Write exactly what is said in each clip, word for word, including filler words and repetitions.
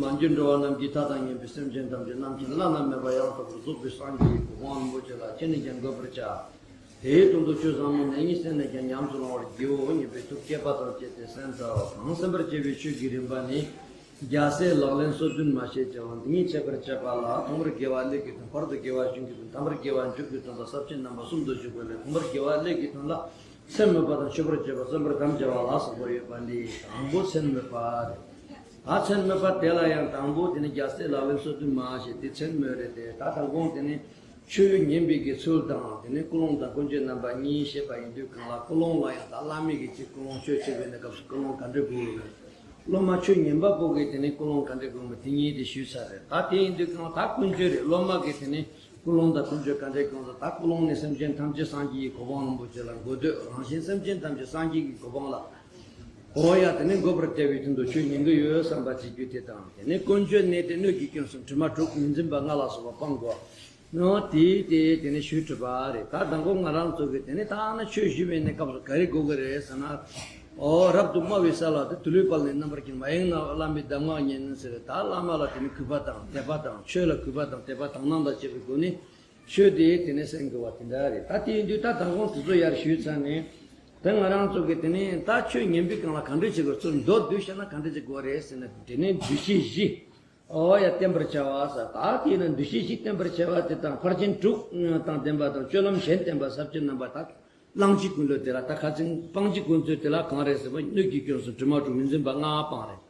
མ་གྱུར་འགྲོ་བ་རྣམས་ཀྱི་མཐའ་དང་མཉམ་པའི་སེམས་ཅན་ཐམས་ཅད་རྣམ་མཁྱེན་བླ་ན་མེད་པ་ཡང་དག་པར་རྫོགས་པའི་སངས་རྒྱས་ཀྱི་གོ་འཕང་རིན་པོ་ཆེ་ལ་ཁྱེད་ནས་ཀྱང་འགོད་པར་བྱ། དེའི་དོན་དུ་ཆོས་ཟབ་མོ་ནས་ཉིད་གསན་ནས་ཀྱང་ཉམས་སུ་བླང་བར་བགྱིའོ་སྙམ་པའི་ཐུགས་བསྐྱེད་པ་དང་བཅས་ཏེ་གསན་ཚར་བ་དང་། གསན་པར་བྱ་བའི་ཆོས་ཀྱི་རིམ་པ་ནི། རྒྱལ་སྲས་ལག་ལེན་སོ་བདུན་མ་ཞེས་བྱ་བ་འདི་ཉིད་འཆད་པར་བྱ་བ་ལ། ཐོག་མར་དགེ་བ་ཀླད་ཀྱི་དོན། བར་དུ་དགེ་བ་གཞུང་གི་དོན། ཐ་མར་དགེ་བ་མཇུག་གི་དོན་དང་ས་བཅད་རྣམ་པ་གསུམ་དུ་བཞུགས་པ་ལས། ཐོག་མར་དགེ་བ་ཀླད་ཀྱི་དོན་ལ། མཚན་སྨོད་པ་དང་མཆོད་པར་བྱེད་པ། གསན་པར་དམ་བཅའ་བ་ལ་སོགས་པ་ཡོད་པ་ལས། དང་པོ་མཚན་སྨོད་པ་རེད། ད་མཚན་སྨོད་པ་དེ་ལ་ཡང་དང་པོ་དེ་ནི་རྒྱལ་སྲས་ལག་ལེན་སོ་བདུན་མ་ཞེས་དེ་མཚན་སྨོས་རེད་དེ། ད་དང་གོང་དེ་ནི་ཆོས་ཉན་པའི་གི་ཚུལ་དང་། དེ་ནི་ཀུན་སློང་དང་ཀུན་སྤྱོད་རྣམ་པ་གཉིས་བཤད་པ་ཡིན་དུས་གང་ལ། ཀུན་སློང་ལ་ཡང་ད་བླ་མའི་གི་ཅིག་ཀུན་སློང་ཆོས་བྱེད་པའི་གནས་སྐབས་སུ་ཀུན་སློང་ག་འདྲ་དགོས་རེད། སློབ་མ་ཆོས་ཉན་པ་པོ་གི་དེ་ནི་ཀུན་སློང་ག་འདྲ་དགོས་མིན་དེ་གཉིས་དེ་ཞུས་ཚར་རེད། ད་དེ་ཡིན་དུས་གང་ལ་ད་ཀུན་སྤྱོད་རེད། སློབ་མ་གི་དེ་ནི། ཀུན་སློང་དང་ཀུན་སྤྱོད་ག་འདྲའི་གང་ཟག་ད་ཀུན་སློང་ནི་སེམས་ཅན་ཐམས་ཅད་སངས་རྒྱས་ཀྱི་གོ་འཕང་རིན་པོ་ཆེ་ལ་འགོད་འདོད། རང་གཞན་སེམས་ཅན་ཐམས་ཅད་སངས་རྒྱས་ཀྱི་གོ་འཕང་ལ། འོ་ཡ་དེ་ནི་འགོད་པར་བྱ་བའི་དོན་དུ་ཆོས་ཉན་གྱི་ཡོད་བསམ་པ་བྱེད་རྒྱུ་དེ་དང་། དེ་ནི་ཀུན་སྤྱོད་ནི་དེ་སྣོད་ཀྱི་སྐྱོན་གསུམ་དྲི་མ་དྲུག་མི་འཛིན་པ་ལྔ་ལ་སོགས་པ་སྤང་དགོས། ནོ་དེ་དེ་དེ་ནི་ཞུས་གྲུབ་པ་རེད། ད་དང་པོ་ང་རང་ཚོ་གི་དེ་ནི་ད་ནི་ཆོས་ཞུ་བའི་གནས་སྐབས་སུ་ག་རེ་དགོས་ཀྱི་རེད་ཟེར་ན། ཨོ་རབ་ཏུ་དམའ་བའི་ས་ལ་དེ་དུ་ལུས་དཔལ་ནི་རྣམ་པར་བསྒྱིངས་པ། ཡང་ན་བླ་མའི་གདམས་ངག་ཉན་ཟེར། ད་བླ་མ་ལ་དེ་ནི་གུས་པ་དང་དད་པ་དང་། ཆོས་ལ་གུས་པ་དང་དད་པ་དག་སྣང་དང་བཅས་པའི་སྒོ་ནས་ཆོས་དེ་དེ་ནི་གསན་དགོས་པ་དེ་འདྲ་རེད། ད་དེ་ཡིན་དུས་ད་དང་པོ་དེ་ཚོ་ཡར་ཞུས་ཚར་ནས། ད་ང་རང་ཚོ་གི་དེ་ནི་ད་ཆོས་ཉན་པའི་སྒང་ལ་ག་འདྲ་བྱེད་དགོས། ཚུར་མདོར་བསྡུས་བཤད་ན་ག་འདྲ་བྱེད་དགོས་རེད་ཟེར་ན། དེ་ནི་འདུ་ཤེས་བཞི། ཨོ་ཡ་བསྟེན་པར་བྱ་བ་ཟེར། ད་དེ་ནི་འདུ་ཤེས་བཞི་བསྟེན་པར་བྱ་བ་དེ་དང་། ཕར་ཕྱིན་དྲུག་དང་ལྡན་པ་དང་། སྤྱོད་ལམ་གཞན་བསྟེན་པ། ས་བཅད་རྣམ་པ་དག་བླང་བྱའི་ཀུན་སློང་དེ་ལ། ད་ཁ་ཚིག་སྤང་བྱའི་ཀུན་སློང་དེ་ལ་གང་རེད་ཟེར་བ། སྣོད་ཀྱི་སྐྱོན་གསུམ་དྲི་མ་དྲུག་མི་འཛིན་པ་ལྔ་སྤང་རེད།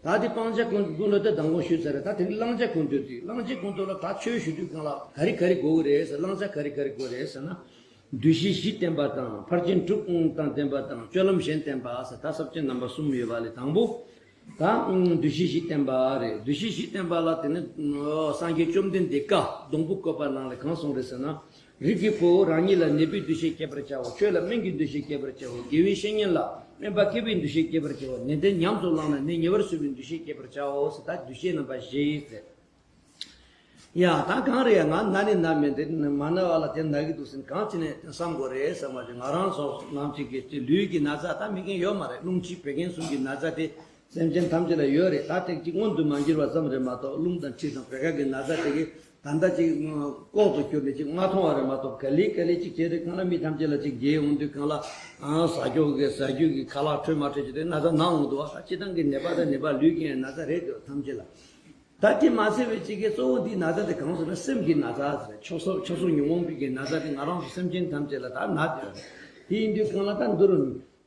ད་དེ་སྤང་བྱ་ཀུན་ཀུན་སློང་དེ་དང་པོ་ཞུས་ཚར་རེད། ད་དེ་ནི་བླང་བྱ་ཀུན་སློང་དེ། བླང་བྱའི་ཀུན་སློང་ལ་ད་ཆོས་ཞུ་དུས་སྒང་ལ་ག་རེ་ག་རེ་དགོས་ཀྱི་རེད་ཟེར། བླང་བྱ་ག་རེ་ག་རེ་དགོས་རེད་ཟེར་ན། འདུ་ཤེས་བཞི་བསྟེན་པ་དང་། ཕར་ཕྱིན་དྲུག་དང་ལྡན་པ་དང་། སྤྱོད་ལམ་གཞན་བསྟེན་པ་ཟེར། ད་ས་བཅད་རྣམ་པ་གསུམ་ཡོད་པ་ལས་དང་པོ། ད་འདུ་ཤེས་བཞི་བསྟེན་པ་རེད། འདུ་ཤེས་བཞི་བསྟེན་པ་ལ་དེ་ནི་སངས་རྒྱས་བཅོམ་ལྡན་འདས་བཀའ་སྡོང་པོ་བཀོད་པ་ནང་ལས་གང་གསུངས་རེད་ཟེར་ན། རིགས་ཀྱི་བུ། རང་ཉིད་ལ་ནད་པའི་འདུ་ཤེས་བསྐྱེད་པར་བྱའོ། ཆོས་ལ་སྨན་གྱི་འདུ་ཤེས་བསྐྱེད་པར་བྱའོ། དགེ་བའི་བཤེས་གཉེན་ལ་སྨན་པ་མཁས་པའི་འདུ་ཤེས་བསྐྱེད་པར་བྱའོ། ནན་ཏན་ཉམས་སུ་བླངས་ན་ནད་ཉེ་བར་སོན་པའི་འདུ་ཤེས་བསྐྱེད་པར་བྱའོ་ཟེར། ད་འདུ་ཤེས་རྣམ་པ་བཞི་ཟེར། ཡ་ད་གང་རེད་ཡ། ང་ན་ནི་ན་མེད་དེ་མ་ན་བ་ལ་དེ་ན་གི་འདུག་ཟེར་གང་བྱས་ནས་བསམ་དགོས་རེད་བསམ་པ་དེ། ང་རང་ཚོ་ནང་གཅིག་གི་ལུས་ཀྱི་ན་ཚ་ད་མེད་མཁན་ཡོད་མ་རེད། རླུང་མཁྲིས་བད་ཀན་གསུམ་གྱི་ན་ཚ་དེ་སེམས་ཅན་ཐམས་ཅད་ལ་ཡོད་རེད། ད་ཐེངས་གཅིག་མངོན་དུ་མ་གྱུར་བ་ཙམ་རེད་མ་གཏོགས། རླུང་དང་མཁྲིས་དང་བད་ཀན་གྱི་ན་ཚ་དེ་གི་ད་ལྟ་ཅིག་ལྐོག་ཏུ་གྱུར་ནས་ཅིག་མ་མཐོང་བ་རེད་མ་གཏོགས། ག་ལེ་ག་ལེ་ཅིག་བྱས་རེད། གང་ལ་མི་ཐམས་ཅད་ལ་ཅིག་འགྱེལ་འོང་དུས་གང་ལ་ཨང་ཟ་རྒྱུ་གི་ཟ་རྒྱུ་གི་ཁ་ལག་འཕྲོད་མ་འཕྲོད་ཅིག་དེ་ན་ཚ་ན་འོང་འདུག་བ། ད་སྤྱིར་བཏང་གི་ནད་པ་དང་ནད་པ་ལུས་ཀྱི་ན་ཚ་རེད་འདུག་ཐམས་ཅད་ལ། ད་དེ་མ་ཚད་པའི་གཅིག་གི་གཙོ་བོ་འདིའི་ན་ཚ་དེ་གང་ཟེར་ན་སེམས་ཀྱི་ན་ཚ་ཟེར། ཆགས་སོགས་ཆགས་སོགས་ཉོན་མོངས་པའི་གི་ན་ཚ་དེ་ང་རང་ཚོ་སེམས་ཅན་ཐམས་ཅད་ལ་ད་ན་བསྡད་ཡོད་རེད། དེ་ཡིན་དུས་གང་ལ་ད་འདི་རུ་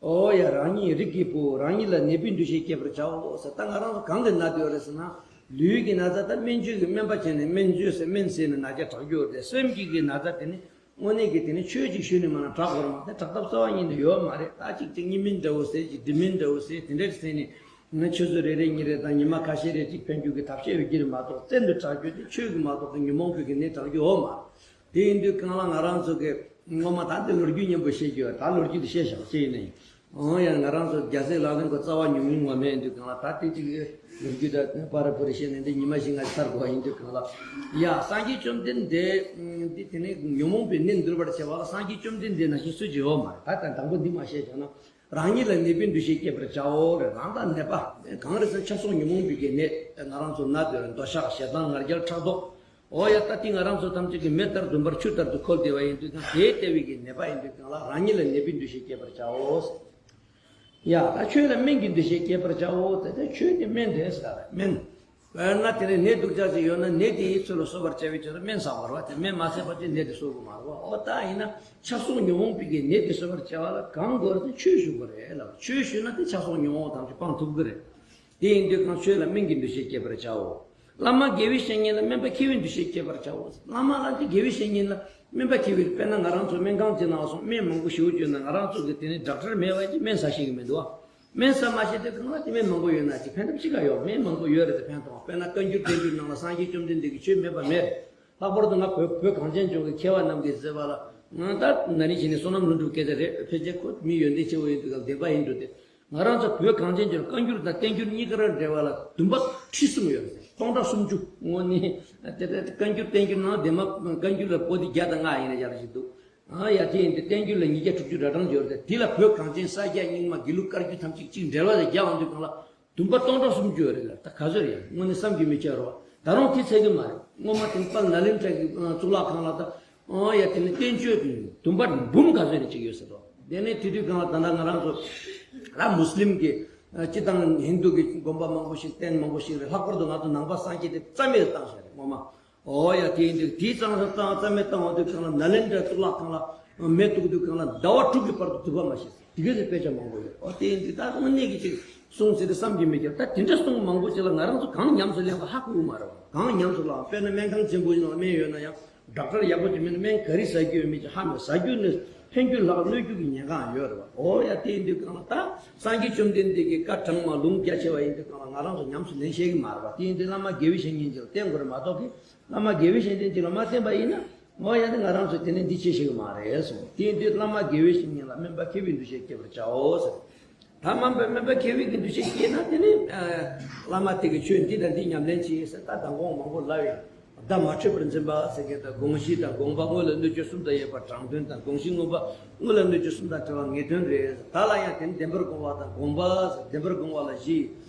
ཨོ་ཡ་རང་ཉིད་རིགས་ཀྱི་བུ། རང་ཉིད་ལ་ནད་པའི་འདུ་ཤེས་བསྐྱེད་པར་བྱའོ་ཟེར། ད་ང་རང་ཚོ་གང་གི་ན་བསྡད་ཡོད་རེད་ཟེར་ན། ལུས་ཀྱི་ན་ཚ་ད་སྨན་བཅོས་ཀྱི་སྨན་པ་བྱས་ནས་སྨན་བཅོས་ཟེར་སྨན་ཟས་ནས་ན་རྒྱ་དྲག་རྒྱུ་ཡོད་རེད། སེམས་ཀྱི་གི་ན་ཚ་དེ་ནི། དངོས་གནས་ཀྱི་དེ་ནི་ཆོས་ཅིག་ཞུས་ནས་མ་ན་དྲག་པར་མ་དེ་དྲག་ཐབས་རྩ་བ་ཉིད་ནས་ཡོད་མ་རེད། ད་ཅིག་ཅིག་གཉིད་སྨན་འདྲ་བོ་ཟེར། ཅིག་དྲི་སྨན་འདྲ་བོ་ཟེར། དེ་འདྲ་ཟེར་ནས་ང་ཆུ་ཚོད་རེ་རེ་གཉིས་རེ་དང་ཉི་མ་ཁ་ཤས་རེ་ཅིག་ཕན་རྒྱུ་གི་ཐབས་ཤེས་ཡོད་ཀྱི་རེད་མ་གཏོགས། བཙན་དུ་དྲག་རྒྱུ་དེ་ཆོས་ཀྱི་མ་གཏོགས་དེ་ཉོན་མོངས་པའི་གི་ནད་དྲག་རྒྱུ་ཡོད་མ་རེད། དེ་ཡིན་དུས་གང་ལ་ང་རང་ཚོ་གི་སྔོན་མ་ད་དེ་ལོ་རྒྱུས་སྙན་པོ་བཤད་རྒྱུ་ཡོད། ད་ལོ་རྒྱུས་དེ་བཤད་བཞག་ཅི་ཡིན་ནའི། ཨང་ཡང་ང་རང་ཚོ་རྒྱལ་སྲས་ལག་ལེན་གྱི་རྩ་བ་ཉུང་ཉུང་བ་མེད་འདུག་གང་ལ། ད་དེ་གཅིག་ལོ་རྒྱུས་ད་པར་པོ་རེ་བཤད་ནས་འདི་ཉི་མ་བཞི་ལྔ་ཚར་དགོས་པ་ཡིན་འདུག་གང་ལ། ཡ་སངས་རྒྱས་བཅོམ་ལྡན་འདས་འདི་དེ་ནས་ཉོན་མོངས་པའི་ནད་འདུལ་བར་བྱེད་པ་ལ་སངས་རྒྱས་བཅོམ་ལྡན་འདས་ནང་བཞིན་སུ་གཅིག་ཡོད་མ་རེད། ད་ད་དང་པོ་འདི་མ་བཤད་བྱུང་ན། རང་ཉིད་ལ་ནད་པའི་འདུ་ཤེས་བསྐྱེད་པར་བྱའོ་རེད། རང་དང་ནད་པ་གང་རེད་ཟེར་ན་ཆགས་སོགས་ཉོན་མོངས་པའི་གི་ནད་ང་རང་ཚོ་ན་འདོད་འདོད་ཆགས་ཞེ་སྡང་ང་རྒྱལ་ཕྲག་དོག་ཨོ་ཡ་ད་ལྟའི་ང་རང་ཚོ་ཐམས་ཅད་ཀྱི་མེ་ལྟར་དུ་འབར་ཆུ་ལྟར་དུ་ཁོལ་བསྡད་པ་ཡིན་དུས་ན། དེ་ལྟ་བུའི་གི་ནད་པ་ཡིན་དུས་གང་ལ་རང་ཉིད་ལ་ནད་པའི་འདུ་ཤེས་བསྐྱེད་པར་བྱའོ། ཡ་ད་ཆོས་ལ་སྨན་གྱི་འདུ་ཤེས་བསྐྱེད་པར་བྱའོ་ཟེར་ཏེ། ཆོས་ནི་སྨན་རེད་ཟེར་བ་རེད། སྨན། དཔེར་ན་དེ་ནས་ནད་སྡུག་ཅག་ཅིག་ཡོད་ན་ནད་དེ་ཡི་ཚུལ་ལ་གསོ་བར་བྱ་བའི་ཆེད་དུ་སྨན་ཟ་དགོས་རེད་བ། དེ་སྨན་མ་ཟས་པ་ཅིག་ནད་དེ་གསོ་དགོས་མ་རེད་བ། ཨོ་ད་ཡིན་ན་ཆགས་སོགས་ཉོན་མོངས་པའི་གི་ནད་དེ་གསོ་བར་བྱ་བ་ལ་གང་དགོས་རེད་ཟེར་ན་ཆོས་ཞུ་དགོས་རེད་ལ། ཆོས་ཞུས་ན་དེ་ཆགས་སོགས་ཉོན་མོངས་ཐམས་ཅད་སྤང་ཐུབ་ཀྱི་རེད། དེ་ཡིན་དུས་གང་ཆོས་ལ་སྨན་གྱི་འདུ་ཤེས་བསྐྱེད་པར་བྱའོ། བླ་མ་དགེ་བའི་བཤེས་གཉེན་ལ་སྨན་པ་མཁས་པའི་འདུ་ཤེས་བསྐྱེད་པར་བྱའོ། བླ་མ་ལ་དེ་དགེ་བའི་བཤེས་གཉེན་ལ་སྨན་པ་མཁས་པའི། དཔེར་ན་ང་རང་ཚོ་སྨན་ཁང་ཅིག་ནང་སོང་སྨན་མང་པོ་ཞེ་པོ་བརྗོད་ན་ང་རང་ཚོ་གི་དེ་ནི་ཌོག་ཊར་མེད་པ་ཅིག་སྨན་ཟ་ཤེས་ཀྱི་མི་འདུག་བ། སྨན་ཟ་མ་ཤེས་དུས་གང་ལ་དེ་སྨན་མང་པོ་ཡོད་ན་ཅིག་ཕན་ཐོགས་ཅི་ག་ཡོད། སྨན་མང་པོ་ཡོད་རེད་དེ་ཕན་ཐོགས། དཔེར་ན་བཀའ་འགྱུར་བསྟན་འགྱུར་ནང་ལ་སངས་རྒྱས་བཅོམ་ལྡན་འདས་ཀྱི་ཆོས་མེད་པ་མེད་རེད། ལྷག་པར་དུ་ང་བོད་བོད་གངས་ཅན་ལྗོངས་ཀྱི་མཁས་པ་རྣམས་ཀྱིས་ཟེར་བ་ལ། ང་ད་ན་ནིང་ཕྱི་ནས་བསོད་ནམས་ལྷུན་གྲུབ་སྐད་ཆ་རེད། ཕལ་ཆེར་ཁོ་མི་ཡོན་ཏན་ཆེ་བོ་ཡིན་འདུག་ག་བདེན་པ་ཡིན་འགྲོ་དེ། ང་རང་ཚོ་བོད་གངས་ཅན་ལྗོངས་བཀའ་འགྱུར་དང་བསྟན་འགྱུར་གཉིས་ཀ་ར་འབྲེལ་བ་ལ་བདུན་པ་ཁྲི་གསུམ་ཡོད་རེད། སྟོང་ཕྲག་སུམ་ཅུ་དངོས་གནས་དེ་ལྟར་བཀའ་འགྱུར་བསྟན་འགྱུར་ནང་བདེན་པ་བཀའ་འགྱུར་ལ་པོ་ཏི་བརྒྱ་དང་ལྔ་ཡིན་ན་ཡག་ཞིག་འདུག་ཨ་ཡ་དེ་ཡིན་དུས་བསྟན་འགྱུར་ལ་ཉིས་བརྒྱ་དྲུག་ཅུ་ར་གྲངས་ཡོད་རེད། དེ་ལ་བོད་གངས་ཅན་ས་སྐྱ་རྙིང་མ་དགེ་ལུགས་བཀའ་བརྒྱུད་ཐམས་ཅད་གཅིག་འབྲེལ་བ་ལ་རྒྱག་འོང་དུས་གང་ལ། བདུན་པ་སྟོང་ཕྲག་སུམ་ཅུ་ཡོད་རེད་ལ། ད་ག་ཚོད་རེད་ཡ། དངོས་གནས་བསམ་གྱིས་མི་ཁྱབ་རེད་བ། ད་རུང་དེ་ཚད་ཀྱི་མ་རེད། སྔོན་མ་དེ་དཔལ་ནཱ་ལེནྡྲ་གི་གཙུག་ལག་ཁང་ལ་ད་ཨོ་ཡ་དེ་ནི་བསྟན་བཅོས་དེ་བདུན་པ་འབུམ་ག་ཚོད་རེ་ཅིག་ཡོད་ཟེར་དོ། དེ་ནས་དེ་དུས་སྒང་ལ་ད་ལྟ་ང་རང་ཚོ་ར་མུས་ལིམ་གྱི་སྤྱི་དང་ཧིན་དུ་གི་དགོན་པ་མང་པོ་ཞིག་རྟེན་མང་པོ་ཞིག་རེད། ལྷག་པར་དུ་ང་ཚོ་ནང་པ་སངས་རྒྱས་དེ་རྩ་མེད་བཏང་ཤག་རེད་སྔོན་མ། ཨོ་ཡ་དེ་ཡིན་དུས་དེའི་ཙང་ཙང་རྩ་མེད་བཏང་བ་དུས་སྒང་ལ་ནཱ་ལེནྡྲ་གཙུག་ལག་ཁང་ལ་མེ་གཏུག་དུས་སྒང་ལ་ཟླ་བ་དྲུག་གི་བར་དུ་དུ་བ་མ་ཤེས་དེ་ག་ཚོད་དཔེ་ཆ་མང་པོ་ཡོད། ཨོ་དེ་ཡིན་དུས་ད་དངོས་གནས་ཀྱི་ཅིག་གསུངས་ཟེར་ཏེ་བསམ་གྱིས་མི་ཁྱབ། ད་དེ་འདྲ་གསུངས་མང་པོ་ཅིག་ལ་ང་རང་ཚོ་གང་ཉམས་སུ་ལེན་པ་ཧ་གོ་གི་མ་རེད་བ། གང་ཉམས་སུ་ལེན་དཔེར་ན་སྨན་ཁང་ཆེན་པོ་ཡིན་ན་སྨན་ཡོད་ན་ཡང་ཌོག་ཊར་ཡག་པོ་ཅིག་མིན་ན་སྨན་ག་རེ་ཟ་རྒྱུ་ཡོད་མེད་ཅིག་ཧ་མ་ཟ་རྒྱུ་ནི་ཕན་རྒྱུ་ལྷག་གནོད་རྒྱུ་གི་ཉེན་ཁ་ཡོད་རེད་བ། ཨོ་ཡ་དེ་ཡིན་དུས་སྒང་ལ་ད་སངས་རྒྱས་བཅོམ་ལྡན་འདས་ཀྱི་བཀའ་གྲངས་མ་ལུང་རྒྱ་ཆེ་བ་ཡིན་དུས་སྒང་ལ་ང་རང་ཚོ་ཉམས་སུ་ལེན་ཤེས་ཀྱི་མ་རེད་བ། དེ་ཡིན་དུས་བླ་མ་དགེ་བའི་བཤེས་གཉེན་ཅིག་ལ་བསྟེན་དགོས་རེད་མ་གཏོགས་ཀྱི། བླ་མ་དགེ་བའི་བཤེས་གཉེན་ཅིག་ལ་མ་བསྟེན་པ་ཡིན་ན། ཨོ་ཡ་དེ་ང་རང་ཚོ་དེ་ནས་འདི་བྱེད་ཤེས་ཀྱི་མ་རེད་གསུངས། དེ་ཡིན་དུས་བླ་མ་དགེ་བའི་བཤེས་གཉེན་ལ་སྨན་པ་མཁས་པའི་འདུ་ཤེས་བསྐྱེད་པར་བྱའོ་ཟེར། ད་སྨན་པ་སྨན་པ་མཁས་པའི་གི་འདུ་ཤེས་བསྐྱེད་ན་དེ་ནས་བླ་མ་དེ་གི་ཆོས་འདི་དང་འདི་ཉམས་ལེན་བྱེད་ཟེར། ད་མདང་དགོང་མང་པོ་ལབ་ཡོད། བརྡ་མ་འཕྲོད་པར་འཛིན་པ་ཟེར་མཁན་དང་དགོངས་གཞི་དང་དགོངས་པ་དངོས་ལ་གནོད་བྱེད་གསུམ་དང་ཡོད་པ་དྲང་དོན་དང་དགོངས་གཞི་མངོན་པ་དངོས་ལ་གནོད་བྱེད་གསུམ་དང་བྲལ་བ་ངེས་དོན་རེད། ད་ལ་ཡང་དེ་ནི་བདེན་པར་དགོངས་པ་དང་དགོངས་པ་ཟེར། བདེན་པར་དགོངས་པ་ལ་བཞི།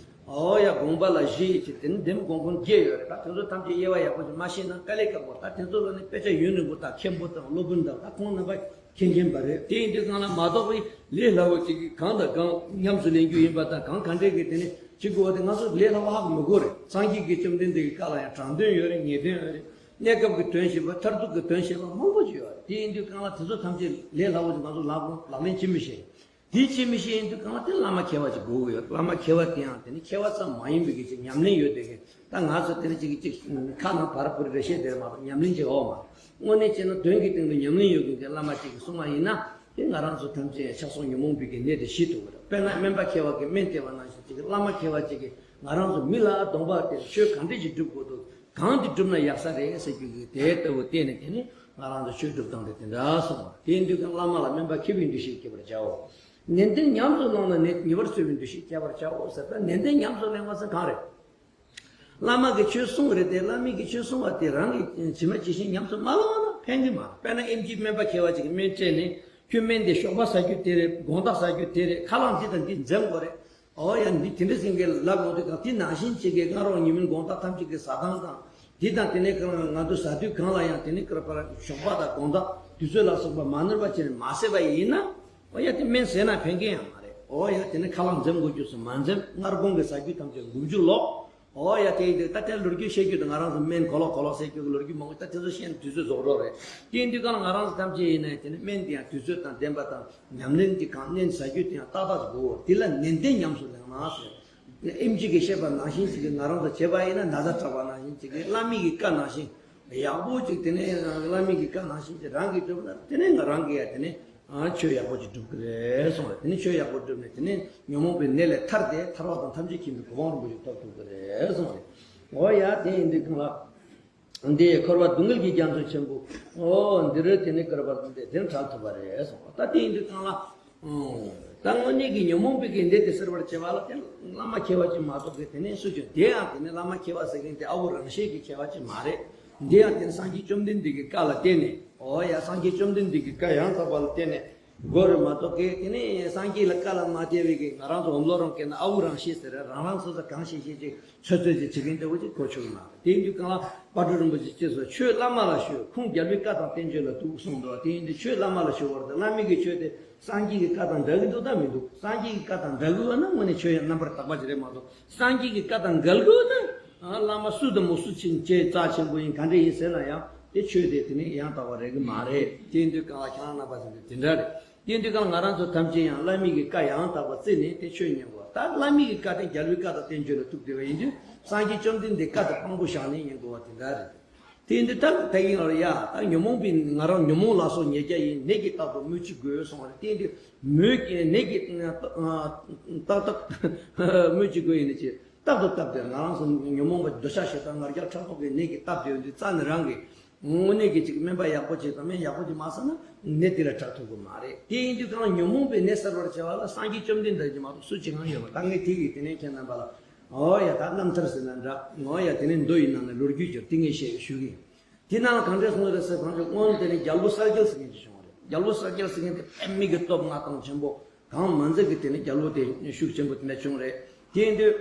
ཨོ་ཡ་དགོངས་པ་ལ་བཞི་ཅེས་དེ་ནི་འདེམས་དགོངས་ཀུན་བརྒྱད་ཡོད་རེད། ད་དེ་ཚོ་ཐམས་ཅད་དབྱེ་བ་ཡག་པོ་ཅིག་མ་ཤེས་ན་དཀའ་ལས་ཁག་པོ། ད་དེ་ཚོ་ལ་ནི་དཔེ་ཆ་ཡུན་རིང་པོ་དང་མཁན་པོ་དང་སློབ་དཔོན་དང་ད་ཁོང་རྣམ་པ་མཁྱེན་མཁྱེན་པ་རེད། དེ་ཡིན་དུས་སྒང་ལ་མ་གཏོགས་པའི་ལས་སླ་བོ་ཅིག་གིས་གང་དང་གང་ཉམས་སུ་ལེན་རྒྱུ་ཡིན་པ་དང་གང་ག་འདྲས་ཀྱི་དེ་ནི་བྱེད་དགོས་པ་དེ་ང་ཚོ་ལས་སླ་བོ་ཧ་གོ་མི་དགོས་རེད། སངས་རྒྱས་ཀྱི་བཅོམ་ལྡན་འདས་ཀྱི་བཀའ་ལ་ཡང་དྲང་དོན་ཡོད་རེད། ངེས་དོན་ཡོད་རེད། གནས་སྐབས་ཀྱི་དོན་བཤད་པ་མཐར་ཐུག་གི་དོན་བཤད་པ་མང་པོ་ཅིག་ཡོད་རེད། དེ་ཡིན་དུས་སྒང་ལ་དེ་ཚོ་ཐམས་ཅད་ལས་སླ་བོ་ཅིག་ང་ཚོ་ལག་ལག་ལེན་བྱེད་མི་ཤེས། དེ་བྱེད་མི་ཤེས་ཡིན་དུས་སྒང་ལ་དེ་བླ་མ་མཁས་པ་ཅིག་དགོས་ཀྱི་ཡོད། བླ་མ་མཁས་པ་དེ་ཡང་དེ་ནི་མཁས་པ་ཙམ་མ་ཡིན་པའི་གི་ཅིག་ཉམས་ལེན་ཡོད་དེ་གི། ད་ང་ཚོ་དེ་ནི་ཅིག་ཅིག་ཁ་ནང་བར་བུར་རེ་བཤད་དེར་མ་གཏོགས་ཉམས་ལེན་ཅིག་ཡོད་མ་རེད། དངོས་གནས་བྱས་ན་དོན་གྱི་སྟེང་དུ་ཉམས་ལེན་ཡོད་མཁན་གྱི་བླ་མ་ཅིག་གིས་གསུངས་པ་ཡིན་ན་དེ་ང་རང་ཚོ་ཐམས་ཅད་ཆགས་སོགས་ཉོན་མོངས་པའི་གི་ནད་དེ་ཞི་ཐུབ་ཀྱི་རེད། དཔེར་ན་སྨན་པ་མཁས་པ་གིས་སྨན་བསྟེན་པ་ནང་བཞིན་ཅིག་བླ་མ་མཁས་པ་ཅིག་གིས་ང་རང་ཚོ་མི་ལ་གདོང་པ་དེ་ཆོས་ག་འདྲས་ཅིག་སྒྲུབ་དགོས་འདུག་གང་དེ་བསྒྲུབས་ན་ཡག་ས་རེད་ཟེར་རྒྱུ་གི་དེ་ལྟ་བུ་བལྟས་ནས་དེ་ནི་ང་རང་ཚོ་ཆོས་སྒྲུབ་སྟངས་དེ་དེ་འདྲ་སོང་བ། དེ་ཡིན་དུས་ཀྱང་བླ་མ་ལ་སྨན་པ་མཁས་པའི་འདུ་ཤེས་བསྐྱེད་པར་བྱའོ། ནན་ཏན་ཉམས་སུ་བླངས་ན་ནི་ཉེ་བར་འཚོ་བའི་འདུ་ཤེས་བསྐྱེད་པར་བྱའོ་ཟེར། ད་ནན་ཏན་ཉམས་སུ་ལེན་པ་ཟེར་གང་རེད། བླ་མ་གིས་ཆོས་གསུངས་རེད་དེ། བླ་མ་གིས་ཆོས་གསུངས་པ་དེ་རང་གིས་ཇི་མ་ཇི་བཞིན་ཉམས་སུ་མ་བླངས་ན་ཕན་གྱི་མ་རེད། དཔེར་ན་ཨེམ་ཆི་སྨན་པ་མཁས་པ་ཅིག་གིས་སྨན་སྤྲད་ནས་ཁྱོད་སྨན་དེ་ཞོགས་པ་ཟ་རྒྱུ་དེ་རེད། དགོང་དག་ཟ་རྒྱུ་དེ་རེད། ཁ་ལག་འདི་དང་འདི་འཛེམ་དགོས་རེད། ཨོ་ཡ་འདི་དེ་འདྲ་ཟིན་གྱི་ལབ་ཡོང་དུས་གང་དེ་ནང་བཞིན་བྱེད་ཀྱི། སྔ་དྲོ་ཉི་མའི་དགོང་དག་ཐམས་ཅད་ཀྱི་ཟ་སྟངས་དང་འདི་དང་དེ་ནས་ཀྱང་ང་ཚོ་ཟ་དུས་གང་ལ་ཡང་དེ་ནས་ཀྱང་པར་ཞོགས་པ་དང་དགོང་དག་དུས་ཚོད་ལ་སོགས་པ་མ་ནོར་བ་བྱས་ནས་མ་བཟས་པ་ཡིན་ན། ཨོ་ཡ་དེ་སྨན་བཟས་ན་ཕན་གྱི་ཡང་མ་རེད། ཨོ་ཡ་དེ་ནས་ཁ་ལག་འཛེམ་དགོས་རྒྱུ་སུ་མ་འཛེམ། སྔར་གོང་གི་ཟ་རྒྱུ་ཐམས་ཅད་མགོ་མཇུག་ལོག་ཨོ་ཡ་དེ་ཡིན་དུས་ད་དེ་ལོ་རྒྱུས་བཤད་རྒྱུ་དང་ང་རང་ཚོ་སྨན་གོ་ལོག་གོ་ལོག་ཟེར་རྒྱུ་གི་ལོ་རྒྱུས་མང་པོ་ད་དེ་ཚོ་བཤད་ན་དུས་ཚོད་རྫོགས་འགྲོ་རེད། དེ་ཡིན་དུས་གང་ལ་ང་རང་ཚོ་ཐམས་ཅད་ཡིན་ནའི་དེ་ནས་སྨན་དེ་ཡང་དུས་ཚོད་དང་ལྡན་པ་དང་ཉམས་ལེན་གྱི་གང་ནན་ཟ་རྒྱུ་དེ་ཡང་ཏག་ཏག་དགོས། དེ་ལ་ནན་ཏན་ཉམས་སུ་ལེན་ན་ཟེར། ཨེམ་ཆི་གིས་བཤད་པ་ནང་བཞིན་ཅིག་གིས་ང་རང་ཚོ་བྱས་པ་ཡིན་ན། ན་ཚ་དྲག་པ་ནང་བཞིན་ཅིག་གིས། བླ་མའི་གི་བཀའ་ནང་བཞིན་ཡག་པོ་ཅིག་དེ་ནས་བླ་མའི་གི་བཀའ་ནང་བཞིན་ཅིག་རང་གིས་སྒྲུབ་ན་དེ་ནས་ང་རང་གིས་ཡང་དེ་ནས་ཨ་ཆོས་ཡག་པོ་ཅིག་སྒྲུབ་ཀྱི་རེད་གསུངས་རེད། དེ་ནས་ཆོས་ཡག་པོ་བསྒྲུབས་ནས་དེ་ནས་ཉོན་མོངས་པའི་ནད་ལས་ཐར་ཏེ་ཐར་པ་དང་ཐམས་ཅད་མཁྱེན་པའི་གོ་འཕང་རིན་པོ་ཆེ་ཐོབ་ཐུབ་ཀྱི་རེད་གསུངས་རེད། འོ་ཡ་དེ་ཡིན་དུས་གང་ལ། འདི་འཁོར་བ་སྡུག་བསྔལ་གྱི་རྒྱ་མཚོ་ཆེན་པོ། འོ་འདི་རུ་དེ་ནི་བསྐལ་པར་འདི་དེ་བྲལ་ཐུབ་པ་རེད་གསུངས། ད་དེ་ཡིན་དུས་གང་ལ། ད་དངོས་གནས་ཀྱི་ཉོན་མོངས་པའི་གི་ནད་དེ་སེལ་བར་བྱེད་པ་ལ་དེ་བླ་མ་མཁས་པ་ཅིག་མ་གཏོགས་གི་དེ་ནས་སུ་ཀྱང་། དེ་ཡང་དེ་ནི་བླ་མ་མཁས་པ་ཟེར་མཁན་དེ་ཨ་བོ་རང་བཞིན་གྱི་མཁས་པ་ཅིག་མ་རེད། འདི་ཡང་དེ་ནི་སངས་རྒྱས་བཅོམ་ལྡན་འདས་ཀྱི་བཀའ་ལ་བརྟེན་ནས། ཨོ་ཡ། སངས་རྒྱས་བཅོམ་ལྡན་འདས་ཀྱི་བཀའ་ཡང་དག་པ་ལ་བརྟེན་ནས་དགོས་རེད་མ་གཏོགས་གི། དེ་ནས་སངས་རྒྱས་ལ་བཀའ་ལ་མ་བརྟེན་པའི་གི་ང་རང་ཚོ་འོམ་ལོ་རང་སྐྱེས་ན་ཨ་བོ་རང་བཞིན་ཟེར་ར། རང་རང་སོ་སོ་གང་ཤེས་ཤེས་ཅིག་ཚོད་ཚོད་ཅིག་བྱེད་མཁན་འདྲ་བོ་ཅིག་གོ་ཆོད་མ་རེད། དེ་ཡིན་དུས་གང་ལ་དཔལ་སྤྲུལ་རིན་པོ་ཆེ་སྐྱེས་སོ། ཆོས་བླ་མ་ལ་ཞུ། ཁུངས་རྒྱལ་བའི་བཀའ་དང་བསྟན་བཅོས་ལ་གཏུགས་གསུངས་འདུག། དེ་ཡིན་དུས་ཆོས་བླ་མ་ལ་ཞུ་བར་དུ་བླ་མའི་གི་ཆོས་དེ་སངས་རྒྱས་ཀྱི་བཀའ་དང་འདྲ་གི་འདུག་དང་མི་འདུག། སངས་རྒྱས་ཀྱི་བཀའ་དང་འདྲ་གི་ཡོད་ན་དངོས་གནས་ཆོས་ཡང་རྣམ་པར་དག་པ་ཅིག་རེད་མ་གཏོགས། སངས་རྒྱས་ཀྱི་བཀའ་དང་འགལ་གི་ཡོད་ན། ཨ། བླ་མ་སུ་དང་མོ་སུ་ཆེན་ཆེ་རྩ་ཆེན་པོ་ཡིན་ག་འདྲ་ཡིན་ཟེར་ན་ཡང་དེ་ཆོས་དེ་དེ་ནི་ཡང་དག་པ་རེད་གི་མ་རེད། དེ་ཡིན་དུས་གང་ལ་ཁྱེད་རང་རྣམ་པ་ཚོ་འདི་དེ་འདྲ་རེད། དེ་ཡིན་དུས་གང་ལ་ང་རང་ཚོ་ཐམས་ཅད་ཡང་བླ་མའི་གི་བཀའ་ཡང་དག་པ་བརྩིས་ནས་དེ་ཆོས་ཉན་དགོས། ད་བླ་མའི་གི་བཀའ་དེ་རྒྱལ་བའི་བཀའ་དང་བསྟན་བཅོས་ལ་གཏུགས་བསྡད་པ་ཡིན་དུས་སངས་རྒྱས་བཅོམ་ལྡན་འདས་བཀའ་དེ་དཔང་པོ་བཞག་ནས་ཉན་དགོས་པ་དེ་འདྲ་རེད། དེ་ཡིན་དུས་ད་ད་ཡིན་ལ་ཡ། ད་ཉོན་མོངས་པའི་ང་རང་ཉོན་མོངས་ལ་སོགས་ཉེས་བརྒྱ་ཡིས། ནད་ཀྱིས་རྟག་ཏུ་སྨོས་ཅི་དགོས་གསུངས་པ་རེད། དེ་ཡིན་དུས་སྨོས་ཀྱི་ནད་ཀྱིས་རྟག་རྟག་སྨོས་ཅི་དགོས་ཡིན་ནི་ཅི། རྟག་ཏུ་བཏབ་སྟེ་ང་རང་ཚོ་ཉོན་མོངས་པ་འདོད་ཆགས་ཞེ་སྡང་ང་རྒྱལ་ཕྲག་དོག་གི་ནད་ཀྱིས་བཏབ་སྟེ་ཡོད་དུས་རྩ་ནས་རང་གིས་དངོས་གནས་ཀྱི་ཅིག་སྨན་པ་ཡག་པོ་ཅིག་དང་སྨན་ཡག་པོ་ཅིག་མ་ཟ་ན་ནད་དེ་ལ་དྲག་ཐུབ་ཀྱི་མ་རེད། དེ་ཡིན་དུས་གང་ལ་ཉོན་མོངས་པའི་ནད་སེལ་བར་བྱ་བ་ལ་སངས་རྒྱས་བཅོམ་ལྡན་འདས་ཀྱིས་མ་གཏོགས་སུ་ཅིག་གང་ཡོད་པ། ད་ངས་དེ་གི་དེ་ནས་ཁྱེད་རྣམ་པ་ལ། ཨོ་ཡ། ད་རྣམ་ཐར་ཟེར་ན་འདྲ། ཨོ་ཡ། དེ་ནས་མདོ་ཡི་ནང་ནས་ལོ་རྒྱུས་ཀྱང་དེ་ངས་བཤད་ཞུ་གི་ཡིན། དེ་ནང་ལ་གང་འདྲས་གསུངས་རེད་ཟེར་གང་ཞིག་སྔོན་དེ་ནས་རྒྱལ་པོ་གསལ་རྒྱལ་ཟེར་མཁན་ཅིག་བྱུང་བ་རེད། རྒྱལ་པོ་གསལ་རྒྱལ་ཟེར་མཁན་དེ་དཔེ་མི་གི་སྟོབས་མངའ་ཐང་ཆེན་པོ། གང་མ་མཛད་ཀྱི་དེ་ནས་རྒྱལ་པོ་དེ་ཤུགས་ཆེན་པོ་དེ་འདྲ་བྱུང་རེད། དེ་ཡིན་དུས་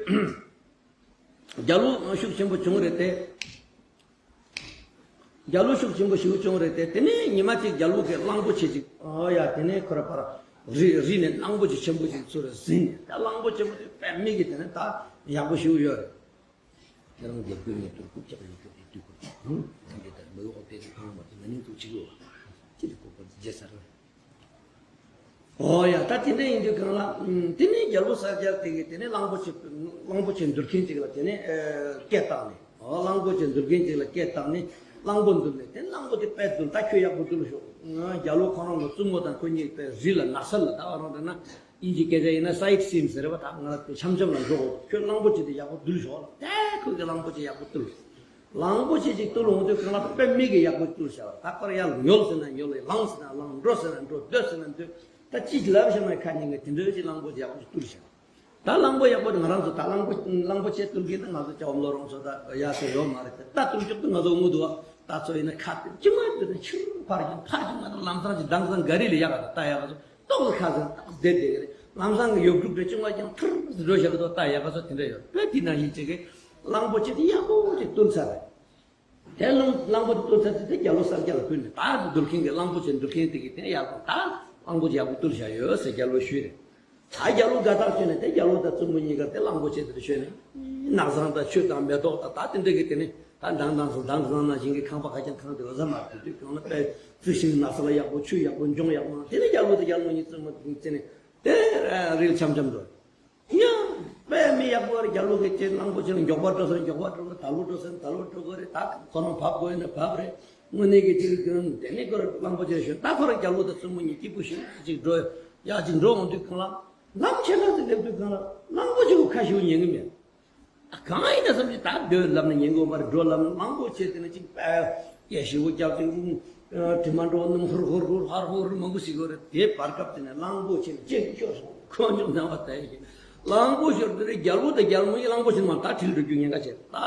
རྒྱ་ལོ་ཤུགས་ཆེན་པོ་བྱུང་རེད་དེ། རྒྱ་ལོ་ཤུགས་ཆེན་པོ་ཞིག་བྱུང་རེད་དེ། དེ་ནས་ཉི་མ་གཅིག་རྒྱ་ལོ་གི་གླང་པོ་ཆེ་ཅིག་ཨོ་ཡ། དེ་ནས་ཁོ་ར་པར་རི་རི་ནས་གླང་པོ་ཆེ་ཆེན་པོ་ཅིག་ཚུར་ཟིན་ནས། ད་གླང་པོ་ཆེན་པོ་དེ་དཔེ་མི་གི་དེ་ནས་ད་ཡག་པོ་ཞིག་ཡོད་རེད། ཁྱེད་རང་རྒྱབ་སྐྱོར་ངས་ཐུག་རྐུབ་ཀྱག་ཡོད་སྐྱོར་དེ་དུས་སྐོར་གྱི་ཧུམ་ཐམས་ཅད་ལྟར་མི་གཡོ་བ་དཔེ་ཆ་ཁང་བར་དུ་ང་ནི་འདུག་ཅིག་ཡོད་བ། ཅི་རེད་གོ་སྐོར་རྗེས་ཚར་བས། ཨོ་ཡ། ད་དེ་འདྲ་ཡིན་དུས་གང་ལ། ཨུམ། དེ་ནས་རྒྱལ་པོ་གསལ་རྒྱལ་དེ་གིས་དེ་ནས་གླང་པོ་ཆེ་གླང་པོ་ཆེ་འདུལ་མཁན་ཅིག་ལ་དེ་ནས་ཨེ་སྐད་བཏང་ནས། ཨོ། གླང་པོ་ཆེ་འདུལ་མཁན་ཅིག་ལ་སྐད་བཏང་ནས་གླང་པོ་འདུལ་ནས། དེ་གླང་པོ་དེ་དཔེ་འདུལ། ད་ཁྱོད་ཡག་པོ་འདུལ་ཤོག་རྒྱ་ལོ་ཁོ་རང་གི་བཙུན་མོ་དང་ཁོ་གཉིས་དཔེ་རི་ལ་ནགས་ཚལ་ལ། ད་བ་རང་འདྲ་ན་དབྱིན་ཇིའི་སྐད་ཆ་ཡིན་ན་སའིཊ་སིན་ཟེར་བ། ད་ང་ལ་འཆམ་འཆམ་ལ་འགྲོ་དགོས། ཁྱོད་གླང་པོ་ཆེ་དེ་ཡག་པོ་འདུལ་ཤོག་ལ། དེ་ཁོ་གིས་གླང་པོ་ཆེ་ཡག་པོ་བཏུལ། གླང་པོ་ཆེ་ཅིག་བཏུལ་འོང་དུས་གང་ལ་དཔེ་མི་གིས་ཡག་པོ་བཏུལ་བྱ་བ། ད་ཁོར་ཡར་ཉོལ་ཟེར་ན་ཉོལ་ལ། ལངས་ཟེར་ན་ལངས། འགྲོ་ཟེར་ན་འགྲོ། སྡོད་ཟེར་ན་སྡོད། ད་ཅི་ལབ་བྱས་ན་ཁ་ཉན་གི་དེ་འདྲ་ཅིག་གླང་པོ་ཆེ་ཡག་པོ་ཅིག་བཏུལ་བྱ་བ། ད་གླང་པོ་ཡག་པོ་དེ་ང་རང་ཚོ། ད་གླང་པོ་གླང་པོ་ཆེ་བཏུལ་མཁན་ད་ང་ཚོ་ལྕགས་འོམ་ལོ་རོང་ཚོ་ད་ཡག་ཚོ་ཡོད་མ་རེད་དེ། ད་བཏུལ་རྒྱུ་དེ་ང་ཚོ་ངུ་འདུག་བ། ད་ཚོ་ཡིན་ན་ཁ་དེ་ཅི་མ་དེ་ནས་ཕྱིར་ཕར་གྱིན་ཕར་གྱིན། ང་ཚོ་ལམ་སང་ཅིག་དྭངས་གཙང་ག་རི་ལ་ཡག་ག་ད་ཡག་ག་ཚོ། ཏོག་ཙམ་ཁ་ཟེར་བསྡད་བསྡད་ཀྱི་རེད། ལམ་སང་གི་ཡོབ་སྒྲུབ་དེ་ཅུང་བ་ཀྱང་ཐུར་འགྲོ་བཞག་གི་འདུག་ད་ཡག་ག་ཚོ་དེ་འདྲ་ཡོད་པས། དེ་ནང་བཞིན་བྱེད་ཀྱི་གླང་པོ་ཆེ་དེ་ཡག་པོ་ཅིག་བཏུལ་ཚར་རེད། དེ་གླང་གླང་པོ་དེ་བཏུལ་ཚར་དུས་དེ་རྒྱ་ལོ་གསལ་རྒྱལ་ལ་ཕུལ་ནས། ད་འདུལ་མཁན་གྱི་གླང་པོ་ཆེ་འདུལ་མཁན་དེ་གིས་དེ་ཡག་པོ། ད་གླང་པོ་ཆེ་ཡག་པོ་བཏུལ་བཞག་ཡོད་ཟེར་རྒྱ་ལོ་ཞུས་རེད། ད་རྒྱ་ལོ་དགའ་ཐག་ཆོད་ནས་དེ་རྒྱ་ལོ་དང་བཙུན་མོ་གཉིས་ཀ་དེ་གླང་པོ་ཆེ་དེར་བྱོན་ནས། ནགས་ཚང་དང་ཆུ་དང་མེ་ཏོག་དང་ད་དེ་འདྲ་གི་དེ་ནས། ད་མདང་དང་སོང་། མདང་གང་ནང་བཞིན་གྱི་ཁང་པ་ཁ་རྐྱང་ཁང་དེ་འོ་ཟ་མ་དེ་དུས་གང་ལ་དཔེ་རྩི་ཤིང་ནགས་ཚལ་ཡག་པོ། ཆུ་ཡག་པོ། ལྗོངས་ཡག་པོ། དེ་ནས་རྒྱ་ལོ་དང་རྒྱལ་མོ་གཉིས་བཙུན་མོ་དེ་ནས་དེ་རིལ་འཆམ་འཆམ་འགྲོ། ཡང་དཔེ་མི་ཡག་པོ་རེད། རྒྱ་ལོ་གིས་ཁྱེད་གླང་པོ་ཆེ་ལ་མགྱོགས་པར་འགྲོ་ཟེར་མགྱོགས་པར་འགྲོ་གི། ད་ལོ་འགྲོ་ཟེར་ད་ལོ་འགྲོ་གི་རེད། ད་ཁོ་རང་བབས་དགོས་ཡིན་ན་བབས་རེད། དངོས་གནས་ཀྱི་ཅིག་དེ་ནས་ཁོ་རང་གླང་པོ་ཆེ་ཞོན། ད་ཁོ་རང་རྒྱ་ལོ་དང་བཙུན་མོ་གཉིས་སྐྱིད་པོ་ཞིག་ཅིག་འགྲོ་ཡག་ཅིག་འགྲོ་འོང་དུས་གང་ལ། ལམ་ཕྱེད་ཀ་ཙམ་སླེབས་དུས་གང་ལ་གླང་པོ་ཆེ་གི་ཁ་ཞིག་ཉན་གི་མེད། གང་ཡིན་ན་བསམ་གྱི། ད་སྡོད་ལབ་ན་ཉན་གི་ཡོད་མ་རེད། འགྲོ་ལབ་ན། གླང་པོ་ཆེ་དེ་ནས་ཅིག་པ་སྐད་ཞེ་པོ་རྒྱབ་ཅིག་དྲི་མ་འགྲོ་རྣམས་ཧུར་ཧུར་ཧུར་ཧར་ཧུར་མང་པོ་ཞིག་ཡོད་རེད། དེ་བར་སྐབས་དེ་ནས་གླང་པོ་ཆེ་ཅིག་ཤོར་སོང་། ཁོ་ཉོ་ནང་བ་ད་ཡིན། གླང་པོ་ཤོར་དེ་རེད། རྒྱལ་པོ་དང་རྒྱལ་མོ་གཉིས་གླང་པོ་ཆེ་མར་ད་ཁྲིད་འགྲོ་རྒྱུ་ཉེན་ཁ་ཆེ། ད་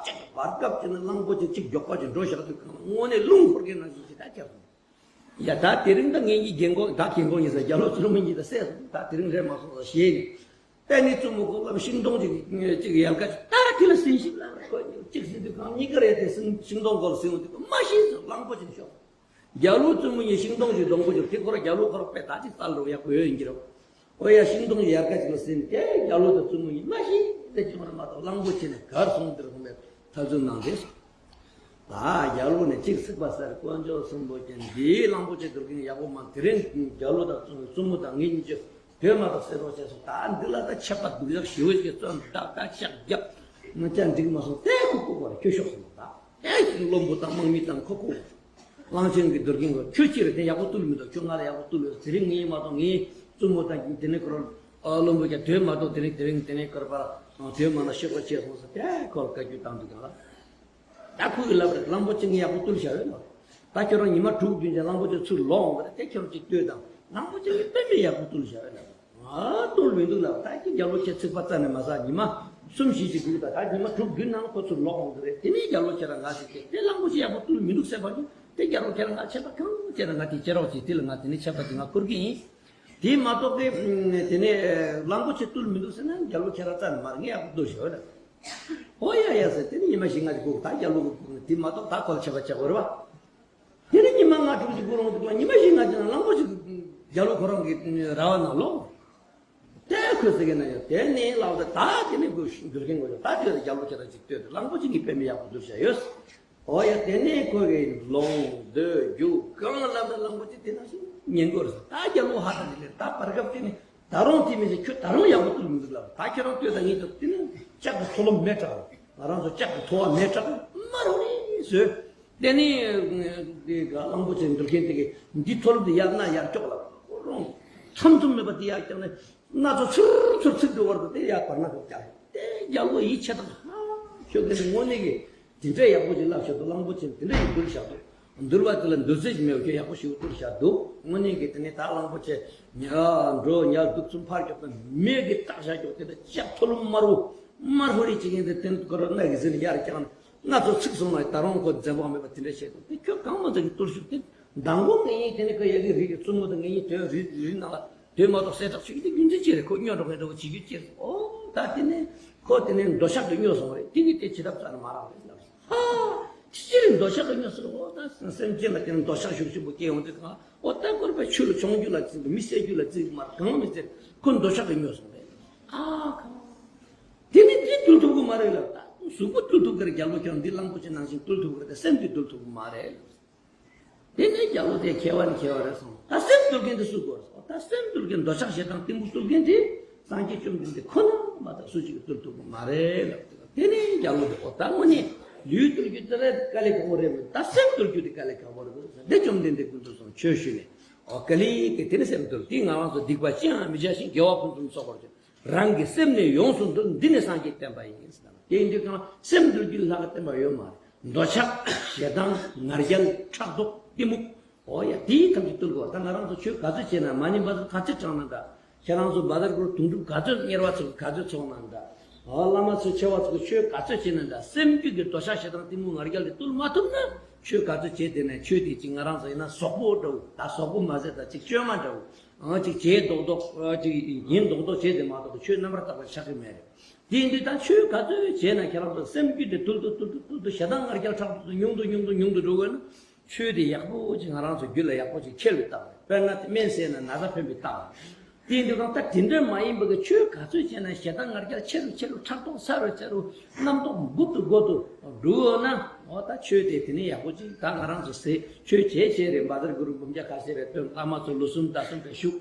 ཅིག་བར་སྐབས་དེ་ནས་གླང་པོ་ཆེ་ཅིག་མགྱོགས་པ་ཅིག་འགྲོ་བཞག་དུས་གང་ལ་དངོས་གནས་རླུང་འཁོར་མཁན་ནང་བཞིན་ཞིག་ད་ཁྱབ་སོང་། ཡ། ད་དེ་རིང་ད་ངེད་ཀྱི་རྒན་གོག་ད་རྒན་གོག་ཡིན་ས་རྒྱ་ལོ་བཙུན་མོ་གཉིས་ད་བསད་སོང་། ད་དེ་རིང་རེད་མ་སོང་ཟེར་ཞེས་ནས། དཔེ་ནི་བཙུན་མོ་ཁོ་ལ་ཤིང་སྡོང་ཅིག་ཅིག་ཡལ་ག་ཅིག་ད་དེ་ལ་ཟིན་ཞིག་ལ་ཁོ་གཅིག་ཟིན་དུས་གང་གཉིས་ཀ་རེད་དེ། ཤིང་སྡོང་ཁོ་ལ་ཟིན་འོང་དུས་མ་ཤེས་སོང་། གླང་པོ་ཆེ་ཤོག་རྒྱ་ལོ་བཙུན་མོ་གཉིས་ཤིང་སྡོང་ཅིག་སྡོང་པོ་ཅིག་དེ་ཁོ་ར་རྒྱ་ལོ་ཁོ་ར་དཔེ་ད་ཅིག་སལ་རོགས་ཡག་པོ་ཡོད་ཡིན་གྱི་རོགས། ཨོ་ཡ། ཤིང་སྡོང་ཡལ་ག་ཅིག་ལ་ཟིན་ཏེ་རྒྱ་ལོ་དང་བཙུན་མོ་གཉིས་མ་ཤི་དེ་བྱུང་བ་མ་གཏོགས་གླང་པོ་ཆེ་ནི་གར་སོང་དེར་ཧོ་མེད་ཐབས་ཚུལ་གནང་རེད། ད་རྒྱ་ལོ་ནི་གཅིག་ཚིག་པ་ཟེར། དཀོན་མཆོག་གསུམ་པོ་ཀྱང་འདིའི་གླང་པོ་ཆེ་འདུལ་མཁན་ཡག་པོ་མ། དེ་རིང་རྒྱ་ལོ་དང་བཙུན་མོ་དང་ངེད་གཉིས་ཀྱི་དོན་མ་གཏོགས་གསལ་རོགས་བྱས་སོང་། ད་འདི་ལ་ད་ཆད་པ་སྡུག་ཡག་ཞེ་བོ་ཞིག་བཙོན་བདག་ད་ཤག་རྒྱབ་ང་ཅག་འགྲིག་མ་སོང་། དེ་ཁོ་ལྐུགས་པར་ཁྱོད་ཤོག་ཟེར་ལ། ད་དེ་བཞིན་བློན་པོ་དང་དམག་མི་དང་ཁོ་ལྐུགས། གླང་ཆེན་གྱི་འདུལ་མཁན་གྱིས་ཁྱོད་ཅི་རེད་དེ་ཡག་པོ་བཏུལ་མི་འདུག་ཁྱོད་ང་ལ་ཡག་པོ་བཏུལ་ཡོད། དེ་རིང་ངས་མ་གཏོགས་ངའི་བཙུན་མོ་དང་དེ་ནས་ཁོ་རང་བློན་པོ་ཀྱང་དོན་མ་གཏོགས་དེ་རིང་དེ་རིང་དེ་ནས་ཁོ་རང་པ་དོན་མ་ན་ཤོག་པ་བྱས་སོང་ཟེར་དེ་ཁོ་ལ་བཀའ་བཀྱོན་བཏང་འདུག་ཀྱང་ལ། ད་ཁོ་གིས་ལབ་རེད། གླང་པོ་ཆེ་ངས་ཡག་པོ་བཏུལ་བཞག་ཡོད་ལབ། ད་ཁྱོད་རང་ཉི་མ་དྲུག་བདུན་ཅིག་གླང་པོ་ཆེ་ཚུར་ལོག་འོང་གི་རེད་དེ། ཁྱོད་རང་ཅིག་ལྟོས་དང་། གླང་པོ་ཆེ་ངས་དཔེ་མེད་ཡག་པོ་བཏུལ་བཞག་ཡོད་ལབ། ང་བཏུལ་མི་འདུག་ལབ། ད་ཁྱོད་རྒྱ་ལོ་ཁྱེད་ཚིག་པ་རྩ་ནས་མ་ཟ། ཉི་མ་གསུམ་བཞི་ཅིག་འདུག་ད་ད་ཉི་མ་དྲུག་བདུན་ནང་ཁོ་ཚུར་ལོག་འོང་གི་རེད། དེ་ནས་རྒྱ་ལོ་ཁྱེད་རང་ང་ཞིག་དེ་དེ་གླང་པོ་ཆེ་ཡག་པོ་བཏུལ་མི་འདུག་ཟེར་བ་ནི་དེ་རྒྱ་ལོ་ཁྱེད་རང་ང་ཆད་པ་གང་བྱས་ན་ང་དེ་བྱེད་རོགས་བྱེད། དེ་ལ་ང་དེ་ནས་ཆད་པ་དེ་ང་འཁུར་གི་ཡིན། དེ་མ་གཏོགས་ཀྱི་དེ་ནས་གླང་པོ་ཆེ་བཏུལ་མི་འདུག་ཟེར་ན་རྒྱ་ལོ་ཁྱེད་རང་རྩ་ནས་མ་རེད། ངས་ཡག་པོ་བཏུལ་བཞག་ཡོད་ལབ། ཨོ་ཡ་ཡ་ཟེར། དེ་ནི་ཉི་མ་བཞི་ལྔ་ཅིག་སྒུག་ད་རྒྱ་ལོ་གིས་སྒུག་ནས་དེ་མ་གཏོགས་ད་ཁོ་ལ་ཆད་པ་བཅག་དགོས་རེད་བ། དེ་ནི་ཉི་མ་ལྔ་དྲུག་ཅིག་སྒུག་རུང་དུ་ཉི་མ་བཞི་ལྔ་ཅིག་ནང་གླང་པོ་ཆེ་རྒྱ་ལོ་ཁོ་རང་གི་ར་བ་ནང་ལོག་དེ་ཁོས་ཟེར་གི་ན་ཡོད། དེ་ནི་ལབ་ད་ད་དེ་ནི་ཁོས་འདུལ་མཁན་དགོས་ཡོད། ད་དེ་རྒྱ་ལོ་ཁྱེད་རང་ཅིག་ལྟོས་ཏེ། གླང་པོ་ཆེ་ངས་དཔེ་མི་ཡག་པོ་བཏུལ་བཞག་ཡོད། ཨོ་ཡ། དེ་ནས་ཁོ་གིས་ལོང་སྡོད་རྒྱུག་གང་ལབ་ན་གླང་པོ་ཆེ་དེ་ནང་བཞིན་ཉན་དགོས་རེད་ཟེར། ད་རྒྱ་ལོ་ཧ་ད་དེ་ལས་ད་བར་སྐབས་དེ་ནི་ད་རུང་དེ་མི་ཟེར། ཁྱོད་ད་རུང་ཡག་པོ་བཏུལ་མི་འདུག་ལབ། ད་ཁྱེད་རང་ལྟོས་དང་། ངས་ད་དེ་ནི་ལྕགས་ཀྱི་ཐོ་ལོ་མེ་དྲག་ང་རང་ཚོ་ལྕགས་ཀྱི་ཐོ་བ་མེ་དྲག་མར་ཧོ་རི་བཟོས། དེ་ནས་དེ་ག་གླང་པོ་ཆེ་འདུལ་མཁན་དེ་གིས་འདི་ཐོ་ལོ་དེ་ཡར་ན་ཡར་ཀྱོག་ལབ། ཁོ་རང་ཐམ་ཐུམ་མེད་པ་དེ་ཡར་ཀྱོག་ནས་སྣ་ཚོགས་ཚུར་ཚུར་ཚུར་འགྲོ་བར་དུ་དེ་ཡར་བར་ན་ཀྱོག་ཀྱག་དེ་རྒྱ་ལོ་ཡིད་ཆེས་དང་། ཧ་ཁྱོད་དེ་ནི་དངོས་གནས་ཀྱི་དེ་འདྲའི་ཡག་པོ་ཅིག་ལབ་བཞག་འདུག་གླང་པོ་ཆེ་དེ་འདྲ་ཡི་འདུལ་བཞག་འདུག་འདུལ་བ་དེ་ལ་འདུལ་རྩིས་ཀྱི་མེད་པ་ཁྱོད་ཡག་པོ་ཞིག་འདུལ་བཞག་འདུག་དངོས་གནས་ཀྱི་དེ་ནས་ད་གླང་པོ་ཆེ་ཉལ་འགྲོ་ཉལ་འདུག་གསུམ་ཕར་ཀྱོག་པའི་མེ་གིས་བཏགས་བཞག་ཀྱོག་དེ་ལ་ལྕགས་ཐོ་ལོ་དམར་པོ་དམར་ཧོ་རི་ཅིག་ཡིན་དེ། དེ་ནི་ཁོ་རང་སྣ་གི་ཟིན་ཡར་བརྐྱངས་ནས་སྣ་ཚོགས་ཚིག་སོང་ན་ད་རུང་ཁོ་འཛེམ་བག་མེད་པ་དེ་འདྲ་བྱས་འདུག་དེ་ཁྱོད་གང་མ་ཚང་གི་བཏུལ་ཤོག་དེ་མདང་དགོང་ངེད་གཉིས་དེ་ནས་ཁོ་ཡ་གི་རི་གི་བཙུན་མོ་དང་ངེད་གཉིས་དོན་རི་རི་ནང་ལ་དོན་མ་གཏོགས་གསལ་བསྒྲགས་ཞུ་རྒྱུ་དེ་རྒྱུ་མཚན་ཅི་རེད། ཁོ་སྨྱོ་འགྲོ་མཁན་འདྲ་བོ་བྱེད་རྒྱུ་ཅི་རེད། ཨོ། ད་དེ་ནས་ཁོ་དེ་ནས་འདོད་ཆགས་ཀྱིས་སྨྱོས་སོང་རེད། དེ་གིས་དེ་བྱེད་ཐབས་རྩ་ནས་མ་རག་རེད་ལབ་སོང་། ཧ། ཅི་ཕྱིར་འདོད་ཆགས་ཀྱིས་སྨྱོས་སོང་། འོ་ད་སེམས་ཅན་ལ་དེ་ནས་འདོད་ཆགས་ཤུགས་ཆེན་པོ་སྐྱེ་ཡོང་དུས་གང་། འོ་ད་སྐོར་པ་ཆོས་ལ་མཆོང་རྒྱུ་ལ་བརྩི་འདུག་མི་བསད་རྒྱུ་ལ་བརྩི་གི་མ་རེད། གང་མི་བརྩི། ཁོ་འདོད་ཆགས་ཀྱིས་སྨྱོས་སོང་རེད། ཨ་ཁ། དེ་ནི་དེ་བཏུལ་ཐུབ་ཀྱི་མ་རེད་ལབ། ད་གཟུགས་པོ་བཏུལ་ཐུབ་ཀྱི་རེད། རྒྱལ་པོ་ཁྱོད་འདི་གླང་པོ་ཆེ་ནང་བཞིན་བཏུལ་ཐུབ་ཀྱི་རེད། ད་སེམས་ཀྱིས་བཏུལ་ཐུབ་ཀྱི་མ་རེད་ལབ། དེ་ནས་རྒྱལ་པོ་དེ་མཁས་པ་ནི་མཁས་པ་རེད་གསུངས། ད་སེམས་བཏུལ་མཁན་དེ་སུ་དགོས་སོ། ད་སེམས་བཏུལ་མཁན་འདོད་ཆགས་ཞེ་སྡང་གཏི་མུག་བཏུལ་མཁན་དེ་སངས་རྒྱས་བཅོམ་ལྡན་འདས་ཁོ་ན་མ་གཏོགས་སུ་གཅིག་གིས་བཏུལ་ཐུབ་ཀྱི་མ་རེད་ལབ། དེ་ནས་རྒྱལ་པོ་དེ་འོ་ད་དངོས་གནས་ལུས་བཏུལ་རྒྱུ་དེ་ལས་དཀའ་ལས་ཁག་པོ་རེད་མོད། ད་སེམས་བཏུལ་རྒྱུ་དེ་དཀའ་ལས་ཁག་པོ་རེད་གསུངས། དེ་བཅོམ་ལྡན་འདས་སྐུ་མདུན་སོང་ཆོས་ཞུས་ནས། འོ་ག་ལེ་གི་དེ་ནས་སེམས་བཏུལ། དེ་ང་རང་ཚོ་སྡིག་པ་ཅི་ཡང་མི་བྱ་ཞིང་། དགེ་བ་ཕུན་སུམ་ཚོགས་པར་སྤྱད། རང་གི་སེམས་ནི་ཡོངས་སུ་འདུལ། འདི་ནི་སངས་རྒྱས་བསྟན་པ་ཡིན། དེ་ཡིན་དུས་གང་ལ་སེམས་འདུལ་རྒྱུ་ལས་ལྷག་བསྟན་པ་ཡོད་མ་རེད། འདོད་ཆགས་ཞེ་སྡང་ང་རྒྱལ་ཕྲག་དོག་གཏི་མུག་འོ་ཡ་དེའི་ཐམས་ཅད་བཏུལ་དགོས། ད་ང་རང་ཚོ་ཆོས་ག་ཚོད་བྱས་ན། མ་ཎི་བཛྲ་ག་ཚོད་བགྲངས་ན་འདྲ། ཁྱེད་རང་ཚོ་བཛྲ་གུ་རུ་དུང་སྒྲུབ་ག་ཚོད་གཉེར་བ་ཚོ་ག་ཚོད་ཚོགས་ན་འདྲ། འོ་བླ་མ་ཚོ་ཆེ་བ་ཚོ་ཆོས་ག་ཚོད་བྱས་ན་འདྲ། སེམས་རྒྱུད་ཀྱི་འདོད་ཆགས་ཞེ་སྡང་གཏི་མུག་ང་རྒྱལ་དེ་བཏུལ་མ་ཐུབ་ན། ཆོས་ག་ཚོད་བྱས་བསྡད་ན་ཆོས་དེ་ཅིག་ང་རང་ཚོ་ཡིན་ན་ཟོག་པོ་འདྲ་བོ། ད་ཟོག་པོ་མ་ཟད་ད་ཅིག་བཅོས་མ་འདྲ་བོ། ཨང་ཅིག་བྱས་མདོག་མདོག་ཨ་ཅིག་ཡིན་མདོག་མདོག་བྱས་ཏེ་མ་གཏོགས་ཆོས་རྣམ་པར་དག་པ་ཆགས་ཀྱི་མེད་རེད། དེ་ཡིན་དུས་ད་ཆོས་ག་ཚོད་བྱས་ན་ཁྱེད་རང་ཚོ་སེམས་རྒྱུད་དེ་དུལ་དུ་དུལ་དུ་དུལ་དུ་ཞེ་སྡང་ང་རྒྱལ་ཕྲག་དོག་དེ་ཉུང་དུ་ཉུང་དུ་ཉུང་དུ་འགྲོ་དགོས་ན། ཆོས་དེ་ཡག་པོ་ཅིག་ང་རང་ཚོ་རྒྱུད་ལ་ཡག་པོ་ཅིག་ཁྱེར་བའི་རྟགས་རེད། དཔེར་ན་དེ་སྨན་ཟས་ན་ན་ཚ་ཕན་པའི་རྟགས་རེད། དེ་ཡིན་དུས་གང་ལྟར་དེ་འདྲ་མ་ཡིན་པ་གི་ཆོས་ག་ཚོད་བྱས་ན་ཞེ་སྡང་ང་རྒྱལ་ཆེ་རུ་ཆེ་རུ་ཕྲག་དོག་ཚ་རུ་ཚ་རུ་རྣམ་རྟོག་འབུར་དུ་འབུར་དུ་འགྲོ་ཡོད་ན། འོ་ད་ཆོས་དེ་དེ་ནས་ཡག་པོ་ཅིག་ད་ང་རང་ཚོ་ཟས་ཆོས་བྱས་བྱས་རེད། བཛྲ་གུ་རུ་འབུམ་བརྒྱ་ཁ་ཤས་རེ་བཏོན། བླ་མ་ཚོ་ལོ་གསུམ་ཟླ་གསུམ་རེ་བཞུགས།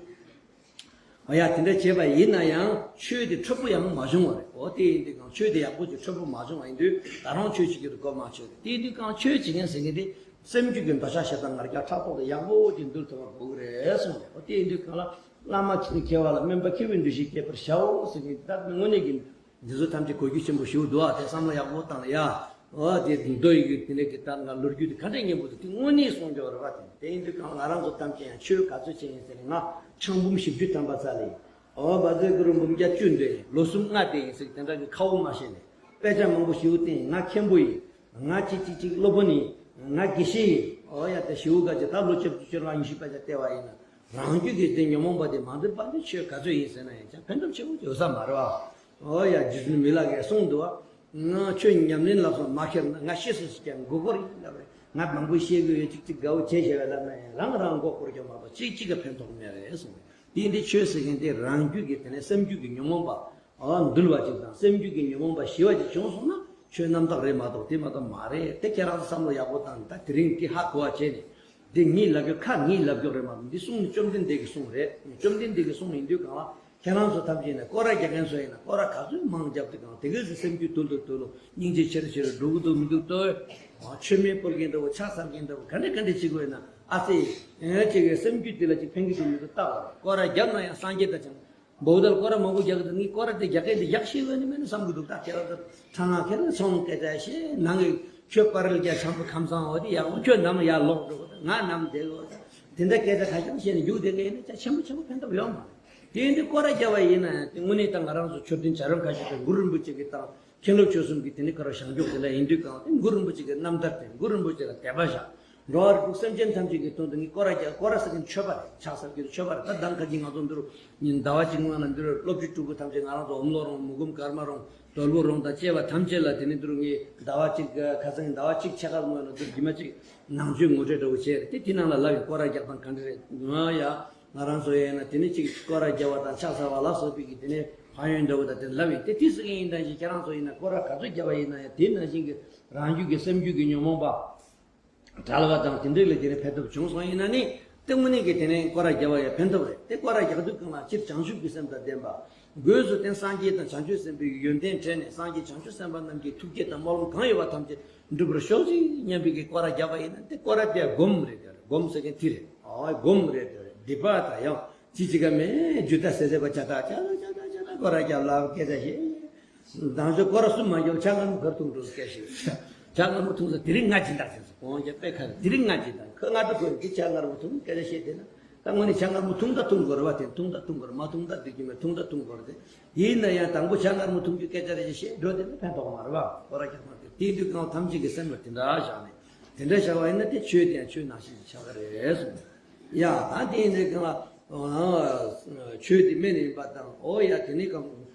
འོ་ཡ་དེ་འདྲ་བྱས་པ་ཡིན་ན་ཡང་ཆོས་དེ་འཕྲོད་པོ་ཡང་མ་བྱུང་བ་རེད། འོ་དེ་ཡིན་དུས་གང་ཆོས་དེ་ཡག་པོ་ཅིག་འཕྲོད་པོ་མ་བྱུང་བ་ཡིན་དུས་ད་རུང་ཆོས་བྱེད་རྒྱུ་དེ་གོ་མ་ཆོད་རེད། དེ་ཡིན་དུས་གང་ཆོས་བྱེད་མཁན་ཟེར་མཁན་དེ་སེམས་རྒྱུད་ཀྱི་འདོད་ཆགས་ཞེ་སྡང་ང་རྒྱལ་ཕྲག་དོག་དེ་ཡག་པོ་ཅིག་འདུལ་ཐུབ་པ་དགོས་ཀྱི་རེད་གསུངས་ཏེ། འོ་དེ་ཡིན་དུས་གང་ལ། བླ་མ་མཁས་པ་ལ་སྨན་པ་མཁས་པའི་འདུ་ཤེས་བསྐྱེད་པར་བྱའོ་ཟེར་གྱི་ད་དངོས་གནས་ཀྱི་འདི་ཚོ་ཐམས་ཅད་གོ་རྒྱུ་ཆེན་པོ་ཞིག་འདུག་ཨ། དེ་བསམ་བློ་ཡག་པོ་བཏང་ཡ། འོ་དེ་མདོ་ཡི་གི་དེ་ནས་ཀྱི་ད་ང་ལོ་རྒྱུས་དེ་ག་འདྲས་སྙན་པོ་འདུག་དེ་དངོས་གནས་གསུང་རྒྱུ་རེད་པ། དེ་དེ་ཡིན་དུས་གང་ང་རང་ཚོ་ཐམས་ཅད་ཡང་ཆོས་ག་ཚོད་བྱས་ཡིན་ཟེར་ནས་ང་ཆང་འབུམ་བཞི་བཅུ་ཐམ་པ་ཙམ་ལས། འོ་བཛྲ་གུ་རུ་འབུམ་བརྒྱ་བཅུ་འདོན་ཡིན། ལོ་གསུམ་ལྔ་བསྡད་ཡིན་ཟེར་དེ་འདྲ་གི་ཁ་དབུགས་མ་བཞེས་ནས་དཔེ་ཆ་མང་པོ་ཞིག་བསྟན་ཡིན། ང་མཁན་པོ་ཡིན། ང་ཅིག་ཅིག་ཅིག་སློབ་དཔོན་ཡིན། ང་དགེ་བཤེས་ཡིན། འོ་ཡ་ད་ཞེ་པོ་ག་ཅིག་ད་ལོ་བཅུ་བཅུ་ལྔ་ཉི་ཤུ་དཔེ་ཆ་བལྟས་པ་ཡིན་ན། རང་རྒྱུད་ཀྱི་དེ་ཉོན་མོངས་པ་དེ་མ་འདུལ་བར་དུ་ཆོས་ག་ཚོད་ཡིན་ཟེར་ན་ཡང་ཅང་ཕན་ཐོགས་ཆེན་པོ་ཡོད་ས་མ་རེད་བ། འོ་ཡ་རྗེ་བཙུན་མི་ལ་གིས་གསུངས་འདུག་བ། ང་ཆོས་ཉམས་ལེན་ལ་སོགས་མ་ཁྱེར་ན་ང་ཤི་སོང་ཟེར་ཀྱང་མགོ་སྐོར་ཡིན་ལབ་རེད། ང་མང་པོ་བཤད་གི་ཡོད། ཅིག་ཅིག་དགའ་བོ་བྱས་བྱས་པ་ལབ་ན་ཡང་རང་རང་མགོ་སྐོར་གྱི་མ་གཏོགས་ཅིག་ཅིག་ག་ཕན་ཐོགས་མེད་རེད་གསུངས། དེ་འདི་ཆོས་ཟེར་མཁན་དེ་རང་རྒྱུད་ཀྱི་དེ་ནས་སེམས་རྒྱུད་ཀྱི་ཉོན་མོངས་པ། འོ་འདུལ་བ་ཅིག་དང་སེམས་རྒྱུད་ཀྱི་ཉོན་མོངས་པ་ཞི་བ་ཅིག་བྱུང་སོང་ན་ཆོས་རྣམ་དག་རེད་མ་གཏོགས་དེ་མ་གཏོགས་མ་རེད། དེ་ཁྱེད་རང་ཚོ་བསམ་བློ་ཡག་པོ་བཏང་ནས་ད་དེ་རིང་འདི་ཧ་གོ་བ་བྱས་ནས། འདི་ངས་ལབ་རྒྱུ་ཁ་ངས་ལབ་རྒྱུ་རེད་མ་གཏོགས་འདི་གསུང་ནི་བཅོམ་ལྡན་འདས་ཀྱི་གསུང་རེད། བཅོམ་ལྡན་འདས་ཀྱི་གསུང་ཡིན་དུས་གང་ལ་ཁྱེད་རང་ཚོ་ཐམས་ཅད་ནས་སྐོར་ར་རྒྱག་མཁན་ཚོ་ཡིན་ན་སྐོར་ར་ག་ཚོད་མང་རྒྱབ་དུས་གང་དེ་གས་སུ་སེམས་རྒྱུད་དུལ་དུ་དུལ་ལོ། སྙིང་རྗེ་ཆེ་རུ་ཆེ་རུ་འགྲོ་གི་འདུག་མི་འདུག་ལྟོས། མཆོད་མེ་སྤོལ་མཁན་འདྲ་བོ་ཕྱག་འཚལ་མཁན་འདྲ་བོ་ག་འདྲ་ག་འདྲ་བྱེད་དགོས་ཡིན་ན་ཨ་ཙི། ཨེ་ཅིག་གི་སེམས་རྒྱུད་དེ་ལ་ཅིག་ཕན་གྱི་འདུག་མི་འདུག་བལྟ་བ་རེད། སྐོར་ར་རྒྱབ་ན་ཡང་སངས་རྒྱས་དང་བྱང་། འབོ་དལ་སྐོར་ར་མང་པོ་རྒྱག་གི་འདུག་ངས་སྐོར་ར་དེ་རྒྱག་མཁན་དེ་རྒྱག་ཤེས་ཡོད་ནི་མེད་ན་བསམ་གི་འདུག་ད་ཁྱེད་རང་ཚོ་ཁྲ་ང་ཁྱེད་རང་ཚོང་སྐད་ཆ་བཤད་ནང་གི་ཁྱོད་པར་རྒྱ་བྱང་བུ་ཁམས་སངས་འོ་དེ་ཡག་པོ། ཁྱོད་ནམ་ཡར་ལོག་འགྲོ་གི་འདུག་ང་ནམ་བསྡད་གི་འོ་ད་དེ་འདྲ་སྐད་ཆ་ཁ་ཤས་བཤད་ནས་རྒྱུག་བསྡད་མཁན་ཡིན་ན་ཅག་ཆེན་པོ་ཆེན་པོ་ཕན་ཐོགས་ཡོད་མ་རེད། དེ་ཡིན་དུས་སྐོར་ར་རྒྱབ་པ་ཡིན་ན་ཡང་དེ་དངོས་གནས་ད་ང་རང་ཚོ་མཆོད་རྟེན་བྱ་རུང་ཁ་ཤས་དང་གུ་རུ་རིན་པོ་ཆེ་གི་དང་། མཁན་སློབ་ཆོས་གསུམ་གྱི་དེ་ནི་ཀ་ར་བྱང་ཆུབ་དེ་འདྲ་ཡིན་དུས་གང་དེ་གུ་རུ་རིན་པོ་ཆེ་གི་རྣམ་ཐར་དེ་གུ་རུ་རིན་པོ་ཆེ་ལ་དད་པ་བཞག་འགྲོ་བ་རིགས་དྲུག་སེམས་ཅན་ཐམས་ཅད་ཀྱི་དོན་དུ་ངས་སྐོར་ར་རྒྱག་སྐོར་ར་ཟེར་མཁན་མཆོད་པ་རེད། ཕྱག་འཚལ་རྒྱུ་མཆོད་པ་རེད། ད་གདམ་ཁ་གྱིས་ང་ཚོ་འདི་རུ་ཟླ་བ་གཅིག་སྔོན་ལ་འདི་རུ་སློབ་ཕྲུག་ཕྲུ་གུ་ཐམས་ཅད་ང་རང་ཚོ་འོམ་ལོ་རོང་མུ་གུམ་ཀརྨ་རོང་དོལ་པོ་རོང་དང་བཅས་པ་ཐམས་ཅད་ལ་དེ་ནི་འདི་རུ་ངས་ཟླ་བ་གཅིག་ཁ་སང་ཟླ་བ་གཅིག་ཕྱེད་ཀ་སྔོན་ལ་འདི་རུ་རྒྱུ་མ་གཅིག་ནང་ཆོས་ངོ་སྤྲོད་འདྲ་བོ་བྱས་རེད། དེ་དེ་ནང་ལ་ལབ་ཡོད། སྐོར་ར་རྒྱག་སྟངས་ག་འདྲ་རེད། ང་ཡ། ང་རང་ཚོ་ཡིན་ན་དེ་ནི་གཅིག་སྐོར་ར་རྒྱབ་པ་དང་ཕྱག་འཚལ་བ་ལ་སོགས་པའི་གི་དེ་ནི་ཕན་ཡོན་འདྲ་བོ་དང་དེ་ལབ་ཡིན། དེ་དུས་སུ་ཡིན་ནང་བཞིན་ཁྱེད་རང་ཚོ་ཡིན་ན་སྐོར་ར་ག་ཚོད་རྒྱབ་པ་ཡིན་ན་ཡང་དེ་ནང་བཞིན་གྱི་རང་རྒྱུད་ཀྱི་སེམས་རྒྱུད་ཀྱི་ཉོན་མོངས་པ་བྲལ་བ་དང་དེ་འདྲ་ལ་དེ་ནི་ཕན་ཐོགས་བྱུང་སོང་ཡིན་ན་ནི་དེ་དངོས་གནས་ཀྱི་དེ་ནི་སྐོར་ར་རྒྱབ་པ་ཡང་ཕན་ཐོགས་རེད། དེ་སྐོར་ར་རྒྱག་དུས་གང་ལ་སྤྱིར་བྱང་ཆུབ་ཀྱི་སེམས་དང་ལྡན་པ། སྒོས་སུ་དེ་སངས་རྒྱས་དང་བྱང་ཆུབ་སེམས་དཔའི་ཡོན་ཏན་དྲན་ནས་སངས་རྒྱས་བྱང་ཆུབ་སེམས་དཔའ་རྣམས་ཀྱི་ཐུགས་བསྐྱེད་དང་སྨོན་ལམ་གང་ཡོད་པ་ཐམས་ཅད་འགྲུབ་པར་ཤོག་ཅིག་སྙམ་པའི་གི་སྐོར་ར་རྒྱབ་པ་ཡིན་ན་དེ་སྐོར་ར་དེ་སྒོམ་རེད། དེ་རེད། སྒོམ་ཟེར་མཁན་དེ་རེད། ཨ་སྒོམ་རེད། དེ་རེད། སྡིག་པ་དང་ཡང་ཅི་ཅི་ག་མེད་རྒྱུ་ད་ཟེར་ཟེར་བ་ཇ་ད་ཇ་ད་ཇ་ད་ཇ་ད་སྐོར་ར་རྒྱབ་ལབ་སྐད་ཆ་བཤད། དང་ཚོ་སྐོར་ར་གསུམ་མ་རྒྱབ་ཇ་མངར་མོ་གར་འཐུང་འགྲོ་སྐད་ཆ་བཤད། ཇ་མངར་མོ་འཐུང་ས་དེ་རིང་ང་སྦྱིན་བདག་བྱེད་སོང་། གོང་རྒྱ་དཔེ་ཁ་དེ་རིང་ང་སྦྱིན་བདག་ཁོ་ང་ཚོ་ཁོ་གི་ཇ་མངར་མོ་འཐུང་སྐད་ཆ་བཤད་དེ་ན། ད་དངོས་གནས་ཇ་མངར་མོ་འཐུང་ད་འཐུང་དགོས་རེད་བ། དེ་འཐུང་ད་འཐུང་དགོས་རེད། མ་འཐུང་ད་འགྲིག་གི་མེད། འཐུང་ད་འཐུང་དགོས་རེད། དེ་ཡིན་ན་ཡང་དང་པོ་ཇ་མངར་མོ་འཐུང་རྒྱུ་སྐད་ཆ་རེ་ཞིག་བཤད་འགྲོ་དེ་ནི་ཕན་ཐོགས་མ་རེད་བ། སྐོར་ར་རྒྱག་མ་དེ་དེ་དུས་གང་ཐམས་ཅད་ཀྱི་སེམས་ལ་དེ་འདྲ་བཞག་ནས་དེ་འདྲ་བཞག་པ་ཡིན་ན་དེ་ཆོས་དེ་ཡང་ཆོས་ནང་བཞིན་ཞིག་ཆགས་ཀྱི་རེད་གསུངས། ཡ་ད་དེ་ཡིན་དུས་གང་ལ་ཆོས་དེ་སྨན་ཡིན་པ་དང་། འོ་ཡ་དེ་ནི་གང་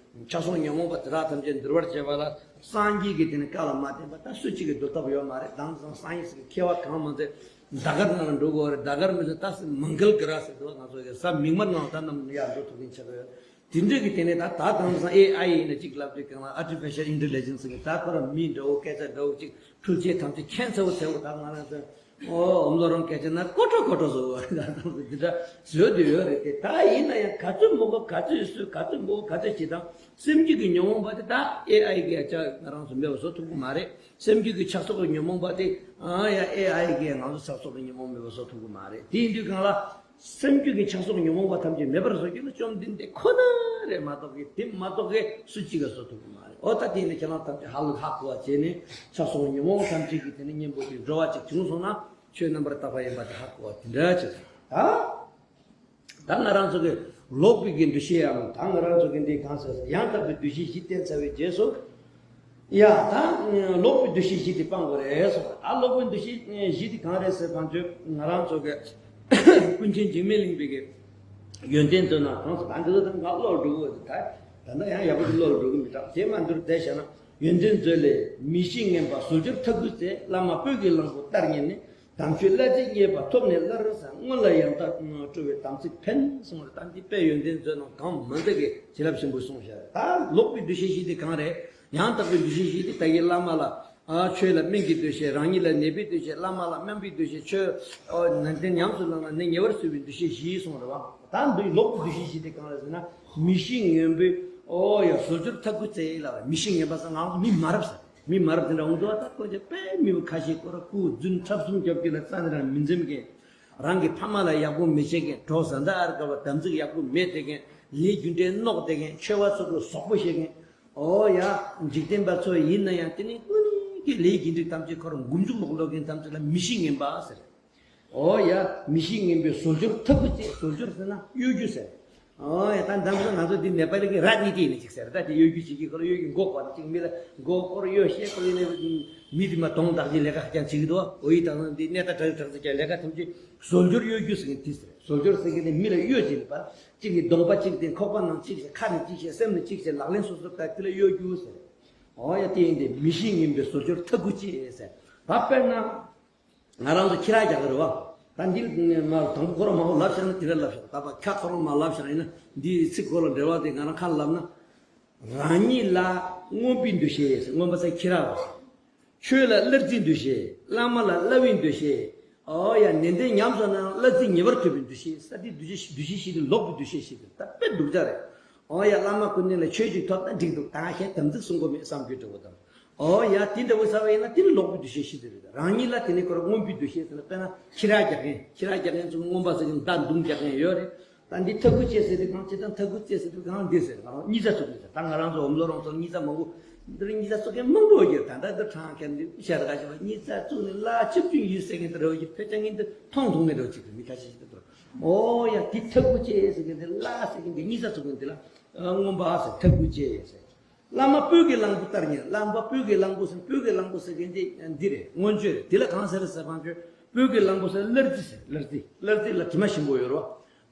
ཆགས་སོགས་ཉོན་མོངས་པ་དེ་དག་ཐམས་ཅད་འདུལ་བར་བྱེད་པ་ལ་སངས་རྒྱས་ཀྱི་དེ་ནི་བཀའ་ལ་མ་བརྟེན་པ་ད་སུ་གཅིག་གིས་འདུལ་ཐབས་ཡོད་མ་རེད། དེང་སང་སངས་རྒྱས་ཀྱི་མཁས་པ་གང་མང་ཚེ་ཟླ་སྐར་ནང་ལ་འགྲོ་དགོས་རེད། ཟླ་སྐར་མི་ཚེ་ད་སི་མང་གལ་ག་ར་ཟེར་འདུག་ང་ཚོ་གི་གཟའ་མིག་དམར་ནང་ད་ནམ་ཡར་འགྲོ་ཐུབ་མཁན་ཆགས་ཡོད། དེ་འདྲ་གི་དེ་ནས་ད་ད་དེང་སང་ཨེ་ཨའི་ཡིན་ན་གཅིག་ལབ་དུས་གང་ལ་ཨར་ཊི་ཕི་ཤལ་ཨིན་ཊེ་ལི་ཇེན་སི་གི་ད་ཁོ་རང་མི་འདྲ་བོ་སྐད་ཆ་འདྲ་བོ་གཅིག་འཕྲུལ་ཆས་ཐམས་ཅད་ཁྱད་མཚར་བོ་མཚར་བོ་ད་ང་རང་ཚོ་ཨོ་འོམ་ལོ་རང་སྐད་ཆ་ན་ཀོ་ཀྲོ་ཀོ་ཀྲོ་བཟོ་བ་ད་དེ་འདྲ་བཟོས་དུ་ཡོད་རེད་དེ། ད་ཡིན་ན་ཡང་ག་ཚོད་མོ་གོ་ག་ཚོད་སུས་ག་ཚོད་མོ་གོ་ག་ཚོད་བྱེད་དང་སེམས་རྒྱུད་ཀྱི་ཉོན་མོངས་པ་དེ་ད་ཨེ་ཨའི་གིས་ཡ་ང་རང་ཚོ་མེད་པ་བཟོ་ཐུབ་ཀྱི་མ་རེད། སེམས་རྒྱུད་ཀྱི་ཆགས་སོགས་ཀྱི་ཉོན་མོངས་པ་དེ་ཨ་ཡ་ཨེ་ཨའི་གིས་ང་ཚོ་ཆགས་སོགས་ཀྱི་ཉོན་མོངས་མེད་པ་བཟོ་ཐུབ་ཀྱི་མ་རེད། དེ་ཡིན་དུས་གང་ལ། སེམས་རྒྱུད་ཀྱི་ཆགས་སོགས་ཉོན་མོངས་པ་ཐམས་ཅད་མེད་པར་བཟོ་རྒྱུ་ལ་བཅོམ་ལྡན་འདས་ཁོ་ན་རེད་མ་གཏོགས་ཀྱི་དེ་མ་གཏོགས་ཀྱི་སུ་གཅིག་གིས་བཟོ་ཐུབ་ཀྱི་མ་རེད། འོ་ད་དེ་ནི་ཁྱེད་རང་ཐམས་ཅད་ཧ་ལུག་ཧ་གོ་བ་བྱས་ནས་ཆགས་སོགས་ཉོན་མོངས་ཐམས་ཅད་ཀྱི་དེ་ནི་གཉེན་པོ་དེ་འགྲོ་བ་ཅིག་བྱུང་སོང་ན་ཆོས་རྣམ་པར་དག་པ་ཡིན་པ་དེ་ཧ་གོ་བ་དེ་འདྲ་ཅིག་ད། ད་ང་རང་ཚོ་གི་ལོག་པའི་གི་འདུ་ཤེས་ཡང་ད་ང་རང་ཚོ་གི་འདི་གང་ཟེར་ཡང་དག་པའི་འདུ་ཤེས་བཞི་བསྟེན་ཚར་བའི་རྗེས་སུ། ཡ་ད་ལོག་པའི་འདུ་ཤེས་བཞི་དེ་སྤང་དགོས་རེད་ཟེར། ད་ལོག་པའི་འདུ་ཤེས་བཞི་དེ་གང་རེད་ཟེར་བ་ཚོས་ང་རང་ཚོ་གི་ཀུན་མཁྱེན་འཇིགས་མེད་གླིང་པའི་གི་ཡོན་ཏན་མཛོད་ནང་གང་ཟེར་ད་འདི་ཚོ་ད་ང་བློར་འགྲོ་གི་ད་ད་ལྟ་ཡང་ཡག་པོ་ཞིག་བློར་འགྲོ་གི་མི་འདུག་དེ་མ་འདུར་བསྡད་བྱས་ན་ཡོན་ཏན་མཛོད་ལས་མི་ཤེས་ངན་པ་ཟུར་སྦྱོར་ཐ་གུ་རྩེ་བླ་མ་སྤོས་ཀྱི་གླང་པོ་ལྟར་ཉེར་ནི། དམ་ཆོས་གླ་རྩིས་རྙེད་པ་ཐོབ་ནས་སླར་སངས། སྔོན་ལ་ཡང་དག་སྤྲོ་བའི་དམ་ཚིག་འཕེན་གསུངས་རེད། ད་འདི་དཔེ་ཡོན་ཏན་མཛོད་ནང་གང་མང་དག་གི་བྱིན་རླབས་ཆེན་པོ་གསུངས་བཞག་རེད། ད་ལོག་པའི་འདུ་ཤེས་བཞི་དེ་གང་རེད། ཡང་དག་པའི་འདུ་ཤེས་བཞི་དེ་ད་གིན་བླ་མ་ལ་ཨ་ཆོས་ལ་སྨན་གྱི་འདུ་ཤེས། རང་ཉིད་ལ་ནད་པའི་འདུ་ཤེས། བླ་མ་ལ་སྨན་པའི་འདུ་ཤེས། ཆོས་ཨོ་ནན་ཏན་ཉམས་སུ་བླངས་ན་ནད་ཉེ་བར་བཟོད་པའི་འདུ་ཤེས་བཞི་གསུངས་རེད་བ། ད་འདི་ལོག་པའི་འདུ་ཤེས་བཞི་དེ་གང་རེད་ཟེར་ན་མི་ཤེས་ངན་པའི་ཨོ་ཡ་ཟུར་སྦྱོར་ཐ་གུ་རྩེ་ལ་མི་ཤེས་ངན་པ་ཟེར་ང་ཚོ་མི་མ་རབས་ཟེར། མི་མ་རབས་དེ་འདྲ་འོང་དུས་ད་ཁོ་ཚོས་དཔེ་མི་བུ་ཁ་ཤས་ཁོ་ར་སྐུ་རྫུན་འཁྲབ་གསུམ་རྒྱབ་ཀྱི་ལ་རྩ་ནས་རང་མི་འཛེམ་མཁན། རང་གི་ཕ་མ་ལ་ཡག་པོ་མི་བྱེད་མཁན། གྲོགས་བཟའ་ཟླ་ཨར་ཀ་བ་དམ་ཚིག་ཡག་པོ་མེད་བསྡད་མཁན། ལས་རྒྱུ་འབྲས་མནོག་བསྡད་མཁན། ཆོས་པ་ཚོ་གི་ཟོག་པོ་བྱེད་མཁན། ཨོ་ཡ། འཇིག་རྟེན་པ་ཚོ་ཡིན་ན་ཡང་དེ་ནི་དངོས་གནས་ཀྱི་ལས་ཀྱི་འགྲིག་ཐམས་ཅད་ཁོ་རང་མགོ་མཇུག་ལོག་ལོག་མཁན་ཐམས་ཅད་ལ་མི་ཤེས་ངན་པ་ཟེར། ཨོ་ཡ། མི་ཤེས་ངན་པའི་ཟུར་སྦྱོར་ཐ་གུ་རྩེ། ཟུར་སྦྱོར་ཟེར་ན་གཡོ་སྒྱུ་ཟེར། ཨོ་ཡ། ད་འདམ་སོ་ང་ཚོ་འདི་ནེ་པ་ལི་གི་ར་ནི་ཏི་ནི་ཅིག་ཟེར། ད་དེ་གཡོ་སྒྱུ་བྱེད་ཀྱི་ཁོ་ལ་གཡོ་སྒྱུ་མགོ་སྐོར་ཅིག་མི་ལ་མགོ་སྐོར་གཡོ་བཤད་ཁོ་ཡིན་ནི་མི་དེ་མ་གདོང་བདག་གི་ལས་ཀ་ཧ་ཅང་བྱེད་ཀྱི་འདུག་ཨོ་ཡི་ད་ནང་འདི་གནས་ད་དྲག་དྲག་ཟེར་ཀྱང་ལས་ཀ་ཐམས་ཅད་ཟུར་སྦྱོར་གཡོ་སྒྱུ་ཟེར་མཁན་དེ་ཟེར། ཟུར་སྦྱོར་ཟེར་མཁན་དེ་མི་ལ་གཡོ་བྱེད་པ་གཅིག་གི་གདོང་པ་གཅིག་སྟེ་ཁོག་པ་ནང་གཅིག་བྱེད། ཁ་ནས་གཅིག་བྱེད། སེམས་ནས་གཅིག་བྱེད། ལག་ལེན་སོ་སོར་བསྟར། དེ་ལ་གཡོ་སྒྱུ་ཟེར། ཨོ་ཡ། དེ་ཡིན་ཏེ་མི་ཤེས་ངན་པའི་ཟུར་སྦྱོར་ཐ་གུ་རྩེ་ཟེར། ད་དཔེར་ན། ང་རང་ཚོ་ཁྱི་ར་རྒྱག་གི་རེད་བ། ད་འདི་མ་དང་པོ་ཁོ་རང་མ་འོ་ལབ་བཞག་ན་དེ་ར་ལབ་བཞག་ད་ཕར་ཁ་ཁོ་རང་མ་ལབ་བཞག་ཡིན་ན་འདིའི་ཚིག་ཁོ་ལ་འབྲེལ་བ་དེ་ང་རང་ཁ་ལབ་ན། རང་ཉིད་ལ་རྔོན་པའི་འདུ་ཤེས། རྔོན་པ་ཟེར་ཁྱི་ར་བ། ཆོས་ལ་གླར་རྩིའི་འདུ་ཤེས། བླ་མ་ལ་བསླབ་པའི་འདུ་ཤེས། ཨོ་ཡ། ནན་ཏན་ཉམས་སུ་བླངས་ན་གླར་རྩིས་ཉེ་བར་ཐོབ་པའི་འདུ་ཤེས། ས་དེ་འདུ་ཤེས་འདུ་ཤེས་ཤིག་དེ་ལོག་པའི་འདུ་ཤེས་ཤིག་དེ་ད་དཔེ་སྡུག་ཅག་རེད། ཨོ་ཡ། བླ་མ་སྐུ་མདུན་ལ་ཆོས་ཅིག་ཐོབ་ན་འགྲིག་འདུག་ད་གཞན་དམ་ཚིག་སྲུང་དགོས་མེད་བསམ་རྒྱུ་འདྲ་བོ་དང་། ཨོ་ཡ། དེ་འདྲ་བོ་ཟེར་བ་ཡིན་ན་དེ་ནི་ལོག་པའི་འདུ་ཤེས་ཤིག་དེ་རེད། རང་ཉིད་ལ་དེ་ནི་ཁོ་རང་རྔོན་པའི་འདུ་ཤེས་ཟེར་ན་དཔེར་ན་ཁྱི་ར་རྒྱག་མཁན། ཁྱི་ར་རྒྱག་མཁན་ཚོ་རྔོན་པ་ཟེར་གྱི་མདའ་མདུང་རྒྱག་མཁན་ཡོད་རེད། ད་འདི་ཐ་གུ་རྩེ་ཟེར་དུས་གང་། སྤྱིར་བཏང་ཐ་གུ་རྩེ་ཟེར་དུས་གང་འདི་ཟེར། ང་རང་གཉིས་ཆ་བཙུགས་ནས་ཟེར། ད་ང་རང་ཚོ་འོམ་ལོ་རོང་ཚོར་གཉིས་ཆ་མང་པོ་འདིར་གཉིས་ཆ་བཙུགས་མཁན་མང་པོ་ཡོད་ཀྱི་རེད། ད་ལྟ་འདི་གྲངས་ཀ་འདི་བཤད་ད་ག་ཞིག་བ། གཉིས་ཆ་བཙུགས་ནས་གླ་ཆིབས་བསྒྱུར་ཡིན་ཟེར་མཁན་དེ་རེད་བ། ཡིན་ཕལ་ཆེར་ངས་འདི་མཐོང་མཐོང་མཁན་འདྲ་བོ་ཅིག་རེད། མི་ཁ་ཤས་ཤིག་འདི་ལྟར། ཨོ་ཡ། འདི་ཐ་གུ་རྩེ་ཟེར་མཁན་འདི་གླ་ཟེར་མཁན་འདི་གཉིས་ཆ་བཙུགས་མཁན་འདི་ལ་རྔོན་པ་ཟེར། ཐ་གུ་རྩེ་ཟེར། བླ་མ་སྤོས་ཀྱི་གླང་པོ་ལྟར་ཉེར། བླ་མ་སྤོས་ཀྱི་གླང་པོ་ཟེར། སྤོས་ཀྱི་གླང་པོ་ཟེར་མཁན་འདི་འདི་རེད། མངོན་བརྗོད་རེད། འདི་ལ་གང་ཟེར་ཟེར་བ་ཚོས་སྤོས་ཀྱི་གླང་པོ་ཟེར་གླར་རྩི་ཟེར། གླར་རྩི། གླར་རྩི་ལ་དྲི་མ་ཞིམ་པོ་ཡོད་རེད་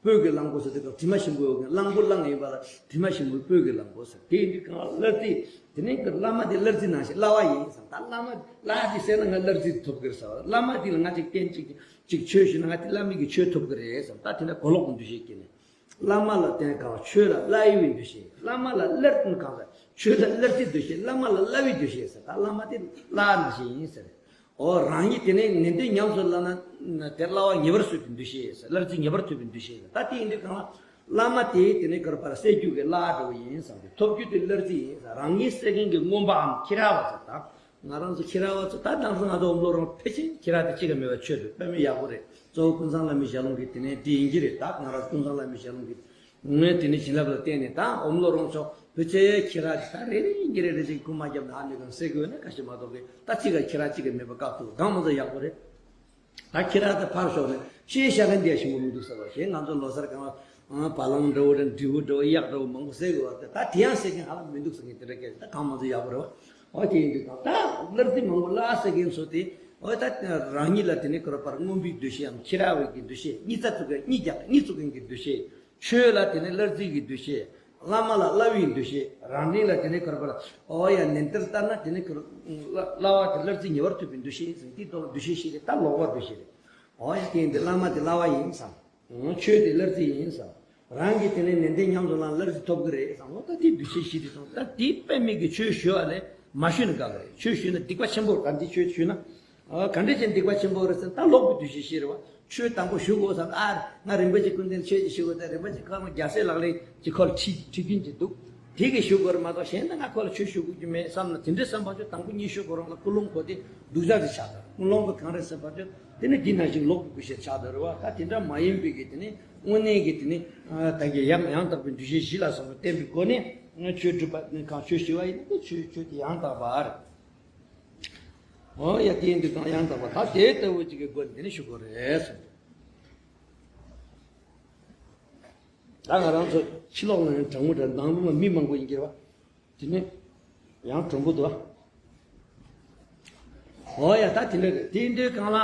བ། སྤོས་ཀྱི་གླང་པོ་ཟེར་དུས་སྐབས་དྲི་མ་ཞིམ་པོ་ཡོད་མཁན། གླང་པོ་གླང་ཡིན་པ་ལ་དྲི་མ་ཞིམ་པོའི་སྤོས་ཀྱི་གླང་པོ་ཟེར། དེ་ཡིན་དུས་གང་གླར་རྩི། དེ་ནས་བླ་མ་དེ་གླར་རྩི་ནང་བཞིན་གླ་བ་ཡིན་ཟེར། ད་བླ་མ་གླ་དེ་ཟེར་ན་ང་གླར་རྩི་ཐོབ་ཀྱི་རེད་ཟེར་བ། བླ་མ་དེ་ལ་ང་ཅིག་བསྟེན་ཅིག་ཅིག་ཆོས་ཞུས་ན་ང་དེ་བླ་མ་གི་ཆོས་ཐོབ་ཀྱི་རེད་ཟེར། ད་དེ་ནས་གོ་ལོག་གི་འདུ་ཤེས་སྐྱེས་ནས། བླ་མ་ལ་བརྟེན་གང་། ཆོས་ལ་བསླབ་པའི་འདུ་ཤེས། བླ་མ་ལ་གླར་བརྟེན་གང་ཟེར། ཆོས་ལ་གླར་རྩིའི་འདུ་ཤེས། བླ་མ་ལ་བསླབ་པའི་འདུ་ཤེས་ཟེར། ད་བླ་མ་དེ་གླ་ནང་བཞིན་ཡིན་ཟེར། ཨོ་རང་ཉིད་དེ་ནས་ནན་ཏན་ཉམས་སུ་བླངས་ན་དེ་གླ་བ་ཉེ་བར་བཟོད་པའི་འདུ་ཤེས་ཟེར། གླར་རྩིས་ཉེ་བར་ཐོབ་པའི་འདུ་ཤེས་ཟེར། ད་དེ་ཡིན་དུས་གང་ལ་བླ་མ་དེ་དེ་ནས་ག་རེ་བར་བསད་རྒྱུ་གི་གླ་འདྲ་བོ་ཡིན་བསམ་སྟེ། ཐོབ་རྒྱུ་དེ་གླར་རྩི་ཡིན་ཟེར། རང་ཉིད་བསད་མཁན་གྱི་རྔོན་པའམ་ཁྱི་ར་བ་ཟེར། ད་ང་རང་ཚོ་ཁྱི་ར་བ་ཚོ་ད་དེང་སང་ང་ཚོ་འོམ་ལོ་རོང་ཕལ་ཆེར་ཁྱི་ར་དེ་གཅིག་ཀ་མེད་པ་ཆོས་དུ་དཔེ་མི་ཡག་པོ་རེད། གཙོ་བོ་ཀུན་བཟང་བླ་མའི་ཞལ་ལུང་གི་དེ་ནས་དེ་ཡིན་གྱི་རེད། ད་ང་རང་ཀུན་བཟང་བླ་མའི་ཞལ་ལུང་གི་ངས་དེ་ནས་བྱིན་རླབས་ལ་བརྟེན་ནས་ད་འོམ་ལོ་རོང་ཚོ་བུ་ཆེ་ཁྱི་ར་དེ་ད་རེ་རེ་ཡིན་གྱི་རེད། རེ་ཅིག་རྐུན་མ་བརྒྱབ་ན་ཨ་ནི་གང་ཟེར་དགོས་ན་ཁ་ཤས་མ་གཏོགས་གི་ད་གཅིག་ཀ་ཁྱི་ར་གཅིག་ཀ་མེད་པ་བཀག་ཐུབ་གང་མ་ཚོ་ཡག་པོ་རེད། ད་ཁྱི་ར་དེ་ཕར་ཞོག་ནས་ཤེས་བྱ་ག་འདི་ཞིམ་པོ་མི་འདུག་ཟེར་བ། གཞན་ང་ཚོ་ལོ་སར་གང་ལ་བ་ལང་འདྲ་བོ་རེད། འབྲས་བུ་འདྲ་བོ་གཡག་འདྲ་བོ་མང་པོ་ཟེར་དགོས་བ། ད་དེ་ཡང་ཟེར་མཁན་ཧ་ལམ་མི་འདུག་ཟེར་མཁན་དེ་འདྲ་སྐད་ཆ་ད་གང་མང་ཚོ་ཡག་པོ་རེད་བ། ཨོ་དེ་ཡིན་དུས་ད་ད་གླར་རྩི་མང་པོ་གླ་ཟེར་མཁན་ཚོ་དེ་ཨོ་ད་རང་ཉིད་ལ་དེ་ནས་ག་རེ་བར་རྔོན་པའི་འདུ་ཤེས་འམ་ཁྱི་ར་བའི་གི་འདུ་ཤེས། གཉིས་ཆ་བཙུགས་མཁན་གཉིས་རྒྱག་གཉིས་བཙུགས་མཁན་གྱི་འདུ་ཤེས། ཆོས་ལ་དེ་ནས་གླར་རྩིའི་གི་འདུ་ཤེས། བླ་མ་ལ་བསླབ་པའི་འདུ་ཤེས། རང་དྲིན་ལ་དེ་ནས་ག་རེ་ཟེར་བ། ཨོ་ཡ་ནན་ཏན་ལྟར་ན་དེ་ནས་ག་རེ། བསླབ་པ་དེ་བསླབ་ཚིག་ཉེ་བར་ཐུབ་པའི་འདུ་ཤེས་ཟེར། དེ་ལྟ་བུ་འདུ་ཤེས་བཞི་རེད། ད་ལོག་པའི་འདུ་ཤེས་རེད། ཨོ་ཡ་དེ་ཡིན་དུས་བླ་མ་དེ་བསླབ་པ་ཡིན་བསམ། ཆོས་དེ་བསླབ་ཚིག་ཡིན་བསམ། རང་གིས་དེ་ནས་ནན་ཏན་ཉམས་སུ་བླངས་བསླབ་ཚིག་ཐོབ་ཀྱི་རེད་བསམ། ཨོ་ད་དེ་འདུ་ཤེས་བཞི་དེ་སོང་། ད་དེ་དཔེ་མེད་ཀྱི་ཆོས་ཞུ་བ་ལས་མ་ཞུས་ན་དགའ་གི་རེད། ཆོས་ཞུས་ན་སྡིག་པ་ཆེན་པོ། ག་འདི་ཆོས་ཞུས་ན། ཨ། ག་འདྲ་ཅན་སྡིག་པ་ཆེན་པོ་རེད་ཟེར་ན། ད་ལོག་པའི་འདུ་ཤེས་བཞི་རེད་བ། ཆོས་དང་པོ་ཞུ་དགོས་བསམ། ཨ། ང་རིན་པོ་ཆེ་སྐུ་མདུན་ཆོས་ཅིག་ཞུ་དགོས། ད་རིན་པོ་ཆེ་ཁོ་རང་རྒྱལ་སྲས་ལག་ལེན་གྱི་ཁོ་ལ་ཁྲིད་ཁྲིད་རྒྱུན་ཅིག་འདུག་དེ་གིས་ཞུ་དགོས་རེད་མ་གཏོགས། གཞན་ད་ང་ཁོ་ལ་ཆོས་ཞུ་དགོས་ཀྱི་མེད་བསམ་ན། དེ་འདྲ་བསམ་པ་ཅོ་དང་པོ་གཉིས་ཞུ་དགོས་རང་ལ་ཀུན་སློང་ཁོ་དེ་སྡུག་ཅག་ཅིག་ཆགས་འདུག་ཀུན་སློང་གི་གང་རེད་བསམ་པ་ཅོ་དེ་ནི་འདི་ནང་བཞིན་ལོག་པའི་འདུ་ཤེས་ཆགས་འདུག་རེད་བ། ད་དེ་འདྲ་མ་ཡིན་པའི་གི་དེ་ནི་དངོས་གནས་ཀྱི་དེ་ནི། ཨ། ད་གི་ཡང་ཡང་དག་པའི་འདུ་ཤེས་བཞི་ལ་སོགས་པ་བསྟེན་པའི་སྒོ་ནས་ཆོས་སྒྲུབ་པ་ནི། གང་ཆོས་ཞུ་བ་ཡིན་ན་ཆོས་ཆོས་དེ་ཡང་དག་པ་རེད། ཨོ་ཡ། དེ་ཡིན་དུས་གང་ཡང་དག་པ་ད་དེ་ལྟ་བུ་ཅིག་གི་སྒོ་ནས་དེ་ནི་ཞུ་དགོས་རེད་གསུངས། ད་ང་རང་ཚོ་ཕྱི་ལོགས་ལ་ཡང་གྲང་མོ་འདྲ། ནང་ལོགས་ལ་མི་མང་པོ་ཡིན་གྱི་རེད་བ། དེ་ནི་ཡང་གྲང་པོ་འདུག་ཨོ་ཡ། ད་དེ་འདྲ་རེད། དེ་ཡིན་དུས་གང་ལ་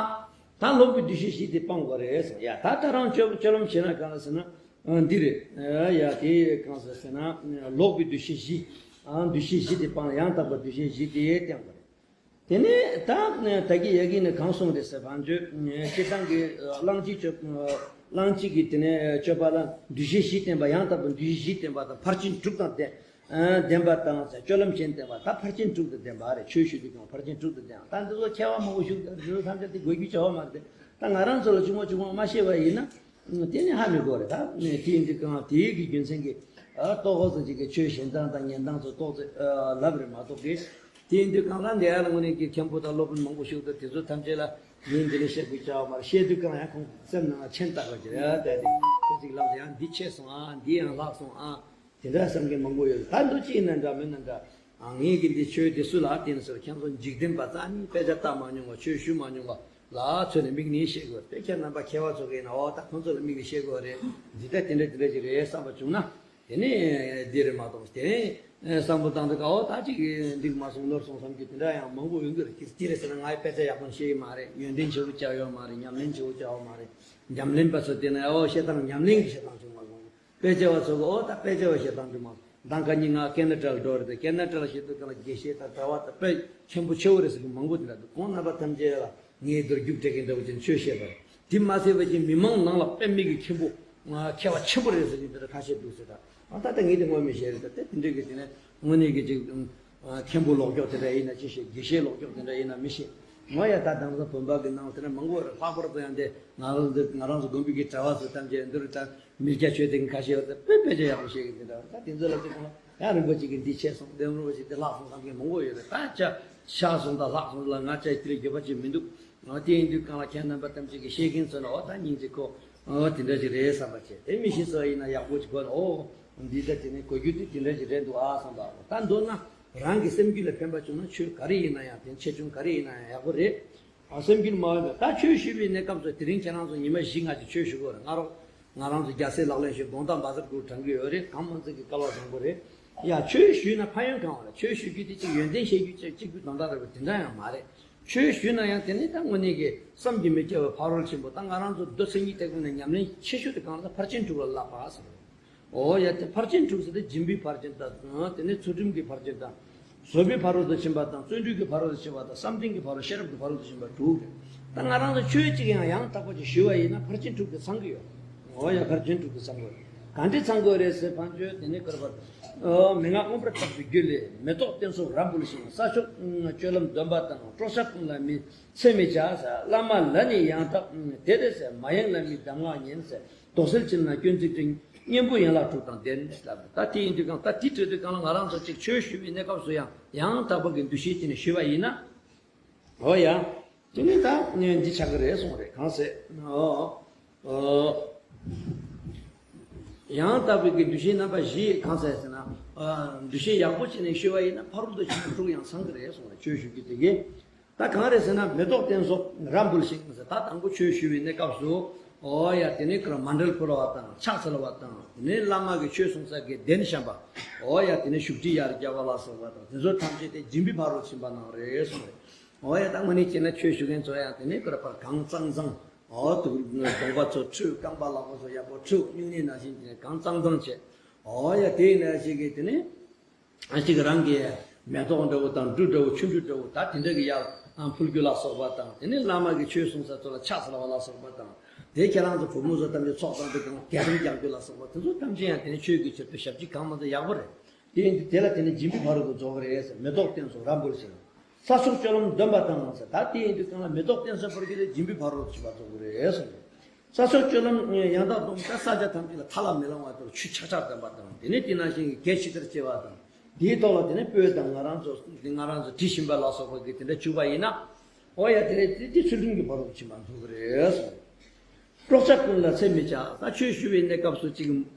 ད་ལོག་པའི་འདུ་ཤེས་བཞི་དེ་སྤང་དགོས་རེད་ཟེར། ཡ། ད་ད་རང་སྤྱོད་སྤྱོད་ལམ་བྱེད་ན་གང་ལ་ཟེར་ན། ཨ། འདི་རེད། ཨ། ཡ། དེ་གང་ཟེར་ཟེར་ན། ལོག་པའི་འདུ་ཤེས་བཞི། ཨ། འདུ་ཤེས་བཞི་དེ་སྤང་། ཡང་དག་པ་འདུ་ཤེས་བཞི་དེ་བསྟེན་དགོས་རེད། དེ་ནས་ད་ད་གི་ཡ་གི་ནས་གང་གསུངས་རེད་ཟེར་བ་ཅོ། སྤྱིར་བཏང་གི་གླང་ཆེན་སྤྱོད། གླང་ཆེན་གྱི་དེ་ནས་སྤྱོད་པ་ལ་འདུ་ཤེས་བཞི་བསྟེན་པ། ཡང་དག་པ་འདུ་ཤེས་བཞི་བསྟེན་པ་དང་ཕར་ཕྱིན་དྲུག་དང་ལྡན། ཨ། ལྡན་པ་དང་སྤྱོད་ལམ་གཞན་བསྟེན་པ། ད་ཕར་ཕྱིན་དྲུག་དང་ལྡན་པ་རེད། ཆོས་ཞུ་དུས་ཀྱང་ཕར་ཕྱིན་དྲུག་དང་ལྡན་པ། ད་འདི་ཚོ་མཁས་པ་མང་པོ་བཞུགས། འདི་ཚོ་ཐམས་ཅད་དེ་དགོས་རྒྱུ་བྱ་བ་མ་རེད། ད་ང་རང་ཚོ་ལ་ཆུང་མ་ཆུང་མ་མ་ཤེས་པ་ཡིན་ན། དེ་ནི་ཧ་མི་གོ་རེད། ད་དེ་ཡིན་དུས་གང་དེའི་གི་རྒྱུ་མཚན་གྱིས། ཨ། ཏོག་ཙམ་ཅིག་གི་ཆོས་གཞན་དང་དང་ཉན་སྟངས་ཚོ་ཏོག་ཙམ། ཨ། ལབ་རེད་མ་གཏོགས་གི། དེ་ཡིན་དུས་གང་ལ་འདི་ཡ་ལ་དངོས་གནས་ཀྱི་མཁན་པོ་དང་སློབ་དཔོན་མང་པོ་བཞུགས་འདུག་དེ་ཚོ་ཐམས་ཅད་ལ་ངས་འདི་ནས་བཤད་དགོས་བྱ་བ་མ་རེད། བཤད་དུས་གང་ཡང་ཁོང་སེམས་ནང་ལ་མཆན་བཏགས་པ་ཅིག་རེད། ཨ། ད་དེ་ཁོ་ཅིག་ལབ་ཡང་འདི་ཆད་སོང་ཨ། འདི་ཡང་ལྷག་སོང་ཨ། དེ་འདྲ་བསམ་མཁན་མང་པོ་ཡོད། ད་འདུ་ཅི་ཡིན་ན་འདྲ་མིན་ན་འདྲ། ཨ། ངས་ཀྱི་འདི་ཆོས་འདི་སུ་ལ་བསྟན་ཟེར། ཁྱེད་ཚོ་འཇིག་རྟེན་པ་རྩ་ནི་དཔེ་ཆ་ལྟ་མ་མྱོང་བ། ཆོས་ཞུ་མ་མྱོང་བ་ལ་མཚོན་ནས་དམིགས་ནས་བཤད་དགོས་པས། ཁྱེད་རྣམ་པ་མཁས་པ་ཚོ་གིས་ན། ཨོ་ད་ཁོང་ཚོ་ལ་དམིགས་ནས་བཤད་དགོས་རེད། འདི་ལྟ་དེ་འདྲ་དེ་འདྲ་ཅིག་རེད་བསམ་པ་བྱུང་ན། དེ་ནས་འདི་རེད་མ་གཏོགས། དེ་ནས་བསམ་བློ་བཏང་དུས་ཀ་ཨོ་ད་ཅིག་འགྲིག་མ་སོང་ནོར་སོང་བསམ་རྒྱུ་དེ་འདྲ་ཡང་མང་པོ་ཡོང་གི་རེད། ཅི་རེད་ཟེར་ན་ང་ཡི་དཔེ་ཆ་ཡག་པོ་ཤེས་ཀྱི་མ་རེད། ཡོན་ཏན་ཆེ་བོ་བྱས་ཡོད་མ་རེད། ཉམས་ལེན་ཆེ་བོ་བྱས་ཡོད་མ་རེད། ཉམས་ལེན་པ་ཚོ་དེ་ན་ཨོ་བཤད་སྟངས་ཉམས་ལེན་གྱི་བཤད་སྟངས་བྱུང་མ་སོང་། དཔེ་ཆ་བ་ཚོ་གི་ཨོ་ད་དཔེ་ཆ་བ་བཤད་སྟངས་དུ་མ། མདང་ཁ་ཉིན་ང་ཀེ་ན་ཌ་ལ་འགྲོ་རེད་དེ། ཀེ་ན་ཌ་ལ་བཤད་དུས་གང་ལ་དགེ་བཤེས་དང་གྲྭ་བ་དང་དཔེ་ཆེན་པོ་ཆེ་བོ་རེད་ཟེར་གི་མང་པོ་དེ་འདྲ་འདུག་ཁོང་རྣམ་པ་ཐམས་ཅད་ལ་ངས་མདོར་རྒྱུགས་སྤྲད་མཁན་འདྲ་བོ་ཅན་ཆོས་བཤད་པ་རེད། དེ་མ་ཟད་པ་ཅིག་མི་མང་ནང་ལ་དཔེ་མི་གི་མཁན་པོ། མཁས་པ་ཆེན་པོ་རེད་ཟེར་གི་དེ་འདྲ་ཁ་ཤས་འདུག་ཟེར། ད་ཨ་ད་ལྟ་ངས་དེ་ངོ་མི་ཤེས་རེད། ད་དེ་དེ་འདྲ་གི་དེ་ནས་དངོས་གནས་གི་ཅིག་ཨ། མཁན་པོ་ལོག་ཀྱོག་དེ་འདྲ་ཡིན་ན་ཅི་ཞིག་དགེ་བཤེས་ལོག་ཀྱོག་དེ་འདྲ་ཡིན་ན་མི་ཤེས། ངོ་ཡ་ད་དེང་སང་བོད་པ་གི་ནང་དེ་འདྲ་མང་པོ་རེད། ལྷག་པར་དུ་ཡང་དེ་ང་རང་ཚོ་ང་རང་ཚོ་དགོན་པའི་གི་གྲྭ་བ་ཚོ་ཐམས་ཅད་འདི་རུ་ད་མི་སྐྱ་ཆོས་ལྡན་ཁ་ཤས་ཡོད་དེ་དཔེ་དཔེ་ཆ་ཡག་པོ་བཤད་གི་དེ་འདྲ་རེད། ད་དེ་ཚོ་ལ་དེ་གོང་ཡང་རིན་པོ་ཆེ་གི་འདི་ཆད་སོང་། དེ་རིན་པོ་ཆེ་དེ་ལྷག་སོང་བསམ་མཁན་མང་པོ་ཡོད་རེད། ད་ཆ་ཆག་སོང་ད་ལྷག་སོང་ལ་ང་ཅག་དེ་ལ་འགྱོད་པ་ཅིག་མི་འདུག་ང་དེ་ཡིན་དུས་གང་ལ་ཁྱེད་རྣམ་པ་ཐམས་ཅད་ཀྱི་ཤེས་མཁན་ཚོ་ལ་ཨོ་ད་སྙིང་རྗེ་ཁོ་ཨོ་དེ་འདྲ་ཞིག་རེད་བསམ་པ་བྱས། དེ་མི་ཤེས་ཚོ་ཡིན་ན་ཡག་པོ་ཅིག་གོ་ལ་ཨོ་འདི་ད་དེ་ནས་གོ་རྒྱུ་དེ་དེ་འདྲ་ཞིག་རེད་འདུག་ཨ་བསམ་པ། ད་མདོར་ན་རང་གི་སེམས་རྒྱུད་ལ་ཕན་པ་བྱུང་ན་ཆོས་ག་རེ་ཡིན་ན་ཡང་དེ་ཆེ་ཆུང་ག་རེ་ཡིན་ན་ཡང་ཡག་པོ་རེད། ཨ་སེམས་རྒྱུད་མ་འོས་པ། ད་ཆོས་ཞུ་བའི་གནས་སྐབས་སུ་དེ་རིང་ཁྱེད་རང་ཚོ་ཉི་མ་བཞི་ལྔ་ཅིག་ཆོས་ཞུ་དགོས་རེད། ང་རང་ང་རང་ཚོ་རྒྱལ་སྲས་ལག་ལེན་ཞུ་དགོངས་དག་བཛྲ་གུ་རུ་བགྲང་གི་ཡོད་རེད། གང་མང་ཚིག་གི་སྐལ་བ་བཟང་པོ་རེད། ཡ་ཆོས་ཞུས་ན་ཕན་ཡོན་གང་བ་རེད། ཆོས་ཞུ་རྒྱུ་དེ་གཅིག་ཡོན་ཏན་བཤད་རྒྱུ་གཅིག་གཅིག་པུའི་དོན་དག་རེད་པ། དེ་འདྲ་ཡང་མ་རེད། ཆོས་ཞུས་ན་ཡང་དེ་ནི་ད་དངོས་གནས་ཀྱི་བསམ་གྱིས་མི་ཁྱབ་པའི་ཕ་རོལ་ཕྱིན་པོ། ད་ང་རང་ཚོ་མདོ་མཚན་ཉིད་ཐེག་པའི་ནང་ཉམས་ལེན་ཆེ་ཤོས་དེ་གང་ལ་ཕར་ཕྱིན་དྲུག་ལ་བསླབ་པ་ཟེར། ཨོ་ཡ་དེ་ཕར་ཕྱིན་དྲུག་ཟེར་དེ་སྦྱིན་པའི་ཕར་ཕྱིན་དང་། དེ་ནས་ཚུལ་ཁྲིམས་ཀྱི་ཕར་ཕྱིན་དང་། བཟོད་པའི་ཕ་རོལ་ཏུ་ཕྱིན་པ་དང་། བརྩོན་འགྲུས་ཀྱི་ཕ་རོལ་ཏུ་ཕྱིན་པ་དང་། བསམ་གཏན་གྱི་ཕ་རོལ། ཤེས་རབ་ཀྱི་ཕ་རོལ་ཏུ་ཕྱིན་པ་དྲུག་རེད། ད་ང་རང་ཚོ་ཆོས་གཅིག་ཡང་ཡང་དག་པ་ཅིག་ཞུ་བ་ཡིན་ན་ཕར་ཕྱིན་དྲུག་དེ་ཚང་གི་ཡོད། ཨོ་ཡ་ཕར་ཕྱིན་དྲུག་དེ་ཚང་གི་ཡོད། ག་འདྲ་ཚང་གི་ཡོད་རེད་ཟེར་བ་ཅོ་དེ་ནི་བཀོད་པ། ཨོ་མན་ངག་མངོན་པར་བརྟག་པའི་རྒྱུ་ལས། མེ་ཏོག་སྟན་སོགས་རབ་འབུལ་ཞིང་། ས་ཕྱོགས་སྤྱོད་ལམ་སྡོམ་པ་དང་། སྲོག་ཆགས་ཀུན་ལ་མི་འཚེ་མི་བྱ། བླ་མ་ལ་ནི་ཡང་དག་དེ་དེ་ཟེར། མ་ཡེངས་ལ་མི་གདམས་ངག་ཉན་ཟེར། དོགས་སེལ་ཅན་ལ་སྐྱོན་ཚིག་དྲི། གཉེན་པོ་ཡན་ལག་དྲུག་དང་ལྡན་ལབ། ད་དེ་ཡིན་དུས་གང་ད་དེ་བྲིས་དུས་གང་ལ་ང་རང་ཚོ་གཅིག་ཆོས་ཞུ་བའི་གནས་སྐབས་སུ་ཡང་ཡང་དག་པ་གི་འདུ་ཤེས་ཀྱིས་ནི་ཞུ་བ་ཡིན་ན། ཨོ་ཡ། དེ་ནི་ད་འདི་ཆགས་ཀྱི་རེད་གསུངས་རེད། གང་ཟེར། ཨོ། ཨོ། ཡང་དག་པའི་གི་འདུ་ཤེས་རྣམ་པ་བཞི་གང་ཟེར་ཟེར་ན། ཨ་འདུ་ཤེས་ཡག་པོ་བྱས་ནས་ཞུ་བ་ཡིན་ན་ཕ་རོལ་ཏུ་ཕྱིན་པ་དྲུག་ཡང་ཚང་གི་རེད་གསུངས་རེད། ཆོས་ཞུ་རྒྱུ་དེ་གི། ད་གང་རེད་ཟེར་ན་མེ་ཏོག་སྟན་སོགས་རབ་འབུལ་ཞིང་ཟེར། ད་དང་པོ་ཆོས་ཞུ་བའི་གནས་སྐབས་སུ། ཨོ་ཡ་དེ་ནས་ཀར་མཎྜལ་ཕུལ་བ་དང་ཕྱག་འཚལ་བ་དང་། དེ་ནས་བླ་མ་གི་ཆོས་གསུང་ས་གི་གདན་བཤམས་པ། ཨོ་ཡ་དེ་ནས་བཞུགས་ཁྲི་ཡར་བརྒྱབ་པ་ལ་སོགས་པ་དང་དེ་ཚོ་ཐམས་ཅད་དེ་སྦྱིན་པའི་ཕ་རོལ་ཕྱིན་པ་རྣམས་རེད་གསུངས་རེད། ཨོ་ཡ་ད་དངོས་གནས་བྱས་ན་ཆོས་ཞུ་མཁན་ཚོ་ཡང་དེ་ནས་ཀར་པར་གང་གཙང་གཙང་། ཨོ་དུ་གདོང་པ་ཚོ་འཁྲུད། རྐང་པ་ལག་པ་ཚོ་ཡག་པོ་འཁྲུད། སྨྱུང་གནས་ནང་བཞིན་དེ་ནས་གང་གཙང་གཙང་བྱས། ཨོ་ཡ་དེ་ཡིན་ན་ཞིག་གིས་དེ་ནི། ཨ་ཅིག་རང་གི་མེ་ཏོག་འདྲ་བོ་དང་འབྲུ་འདྲ་བོ་ཆུ་འབྲུ་འདྲ་བོ་ད་དེ་འདྲ་གི་ཡར་ཨ་ཕུལ་རྒྱུ་ལ་སོགས་པ་དང་དེ་ནི་བླ་མ་གི་ཆོས་གསུང་ས་ཚོ་ལ་ཕྱག་འཚལ་བ་ལ་སོགས་པ་དང་དེ་ཁྱེད་རང་ཚོ་བུ་མོ་ཚོ་ཐམས་ཅད་ཚོགས་བསགས་ཏེ་གང་རྒྱ་རིམ་རྒྱག་རྒྱུ་ལ་སོགས་པ་དེ་ཚོ་ཐམས་ཅད་ཡང་དེ་ནི་ཆོས་ཀྱི་ཕྱིར་དུ་ཞབས་ཕྱི་གང་མ་ཚོ་ཡག་པོ་རེད། དེ་ཡིན་དུས་དེ་ལ་དེ་ནི་སྦྱིན་པའི་ཕ་རོལ་ཏུ་རྫོགས་པ་རེད་ཟེར། མེ་ཏོག་སྟན་སོགས་རབ་འབུལ་ཟེར། ས་ཕྱོགས་སྤྱོད་ལམ་སྡོམ་པ་དང་ཟེར། ད་དེ་ཡིན་དུས་གང་ལ་མེ་ཏོག་སྟན་སོགས་ཕར་གྱི་ལས་སྦྱིན་པའི་ཕ་རོལ་ཏུ་ཕྱིན་པ་རྫོགས་པ་རེད་ཟེར། ས་ཕྱོགས་སྤྱོད་ལམ་ཡང་དག་སྡོམ་པ་ས་ཆ་ཐམས་ཅད་ལ་ཐ་ལ་མེ་ལང་བ་དང་ཆུ་ཆག་ཆག་ལྡན་པ་དང་དེ་ནི་དེ་ནང་བཞིན་གྱི་གད་ཕྱི་ལྟར་བྱེད་པ་དང་དེའི་ཐོག་ལ་དེ་ནི་སྤོས་དང་ང་རང་ཚོ་ང་རང་ཚོ་དྲི་ཞིམ་པ་ལ་སོགས་པ་གི་དེ་འདྲ་བྱུག་པ་ཡིན་ན། ཨོ་ཡ་དེ་ནི་དེ་དེ་ཚུལ་ཁྲིམས་ཀྱི་ཕ་རོལ་ཏུ་ཕྱིན་པ་རྫོགས་པ་རེད་ཟེར། དཀྲོག་ཆ་ཀུན་ལ་ཚད་མི་ཆགས། ད་ཆོས་ཞུ་བའི་གནས་སྐབས་སུ་གཅིག་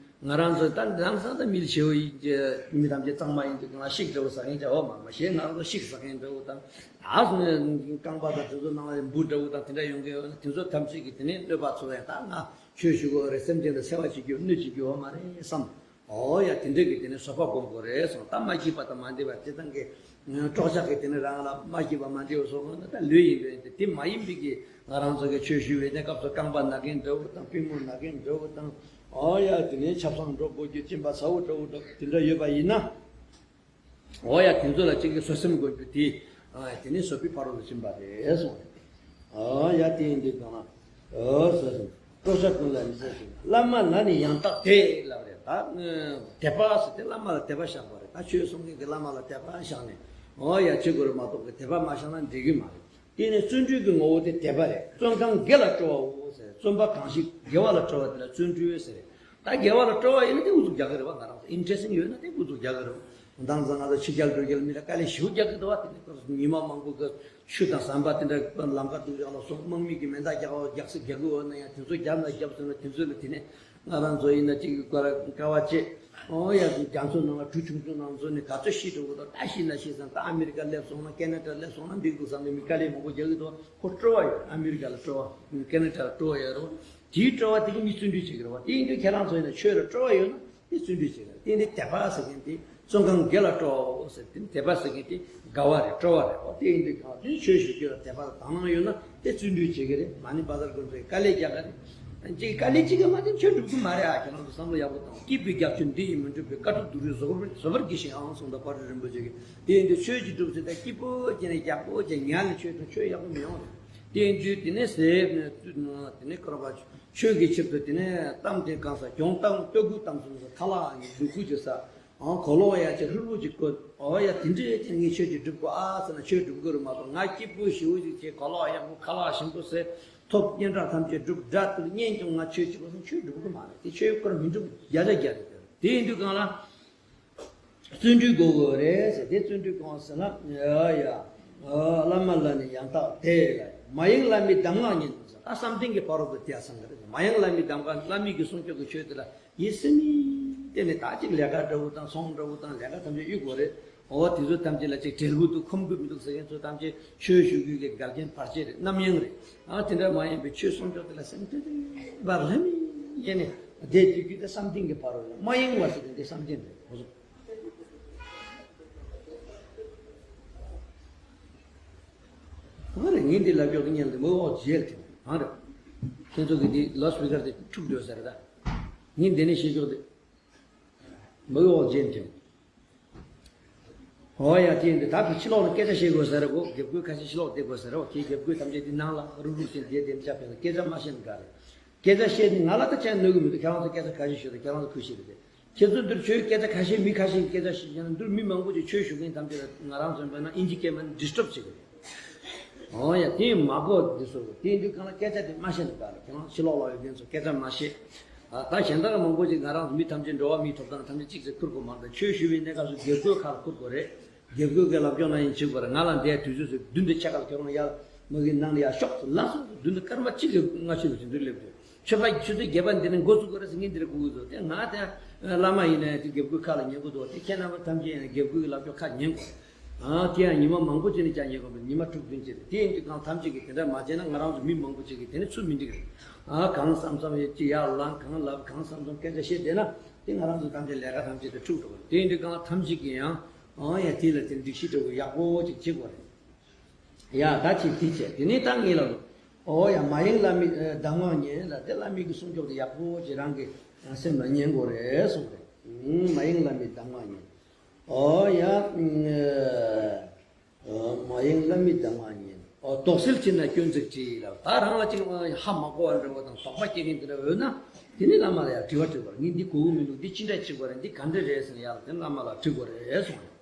ང་རང་ཚོ་ད་ལམ་སང་ད་མི་ཞེ་བོ་ཡིན་གྱི་མི་ཐམས་ཅད་གཙང་མ་ཡིན་དུས་ང་ཤིག་འདྲ་བོ་ཟ་མཁན་ཅག་འོ་མ་མ་ཞེས་ང་རང་ཚོ་ཤིག་ཟ་མཁན་འདྲ་བོ་དང་ད་སོང་ནས་རྐང་པ་དང་དེ་ཚོ་ནང་ལ་འབུ་འདྲ་བོ་དང་དེ་འདྲ་ཡོང་གི་ཡོད་ན་དེ་ཚོ་ཐམས་ཅད་ཀྱི་དེ་ནས་གནོད་པ་ཚོ་ཡང་ད་ང་ཆོས་ཞུ་དགོས་རེད། སེམས་ཅན་ལ་འཚེ་བ་བྱེད་རྒྱུ་གནོད་བྱེད་རྒྱུ་འོ་མ་རེད་བསམ། ཨོ་ཡ་དེ་འདྲ་གི་དེ་ནས་བཟོད་པ་སྒོམ་དགོས་རེད་སོང་། ད་མ་སྐྱིད་པ་དང་མ་བདེ་བ་དེ་ཚང་གི་དཀྲོག་ཆ་གི་དེ་ནས་རང་ལ་མ་སྐྱིད་པ་མ་བདེ་བ་སོགས་ན་ད་ལོས་ཡིན་པས་དེ་མ་ཡིན་པའི་གི་ང་རང་ཚོ་གི་ཆོས་ཞུ་བའི་གནས་སྐབས་སུ་རྐང་པ་ན་མཁན་འདྲ་བོ་དང་པུས་མོ་ན་མཁན་འདྲ་བོ་དང་ཨོ་ཡ་དེ་ནས་ཆབ་གསང་འགྲོ་དགོས་རྒྱུ་གཅིན་པ་ཚ་བོ་འདྲ་བོ་འདྲ་དེ་འདྲ་ཡོད་པ་ཡིན་ན། ཨོ་ཡ་དེ་ཚོ་ལ་གཅིག་གི་བཟོད་སེམས་སྒོམ་རྒྱུ་དེ་ཨ་དེ་ནི་བཟོད་པའི་ཕ་རོལ་ཏུ་ཕྱིན་པ་རེད་གསུངས་རེད། ཨོ་ཡ་དེ་ཡིན་དུས་གང་ལ་ཨོ་བཟོད་སེམས་དཀྲོག་ཆ་ཀུན་ལ་མི་བཟོད་ཅིང་བླ་མ་ལ་ནི་ཡང་དག་དད་ལབ་རེད། ད་དད་པ་ཟེར་དེ་བླ་མ་ལ་དད་པ་བཞག་པ་རེད། ད་ཆོས་གསུང་མཁན་གྱི་བླ་མ་ལ་དད་པ་བཞག་ནས་ཨོ་ཡ་བྱེད་དགོས་རེད་མ་གཏོགས་གི་དད་པ་མ་བཞག་ན་འགྲིག་གི་མ་རེད། དེ་ནི་བརྩོན་འགྲུས་ཀྱི་ངོ་བོ་དེ་དད་པ་རེད། བརྩོན་གང་དགེ་ལ་སྤྲོ་བའོ་ཟེར། བརྩོན་པ་གང་ཞིག་དགེ་བ་ལ་སྤྲོ་བ་དེ་ལ་བརྩོན་འགྲུས་ཟེར། ད་དགེ་བ་ལ་སྤྲོ་བ་ཡོད་ན་དེ་ཨུ་ཚུགས་རྒྱག་གི་རེད་བ། ང་རང་ཚོ་ཨིན་ཊི་རེ་སི་ཊིང་ཡོད་ན་དེ་ཨུ་ཚུགས་རྒྱག་གི་རེད་བ། མདང་ཚང་ང་ཚོ་ཕྱི་རྒྱལ་བོད་རྒྱལ་མི་ལ་དཀའ་ལས་ཞེ་པོ་རྒྱག་གི་འདུག་བ། དེ་ནི་ཁོ་ཚོ་ཉི་མ་མང་པོ་གི་ཆུ་དང་ཟམ་པ་དེ་འདྲ་ལམ་ཁ་སྡུག་ཅག་ལ་སོགས་དམག་མི་གི་མེ་མདའ་རྒྱག་རྒྱག་ས་རྒྱག་གི་ཡོད་ན་ཡང་དེ་ཚོ་རྒྱབ་ན་རྒྱབ་སོང་ན་དེ་ཚོ་ལ་དེ་ནས་ང་རང་ཚོ་ཡིན་ན་གཅིག་གི་སྐོར་དཀའ་བ་སྤྱད། ཨོ་ཡ་རྒྱ་མཚོ་ནང་ལ་གྲུ་ཆུང་ཆུང་ནང་འཛུལ་ནས་ག་ཚོད་ཤི་འགྲོ་གི་འདུག་ད་ཤི་ན་ཤི་ཙང་ད་ཨ་མི་རི་ཀ་སླེབས་སོང་ན་ཁེ་ན་ཌ་སླེབས་སོང་ན་འགྲིག་འདུག་བསམ་ནས་མི་དཀའ་ལས་མང་པོ་རྒྱག་གི་འདུག་ཁོ་སྤྲོ་བ་ཡོད། ཨ་མི་རི་ཀ་ལ་སྤྲོ་བ། ཁེ་ན་ཌ་ལ་སྤྲོ་བ་ཡོད་རེད་བ། དེའི་སྤྲོ་བ་དེ་གིས་མི་བརྩོན་འགྲུས་བྱེད་ཀྱི་རེད་བ། དེ་ཡིན་དུས་ཁྱེད་རང་ཚོ་ཡིན་ན་ཆོས་ལ་སྤྲོ་བ་ཡོད་ན་དེ་བརྩོན་འགྲུས་བྱེད་ཀྱི་རེད། དེ་ཡིན་དུས་དད་པ་ཟེར་མཁན་དེ་བརྩོན་གང་དགེ་ལ་སྤྲོ་བའོ་ཟེར། དེ་ནི་དད་པ་ཟེར་མཁན་དེ་དགའ་བ་རེད། སྤྲོ་བ་རེད་བ། དེ་ཡིན་དུས་གང་དེ་ཆོས་ཞུ་རྒྱུ་ལ་དད་པ་དང་དང་བླངས་ཡོད་ན་དེ་བརྩོན་འགྲུས་བྱེད་ཀྱི་རེད། མ་ཎི་བཛྲ་གུ་རུ་ཚོས་དཀའ་ལས་རྒྱག་གི་རེད། གཅིག་དཀའ་ལས་གཅིག་གིས་མ་དེ་ཆོས་འགྲུབ་ཀྱི་མ་རེད་ཨ། ཁྱེད་རང་ཚོ་བསམ་བློ་ཡག་པོ་བཏང་། སྐྱེས་བུའི་རྒྱ་ཁྱོན་འདི་ཡིས་མི་འགྲུབ་པས། དཀའ་ཐུབ་རྡོ་རིང་བཟོད་པར་བཟོད་པར་གྱིས་ཤིག་ཨང་གསུངས་པ་དཔལ་སྤྲུལ་རིན་པོ་ཆེ་གིས། དེ་ཡིན་དུས་ཆོས་ཀྱི་སྒྲུབ་ཚུལ་དང་སྐྱིད་པོ་བྱས་ནས་ཡག་པོ་བྱས་ཉལ་ནས་ཆོས་དང་ཆོས་ཡག་པོ་མི་ཡོང་རེད། དེ་ཡིན་དུས་དེ་ནས་ཟེར་དེ་ནས་ཀར་བ་ཆོས་ཀྱི་ཆེད་དུ་དེ་ནས་གཏམ་དེ་གང་ས་གྱོང་གཏམ་སྟོད་སྐུད་གཏམ་སོང་ས་ཁ་ལག་ཡིན་ལུ་ཁུ་ཅི་ས་ཨང་གོ་ལོག་ཡ་ཆེ་ལྷུར་ལྷུར་ཅིག་བཀོད། ཨོ་ཡ་དེ་འདྲའི་ཆེ་ངས་ཆོས་ཀྱི་སྒྲུབ་དགོས་ཨ་ཟེར་ན་ཆོས་སྒྲུབ་དགོས་རེད་མ་གཏོགས་ང་སྐྱིད་པོ་ཞེ་པོ་ཅིག་བྱས་གོ་ལོག་ཡག་པོ་ཁ་ལག་ཞིམ་པོ་ཟས། ཐོབ་སྙན་གྲགས་ཐམས་ཅད་སྒྲུབ་དགྲ་བཏུལ་གཉེན་སྐྱོང་ང་ཆོས་བྱེད་པ་སོང་ཆོས་སྒྲུབ་གི་མ་རེད། དེ་ཆོས་སྐོར་མི་འགྲུབ་བརྒྱ་ཆ་བརྒྱ་རེད། དེ་ཡིན་དུས་གང་ལ་བརྩོན་འགྲུས་དགོས་དགོས་རེད་ཟེར། དེ་བརྩོན་འགྲུས་གང་ཟེར་ན་ཡ་ཡ་བླ་མ་ལ་ནི་ཡང་དག་དད་ལ་མ་ཡེངས་བླ་མའི་གདམས་ངག་ཉན་ཟེར། ད་བསམ་གཏན་གྱི་ཕ་རོལ་ཏུ་དེ་ཡང་བསམ་གི་རེད། མ་ཡེངས་བླ་མའི་གདམས་ངག་བླ་མའི་གི་གསུང་སྐྱོབ་ཀྱི་ཆོས་དེ་ལ་ཡིད་སེམས་གཏད་ནས་ད་ཅིག་ལས་ཀ་འདྲ་བོ་དང་ཚོང་འདྲ་བོ་དང་ལས་ཀ་ཐམས་ཅད་གཡུག་དགོས་རེད། འོ་དེ་ཚོ་ཐམས་ཅད་ལ་ཅིག་བྲེལ་དགོས་འདུག་ཁོམ་དགོས་མི་འདུག་ཟེར་མཁན་ཚོ་ཐམས་ཅད་ཆོས་ཞུ་རྒྱུ་གི་འགལ་རྐྱེན་བར་ཆད་རེད། རྣམ་གཡེང་རེད། ཨ་དེ་འདྲ་མ་ཡིན་པའི་ཆོས་སྲུང་སྐྱོབ་དེ་ལ་སེམས་ཁྲལ་བར་ལྷ་མི་ཡེ་ནས་བསྡད་དུས་རྒྱུ་དེ་བསམ་གཏན་གྱི་ཕ་རོལ་ལ་མ་ཡེངས་བ་ཟེར་དེ་འདི་བསམ་གཏན་རེད། འོ་སོ། གང་རེད། ངས་འདི་ལབ་ཀྱོག་གི་ཉན་དེ་མི་འོག་རྗེས་ལ་ཐེངས་གང་རེད། ཁྱེད་ཚོ་གི་འདི་ལོ་སི་པི་ཀར་དེ་འཁྲུག་འགྲོ་ཟེར་ད། ངས་འདི་ནས་བཤད་ཀྱོག་དེ་མི་འོག་རྗེས་ལ་ཐེངས། ཨོ་ཡ་དེ་འདི་ད་ཕྱི་ལོགས་ལ་སྐད་ཆ་བཤད་དགོས་ཟེར་ར་གོ། རྒྱབ་ཁུག་ཁ་ཤས་ཕྱི་ལོགས་བསྡད་དགོས་ཟེར་ར་གོ། ཁྱེད་རྒྱབ་ཁུག་ཐམས་ཅད་འདི་ནང་ལ་རུག་རུག་བྱས་བསྡད་བསྡད་མི་ཆགས་པས་ན་སྐད་ཆ་མ་བཤད་ན་དགའ་རེད། སྐད་ཆ་བཤད་ནི་ང་ལ་ད་ཅང་གནོད་གི་མི་འདུག་ཁྱེད་རང་ཚོ་སྐད་ཆ་ག་ཤེད་ཤོད་དང་ཁྱེད་རང་ཚོ་ཁུ་ཤེད་རེད་དེ། ཁྱེད་ཚོ་འདིར་ཆོས་སྐད་ཆ་ཁ་ཤས་མི་ཁ་ཤས་ཀྱི་སྐད་ཆ་ཤེད་ཀྱང་འདིར་མི་མང་པོ་ཅིག་ཆོས་ཞུ་མཁན་ཐམས་ཅད་ལ་ང་རང་ཚོ་འབད་ན་ཨིན་ཇི་སྐད་མ་ནི་ཌི་སི་ཊརབ་བྱེད་གི་རེད། ཨོ་ཡ་དེ་མ་གོ་འདི་སོ་དེ་འདི་གང་ལ་སྐད་ཆ་དེ་མ་བཤད་ན་དགའ་རེད། ཁྱེད་རང་ཕྱི་ལོགས་ལ་ཡོད་མཁན་ཚོ་སྐད་ཆ་མ་བཤད། ཨ་ད་གཞན་དག་མང་པོ་ཅིག་ང་རང་ཚོ་མི་ཐམས་ཅད་འགྲོ་བ་མིའི་ཐོབ་ཐང་ཐམས་ཅད་གཅིག་ཙམ་ཁུར་དགོས་མ་རེད། ཆོས་ཞུ་བའི་གནས་སྐབས་སུ་རྒྱབ་ཁུག་ཁ་ལ་ཁུར་དགོས་རེད། རྒྱབ་ཁུག་གི་ལབ་སྐྱོར་ན་ཡིན་བྱེད་དགོས་རེད། ང་ལ་འདས་དུས་ཚོད་ཟེར་བདུན་དང་ཕྱེད་ཀ་ལ་ཁྱོད་རང་ཡར་མ་གི་ནང་ལ་ཡར་ཤོག་ཟེར་ལགས་སོ་ཟེར་བདུན་དང་སྐར་མ་གཅིག་གི་སྔ་ཕྱི་རུ་ཟིན་དུས་སླེབས་དུས་ཆོས་པ་ཆུ་ཚོད་བརྒྱད་པ་འདི་ནས་འགོ་བཙུགས་དགོས་རེད་ཟེར་ངས་འདི་རེད་གོ་གི་འདུག་དེ་ང་དེ་བླ་མ་ཡིན་ན་ཡང་དེ་རྒྱབ་ཁུག་ཁ་ལ་ཉན་དགོས་འདུག་དེ་ཁྱེད་རྣམ་པ་ཐམས་ཅད་ཡང་རྒྱབ་ཁུག་གི་ལབ་སྐྱོར་ཁ་ཉན་དགོས་རེད། ཨ་དེ་ཡང་ཉི་མ་མང་པོ་ཅིག་ནས་ཀྱང་ཉན་དགོས་མེད། ཉི་མ་དྲུག་བདུན་ཅིག་རེད། དེ་ཡིན་དུས་གང་ཐམས་ཅད་ཀྱིས་དེ་འདྲ་མ་བྱས་ན་ང་རང་ཚོ་མི་མང་པོ་ཅིག་གིས་དེ་ནི་ཚུར་མི་འགྲིག་རེད། ཨ་གང་བསམ་བསམ་ཡོད་ཅི་ཡར་ལངས་གང་ལབ་གང་བསམ་བསམ་སྐད་ཆ་བཤད་བསྡད་ན་དེ་ང་རང་ཚོ་ཐམས་ཅད་ལས་ཀ་ཐམས་ཅད་དེ་འཁྲུག་འགྲོ་གི་རེད། དེ་ཡིན་དུས་གང་ཐམས་ཅད་ཀྱིས་ཡང་། ཨང་ཡ་དེ་ལ་དེ་སྒྲིག་གཞི་འདྲ་བོ་ཡག་པོ་ཅིག་བྱེད་དགོས་རེད། ཡ་ད་ཅིག་དེ་བྱས་དེ་ནས་ད་ངེད་ལ་ལོ། ཨོ་ཡ་མ་ཡེངས་བླ་མའི་གདམས་ངག་ཉན་ལ་དེ་བླ་མའི་གི་གསུང་སྐྱོབ་དེ་ཡག་པོ་ཅིག་རང་གི་སེམས་ལ་ཉན་དགོས་རེད་གསུངས་རེད། མ་ཡེངས་བླ་མའི་གདམས་ངག་ཉན། ཨོ་ཡ། མ་ཡེངས་བླ་མའི་གདམས་ངག་ཉན། ཨོ་དོགས་སེལ་བྱེད་ན་སྐྱོན་ཚིག་བྲིས་ལ། ད་རང་ལ་ཅིག་ཧ་མ་གོ་བ་འདྲ་བོ་དང་དོགས་པ་སྐྱེ་མཁན་དེ་འདྲ་ཡོད་ན། དེ་ནི་བླ་མ་ལ་ཡང་དྲི་བ་དྲི་དགོས་རེད། ངས་འདི་གོ་གི་མི་འདུག་འདི་ཅི་འདྲ་བྱེད་དགོས་རེད། འདི་ག་འདྲ་རེད་ཟེར་ན་ཡར་དེ་བླ་མ་ལ་དྲི་དགོས་རེད་གསུངས།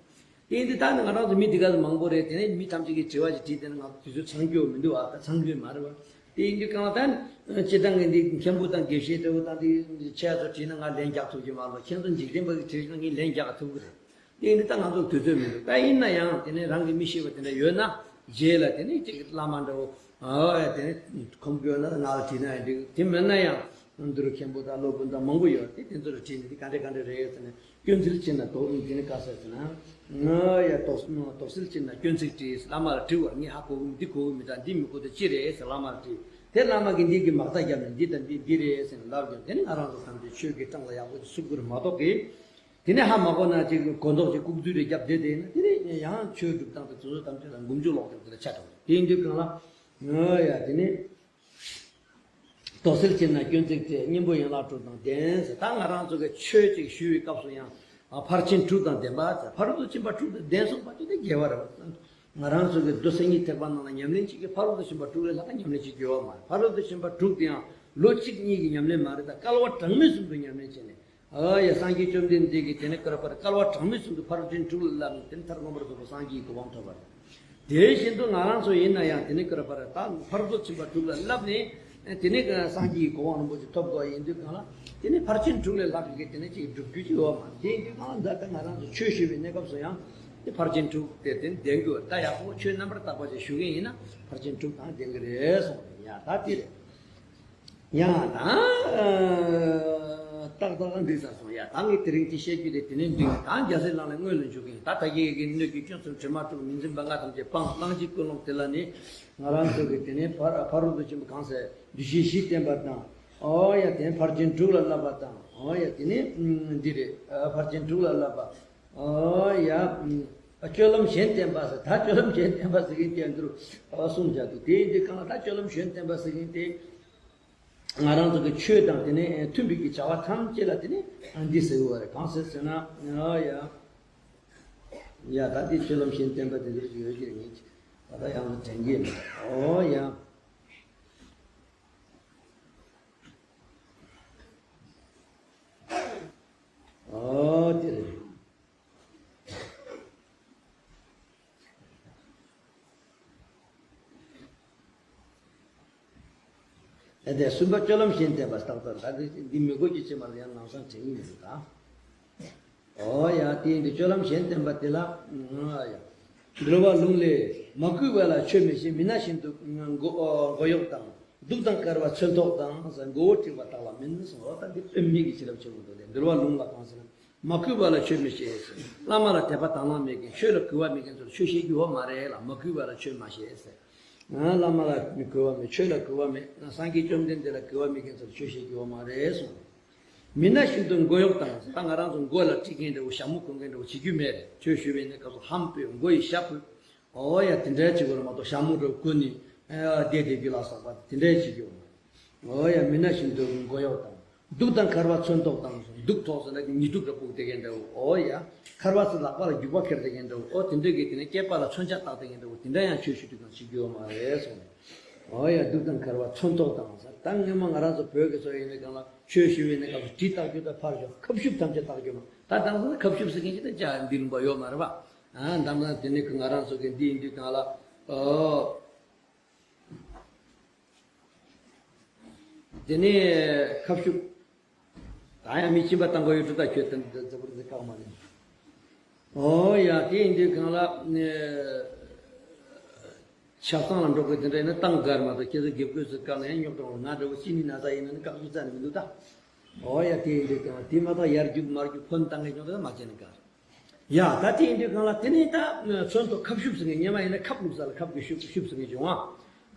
དེ་ཡིན་དུས་ད་ནི་ང་རང་ཚོ་མི་འདི་ག་ཚོད་མང་པོ་རེད། དེ་ནས་མི་ཐམས་ཅད་ཀྱིས་དྲི་བ་ཞིག་དྲིས། དེ་ནི་ང་ཚོ་དུས་ཚོད་ཚང་རྒྱུ་མི་འདུག་ཨ། ད་ཚང་རྒྱུ་མ་རེད་བ། དེ་ཡིན་དུས་གང་ལ་ད་ནི་སྤྱིར་བཏང་གི་འདི་མཁན་པོ་དང་དགེ་བཤེས་འདྲ་བོ་དང་དེ་ཁྱེད་ཚོ་དྲིས་ན་ང་ལན་རྒྱག་ཐུབ་ཀྱི་མ་རེད། ཁྱེད་ཚོ་འཇིག་རྟེན་པ་གིས་དྲིས་ན་ངས་ལན་རྒྱག་ཐུབ་ཀྱི་རེད། དེ་ཡིན་དུས་ད་ང་ཚོ་དུས་ཚོད་མི་འདུག་ད་ཡིན་ན་ཡང་དེ་ནས་རང་གི་མི་ཤེས་པ་དེ་འདྲ་ཡོད་ན་རྗེས་ལ་དེ་ནས་ཅིག་བླ་མ་འདྲ་བོ་ཨ་དེ་ནས་ཁོམ་རྒྱུ་ན་ང་ལ་དྲིས་ན་ཡང་འགྲིག་དེ་མིན་ན་ཡང་། འདིར་མཁན་པོ་དང་སློབ་དཔོན་དང་མང་པོ་ཡོད་དེ། དེ་ཚོ་ལ་དྲིས་ནས་འདི་ག་འདྲ་ག་འདྲ་རེད་ཟེར་ནས། སྐྱོན་སེལ་བྱེད་ན་དོགས། དེ་ནི་ག་ཟེར་ཟེར་ན། ང་ཡ་དོགས་དོགས་སེལ་བྱེད་ན་སྐྱོན་ཚིག་བྲིས། བླ་མ་ལ་དྲི་བར་ངས་ཧ་གོ་གི་མི་འདི་གོ་གི་མི་འདྲ། འདི་མི་གོ་དེ་ཅི་རེད་ཟེར་བླ་མ་ལ་དྲིས། དེ་བླ་མ་གིས་འདི་གི་མ་བརྡ་བརྒྱབ་ནས་འདི་དང་འདི་འདི་རེད་ཟེར་ནས་ལབ་ཀྱང་། དེ་ནི་ང་རང་ཚོ་ཐམས་ཅད་ཆོས་ཀྱི་འཕྲང་ལ་ཡག་པོ་ཅིག་ཚུགས་དགོས་རེད་མ་གཏོགས་གི། དེ་ནས་ཧ་མ་གོ་ན་ཅིག་གོ་མདོག་ཅིག་ལྐུགས་རྫུན་རེ་བརྒྱབ་བསྡད་དེ་ན། དེ་ནས་ཡང་ཆོས་སྒྲུབ་སྟངས་དེ་ཚོ་ཐམས་ཅད་ལ་མགོ་མཇུག་ལོག་སྟེ་དེ་ལ་ཆ་འགྲོ། དེ་ཡིན་དུས་གང་ལ་ང་ཡ་དེ་ནས། དོགས་སེལ་བྱེད་ན་སྐྱོན་ཚིག་བྲིས། གཉེན་པོ་ཡན་ལག་དྲུག་དང་ལྡན་ཟེར། ད་ང་རང་ཚོ་གི་ཆོས་ཅིག་ཞུ་བའི་སྐབས་སུ་ཡང་ཕར་ཕྱིན་དྲུག་དང་ལྡན་པ་ཟེར། ཕ་རོལ་ཏུ་ཕྱིན་པ་དྲུག་དང་ལྡན་སོང་བ་ཅིག་དེ་དགེ་བ་རེད་བ། ང་རང་ཚོ་གི་མདོ་མཆོག་གཉིས་ཐེག་པ་ནང་ལ་ཉམས་ལེན་བྱེད་ཀྱི་ཕ་རོལ་ཏུ་ཕྱིན་པ་དྲུག་ལས་ལྷག་ཉམས་ལེན་བྱེད་རྒྱུ་ཡོད་མ་རེད། ཕ་རོལ་ཏུ་ཕྱིན་པ་དྲུག་དེ་ཡང་ལོ་གཅིག་གཉིས་ཀྱི་ཉམས་ལེན་མ་རེད། ད་སྐལ་བ་གྲངས་མེད་གསུམ་དུ་ཉམས་ལེན་བྱས་ནས། ཨ་ཡ། སངས་རྒྱས་བཅོམ་ལྡན་འདས་ཀྱིས་དེ་ནས་ཀ་ར་པར་སྐལ་བ་གྲངས་མེད་གསུམ་དུ་ཕ་རོལ་ཕྱིན་དྲུག་ལ་བསླབས་ནས་དེ་ནས་མཐར་མངོན་པར་རྫོགས་པའི་སངས་རྒྱས་ཀྱི་གོ་འཕང་ཐོབ་པ་རེད། དེ་བཞིན་དུ་ང་རང་ཚོ་ཡིན་ན་ཡང་དེ་ནས་ཀ་ར་པར་ད་ཕ་རོལ་ཏུ་ཕྱིན་པ་དྲུག་ལ་བསླབས་ནས་དེ་ནས་སངས་རྒྱས་ཀྱི་གོ་འཕང་རིན་པོ་ཆེ་ཐོབ་དགོས་ཡིན་དུས་གང་ལ། དེ་ནས་ཕར་ཕྱིན་དྲུག་ལས་ལྷག་གི་དེ་ནས་ཅིག་སྒྲུབ་རྒྱུ་ཅིག་ཡོད་མ་རེད། དེ་ཡིན་དུས་གང་ལ་ད་ལྟ་ང་རང་ཚོ་ཆོས་ཞུ་བའི་གནས་སྐབས་སུ་ཡང་དེ་ཕར་ཕྱིན་དྲུག་དེ་དེ་ནས་ལྡན་དགོས། ད་ཡག་པོ་ཆོས་རྣམ་པར་དག་པ་ཅིག་ཞུ་མཁན་ཡིན་ན་ཕར་ཕྱིན་དྲུག་དང་ལྡན་གི་རེད་གསུངས་པ་རེད། ཡ་ད་དེ་རེད། ཡང་ད་ཏག་ཏག་འགྲིག་ཚར་སོང་། ཡ་ད་ངས་དེ་རིང་དེ་བཤད་རྒྱུ་དེ་དེ་ནས་འགྲིག་ནས། ད་རྒྱལ་སྲས་ལག་ལེན་དངོས་ལ་འཇུག་གི་ཡིན། ད་ད་གིན་གི་སྣོད་ཀྱི་སྐྱོན་གསུམ་དྲི་མ་དྲུག་མིང་འཛིན་པ་ལྔ་ཐམས་ཅད་སྤངས། སྤངས་ཀྱི་ཀུན་སློང་དེ་ལ་ནི་ང་རང་ཚོ་གི་དེ་ནས་ཕ་ཕ་རོལ་ཏུ་ཕྱིན་པ་གང་ཟེར་འདུ་ཤེས་བཞི་བསྟེན་པ་དང་། ཨོ་ཡ། དེ་ནས་ཕར་ཕྱིན་དྲུག་ལ་བསླབ་པ་དང་། ཨོ་ཡ། དེ་ནས་འདི་རེད། ཕར་ཕྱིན་དྲུག་ལ་བསླབ་པ། ཨོ་ཡ། སྤྱོད་ལམ་གཞན་བསྟེན་པ་ཟེར། ད་སྤྱོད་ལམ་གཞན་བསྟེན་པ་ཟེར་མཁན་དེ་འདིར་གསུངས་བཞག་འདུག་དེ་ཡིན་དུས་གང་ལ་ད་སྤྱོད་ལམ་གཞན་བསྟེན་པ་ཟེར་མཁན་དེ། ང་རང་ཚོ་གི་ཆོས་དང་དེ་ནས་མཐུན་པའི་གི་བྱ་བ་ཐམས་ཅད་ལ་དེ་ནས་འདི་ཟེར་བ་རེད། གང་ཟེར་ཟེར་ན། ཨོ་ཡ། ཡ་ད་དེ་སྤྱོད་ལམ་གཞན་བསྟེན་པ་དེ་འདྲ་ཞིག་ཡོད་ཀྱི་རེད། ངས་ད་ལྟ་ཡང་དྲན་གྱི་མེད། ཨོ་ཡ། ཨོ་དེ་རེད། ཨེ་དེ་གསུམ་པ་སྤྱོད་ལམ་གཞན་བསྟེན་པ། ཏག་ཏག་ད་འདི་འདི་མི་དགོས་ཀྱི་ཅི་མ་ལ་ཡང་ལམ་སང་དྲན་གྱི་མི་འདུག་ད། ཨོ་ཡ། དེ་ཡིན་དུས་སྤྱོད་ལམ་གཞན་བསྟེན་པ་དེ་ལ། ཨ་ཡ། འདུལ་བ་ལུང་ལས། མ་གུས་པ་ལ་ཆོས་མི་བཤད། མི་སྣང་བཞིན་དུ་མགོ་མགོ་གཡོགས་དང་། གདུགས་དང་བཀར་བ་མཚོན་ཐོགས་དང་ཟེར། མགོ་བོ་བྲེགས་པ་དག་ལ་མིན་གསུངས། ཨོ་ད་འདི་དཔེ་མེད་ཀྱི་བྱིན་རླབས་ཆེན་པོ་འདུག་སྟེ། འདུལ་བ་ལུང་ལ་གང་ཟེར་ན། མ་གུས་པ་ལ་ཆོས་མི་བཤད་ཟེར། བླ་མ་ལ་དད་པ་དང་བླངས་མེད་མཁན། ཆོས་ལ་གུས་པ་མེད་མཁན་ཚོར་ཆོས་བཤད་རྒྱུ་ཡོད་མ་རེད་ལ། མ་གུས་པ་ལ་ཆོས་མ་བཤད་ཟེར། ང་བླ་མ་ལ་གུས་པ་མེད། ཆོས་ལ་གུས་པ་མེད། སངས་རྒྱས་བཅོམ་ལྡན་འདས་ལ་གུས་པ་མེད་མཁན་ཚོར་ཆོས་བཤད་རྒྱུ་ཡོད་མ་རེད་གསུངས། མི་སྣང་བཞིན་དུ་མགོ་གཡོགས་དང་། ད་ང་རང་ཚོ་མགོ་ལ་དཀྲིས་མཁན་འདྲ་བོ་ཞྭ་མོ་གོན་མཁན་འདྲ་བོ་བྱེད་རྒྱུ་མེད་རེད། ཆོས་ཞུ་བའི་གནས་སྐབས་སུ་ལྷམ་དཔོས། མགོ་ཡི་ཞྭ་དཔོས། ཨོ་ཡ། དེ་འདྲའི་བྱེད་དགོས་རེད་མ་གཏོགས་ཞྭ་མོ་འདྲ་བོ་གོན་ནས་བསྡད་བསྡད་རྒྱུ་ལ་སོགས་པ་དེ་འདྲའི་བྱེད་རྒྱུ་ཡོད་མ་རེད། ཨོ་ཡ། མི་སྣང་བཞིན་དུ་མགོ་གཡོགས་དང་། གདུགས་དང་འཁར་བ་མཚོན་ཐོགས་དང་། གདུགས་ཐོགས་ཟེར་ན་ཉི་གདུགས་འདྲ་ཕུབ་བསྡད་མཁན་འདྲ་བོ། ཨོ་ཡ། འཁར་བ་ཟེར་ལག་པ་ལ་རྒྱུག་པ་འཁྱེར་བསྡད་མཁན་འདྲ་བོ། ཨོ་དེ་འདྲ་གི་དེ་ནས་སྐེད་པ་ལ་མཚོན་ཆ་བཏགས་བསྡད་མཁན་འདྲ་བོ། དེ་འདྲ་ཡང་ཆོས་ཞུ་དུས་སྒང་བྱེད་རྒྱུ་ཡོད་མ་རེད་གསུངས་ནས། ཨོ་ཡ། གདུགས་དང་འཁར་བ་མཚོན་ཐོགས་དང་ཟེར། ད་སྔོན་མ་ང་རང་ཚོ་བོད་ཀྱི་ཚོ་ཡིན་ནའི་སྒང་ལ་ཆོས་ཞུ་བའི་གནས་སྐབས་སུ་གྲི་བཏགས་རྒྱུ་དང་ཕར་ཞོག་ཁ་ཕྱུགས་ཐམས་ཅད་བཏགས་རྒྱུ་མ། ད་དེང་སང་ཁ་ཕྱུགས་ཟེར་མཁན་ཅིག་ད་ཅང་འདི་ལུང་པ་ཡོད་མ་རེད་པ། ཨ་ད་ང་དེ་ནས་ང་རང་ཚོ་གི་འདི་ཡིན་དུས་སྒང་ལ། ཨོ། དེ་ནས་ཁ་ཕྱུགས། ད་ཡང་མི་སྦྱིན་པ་བཏང་དགོས་ཡོད་འགྲོ། ད་ཁྱོད་དེ་འདྲ་འཛི་བར་འཛི་ཁག་མ་རེད། ཨོ་ཡ། དེ་ཡིན་དུས་སྒང་ལ་ནས་ཆབ་གསང་ལ་འགྲོ་དགོས་དེ་འདྲ་ཡིན་ན་བཏང་དགོས་མ་གཏོགས། ཁྱེད་ཚོ་དགེ་བསྐོས་ཚོ་བཀག་ན་ཡང་རྙོག་དྲ་འོང་། ང་འདྲ་བོ་ཅི་ནས་ན་ཚ་ཡིན་ན་ནི་བཀག་རྒྱུ་རྩ་ནས་མི་འདུག་ད། ཨོ་ཡ། དེ་ཡིན་དུས་སྒང་དེ་མ་གཏོགས་ཡར་རྒྱུག་མར་རྒྱུག་ཕོན་བཏང་གི་ཀྱང་ད་མ་བྱས་ན་དགའ། ཡ་ད་དེ་ཡིན་དུས་སྒང་ལ་དེ་ནས་ད་མཚོན་ཐོགས་ཁ་ཕྱུགས་ཟེར་མཁན། སྔོན་མ་ཡིན་ན་ཁབ་བླུགས་ས་ལ་ཁབ་ཀྱི་ཤུབས་ཤུབས་ཟེར་མཁན་བྱུང་བ།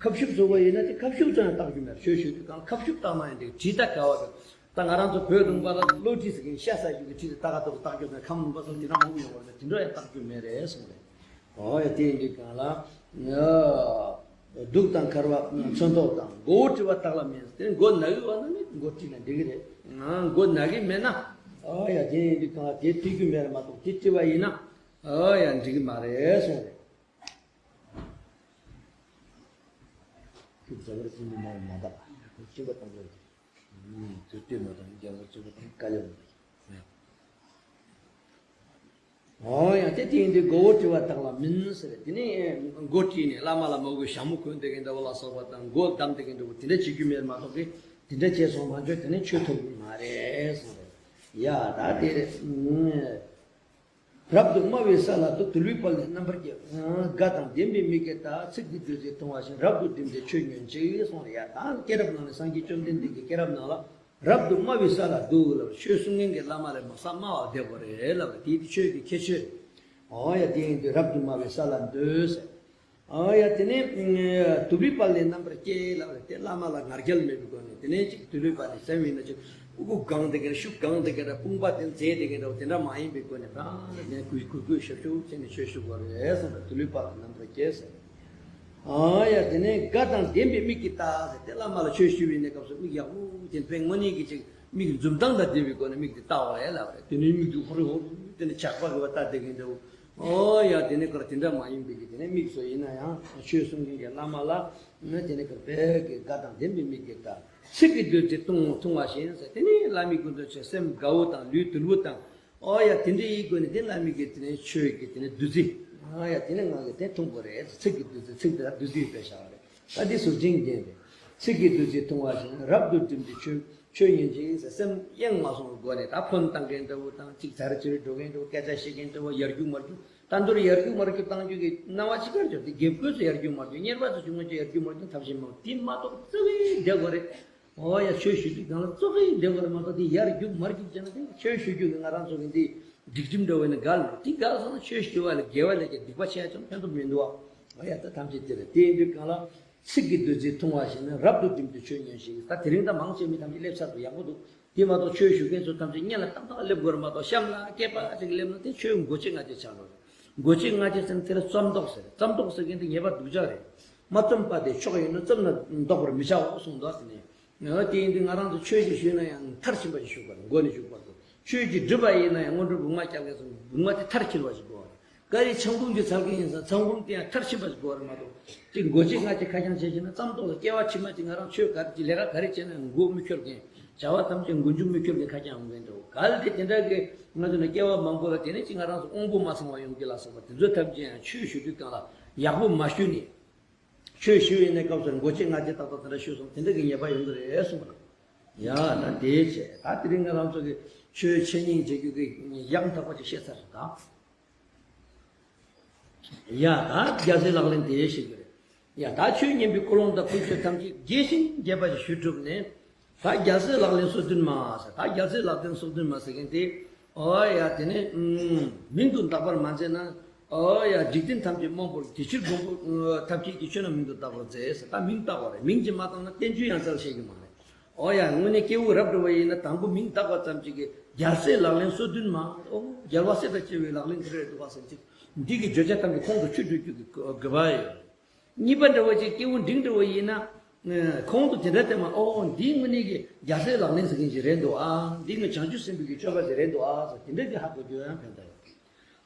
ཁ་ཕྱུགས་བཟོ་བ་ཡིན་ན་དེ་ཁ་ཕྱུགས་ཙམ་ཡང་བཏགས་རྒྱུ་མེད། ཆོས་ཞུ་དུས་སྒང་ཁ་ཕྱུགས་བཏགས་ན་ཡང་འགྲིག་གྲི་ད་ག་བ་རེད། ད་ང་རང་ཚོ་བོད་ལུང་པ་ལ་གློ་གྲི་ཟེར་མཁན་ཤ་ཟ་རྒྱུ་གི་གྲི་དེ་ད་ག་ཐོག་བཏགས་རྒྱུ་མེད། ཁམས་ལུང་པ་ཚོ་དེ་འདྲ་མང་པོ་ཡོད་པ་རེད། དེ་འདྲ་ཡང་བཏགས་རྒྱུ་མེད་རེད་གསུངས་རེད། ཨོ་ཡ། དེ་ཡིན་དུས་སྒང་ལ། གདུགས་དང་འཁར་བ་མཚོན་ཐོགས་དང་། མགོ་བོ་བྲེགས་པ་དག་ལ་མིན། དེ་མགོ་ན་གི་ཡོད་ན་ནི་མགོ་བྲེགས་ན་འགྲིག་གི་རེད། མགོ་ན་གི་མེད་ན། ཨ་ཡ་དེ་ཡིན་དུས་གང་ལ་དེ་སྤྲད་རྒྱུ་མེད་རེད་མ་གཏོགས་དེ་སྤྲད་པ་ཡིན་ན་ཨ་ཡ་འགྲིག་གི་མ་རེད་གསུངས་རེད། ཁྱོད་རྒྱ་གར་སྐྱེས་ནི་མ་མ་དག་སྐྱེས་པ་དང་པོ་དུས་སྟོད་མ་དང་རྒྱ་གར་སྐྱེས་པ་དང་དཀའ་ལས་མ་དག་འོ་ཡང་དེ་དེ་ཡིན་དུས་མགོ་བོ་དྲི་བ་དག་ལ་མིན་ཟེར། དེ་ནས་མགོ་དྲིས་ནས་བླ་མ་ལ་མོས་གུས་ཞྭ་མོ་གོན་བསྡད་མཁན་འདྲ་བོ་ལ་སོགས་པ་དང་མགོ་བསྡམས་བསྡད་མཁན་འདྲ་བོ་དེ་འདྲ་བྱེད་རྒྱུ་མེད་མ་གཏོགས་གི་དེ་འདྲ་བྱས་སོང་མ་འཇོག་དེ་ནས་ཆོས་ཐོབ་ཀྱི་མ་རེད་གསུངས་རེད། ཡ་ད་དེ་རེད། རབ་ཏུ་དམའ་བའི་ས་ལ་འདུག་དུལ་བའི་དཔལ་ནི་རྣམ་པར་རྒྱལ། དགའ་དང་ལྡན་པའི་མིག་གིས་ལྟ། ཚིག་གི་བདུད་རྩི་འཐུང་བ་བཞིན། རབ་ཏུ་བསྒྲིམས་ཏེ་ཆོས་ཉོན་ཅིག་གསུངས་རེད། ཡ་ད་སྐྱེས་རབས་ནང་ནས་སངས་རྒྱས་བཅོམ་ལྡན་འདས་ཀྱི་སྐྱེས་རབས་ནང་ལ། རབ་ཏུ་དམའ་བའི་ས་ལ་འདུག་ལབ། ཆོས་གསུང་མཁན་གྱི་བླ་མ་ལ་མ་ས་དམའ་བ་བསྡད་དགོས་རེད་ལབ། དེ་དེ་ཆོས་ཀྱི་ཁྱད་ཆོས་རེད། འོ་ཡ་དེ་ཡིན་དུས་རབ་ཏུ་དམའ་བའི་ས་ལ་འདུག་ཟེར། འོ་ཡ་དེ་ནས་དུལ་བའི་དཔལ་ནི་རྣམ་པར་རྒྱལ་ལབ་རེད། དེ་བླ་མ་ལ་ང་རྒྱལ་མེད་པའི་སྒོ་ནས་དེ་ནས་ཅིག་དུལ་བའི་དཔལ་ནི་སེམས་ཡིན་ན་ཅིག་སྐུ་གུ་གང་དེ་གར་ཤུགས་གང་དེ་གར་དཔུང་པ་དེ་མཛད་དེ་གར་དེ་འདྲ་མ་ཡིན་པའི་སྒོ་ནས་རང་ནས་གུས་གུས་གུས་ཞབས་ཞུ་བྱས་ནས་ཆོས་ཞུ་དགོས་རེད་གསུངས་པ་དུལ་བའི་དཔལ་ནི་རྣམ་པར་རྒྱལ་ཟེར། ཨ་ཡ་དེ་ནས་དགའ་དང་ལྡན་པའི་མིག་གིས་ལྟ་ཟེར། དེ་བླ་མ་ལ་ཆོས་ཞུ་བའི་གནས་སྐབས་སུ་མིག་ཡག་པོ་དེ་དཔེ་དངོས་གནས་ཀྱི་ཅིག་མིག་འཛུམ་མདངས་དང་ལྡན་པའི་སྒོ་ནས་མིག་དེ་ལྟ་བ་རེད་ལབ་རེད། དེ་ནས་མིག་དེ་ཧོ་རེ་ཧོ་རེ་དེ་ནས་ཇག་པ་གི་བ་ལྟ་བསྡད་མཁན་འདྲ་བོ། ཨོ་ཡ་དེ་ནས་ཀར་དེ་འདྲ་མ་ཡིན་པའི་གི་དེ་ནས་མིག་སོ་ཡིན་ན་ཡང་ཆོས་གསུང་མཁན་གྱི་བླ་མ་ལ་ནི་དེ་ནས་ཀར་དཔེ་གི་དགའ་དང་ལྡན་པའི་མིག་གིས་ལྟ། ཚིག་གི་བདུད་རྩི་འཐུང་འཐུང་བ་བཞིན་ཟེར། དེ་ནས་བླ་མའི་སྐུ་མདུན་ཆོས་སེམས་དགའ་བོ་དང་ལུས་དུལ་བོ་དང་། ཨོ་ཡ་དེ་འདྲ་ཡིན་དགོས་ནས་དེ་བླ་མའི་གི་དེ་ནས་ཆོས་ཀྱི་དེ་ནས་བདུད་རྩི། ཨོ་ཡ་དེ་ནས་ང་གི་དེ་འཐུང་དགོས་རེད། ཚིག་གི་བདུད་རྩི་ཚིག་དེ་ལ་བདུད་རྩི་ཡོད་པའི་བྱ་བ་རེད། ད་འདི་ཟུར་ཅན་རྒྱན་རེད། ཚིག་གི་བདུད་རྩི་འཐུང་བ་བཞིན་རབ་ཏུ་བསྒྲིམས་ཏེ་ཆོས་ཆོས་ཉན་ཅིང་ཟེར། སེམས་གཡེང་མ་སོང་བའི་སྒོ་ནས་ད་ཕོན་བཏང་མཁན་འདྲ་བོ་དང་ཅིག་ཚར་ཅིག་འགྲོ་མཁན་འདྲ་བོ་སྐད་ཆ་བཤད་མཁན་འདྲ་བོ་ཡར་རྒྱུག་མར་རྒྱུག་ད་མདོར་ཡར་རྒྱུག་མར་རྒྱུག་བཏང་རྒྱུ་གི་སྣང་བ་ཅི་དགར་འབྱོར་ཏེ་དགེ་བསྐོས་སུ་ཡར་རྒྱུག་མར་རྒྱུག་གཉེར་པ་ཚོ་བྱུང་ངོ་ཅིག་ཡར་རྒྱུག་མར་རྒྱུག་ཐབས་ཤེས་མང་དེ་མ་གཏོགས་རྩ་བའི་བསྡད་དགོས་རེད། ཨོ་ཡ་ཆོས་ཞུ་དུས་གང་ལ་ཙོག་གེ་བསྡད་དགོས་རེད་མ་གཏོགས་དེ་ཡར་རྒྱུག་མར་རྒྱུག་བྱས་ན་དེ་ཆོས་ཞུ་རྒྱུ་གི་ང་རང་ཚོ་གི་འདི་སྒྲིག་ཁྲིམས་འདྲ་བོ་ནི་འགལ་རེད། དེ་འགལ་སོང་ན་ཆོས་ཞུ་བ་ལས་དགེ་བ་ལས་ཀྱང་སྡིག་པ་ཆེ་ཡ་ཅང་ཕན་ཐོགས་མི་འདུག་ཨ། ཨོ་ཡ་ད་ཐམས་ཅད་དེ་རེད། དེ་ཡིན་དུས་གང་ལ་ཚིག་གི་བདུད་རྩི་འཐུང་བ་ཞིག་ནི་རབ་ཏུ་བསྒྲིམས་ཏེ་ཆོས་ཉན་ཞིང་། ད་དེ་རིང་ད་མང་ཆེ་མི་ཐམས་ཅད་སླེབས་ཚར་དུས་ཡག་པོ་འདུག་དེ་མ་གཏོགས་ཆོས་ཞུ་མཁན་ཚོ་ཐམས་ཅད་སྔོན་ལ་ཏག་ཏག་སླེབས་དགོས་རེད་མ་གཏོགས་གཤམ་ལ་སྐེད་པ་ཅིག་སླེབས་ན་དེ་ཆོས་མགོ་ཆེ་ང་ཆེ་ཆགས་འགྲོ་རེད། མགོ་ཆེ་ང་ཆེ་ཟེར་ན་དེ་ལ་རྩོམ་ཏོག་ཟེར། རྩོམ་ཏོག་ཟེར་མཁན་དེ་ངེས་པར་སྡུག་ཅག་རེད། མ་རྩོམ་པ་དེ་མཆོག་ཡིན་ནོ་རྩོམ་ན་འདོགས་པར་མི་བྱའོ་གསུངས་འདུག་ཟེར་ནས། ཡང་དེ་ཡིན་དུས་ང་རང་ཚོ་ཆོས་ཤིག་ཞུས་ན་ཡང་མཐར་ཕྱིན་པ་ཞིག་ཞུ་དགོས་རེད། མགོ་ནས་མཇུག་བར་དུ་ཆོས་ཀྱི་སྒྲུབ་པ་ཡིན་ན་ཡང་སྔོན་འགྲོ་བུང་བ་རྒྱག་མཁན་ཚོ་བུང་བ་དེ་མཐར་ཁྱེར་བ་ཞིག་དགོས་རེད། བཀའ་ཡི་ཆང་བུམ་གྱི་ཚར་མཁན་ཡིན་ཙང་ཚང་བུམ་དེ་ཡང་མཐར་ཕྱིན་པ་ཞིག་དགོས་རེད་མ་གཏོགས་ཅིག་མགོ་ཅིག་ང་ཅིག་ཁ་རྐྱང་བྱས་ཤེ་ན་རྩོམ་ཏོག་ལ་སྐྱེ་བ་ཕྱི་མ་ཅིག་ང་རང་ཆོས་ག་རེ་ཅིག་ལས་ཀ་ག་རེ་བྱས་ན་མགོ་མི་འཁྱོར་མཁན་བྱ་བ་ཐམས་ཅད་མགོ་མཇུག་མི་འཁྱོར་མཁན་ཁ་རྐྱང་ཡོང་མཁན་འདྲ་བོ་གལ་ཏེ་དེ་འདྲ་གི་ང་ཚོ་ནི་སྐྱེ་བ་མང་པོ་ལ་དེ་ནས་ཅིག་ང་རང་ཚོ་དབང་པོ་མ་ཚང་བ་ཡོང་གི་ལ་སོགས་པ་དེ་ཚོ་ཐམས་ཅད་ཡང་ཆོས་ཞུ་དུས་གང་ལ་ཡག་པོ་མ་ཞུས་ནས། ཆོས་ཞུ་ཡིན་ནའི་སྐབས་སུ་མགོ་ཅིག་ང་ཅིག་ཏག་ཏག་དེ་འདྲ་ཞུས་སོང་དེ་འདྲ་གི་ཉེས་པ་ཡོང་གི་རེད་གསུངས་པ་དང་། ཡ་ད་དེའི་ཆེད་ད་དེ་རིང་ང་རང་ཚོ་གི་ཆོས་འཆད་ཉན་བྱེད་རྒྱུ་གི་ཡང་དག་པ་ཅིག་བཤད་ཚར་ད། ཡ་ད་རྒྱལ་སྲས་ལག་ལེན་དེ་བཤད་རྒྱུ་རེད། ཡ་ད་ཆོས་ཉན་པའི་ཀུན་སློང་དང་ཀུན་སྤྱོད་ཐམས་ཅད་རྒྱས་ཤིང་རྒྱས་པ་ཞིག་ཞུས་གྲུབ་ནས། ད་རྒྱལ་སྲས་ལག་ལེན་སོ་བདུན་མ་ཟེར། ད་རྒྱལ་སྲས་ལག་ལེན་སོ་བདུན་མ་ཟེར་མཁན་དེ། ཨོ་ཡ་དེ་ནས་མིང་དུ་བཏགས་པར་མ་མཛད་ན། ཨོ་ཡ་འཇིག་རྟེན་ཐམས་ཅད་རྨོངས་པར་དེ་ཕྱིར་མགོན་པོ་ཐབས་མཁས་ཀྱིས་ཆོས་རྣམས་མིང་དུ་བཏགས་པར་མཛད་ཟེར། ད་མིང་བཏགས་པ་རེད། མིང་ཅིག་མ་བཏགས་ན་བསྟན་བཅོས་ཡང་རྩ་ལ་བཤད་ཀྱི་མ་རེད། ཨོ་ཡ་དངོས་གནས་སྐྱེས་བུ་རབ་འགྲོ་བ་ཡིན་ན་དང་པོ་མིང་བཏགས་པ་ཙམ་གཅིག་གིས་རྒྱལ་སྲས་ལག་ལེན་སོ་བདུན་མ། ཨོ་རྒྱལ་བ་སྲས་དང་བཅས་པའི་ལག་ལེན་དེ་རེད་འདུག་བ་ཟེར་ཅིག་འདི་གི་བརྗོད་བྱ་ཐམས་ཅད་ཁོང་དུ་ཆུད་འགྲོ་རྒྱུ་གི་དགོས་པ་ཡོད། གཉིས་པ་འདྲ་བོ་ཅིག་སྐྱེས་བུ་འབྲིང་འདྲ་བོ་ཡིན་ན། ཁོང་དུ་དེ་འདྲ་བསྟན་མ། ཨོ་འདི་དངོས་གནས་ཀྱི་རྒྱལ་སྲས་ལག་ལེན་ཟེར་མཁན་ཞིག་རེད་འདུག་ཨ། འདི་ངའི་བྱང་ཆུབ་སེམས་དཔའི་གི་སྤྱོད་པ་ཞིག་རེད་འདུག་ཨ་ཟེར་དེ་འདྲ་གི་ཧ་གོ་རྒྱུ་ཡང་ཕན་ཐོགས་ཡོད།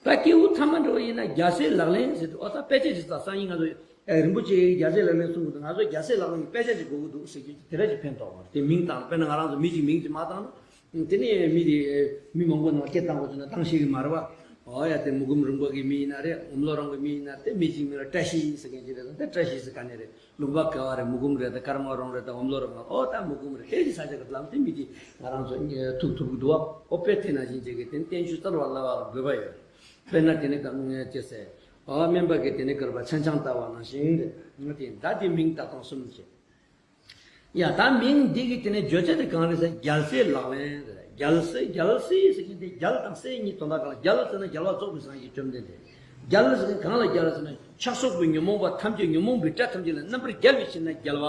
ད་སྐྱེས་བུ་ཐ་མ་འདྲ་བོ་ཡིན་ན་རྒྱལ་སྲས་ལག་ལེན་ཟེར་དུས་ཨོ་ད་དཔེ་ཆ་ཞིག་ད་སང་ཉིན་ང་ཚོ་རིན་པོ་ཆེ་རྒྱལ་སྲས་ལག་ལེན་གསུང་གི་འདུག་ང་ཚོ་རྒྱལ་སྲས་ལག་ལེན་གྱི་དཔེ་ཆ་ཞིག་དགོས་ཀྱི་འདུག་ཟེར་རྒྱུ་དེ་འདྲ་ཞིག་ཕན་ཐོགས་པ་རེད། དེ་མིང་བཏགས་དཔེར་ན་ང་རང་ཚོ་མི་གཅིག་མིང་གཅིག་མ་བཏགས་ན། དེ་ནས་མི་དེ་མི་མང་པོ་ནང་སྐད་བཏང་དགོས་བྱུང་ན་བཏང་ཤེས་ཀྱི་མ་རེད་བ། ཨོ་ཡ་དེ་མུ་གུམ་རིན་པོ་གི་མི་ཡིན་ན་རེད། འོམ་ལོ་རོང་གི་མི་ཡིན་ན་དེ་མི་གཅིག་མིང་ལ་བཀྲ་ཤིས་ཟེར་མཁན་ཅིག་རེད། ད་དེ་བཀྲ་ཤིས་ཟེར་ག་ནས་རེད། ལུང་པ་ག་བ་རེད། མུ་གུམ་རེད། ད་ཀར་མ་རོང་རེད། ད་འོམ་ལོ་རོང་རེད། ཨོ་ད་མུ་གུམ་རེད། དེ་གི་ས་ཆ་གི་ལམ་དེ་མི་དེ་ང་རང་ཚོ་ཐུག་ཐུབ་ཀྱི་འདུག་བ། ཨོ་དཔེ་དེ་ནང་བཞིན་བྱེད་ཀྱི་དེ་བསྟན་བཅོས་རྩ་བ་ལ་བ་དགོས་པ་ཡོད། དཔེར་ན་དེ་ནས་ག་ཅེས་ཟེར། ཨོ་སྨན་པ་གི་དེ་ནས་ཀར་བ་ཆང་ཆང་ལྟ་བ་ནང་བཞིན་རེད། ང་དེ་ད་དེ་མིང་བཏགས་སྟངས་གསུམ་བྱེད། ཡ་ད་མིང་འདི་གི་དེ་ནས་བརྗོད་བྱ་དེ་གང་རེད་ཟེར་ན་རྒྱལ་སྲས་ལག་ལེན་རེད། རྒྱལ་སྲས་རྒྱལ་སྲས་ཟེར་གྱི་འདི་རྒྱལ་དང་སྲས་གཉིས་དོན་དག་གང་ལ་རྒྱལ་ཟེར་ན་རྒྱལ་བ་རྫོགས་པའི་སངས་རྒྱས་བཅོམ་ལྡན་འདས། རྒྱལ་ཟེར་གྱི་གང་ལ་རྒྱལ་ཟེར་ན་ཆགས་སོགས་པའི་ཉོན་མོངས་པ་ཐམས་ཅད་ཉོན་མོངས་པའི་དགྲ་ཐམས་ཅད་ལ་རྣམ་པར་རྒྱལ་བའི་ཕྱིར་ན་རྒྱལ་བ།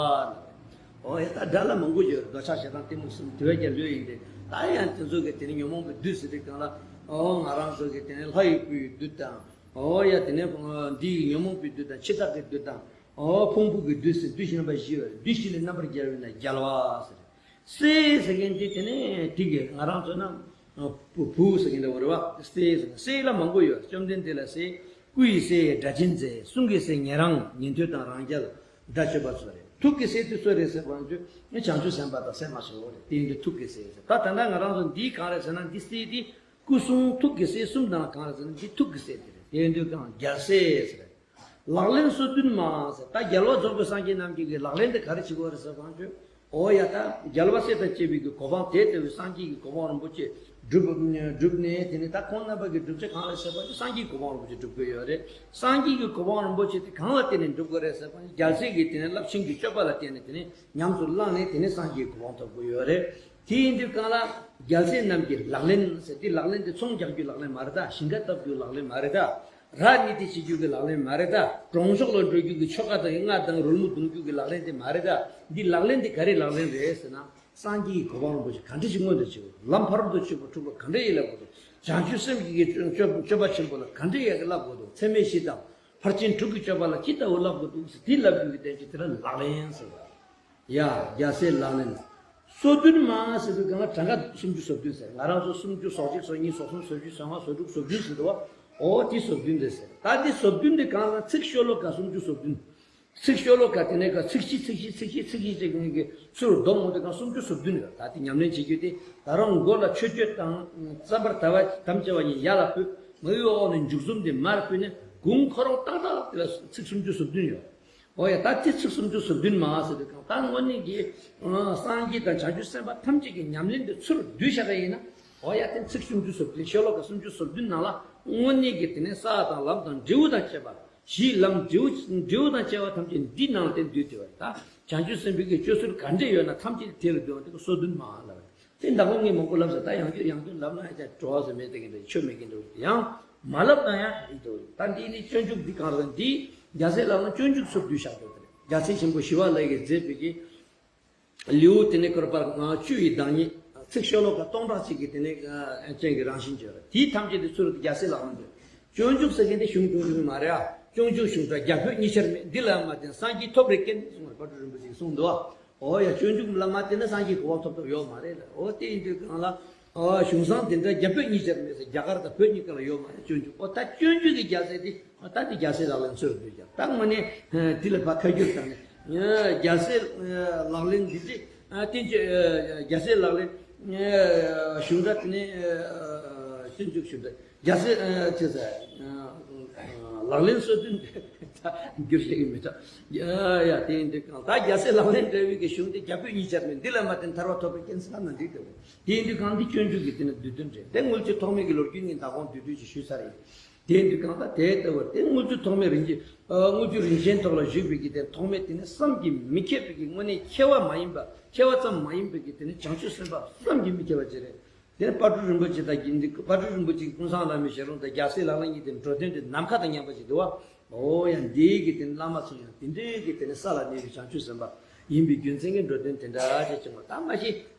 ཨོ་ཡ་ད་དགྲ་ལ་མང་པོ་ཡོད་རེད། འདོད་ཆགས་ཞེ་སྡང་གཏི་མུག་གསུམ་དེ་བས་ཀྱང་ལོས་ཡིན་ཏེ། ད་ཡང་དེ་ཚོ་གི་དེ་ནས་ཉོན་མོངས་པའི་བདུད་ཟེར་དུས་གང་ལ་ཨོ་ང་རང་ཚོ་གི་དེ་ནས་ལྷ་ཡི་སྐུའི་བདུད་དང་། ཨོ་ཡ་དེ་ནས་འདི་ཡི་ཉོན་མོངས་པའི་བདུད་དང་འཆི་བདག་གི་བདུད་དང་། ཨོ་ཕུང་པོ་གི་བདུད་ཟེར་བདུད་བཞི་རྣམ་པ་བཞི་ཡོད་རེད། བདུད་བཞི་ལས་རྣམ་པར་རྒྱལ་བས་ན་རྒྱལ་བ་ཟེར། སྲས་ཟེར་མཁན་དེ་དེ་ནས་དེ་གི་ང་རང་ཚོ་ན་ བུ་བུ་ཟེར་གྱིན་འདྲ་བོ་རེད་བ། སྲས་ཟེར་ན་སྲས་ལ་མང་པོ་ཡོད། བཅོམ་ལྡན་འདས་ལ་སྲས། སྐུ་ཡི་སྲས་སྒྲ་གཅན་མཛེས། གསུང་གི་སྲས་ཉན་རང་ཉན་ཐོས་དང་རང་རྒྱལ་སྒྲ་གཅོད་པ་སོགས་རེད། ཐུགས་ཀྱི་སྲས་དེ་སུ་རེད་ཟེར་བ་ན་བྱང་ཆུབ་སེམས་དཔའ་དང་སེམས་མ་སོགས་རེད། དེ་ཡིན་དུས་ཐུགས་ཀྱི་སྲས་ཟེར། ད་ད་ལྟ་ང་རང་ཚོ་འདི་གང་རེད་ཟེར་ན། འདི་སྲས་དེ་སྐུ་གསུང་ཐུགས་ཀྱི་སྲས་གསུམ་དང་གང་རེད་ཟེར་ན། འདི་ཐུགས་ཀྱི་སྲས་དེ་རེད། དེ་ཡིན་དུས་གང་རྒྱལ་སྲས་ཟེར། ལག་ལེན་སོ་བདུན་མ་ཟེར། ད་རྒྱལ་བ་རྫོགས་པའི་སངས་རྒྱས་རྣམས་ཀྱི་གི་ལག་ལེན་དེ་ག་རེ་བྱེད་དགོས་རེད་ཟེར་བ་ན། འོ་ཡ། ད་རྒྱལ་བ་སྲས་དང་བཅས་པའི་གི་གོ་འཕང་དེ་ལྟ་བུའི་སངས་རྒྱས་ཀྱི་གོ་འཕང་རིན་པོ་ཆེ་སྒྲུབ་སྒྲུབ་ནས། དེ་ནས་ད་ཁོང་རྣམ་པ་གི་བསྒྲུབ་བྱ་གང་རེད་ཟེར་བ་ན། སངས་རྒྱས་ཀྱི་གོ་འཕང་རིན་པོ་ཆེ་སྒྲུབ་དགོས་ཡོད་རེད། སངས་རྒྱས་ཀྱི་གོ་འཕང་རིན་པོ་ཆེ་དེ་གང་ལ་བརྟེན་ནས་སྒྲུབ་དགོས་རེད་ཟེར་བ་ན། རྒྱལ་སྲས་ཀྱི་དེ་ནས་རླབས་ཆེན་གྱི་སྤྱོད་པ་ལ་བརྟེན་ནས། དེ་ནས་ཉམས་སུ་བླངས་ནས། དེ་ནས་སངས་རྒྱས་ཀྱི་གོ་འཕང་ཐོབ་དགོས་ཡོད་རེད། དེ་ཡིན་དུས་གང་ལ་རྒྱལ་སྲས་རྣམས་ཀྱི་ལག་ལེན་ཟེར། དེ་ལག་ལེན་དེ་ཚོང་རྒྱག་རྒྱུའི་ལག་ལེན་མ་རེད་ད། ཞིང་ཁ་བཏབ་རྒྱུའི་ལག་ལེན་མ་རེད་ད། ར་ནི་དེ་བྱེད་རྒྱུ་གི་ལག་ལེན་མ་རེད་ད། གྲོང་གཤོག་ལ་འགྲོ་རྒྱུ་གི་ཆོ་ག་དང་རྔ་དང་རོལ་མོ་རྡུང་རྒྱུ་གི་ལག་ལེན་དེ་མ་རེད་ད། འདི་ལག་ལེན་དེ་ག་རེ་ལག་ལེན་རེད་ཟེར་ན། སངས་རྒྱས་ཀྱི་གོ་འཕང་རིན་པོ་ཆེ་ག་འདྲ་ཞིག་མངོན་དུ་བྱེད་དགོས། ལམ་ཕ་རོལ་ཏུ་ཕྱིན་པ་ཐུབ་པ་ག་འདྲ་ཡིན་ལབ་དགོས་འདུག། བྱང་ཆུབ་སེམས་ཀྱི་སྤྱོད་སྤྱོད་པ་ཆེན་པོ་ལ་ག་འདྲ་ཡིན་ལབ་དགོས་འདུག། ཚད་མེད་བཞི་དང་ཕར་ཕྱིན་དྲུག་གི་སྤྱོད་པ་ལ་ཅི་ལྟ་བུ་ལབ་དགོས་འདུག་ཟེར། དེ་ལབ་རྒྱུ་གི་དོན་གྱི་དེ་ལ་ལག་ལེན་ཟེར་བ། ཡ། རྒྱལ་སྲས་ལག་ལེན་སོ་བདུན་མ་ཟེར་དུས་གང་ལ་གྲངས་ཀ་སུམ་ཅུ་སོ་བདུན་ཟེར། ང་རང་ཚོ་སུམ་ཅུ་སོ་གཅིག་སོ་གཉིས་སོ་གསུམ་སོ་བཞི་སོ་ལྔ་སོ་དྲུག་སོ་བདུན་ཟེར་འདུག་བ། ཨོ་དེ་སོ་བདུན་རེད་ཟེར། ད་དེ་སོ་བདུན་དེ་གང་ལ་ཚིག་ཤོ་ལོ་ཀ་སུམ་ཅུ་སོ་བདུན། ཚིག་ཤོ་ལོ་ཀ་དེ་ནས་ཀ་ཚིག་བཞི་ཚིག་བཞི་ཚིག་བཞི་ཚིག་བཞི་ཅེས་ངེད་ཀྱི་ཚུར་བསྡོམས་འོང་དུས་གང་སུམ་ཅུ་སོ་བདུན་ཡོད། ད་དེ་ཉམས་ལེན་བྱེད་རྒྱུ་དེ་ད་རུང་མགོ་ལ་མཆོད་བརྗོད་དང་བརྩམ་པར་དམ་བཅའ་བ་གཉིས་ཡར་ལ་ཕུལ། མ་དབུའི་འོག་ནས་མཇུག་གསུམ་དེ་མར་ཕུལ་ནས་དགུང་ཁོ་རང་ཏག་ཏག་དེ་ལ་ཚིག་སུམ་ཅུ་སོ་བདུན་ཡོད། འོ་ཡ། ད་དེ་ཚིག་སུམ་ཅུ་སོ་བདུན་མ་ཟེར་དུས་གང་ད་དངོས་གནས་ཀྱི་སངས་རྒྱས་དང་བྱང་ཆུབ་སེམས་དཔའ་ཐམས་ཅད་ཀྱི་ཉམས་ལེན་དེ་ཚུར་བསྡུས་བཞག་པ་ཡིན་ན། འོ་ཡ། དེ་ཚིག་སུམ་ཅུ་སོ་བདུན། ཤོ་ལོ་ཀ་སུམ་ཅུ་སོ་བདུན་ནང་ལ་དངོས་གནས་ཀྱི་དེ་ནས་ས་དང་ལམ་དང་འབྲས་བུ་དང་བཅས་པ། གཞི་ལམ་འབྲས་བུ་འབྲས་བུ་དང་བཅས་པ་ཐམས་ཅད་འདི་ནང་ལ་དེ་འདུས་ཏེ་བ། ད་བྱང་ཆུབ་སེམས་དཔའི་གི་སྤྱོད་ཚུལ་ག་འདྲས་ཡོད་ན་ཐམས་ཅད་དེ་ལ་འདུས་པ་དེ་སོ་བདུན་མ་ལབ། དེ་འདྲ་པོ་ངས་མང་པོ་ལབ་ས། ད་ཡང་བསྐྱར་ཡང་བསྐྱར་ལབ་ན་ཡང་བསྐྱར་བྲོ་བ་ཟེར་མེད་དེ་གི་འདྲ་ཆོ་མེད་གི་འདྲ། ཡང་མ་ལབ་ན་ཡང་ཡིན་འདུག། ད་འདི་ནི་སྤྱོད་འཇུག་འདི་གང་རེད། འདི་རྒྱལ་སྲས་ལག་ལེན་སྤྱོད་འཇུག་ཚུར་བསྡུས་བཞག་འདུག། རྒྱལ་སྲས་ཆེན་པོ་ཞི་བ་ལྷ་ཡིས་མཛད་པའི་གི་ལེའུ་དེ་ནས་བསྐོར་པ་ལྔ་བཅུ་ཡི་བདག་ཉིད། ཚིག་ཤོ་ལོ་ཀ་སྟོང་ཕྲག་གཅིག་གི་དེ་ནས་ཅན་གྱི་རང་བཞིན་བརྗོད་རེད། དེའི་ཐམས་ཅད་དེ་ཚུར་རྒྱལ་སྲས་ལག་ལེན་དུ། སྤྱོད་འཇུག་ཟེར་མཁན་དེ་གཞུང་ཆུང་ཆུང་མ་རེད་ཨ། སྤྱོད་འཇུག་གཞུང་གྲྭ་རྒྱ་བོད་གཉིས་ཆར་མེད། འདི་ལ་མ་བརྟེན་སངས་རྒྱས་ཐོབ་རེ་སྐན་གསུངས་པར་དཔལ་སྤྲུལ་རིན་པོ་ཆེས་གསུངས་འདུག་ཨ། འོ་ཡ། སྤྱོད་འཇུག་ལ་མ་བརྟེན་ན་སངས་རྒྱས་གོ་འཕང་ཐོབ་ཐབས་ཡོད་མ་རེད་ལ། འོ་དེ་ཡིན་དུས་གང་ལ། ཨ་གཞུང་བཟང་དེ་འདྲ་རྒྱ་བོད་གཉིས་ཆར་མེད་ཟེར། རྒྱ་གར་དང་བོད་གཉིས་ཀ་ལ་ཡོད་མ་རེད་སྤྱོད་འཇུག། ཨོ་ད་སྤྱོད་འཇུག་གི་རྒྱལ་སྲས་དེ་ཨོ་ད་དེ་རྒྱལ་སྲས་ལག་ལེན་ཚུར་འདུས་ཀྱང་ད་དངོས་གནས་དེ་ལ་ཕར་ཁ་བསྒྱུར་བཏང་ནས་རྒྱལ་སྲས་ལག་ལེན་འདི་ཚེ་བསྟན་བཅོས་རྒྱལ་སྲས་ལག་ལེན་གཞུང་འདྲ་དེ་ནས་སྤྱོད་འཇུག་གཞུང་འདྲ་རྒྱལ་སྲས་ཅེས་ཟེར། ལག་ལེན་སོ་བདུན་བསྒྱུར་བྱེད་ཀྱི་མི་འདུག། ཡ་ཡ། དེ་ཡིན་དུས་གང་ད་རྒྱལ་སྲས་ལག་ལེན་འདྲ་བའི་གི་གཞུང་དེ་རྒྱ་བོད་གཉིས་ཆར་མེད། འདི་ལ་མ་བརྟེན་ཐར་པ་ཐོབ་པའི་རྐྱེན་ཟེར་ན་འགྲིག་འདུག། དེ་ཡིན་དུས་གང་འདི་སྤྱོད་འཇུག་གི་དེ་ནི་བསྡུས་དོན་རེད། དེ་དངུལ་ཆུ་ཐོགས་མེད་ཀྱི་ལོ་རྒྱུས་ངས་ད་གོང་བསྡུས་དུས་ཀྱི་ཞུས་ཚར་ཡིན། དེ་ཡིན་དུས་གང་ལྟར་དེ་ལྟ་བུར་དེ་དངུལ་ཆུ་ཐོགས་མེད་རིན་ཆེན་ཨ་དངུལ་ཆུ་རིན་ཆེན་ཐོགས་ལ་བཞུགས་པའི་གི་དེ་ཐོགས་མེད་དེ་ནི་བསམ་གྱིས་མི་ཁྱབ་པའི་གི་དངོས་གནས་ཁྱད་པར་མ་ཡིན་པ། ཁྱད་པར་ཙམ་མ་ཡིན་པའི་གི་དེ་ནི་བྱང་ཆུབ་སེམས་དཔའ་བསམ་གྱིས་མི་ཁྱབ་པ་ཅིག་རེད། དེ་ནི་དཔལ་སྤྲུལ་རིན་པོ་ཆེ་དང་དགེ་འདུན། དཔལ་སྤྲུལ་རིན་པོ་ཆེ་གི་ཀུན་བཟང་བླ་མའི་ཞལ་ལུང་དང་རྒྱལ་སྲས་ལག་ལེན་གཉིས་དེ་འགྲོ་དོན་དེ་ནམ་མཁའ་དང་མཉམ་པ་ཅིག་འདུག་བ། ཨོ་ཡ། འདིའི་གི་དེ་ནི་བླ་མ་ཚོ་ཡང་དེ་འདྲའི་གི་དེ་ནི་ས་ལ་གནས་པའི་བྱང་ཆུབ་སེམས་དཔའ་ཡིན་པའི་རྒྱུ་མཚན་གྱིས་འགྲོ་དོན་དེ་འདྲ་ཅིག་བྱུང་བ། ད་མ་གཞི་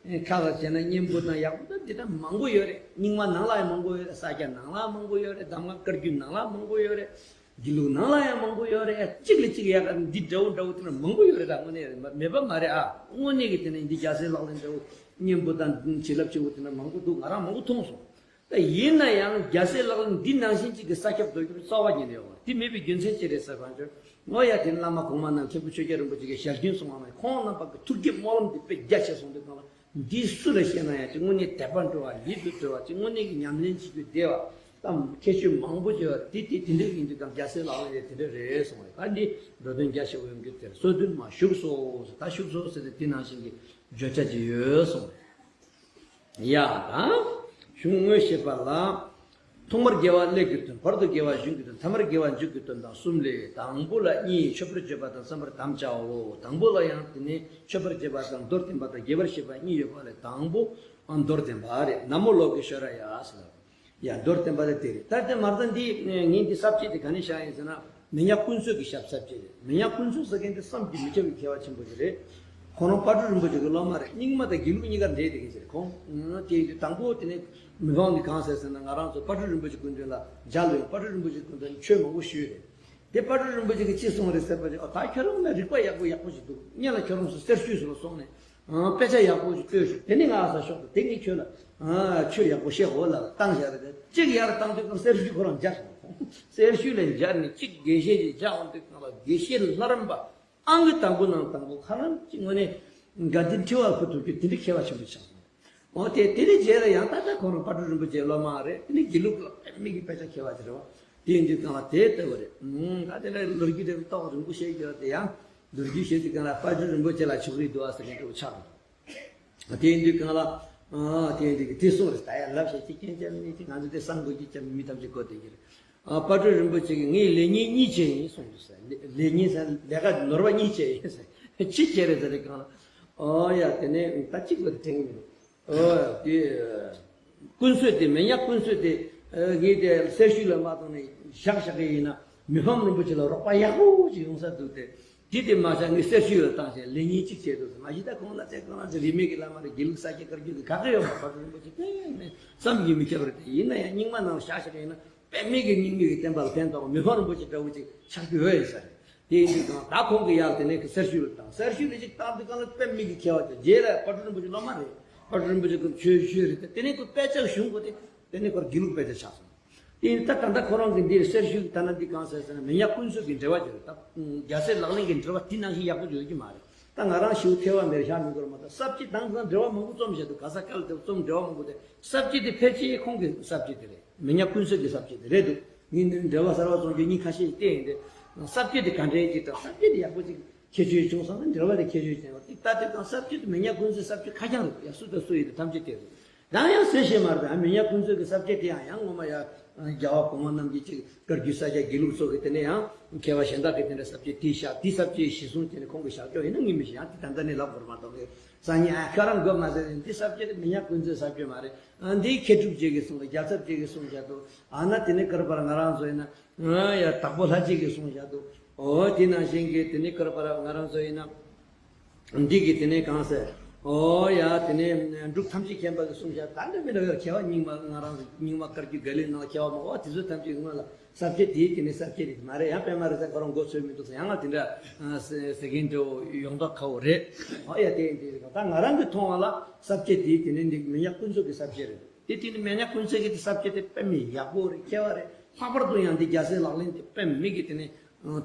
ཁ་ལ་བྱས་ན་སྙན་པོ་དང་ཡག་པོ་དང་འདི་འདྲ་མང་པོ་ཡོད་རེད། རྙིང་མ་ནང་ལ་ཡང་མང་པོ་ཡོད་རེད། ས་སྐྱ་ནང་ལ་མང་པོ་ཡོད་རེད། གདམས་ངག་བཀའ་བརྒྱུད་ནང་ལ་མང་པོ་ཡོད་རེད། དགེ་ལུགས་ནང་ལ་ཡང་མང་པོ་ཡོད་རེད། གཅིག་ལས་གཅིག་ཡག་ག་འདི་འདྲ་བོ་འདྲ་བོ་དེ་འདྲ་མང་པོ་ཡོད་རེད། ད་དངོས་གནས་མེད་པ་མ་རེད་ཨ། དངོས་གནས་ཀྱི་དེ་ནི་འདི་རྒྱལ་སྲས་ལག་ལེན་འདྲ་བོ་སྙན་པོ་དང་བྱིན་རླབས་ཆེ་བོ་དེ་འདྲ་མང་པོ་འདུག། ང་རང་མང་པོ་མཐོང་སོང་། ད་ཡིན་ན་ཡང་རྒྱལ་སྲས་ལག་ལེན་འདི་ནང་བཞིན་གཅིག་གི་ས་ཁྱབ་རྡོ་ཁྱབ་རྩ་བ་ཉིད་ནས་ཡོད་པ་དེ་མེད་པའི་རྒྱུ་མཚན་ཅི་རེད་ཟེར་བ་ཅོ། ངོ་ཡ་དེ་བླ་མ་གོང་མ་རྣམས་མཁན་པོ་ཆོས་རྒྱལ་རིན་པོ་ཆེ་གི་ཞལ་རྒྱུན་སོང་བ་ན་ཁོང་རྣམ་པ་གི་ཐུགས་བསྐྱེད་སྨོན་ལམ་དེ་དཔེ་རྒྱ་ཆེ་སོང་དུས་གང་ལ། འདི་སུ་ལ་བཤད་ན་ཡང་ཅིག་དངོས་གནས་དད་པ་འགྲོ་བ་ཡིད་དུ་འགྲོ་བ་ཅིག་དངོས་གནས་ཀྱི་ཉམས་ལེན་བྱེད་རྒྱུ་བདེ་བ་དང་ཁྱད་ཆོས་མང་པོ་ཡོད་པ་དེ་དེ་དེ་འདྲ་ཡིན་དུས་ཀྱང་རྒྱལ་སྲས་ལག་ལེན་དེ་དེ་འདྲ་རེད་གསུངས་པ་རེད། ད་འདི་འགྲོ་དོན་རྒྱ་ཆེ་བོ་ཡོང་རྒྱུ་དེར་སོ་བདུན་མ་བཞུགས་སོ། ད་བཞུགས་སོ་ཟེར་ཏེ་དེ་ནང་བཞིན་གྱི་བརྗོད་བྱ་ཅིག་ཡོད་གསུངས་པ་རེད། ཡ་ད་གཞུང་དངོས་བཤད་པ་ལ། ཐོག་མར་དགེ་བ་སློབ་རྒྱུའི་དོན། བར་དུ་དགེ་བ་སྦྱོང་རྒྱུའི་དོན། ཐ་མར་དགེ་བ་འཇུག་རྒྱུའི་དོན་དང་གསུམ་ལས། དང་པོ་ལ་གཉིས། མཆོད་པར་བརྗོད་པ་དང་བརྩམ་པར་དམ་བཅའོ། དང་པོ་ལ་ཡང་དེ་ནས་མཆོད་པར་བརྗོད་པ་དང་མདོར་བསྟན་པ་དང་རྒྱས་པར་བཤད་པ་གཉིས་ཡོད་པ་ལས་དང་པོ་མདོར་བསྟན་པ་རེད། ན་མོ་ལོ་ཀེ་ཤྭ་ར་ཡ་ཟེར་ལ། ཡ་མདོར་བསྟན་པ་དེ་དེ་རེད། ད་དེ་མར་ད་འདི་ངས་འདི་ས་བཅད་དེ་ག་ནས་བཞག་ཡིན་ཟེར་ན། མི་ཉག་ཀུན་གསོས་ཀྱི་ཞབས་ས་བཅད་རེད། མི་ཉག་ཀུན་གསོས་ཟེར་མཁན་དེ་བསམ་གྱིས་མི་ཁྱབ་པའི་མཁས་པ་ཆེན་པོ་ཞིག་རེད། ཁོ་རང་དཔལ་སྤྲུལ་རིན་པོ་ཆེ་གི་སློབ་མ་རེད། རྙིང་མ་དང་དགེ་ལུགས་གཉིས་ཀ་འདྲེས་བསྡད་མཁན་ཞིག་རེད། ཁོང་དེ་དུས་དང་པོ་དེ་ནས་མི་ཕམ་གྱིས་གང་ཟེར་ཟེར་ན། ང་རང་ཚོ་དཔལ་སྤྲུལ་རིན་པོ་ཆེ་སྐུ་མདུན་ལ་མཇལ་ལོས། དཔལ་སྤྲུལ་རིན་པོ་ཆེ་སྐུ་མདུན་ཆོས་མང་པོ་ཞུས་རེད། དེ་དཔལ་སྤྲུལ་རིན་པོ་ཆེ་གིས་ཅི་གསུངས་རེད་ཟེར་བ་ཅིག། ཨ་ད་ཁྱོད་རང་ལ་རིག་པ་ཡག་པོ་ཡག་པོ་ཞིག་འདུག། སྔོན་ལ་ཁྱོད་རང་ཚོ་གསེར་ཆོས་ཟེར་བ་སོང་ནས་དཔེ་ཆ་ཡག་པོ་ཞིག་ལྟོས་ཤོག། དེ་ནས་ང་ཨ་ས་ཤོག་དང་དེ་ངས་ཁྱོད་ལ་ ཨ་ཆོས་ཡག་པོ་བཤད་དགོས་ལ་བཏང་བཞག་རེད། གཅིག་ཡར་བཏང་དུས་སྐབས་གསེར་ཞུ་ཁོ་རང་སྦྱར་སོང་། གསེར་ཞུ་ལས་སྦྱར་ནས་གཅིག་དགེ་བཤེས་ཀྱི་སྦྱར་འོང་དུས་སྒང་ལ་དགེ་བཤེས་ལྷ་རམས་པ་ཨང་ཀི་དང་པོ་ནང་དང་པོ་ཁ་ལམ་གཅིག་དངོས་གནས་དགའ་ལྡན་ཁྲི་པ་ཕུ་ཐུབ་རྒྱུ་དེ་འདྲའི་མཁས་པ་ཆེན་པོ་ཆགས་སོང་། འོ་དེ་དེ་ནས་རྗེས་ལ་ཡང་ཏག་ཏག་ཁོ་རང་དཔལ་སྤྲུལ་རིན་པོ་ཆེའི་སློབ་མ་རེད། དེ་ནས་དགེ་ལུགས་ལ་དཔེ་མི་སྲིད་དཔེ་ཆ་མཁས་པ་ཅིག་རེད་བ། དེ་ཡིན་དུས་སྒང་ལ་དེ་ལྟ་བུ་རེད། ཨུམ། ད་དེ་ལ་ལོ་རྒྱུས་དེ་ཏོག་རིང་པོ་བཤད་རྒྱུ་དེ་ཡང་ལོ་རྒྱུས་བཤད་དུས་སྒང་ལ་དཔལ་སྤྲུལ་རིན་པོ་ཆེ་ལ་ཆོག་རིགས་འདུག་ཨ་ཟེར་མཁན་འདྲ་བོ་ཆགས་འདུག་དེ་ཡིན་དུས་སྒང་ལ། ཨ་དེ་ཡིན་དུས་དེ་གསུངས་རེད། ད་ཡང་ལབ་བཤད་ཅིག་རྐྱེན་ཅན་མེད་ཅིག་ང་ཚོ་དེ་གསང་དགོས་ཀྱི་ཅན་མི་ཐམས་ཅད་གོ་བསྡད་ཀྱི་རེད། ཨ་དཔལ་སྤྲུལ་རིན་པོ་ཆེ་གིས་ངས་ལས་ངན་གཉིས་བྱས་ཡིན་གསུངས་འདུག་ཟེར། ལས་ལས་ངན་ཟེར་ལས་ཀ་ནོར་བ་གཉིས་བྱས་ཡིན་ཟེར། ཅི་བྱས་རེད་ཟེར་རེད་སྒང་ལ། ཨོ་ཡ་དེ་ནས་ད་གཅིག་པ་དེ་དྲན་གྱི་མི་འདུག་ཨོ་དེ་ཀུན་གསོས་དེ་མེ་ཉག་ཀུན་གསོས་དེ་ངས་དེ་གསེར་ཞུ་ལ་མ་བཏང་ནས་བཞག་བཞག་གི་ཡིན་ན་མི་ཕམ་རིན་པོ་ཆེ་ལ་རོགས་པ་ཡག་པོ་ཅིག་ཡོང་ས་འདུག་སྟེ། དེ་དེ་མ་བྱས་ངས་གསེར་ཞུ་ལ་བཏང་བྱས་ལས་ངན་གཅིག་བྱས་འདུག་ཟེར། མ་གཞི་ད་ཁོང་ལ་ཚེ་གང་ལ་ཚེ་རིས་མེད་ཀྱི་བླ་མ་རེད། དགེ་ལུགས་ས་སྐྱ་བཀའ་བརྒྱུད་ཀྱི་ག་གེ་ཡོད་མ་རེད། རིན་པོ་ཆེ་དཔེ་མེད་བསམ་གྱིས་མི་ཁྱབ་པ་རེད། དེ་ཡིན་ན་ཡང་རྙིང་མ་ནང་ལ་བཞག་བཞག་ཡིན་ན། དཔེ་མེད་ཀྱི་རྙིང་མའི་བསྟན་པ་ལ་ཕན་ཐོགས་མི་ཕམ་རིན་པོ་ཆེ་འདྲ་བོ་ཅིག་ཆགས་རྒྱུ་ཡོད་ཡིན་ས་རེད། དེ་ཡིན་དུས་ཀྱང་ད་ཁོང་གིས་ཡར་དེ་ནས་གསེར་ཞུ་ལ་བཏང་། གསེར་ཞུ་ལ་ཅིག་བཏང་དུས་ཀྱང་ལ་དཔེ་མེད་ཀྱི་མཁས་པ་ཅིག་རྗེས་ལ་དཔལ་སྤྲུལ་རིན་པོ་ཆེ་སློབ་མ་རེད། དཔལ་སྤྲུལ་རིན་པོ་ཆེ་ཀྱི་ཆོས་ཞུ་རེད། དེ་ནས་ཁོ་དཔེ་ཆ་གཞུང་གོ་དེ་དེ་ནས་ཁོར་དགེ་ལུགས་དཔེ་ཆ་ཆགས་སོང་། དེ་ཡིན་ད་ད་ལྟ་ཁོ་རང་གིས་འདིར་གསེར་ཞུ་ད་ན་འདི་གང་ཟེར་ཟེར་ན་མེ་ཉག་ཀུན་གསོས་ཀྱི་འགྲེལ་པ་ཅིག་རེད། ད་རྒྱལ་སྲས་ལག་ལེན་གྱི་འགྲེལ་པ་དེ་ནང་བཞིན་ཡག་པོ་ཡོད་ཀྱི་མ་རེད། ད་ང་རང་ཞིའུ་ཐེ་བ་མེར་ཤ་མི་དགོས་མ་གཏོགས་ས་བཅད་དང་དང་འགྲེལ་པ་མང་པོ་རྩོམ་བཞག་འདུག་ག་ས་ག་ལ་དེ་རྩོམ་འགྲེལ་པ་མང་པོ་དེ་ས་བཅད་དེ་ཕལ་ཆེར་ཁོང་གི་ས་བཅད་དེ་རེད། མེ་ཉག་ཀུན་གསོས་ཀྱི་ས་བཅད་དེ་རེད་འདུག་ངས་འདིར་འགྲེལ་པ་གསར་པ་རྩོམ་རྒྱུ་གཉིས་ཁ་ཤས་ཤིག་བལྟས་ཡིན་ཏེ། ས་བཅད་དེ་ག་འདྲའི་ཅིག་དང་ས་བཅད་དེ་ཡག་པོ་ཅིག་ཁྱད་ཆོས་བྱུང་སོང་ན་འགྲེལ་པ་དེ་ཁྱད་ཆོས་ཅན་པ་དེ་ལྟ་དེ་དང་ས་བཅད་དེ་མེ་ཉག་ཀུན་གསོས་ས་བཅད་ཁ་རྐྱང་རེད། ཡ་སུ་དང་སུ་ཡིན་དེ་ཐམས་ཅད་དེ་རེད། ཡང་ཡང་ཟེར་ཤེས་མ་རེད། ཨ་མི་ཉག་ཀུན་གསོས་ཀྱི་ས་བཅད་དེ་ཡང་ཡང་ངོ་མ་ཡ་རྒྱལ་བ་གོང་མ་རྣམས་ཀྱིས་ཅིག་བཀའ་བརྒྱུད་ས་སྐྱ་དགེ་ལུགས་སོགས་ཀྱི་དེ་ནས་ཡང་མཁས་པ་གཞན་དག་གིས་དེ་འདྲ་ས་བཅད་དེ་བཞག་དེ་ས་བཅད་གཞི་བཟུང་བྱས་ནས་ཁོང་གིས་བཞག་ཆོག་ཡིན་ན་ངས་མི་ཤེས། ཡང་དེ་ད་ལྟ་ནས་ལབ་དགོས་མ་གཏོགས་ཀྱི་སང་ཉིན་ཨ་ཁྱོད་རང་དགོས་མ་ཟེར་ནས་འདི་ས་བཅད་དེ་མི་ཉག་ཀུན་གསོས་ས་བཅད་མ་རེད། ཨ་འདི་མཁས་གྲུབ་རྗེ་གིས་གསུངས་ལ་རྒྱལ་ཚབ་རྗེ་གིས་གསུངས་བཞག་འདུག་ཨ་ན་དེ་ནས་ཀར་པར་ང་རང་ཚོ་ཡིན་ན་ཨ་ཡ་དྭགས་པོ་ལྷ་རྗེ་གིས་གསུངས་བཞག་འདུག་འོ་དེ་ནང་བཞིན་གྱི་དེ་ནས་ཀར་པར་ང་རང་ཚོ་ཡིན་ན། འདི་གི་དེ་ནས་གང་ཟེར། ཨོ་ཡ་དེ་ནས་འབྲུག་ཐམས་ཅད་མཁྱེན་པ་གི་གསུང་བཤད་ད་འདྲ་མི་འདྲ་བའི་མཁས་པ་རྙིང་མ་ང་རང་རྙིང་མ་བཀའ་བརྒྱུད་དགེ་ལུགས་ནང་མཁས་པ་མང་བ་དེ་ཚོ་ཐམས་ཅད་སྔོན་ལ་ས་བཅད་དེའི་དེ་ནས་ས་བཅད་རེད་མ་རེད། ཡང་དཔེ་མ་རེད་ཟེར་ཁོ་རང་མགོ་ཚོས་མི་འདུག་ཟེར་ཡང་ང་དེ་འདྲ་ཟེར་མཁན་འདྲ་བོ་ཡོང་མདོག་ཁ་བོ་རེད། ཨོ་ཡ་དེ་ཡིན་དེ་རེད། ད་ང་རང་གི་མཐོང་བ་ལ་ས་བཅད་དེའི་དེ་ནས་འདི་མི་ཉག་ཀུན་གསོས་ཀྱི་ས་བཅད་རེད། དེ་དེ་ནི་མི་ཉག་ཀུན་གསོས་ཀྱི་དེ་ས་བཅད་དེ་དཔེ་མི་ཡག་པོ་རེད། མཁས་པ་རེད། ལྷག་པར་དུ་ཡང་འདི་རྒྱལ་སྲས་ལག་ལེན་དེ་དཔེ་མི་གི་དེ་ནས།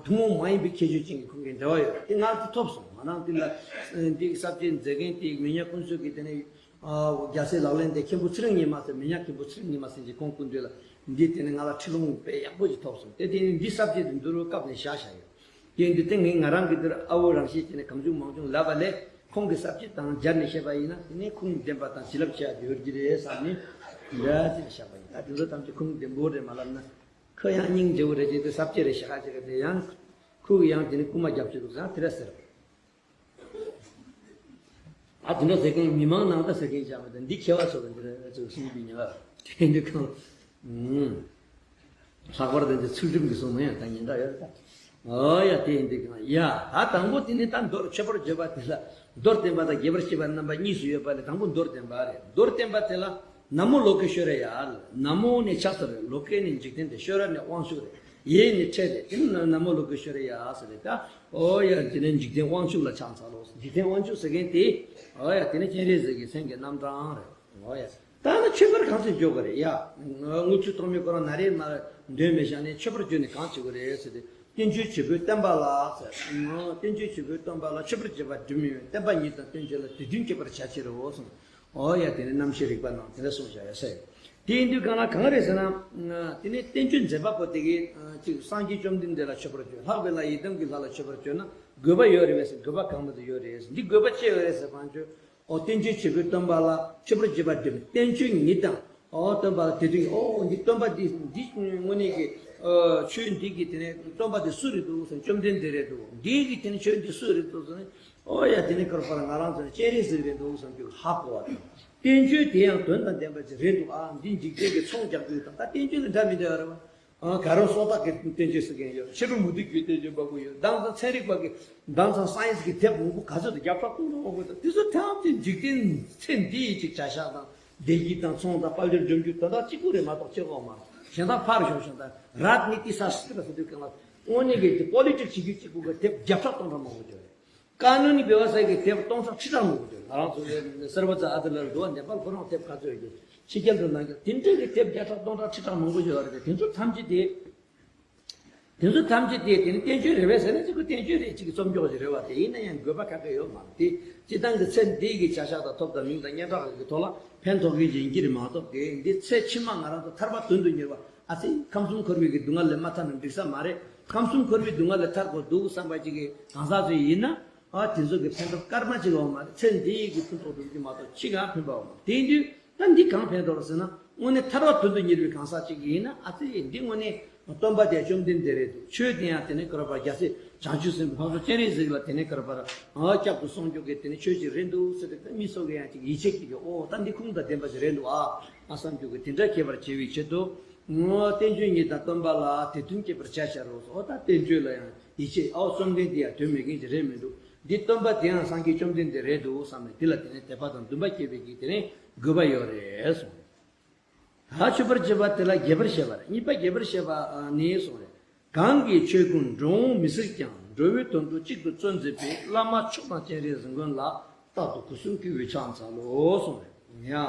ཐུན་མོང་མ་ཡིན་པའི་ཁྱད་ཆོས་ཅན་གྱི་ཁོང་གི་འགྲེལ་པ་ཡོད། དེ་ང་ཚོ་ཐོབ་སོང་། ང་རང་དེ་ལ་འདི་ས་བཅད་མཛད་མཁན་དེ་མི་ཉག་ཀུན་གསོས་ཀྱི་དེ་ནས་རྒྱལ་སྲས་ལག་ལེན་དེ་མཁན་པོ་ཚེ་རིང་ཉི་མ་ཟེར། མི་ཉག་མཁན་པོ་ཚེ་རིང་ཉི་མ་ཟེར་གྱི་ཁོང་སྐུ་མདུན་ལ་འདི་དེ་ནས་ང་ལ་ཁྲིད་ལུང་དཔེ་ཡག་པོ་ཞིག་ཐོབ་སོང་། དེ་དེ་ནས་འདི་ས་བཅད་དེ་འདི་རུ་བཀབ་ནས་བཞག་བཞག་ཡོད། དེ་འདི་སྟེང་ངས་ང་རང་གི་འདིར་ཨ་བོ་རང་བཞིན་བྱས་ནས་གང་བྱུང་མང་བྱུང་ལབ་པ་ལས་ཁོང་གི་ས་བཅད་དང་སྦྱར་ནས་བཤད་པ་ཡིན་ན་དེ་ནས་ཁུངས་ལྡན་པ་དང་བྱིན་རླབས་ཆེ་བ་ཡོད་ཀྱི་རེད་བསམ་ནས་འདྲ་ཅིག་བཞག་པ་ཡིན། ད་དེ་ཚོ་ཐམས་ཅད་ཁུངས་ལྡན་པོ་རེད་མ་ལབ་ན། ཁོ་ཡང་སྙིང་རྗེ་བོ་རེད་ཅེས་དེ་ས་བཅད་རེ་བཞག་ཅེས་དེ་ཡང་ཁོ་གི་ཡང་དེ་ནི་རྐུ་མ་རྒྱབ་ཀྱི་འདུག་ཟེར་དེ་ར་ཟེར། ཨ་དེ་འདྲ་ཟེར་མཁན་མི་མང་ནང་ད་ཟེར་མཁན་ཅང་མེད། ད་འདི་མཁས་པ་ཚོ་གི་འདི་ར་ཚོ་གསུང་གི་ཉེ་བ་དེ་འདི་གང་། ལྷག་པར་དུ་འདི་ཚུལ་ཁྲིམས་ཀྱི་གསུང་མ་ཡང་ད་ཉེན་ཁ་ཡོད་ད། ཨོ་ཡ་དེ་འདི་གང་ཡ། ད་དང་པོ་དེ་ནི་ད་མདོར་མཆོད་པར་བརྗོད་པ་དེ་ལ་མདོར་བསྟན་པ་དང་རྒྱས་པར་བཤད་པ་རྣམ་པ་གཉིས་སུ་ཡོད་པ་ལས་དང་པོ་མདོར་བསྟན་པ་རེད། མདོར་བསྟན་པ་དེ་ལ། ན་མོ་ལོ་ཀེ་ཤྭ་ར་ཡ། ན་མོ་ནི་ཕྱག་འཚལ་རེད། ལོ་ཀེ་ནི་འཇིག་རྟེན་ཏེ། ཤྭ་ར་ནི་དབང་ཕྱུག་རེད། ཡེ་ནི་ཁྲེ་རེད། དེ་ནི་ན་མོ་ལོ་ཀེ་ཤྭ་ར་ཡ་ཟེར་རེད་ད། ཨོ་ཡ་དེ་ནི་འཇིག་རྟེན་དབང་ཕྱུག་ལ་ཕྱག་འཚལ་ལོ། འཇིག་རྟེན་དབང་ཕྱུག་ཟེར་མཁན་དེ། ཨོ་ཡ་དེ་ནི་སྤྱན་རས་གཟིགས་ཀྱི་མཚན་གྱི་རྣམ་གྲངས་རེད། ཨོ་ཡ། ད་ནི་མཆོད་པར་གང་ཚེ་བརྗོད་དགོས་རེད་ཡ། དངུལ་ཆུ་གཏོར་མའི་སྐོར་ན་རེ་མ་འདོན་མི་བཞག་ནས་མཆོད་པར་བརྗོད་ནས་གང་བྱེད་དགོས་རེད་ཟེར་ཏེ། བསྟན་བཅོས་བྱེད་པོའི་བསྟན་པ་ལ་ཟེར། བསྟན་བཅོས་བྱེད་པོའི་བསྟན་པ་ལ་མཆོད་པར་བརྗོད་པ་སྒྲུབ་མི་འོས། བསྟན་པ་ཉིད་དང་བསྟན་བཅོས་ལ་དུས་མཐུན་བྱེད་པར་བྱ་ཕྱིར་རོ་གསུངས། ཨོ་ཡ་དེ་ནི་རྣམ་བཤད་རིག་པ་ནང་དེ་འདྲ་གསུངས་བཞག་ཡོད་ས་ཡོད། དེ་ཡིན་དུས་གང་ལ་གང་རེད་ཟེར་ན། དེ་ནི་བསྟན་བཅོས་མཛད་པ་པོ་དེ་གིས་ཅིག་སངས་རྒྱས་བཅོམ་ལྡན་འདས་ལ་མཆོད་པར་བརྗོད། ལྷག་པའི་ལྷ་ཡི་དམ་གྱི་ལྷ་ལ་མཆོད་པར་བརྗོད་ན་དགོས་པ་ཡོད་རེད་པས་ཟེར། དགོས་པ་གང་མ་དུ་ཡོད་རེད། འདི་དགོས་པ་ཅི་ཡོད་རེད་ཟེར་བ་ཅོ། ཨོ་བསྟན་བཅོས་བྱེད་པོའི་སྟོན་པ་ལ་མཆོད་པར་བརྗོད་པ་སྒྲུབ། བསྟན་བཅོས་ཉིད་དང་། ཨོ་སྟོན་པ་ལ་དེ་དུས་ཨོ་འདི་སྟོན་པ་འདི་འདི་དངོས་གནས་ཀྱི་ཨོ་ཆོས་འདི་གི་དེ་ནས་སྟོན་པ་འདི་སུ་རེད་འདུག་ཟེར། བཅོམ་ལྡན་འདས་རེད་འདུག་འདི་གི་དེ་ནས་ཆོས་འདི་སུ་རེད་འདུག་ཟེར་ནས། ཨོ་ཡ་དེ་ནས་ཀར་པར་ང་རང་ཚོ་ནས་སྤྱན་རས་གཟིགས་རེད་འདུག་བསམ་རྒྱུ་ཧ་གོ་བ་དང་། བསྟན་བཅོས་དེ་ཡང་དོན་དང་ལྡན་པ་ཅིག་རེད་འདུག་ཨ་འདི་འཇིག་རྟེན་གྱི་ཚོང་རྒྱག་རྒྱུ་དང་ད་བསྟན་བཅོས་ལ་འདྲ་མི་འདྲ་བ་རེད་བ། ཨ་ག་རོ་སོ་ཏག་གི་བསྟན་བཅོས་ཟེར་མཁན་ཡོད། ཕྱི་དྲོ་མུ་ཏིག་གི་བསྟན་བཅོས་པ་ཀུ་ཡོད། དེང་སང་ཚན་རིག་པ་གི་དེང་སང་སའེན་སི་གི་དེབ་མང་པོ་ག་ཚོད་དུ་རྒྱབ་ཕྱོགས་གཏོང་རོགས་དགོས། དེ་ཚོ་ཐམས་ཅད་འཇིག་རྟེན་ཚེ་འདིའི་ཅིག་བྱ་གཞག་དང་བདེ་སྐྱིད་དང་ཚོང་དང་དཔལ་འབྱོར་འབྱུང་འགྱུར་དོན་དག་གཅིག་པུ་རེད་མ་གཏོགས་ཅི་གོ་མ་གཞན་དག་ཕར་ཞོག་ཞོག་དང་རཱ་ནི་ཏི་ས་སི་ཏི་ལ་ཟེར་དུས་གང་ལ་དངོས་གནས་ཀྱི་དེ་པོ་ལི་ཊིག་བྱེད་རྒྱུ་གཅིག་པུ་གི་དེབ་རྒྱབ་ཕྱོགས་གཏོང་རོགས་མང་པོ་ཡོད་རེད། ཀ་ནོན་ནི་བེ་བ་ས་ཀྱི་དེབ་སྟོང་ཕྲག་ཁྲི་ཕྲག་མང་པོ་ཡོད། ང་རང་ཚོ་སེར་པ་ཚ་ཨ་ཏི་ལ་འདུག་བ། ནེ་པཱལ་ཁོ་རང་དེབ་ག་ཚོད་ཡོད་ཕྱི་རྒྱལ་དུ་ནང་རྒྱལ་དེ་འདྲ་གི་དེབ་བརྒྱ་ཕྲག་སྟོང་ཕྲག་ཁྲི་ཕྲག་མང་པོ་ཡོད་རེད། དེ་ཚོ་ཐམས་ཅད་དེ། དེ་ཚོ་ཐམས་ཅད་དེ་དེ་ནི་བསྟན་བཅོས་རེད་པས་ཟེར་ན་གཅིག་པུ་བསྟན་བཅོས་རེད། གཅིག་གི་རྩོམ་སྐྱོར་ཞིག་རེད་བ། དེ་ཡིན་ན་ཡང་དགོས་པ་ག་གེ་ཡོད་མ་རེད། དེ་སྤྱི་བཏང་གི་ཚེ་འདི་གི་བྱ་བཞག་དང་ཐོབ་དང་མིང་དང་སྙན་གྲགས་ཀྱི་ཐོག་ལ་ཕན་ཐོགས་ཀྱི་ཡིན་གྱི་རེད་མ་གཏོགས། དེ་འདི་ཚེ་ཕྱི་མ་ང་རང་ཚོ་ཐར་པ་དོན་དུ་གཉེར་བ་ཨ་ཙི་ཁམས་གསུམ་འཁོར་བའི་གི་སྡུག་བསྔལ་ལས་མ་ཐར་ན་འགྲིག་ས་མ་རེད། ཁམས་གསུམ་འཁོར་བའི་སྡུག་བསྔལ་ལས་ཐར་དགོས་འདུག་བསམ་པ་ཅིག་གི་གང་ཟག་ཚོ་ཡིན་ན། ཨ་དེ་ཚོ་གི་ཕན་ཐོགས་སྐར་མ་ཅིག་ཡོད་མ་རེད། ཚེ་འདི་ཡི་གི་ཕན་ཐོགས་འགྲུབ་ཀྱི་མ་གཏོགས་ཕྱི་གང་ཕན་པ་ཡོད་མ་རེད། དེ་ཡིན་དུས། ད་འདི་གང་ཕན་ཐོགས་ཟེར་ན། དངོས་གནས་ཐར་པ་དོན་དུ་གཉེར་བའི་གང་ཟག་ཅིག་ཡིན་ན་ཨ་ཙི་འདི་དངོས་གནས་སྟོན་པ་དེ་བཅོམ་ལྡན་འདས་རེད་འདུག་ཆོས་དེ་ཡང་དེ་ནས་ག་རེ་ཟེར་བ། རྒྱལ་སྲས་བྱང་ཆུབ་སེམས་དཔའ་ཚོ་སྤྱན་རས་གཟིགས་ལ་དེ་ནས་ག་རེ་ཟེར་བ། ཨ་བསྐྱབ་ཏུ་སོང་རྒྱུ་གི་དེ་ནས་ཆོས་ཅིག་རེད་འདུག་ཟེར་དུས་ད་མི་སོ་གི་ཡང་ཅིག་ཡིད་ཆེས་ཀྱི་ཡོད། ཨོ་ད་འདི་ཁུངས་དང་ལྡན་པ་ཞིག་རེད་འདུག་ཨ་ཨ་བསམ་རྒྱུ་གི་དེ་འདྲ་སྐྱེ་བར་བྱེད་པའི་ཆེད་དུ། ཨོ་བསྟན་བཅོས་ཉིད་དང་སྟོན་པ་ལ་དེ་མཐུན་སྐྱེད་པར་བྱ་ཕྱིར་རོ་ཟེར། ཨོ་ད་བསྟན་བཅོས་ལ་ཡང་ཡིད་ཆེས། ཨོ་བཅོམ་ལྡན་འདས་ཡང་དོན་མེད་མཁན་ཅིག་རེད་མི་འདུག་འདི་སྟོན་པ་དེའང་སངས་རྒྱས་བཅོམ་ལྡན་འདས་རེད་འདུག་བསམ་ནས་དེ་ལ་དེ་ནས་དད་པ་དང་འདུན་པ་སྐྱེ་བའི་གི་དེ་ནས་དགོས་པ་ཡོད་རེད་གསུངས། ད་མཆོད་པར་བྱེད་པ་དེ་ལ་རྒྱས་པར་བཤད་པ་རེད། གཉིས་པ་རྒྱས་པར་བཤད་པ་ནི་གསུངས་རེད། གང་གིས་ཆོས་ཀུན་འགྲོ་འོང་མི་གཟིགས་ཀྱང་། འགྲོ་བའི་དོན་དུ་གཅིག་ཏུ་བརྩོན་མཛད་པའི། བླ་མ་མཆོག་དང་སྤྱན་རས་གཟིགས་མགོན་ལ། རྟག་ཏུ་གུས་གསུམ་གྱི་འོས་ཆགས་འཚལ་ལོ་གསུངས་རེད། ཡ།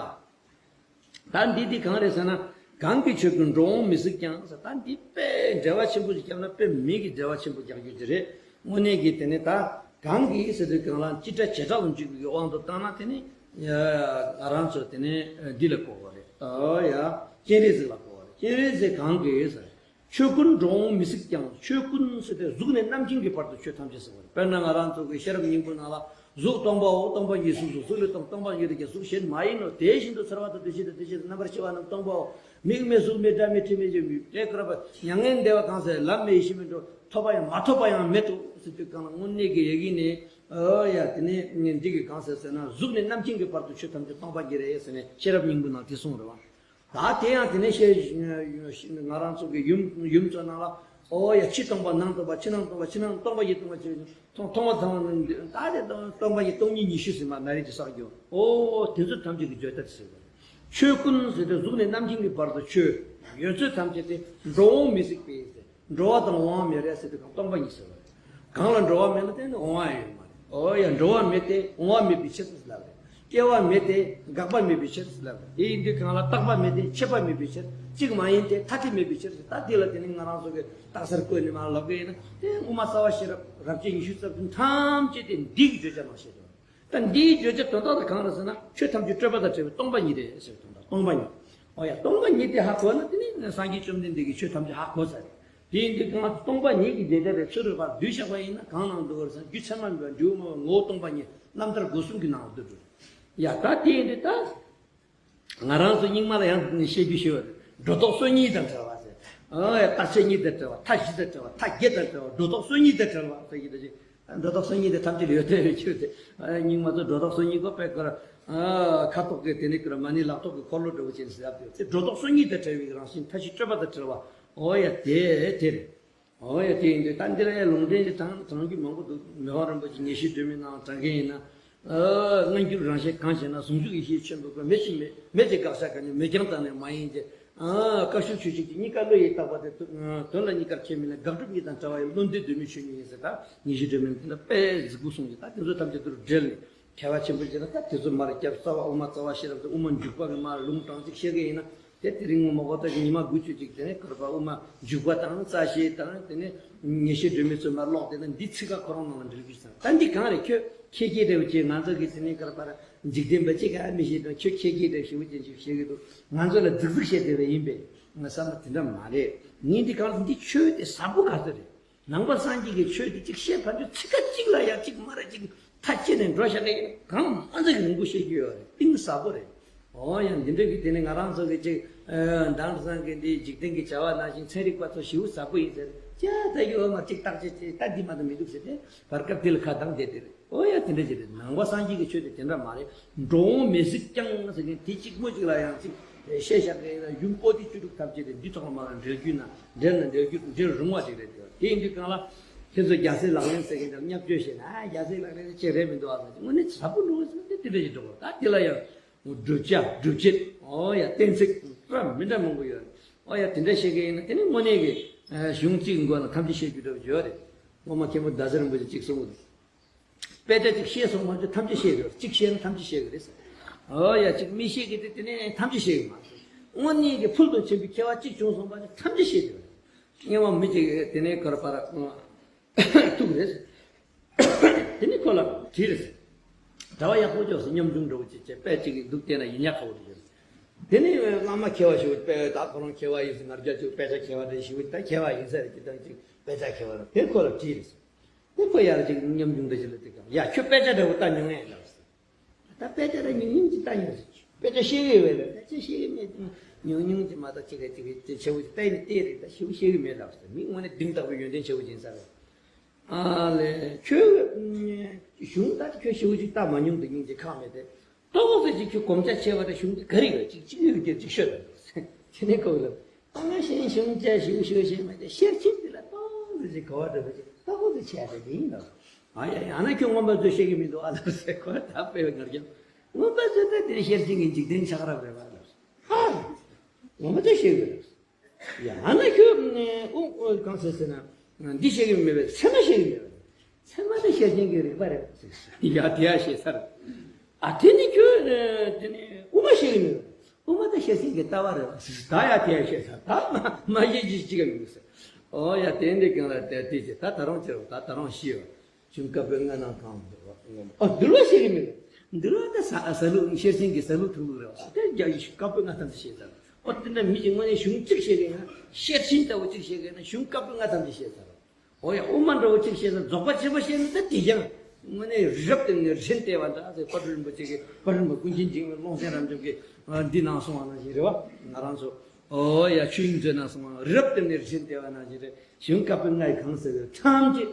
ད་འདི་འདི་གང་རེད་ཟེར་ན། གང་གིས་ཆོས་ཀུན་འགྲོ་འོང་མི་གཟིགས་ཀྱང་ཟེར། ད་འདི་དཔེ་འགྲེལ་བ་ཆེན་པོ་ཞིག་བརྒྱབ་ན་དཔེ་མི་གི་འགྲེལ་བ་ཆེན་པོ་རྒྱག་རྒྱུ་དེ་རེད། དངོས་གནས་ཀྱི་དེ་ནས་ད་གང་གིས་ཟེར་དུས་གང་ལ་སྤྱི་སྒྲ་བྱེ་བྲག་ཏུ་འཇུག་པའི་དབང་དུ་བཏང་ན་དེ་ནི་ང་རང་ཚོ་དེ་ནས་འདི་ལ་གོ་བ་རེད། ཨོ་ཡ། སྤྱན་རས་གཟིགས་ལ་གོ་བ་རེད། སྤྱན་རས་གཟིགས་གང་གིས་ཟེར། ཆོས་ཀུན་འགྲོ་འོང་མི་གཟིགས་ཀྱང་། ཆོས་ཀུན་ཟེར་ཏེ་གཟུགས་ནས་རྣམ་མཁྱེན་གྱི་བར་དུ་ཆོས་ཐམས་ཅད་ཟེར་བ་རེད། དཔེར་ན་ང་རང་ཚོ་གི་ཤེས་རབ་སྙིང་པོ་ནང་ལ་གཟུགས་སྟོང་པའོ། སྟོང་པ་ཉིད་གཟུགས་སོ། གཟུགས་ལས་སྟོང་། སྟོང་པ་ཉིད་དེ་ཀྱང་གཟུགས་གཞན་མ་ཡིན་ནོ། དེ་བཞིན་དུ་ཚོར་བ་དང་འདུ་ཤེས་དང་དྲན་ཤེས་དང་རྣམ་པར་ཤེས་པ་རྣམས་སྟོང་པའོ། མིག་མེད་གཟུགས་མེད་སྒྲ་མེད་དྲི་མེད་ཆོས་མེད་དེ་ཀ་ར་པ་མྱ་ངན་འདས་པ་གང་ཟེར་ལམ་མེད་ཡེ་ཤེས་མེད་འགྲོ། ཐོབ་པ་ཡང་མ་ཐོབ་པ་ཡང་མེད་དོ་ཟེར་དུས་གང་ལ་དངོས་གནས་ཀྱི་ཡ་གི་ནས། ཨོ་ཡ་དེ་ནས་འདི་གི་གང་ཟེར་ཟེར་ན་གཟུགས་ནས་རྣམ་མཁྱེན་གྱི་བར་དུ་ཆོས་ཐམས་ཅད་སྟོང་པ་ཉིད་རེད་ཟེར་ནས་ཤེས་རབ་སྙིང་པོ་ནང་དེ་གསུངས་རེད་བ། ད་དེ་ཡང་དེ་ནས་ཤེས། ང་རང་ཚོ་གི་ཡུམ་ཡུམ་ཚོ་ནང་ལ་ཨོ་ཡ་ཕྱི་སྟོང་པ་ནང་སྟོང་པ་ཕྱི་ནང་སྟོང་པ་ཕྱི་ནང་སྟོང་པ་ཡི་སྟོང་པ་ཕྱི་མཐོང་མཐོང་བ་ཚང་བ་ནང་ད་དེ་སྟོང་པ་ཡི་སྟོང་ཉིད་ཉི་ཤུ་ཟིན་པ་ན་རེ་ཅི་བསགས་རྒྱུ། ཨོ་དེ་ཚོ་ཐམས་ཅད་ཀྱི་བརྗོད་བྱ་དེ་ཟེར་བ་རེད། ཆོས་ཀུན་ཟེར་ཏེ་གཟུགས་ནས་རྣམ་མཁྱེན་གྱི་བར་དུ་ཆོས་ཡོད་ཚད་ཐམས་ཅད་དེ་འགྲོ་འོང་མི་གཟིགས་པས་ཟེར། འགྲོ་བ་དང་འོང་བ་མེད་རེད་ཟེར་དུས་གང་སྟོང་པ་ཉིད་ཟེར་བ་རེད། གང་ལ་འགྲོ་བ་མེད་ན་དེ་ནི་འོང་བ་ཡོད་མ་རེད། འོ་ཡ། འགྲོ་བ་མེད་དེ་འོང་བ་མེད་པའི་ཕྱིར་ཟེར་ལབ་རེད། སྐྱེ་བ་མེད་དེ་འགག་པ་མེད་པའི་ཕྱིར་ཟེར་ལབ་རེད། དེ་ཡིན་དུས་གང་ལ་རྟག་པ་མེད་དེ་ཆད་པ་མེད་པའི་ཕྱིར། གཅིག་མ་ཡིན་ཏེ་ཐ་དད་མེད་པའི་ཕྱིར་ཟེར། ད་དེ་ལ་དེ་ནི་ང་རང་ཚོ་གི་རྟགས་གསལ་བཀོད་ནས་མར་ལབ་གི་ཡིན་ན་དེ་དབུ་མ་རྩ་བ་ཤེས་རབ་རབ་བྱེད་ཉི་ཤུ་རྩ་བདུན་ཐམས་ཅད་དེ་འདི་གི་བརྗོད་བྱ་ནང་བཤད་འདུག་ད་འདིའི་བརྗོད་བྱ་དོན་དག་དེ་གང་རེད་ཟེར་ན་ཆོས་ཐམས་ཅད་སྤྲོས་པ་དང་བྲལ་བའི་སྟོང་པ་ཉིད་རེད་ཟེར། དོན་དག་སྟོང་པ་ཉིད། འོ་ཡ། སྟོང་པ་ཉིད་དེ་ཧ་གོ་ན་དེ་ནི་སངས་རྒྱས་བཅོམ་ལྡན་འདས་ཀྱིས་ཆོས་ཐམས་ཅད་ཧ་གོ་ཚར་རེད། དེ་ཡིན་དུས་གང་སྟོང་པ་ཉིད་ཀྱི་བདེན་བདེན་རེད་ཚུར་རུ་བར་བསྡུས་བཞག་པ་ཡིན་ན་གང་ནང་འདུག་ཟེར་ན་རྒྱུ་ཚད་མ་མེད་པ་འབྲས་བུ་མེད་པ་ངོ་བོ་སྟོང་པ་ཉིད་རྣམ་ཐར་སྒོ་གསུམ་གྱི་ནང་ལ་འདུ་འགྲོ། ཡ་ད་དེ་ཡིན་དུས་ད། ང་རང་ཚོ་རྙིང་མ་ལ་ཡང་བཤད་རྒྱུ་ཞིག་ཡོད་རེད། སྒྲོ་འདོགས་སོ་གཉིས་དང་བྲལ་བ་ཟེར། ཨ་ཡ། རྟག་ཆད་གཉིས་དང་བྲལ་བ། མཐའ་བཞི་དང་བྲལ་བ། མཐའ་བརྒྱད་དང་བྲལ་བ། སྒྲོ་འདོགས་སོ་གཉིས་དང་བྲལ་བ་ཟེར་གྱི་འདུག་ཅིང་། སྒྲོ་འདོགས་སོ་གཉིས་དེ་ཐམས་ཅད་ལ་ཡོད་དོ་ཡོད་ཀྱི་རེད། ཨ་རྙིང་མ་ཚོ་སྒྲོ་འདོགས་སོ་གཉིས་གོ་པའི་ཁར། ཨ་ཁ་ཐོག་གི་དེ་ནི་ཁར་མ་ཎི་ལག་ཐོག་གི་འཁོར་ལོ་འདྲ་བོ་ཅན་ཟེར་ཡག་དེ་སྒྲོ་འདོགས་སོ་གཉིས་དང་བྲལ་བའི་རང་བཞིན། མཐའ་བཞི་སྤྲོས་པ་དང་བྲལ་བ། འོ་ཡ། དེ་དེ་རེད། འོ་ཡ། དེ་ཡིན་དུས་ད་འདི་ལ་ཡང་ལུང་འདྲེན་གྱི་དྲང་དྲང་རྒྱུ་མང་པོ་འདུག་མི་ཕམ་རིན་པོ་ཆེ་ཉེར་ཞིའི་སྒྲོན་མེ་ནང་དྲངས་མཁན་ཡིན་ན། ཨ་སྔ་འགྱུར་རང་བཞིན་གང་ཞེ་ན། ཟུང་འཇུག་ཡེ་ཤེས་ཆེན་པོའི་སྒོ། མེད་ཅིང་མེད་མེད་ཅིང་དགག་བྱ་གང་ཡང་། མེད་ཀྱང་དང་ནི་མ་ཡིན་ཏེ། ཨ་བཀའ་བཞིན་ཆོས་ཅན། གཉིས་ཀ་བློ་ཡིས་བཏགས་པ་སྟེ། དོན་ལ་གཉིས་ཀར་ཁྱད་མེད་ལས། དགག་སྒྲུབ་གཉིས་དང་བྲལ་བ་ཡི། བློ་འདས་གདོད་མའི་ཆོས་ཉིད་ཡིན་ཟེར། ད་ཉེར་ཞིའི་སྒྲོན་མེ་འདི་ལ་དཔེ་གཟིགས་པོ་གསུངས་ཀྱི། ད་དེ་ཚོ་ཐམས་ཅད་དུ་འབྲེལ་ནས་ཁྱད་པར་ཆེན་པོ་བྱས་ན། ད་དེ་ཚོ་མར་རྒྱབ། རྩ་བ་དབུ་མ་རྩ་བ་ཤེས་རབ་དང་དབུ་མ་འཇུག་པ་གི་མར་ལུང་དྲངས་ཅིག་བཤད་གི་ཡིན་ན། དེ་དེ་རིང་ངོ་མ་གོ་ད་ཉི་མ་དགུ་བཅུ་ཅིག་དེ་ནས་གར་པ་དབུ་མ་འཇུག་པ་དང་རྩ་ཤེ་དང་དེ་ནས་ཉེར་ཞིའི་སྒྲོན་མེ་ཚོ་མར་ཀློག་དེ་ན་འདི་ཚིག་ཁ་ཁོ་རང་ནང་ལ་འབྲེལ་རྒྱུ་ཟེར། ད་འདི་གང་རེད། ཁྱོད་ཁྱེད་ཀྱིས་འདྲ་བོ་ཅིག་ང་ཚོ་གི་དེ་ནས་གར་པ་འཇིག་རྟེན་པ་ཅིག་ག་མི་ཤེས་དང་། ཁྱོད་ཁྱེད་ཀྱིས་འདྲ་ཞེ་བོ་ཅན་ཅིག་བཤད་གི་འདུག་ང་ཚོ་ལ་རྫིག་རྫིག་བཤད་བསྡད་པ་ཡིན་པས། ང་བསམ་ན་དེ་འདྲ་མ་རེད། ངས་འདི་གང་ལ་འདི་ཆོས་དེ་ཟབ་པོ་ག་ཚོད་རེད། ནང་པ་སངས་རྒྱས་ཀྱི་ཆོས་དེ་གཅིག་བཤད་ཕན་ཚུན་ཚིག་ཁ་གཅིག་ལ་ཡང་གཅིག་མ་རེད་གཅིག་མཐའ་བཅད་ནས་འགྲོ་བཞག་གི་ཡིན། གང་མ་ཚད་ཀྱི་རིང་པོ་བཤད་རྒྱུ་ཡོད་རེད། གཏིང་ཟབ་པོ་རེད། འོ་ཡང་འདི་འདྲ་གི་དེ་ནི་ང་རང་ཚོ་གི་གཅིག་མདང་སང་གི་འདི་འཇིག་རྟེན་གྱི་བྱ་བ་ནང་བཞིན་ཚན་རིག་པ་ཚོ་ཞེ་པོ་ཟབ་པོ་ཡིན་ཟེར། ཅི་ད་ཡོད་མ་གཅིག་བརྟག་དཔྱད་བྱས་ད་འདི་མ་གཏོགས་མི་འདུག་ཟེར་ཏེ་བར་སྐབས་དེ་ལ་ཁ་གདངས་བསྡད་དེ་རེད། ཨོ་ཡ། དེ་འདྲ་ཅིག་རེད། ནང་པ་སངས་རྒྱས་ཀྱི་ཆོས་དེ་དེ་འདྲ་མ་རེད། འགྲོ་འོང་མི་གཟིགས་ཀྱང་ཟེར་མཁན་དེ་གཅིག་པོ་གཅིག་ལ་ཡང་ཅིག་བཤད་བཞག་གི་ཡིན་ན། ཡུམ་པོ་ཏི་བཅུ་དྲུག་ཐམས་ཅད་དེ་འདི་ཐོག་ལ་མ་ལ་འབྲེལ་རྒྱུ་ན་འབྲེལ་ན་འབྲེལ་རྒྱུ་འབྲེལ་རུང་བ་ཅིག་རེད། དེ་དེ་ཡིན་དུས་གང་ལ་ཁྱེད་ཚོ་རྒྱལ་སྲས་ལག་ལེན་ཟེར་མཁན་དང་བརྙས་བཅོས་བྱས་ན། ཨ་རྒྱལ་སྲས་ལག་ལེན་ཅིག་རེད་མི་འདུག་ཨ་ཟེར། དངོས་གནས་ཟབ་པོ་འགྲོ་བ་ཟེར་ན་དེ་དེ་འདྲ་ཅིག་འགྲོ་བ། ད་དེ་ལ་ཡང་བསྒྲུབ་བྱ་སྒྲུབ་བྱེད། ཨོ་ཡ། གཏན་ཚིགས་འདྲ་མི་འདྲ་མང་པོ་ཡོད་རེད། ཨོ་ཡ། དེ་འདྲ་བཤད་མཁན་ཡིན་ན་དེ་ནི་དངོས་གནས་ཀྱི་གཞུང་གཅིག་མགོ་ལ་ཐམས་ཅད་བཤད་རྒྱུ་འདྲ་བོ་ཡོད་རེད། སློབ་མ་མཁན་པོ་ཟླ་ཟེར་རིན་པོ་ཆེ་གཅིག་གསུངས་འདུག་དཔེ་ཆ་གཅིག་ཤེས་སོང་བ་ཅིག་ཐམས་ཅད་ཤེས་དགོས། གཅིག་ཤེས་ན་ཐམས་ཅད་ཤེས་དགོས་རེད་ཟེར། ཨོ་ཡ། གཅིག་མི་ཤེས་ཀྱི་དེ་དེ་ནས་ཐམས་ཅད་ཤེས་དགོས་མ་རེད། དངོས་གནས་ཀྱི་ཕུལ་དུ་ཕྱིན་པའི་མཁས་པ་གཅིག་བྱུང་སོང་བ་ཅིག་ཐམས་ཅད་ཤེས་དགོས་རེད། སྔོན་མ་མི་གཅིག་དེ་ནས་གར་པར་ཐུག་རེད། དེ་ནས་ཁོ་ལ་དྲིས་རེད། གྲྭ་བ་ཡག་པོ་ཅོག་སེ་ཉམ་ཆུང་འདྲ་བོ་ཅིག་བྱས་དཔེ་གཅིག་གི་འདུག་བལྟས་ན་ཡིན་ཉག་ཁ་བོ་རེད། དེ་ནས་བླ་མ་མཁས་པ་ཞིག་དཔེ་ད་ཁོ་རང་མཁས་པ་ཡིན་ཟེར། ང་རྒྱལ་ཅིག་དཔེ་ཆ་མཁས་པ་རེད་ཞིག་ད་མཁས་པ་ཡིན་ས་རེད་ཀྱི་ད་ཅིག་དཔེ་ཆ་མཁས་པ་རེད། དེ་ཁོ་ལ་དྲིས་རེད། དེ་ཁོ་ཡར་ཅིག་ཉམ་ཆུང་འདྲ་ཞིག་ལ་དེ་ག་ཡ་ཁྱོད་དཔེ་ཆ་འདྲ་བོ་ལྟ་མྱོང་ངས་ལབ་ཟེར། ད་དཔེ་ཆ་ར་ཉུང་ཉུང་ཅིག་ལྟ་མྱོང་ཟེར། དཔེ་ཆ་ཤེས་ཀྱི་ཡོད་རེད། དཔེ་ཆ་ཤེས་ཀྱི་མེད། ཉུང་ཉུང་ཅིག་མ་གཏོགས་ཅིག་ག་ཅིག་གི་ཆེ་བོ་ཅིག་བལྟས་ནས་བལྟས་རེད། ད་ཞེ་པོ་ཤེས་ཀྱི་མེད་ལབ་ཟེར། མི་དངོས་གནས་གདེང་དག་པོའི་ཡོན་ཏན་ཆེ་བོ་ཅིག་ཡིན་ས་རེད། ཨ་ལས་ཁྱོད་གཞུང་ད་ཁྱོད་ཞེ་པོ་ཅིག་ལྟ་མ་མྱོང་འདུག་སྙིང་རྗེ་ཁག་མེད་དེ། ཏོག་ཙམ་ཅིག་ཁྱོད་གོམས་རྒྱ་ཆེ་བ་དེ་གཞུང་དེ་ག་རེ་ཡོད་ཅིག་ཅིག་ཡོད་ཀྱི་ཅིག་ཤོད་དང་། དེ་ནས་ཁོ་ལ་ད་ང་ཤེས་གཞུང་བཅས་ཞུ་ཞུ་ཞེས་མ་དེ་ཤེར་ཕྱིན་དེ་ལ་ཏོག་ཙམ་ཅིག་གོ་བ་འདྲ་པོ་ཅིག་ཏོག་ཙམ་ཆེ་བ་དེ་ཡིན་ལ། ཨ་ཡ་ཡ་ན་ཁྱོད་མངོན་པ་མཛོད་ཤེས་ཀྱི་མི་འདུག་ཨ་ལབ་ཟེར། ཁོ་ད་དཔེ་ངར་ཀྱང་མངོན་པ་མཛོད་ད་དེ་ཤེར་ཕྱིན་གྱི་འཇིག་རྟེན་ཆགས་རབས་རེད་བ་ལབ། ཧ། མངོན་པ་མཛོད་ཤེས་དགོས་ལབ། ཡ་ཨ་ན་ཁྱོད་ཨུ་ཨུ་གང་ཟེར་ཟེར་ན་འདི་ཤེས་ཀྱི་མེད་པས་ཚད་མ་ཤེས་ཀྱི་མེད་པས། ཚད་མ་དེ་ཤེར་ཕྱིན་གྱི་རིག་པ་རེད་ཟེར། ཡ་དེ་ཡ་ཤེས་ཚར། ཨ་དེ་ནི་ཁྱོད་དེ་ནི་དབུ་མ་ཤེས་ཀྱི་མེད་པས། དབུ་མ་དེ་ཤེར་ཕྱིན་གྱི་ལྟ་བ་རེད་ཟེར། ད་ཡ་དེ་ཡ་ཤེས་ཚར། ད་མ་མ་ཤེས་ཀྱི་གཅིག་ཀ་མི་འདུག་ཟེར། ཨོ་ཡ་དེ་འདི་གང་ལ་དེ་དེ་ཅི་ད་ད་རུང་ཅི་རུང་ད་ད་རུང་ཤེས་པ། གཞུང་བཀའ་པོད་ལྔ་ནང་གང་འདུལ་བ་ངོ་མ། ཨ་འདུལ་བ་ཤེས་ཀྱི་མེད། འདུལ་བ་དེ་ཟ་ཟ་ལུགས་ཤེར་ཕྱིན་གྱི་ཟ་ལུགས་ཐུབ་ལུགས་རེད་བ། དེ་རྒྱ་ཡི་བཀའ་པོད་ལྔ་ཐམས་ཅད་ཤེས་ཚར། ཨོ་དེ་འདྲ་མི་གཅིག་དངོས་གནས་གཞུང་གཅིག་ཤེས་ཀྱི་ན་ཤེར་ཕྱིན་ལྟ་བུ་གཅིག་ཤེས་ཀྱི་ན་གཞུང་བཀའ་པོད་ལྔ་ཐམས་ཅད་ཤེས་ཚར། ཨོ་ཡ་དབུ་མ་འདྲ་བོ་གཅིག་ཤེས་ན་རྫོགས་པ་ཆེན་པོ་ཤེས་ན་ད་དེ་ཀྱང་དངོས་གནས་རི་རབ་སྟེང་ནས་རི་ཆེན་བལྟས་པ་འདྲ་ཟེར། དཔལ་སྤྲུལ་རིན་པོ་ཆེ་གིས་དཔལ་རིན་པོ་ཀུན་མཁྱེན་འཇིགས་མེད་ཀློང་ཆེན་རབ་འབྱམས་ཀྱིས་འདི་ནང་གསུངས་པ་ནང་བཞིན་རེད་བ། ང་རང་ཚོ་ཨོ་ཡ་ཆོས་དབྱིངས་མཛོད་ནང་གསུངས་པ་རི་རབ་སྟེང་ནས་རི་ཆེན་བལྟས་པ་ནང་བཞིན་རེད། གཞུང་བཀའ་པོད་ལྔ་ཡི་གང་ཟེར་བའི་ཐམས་ཅད།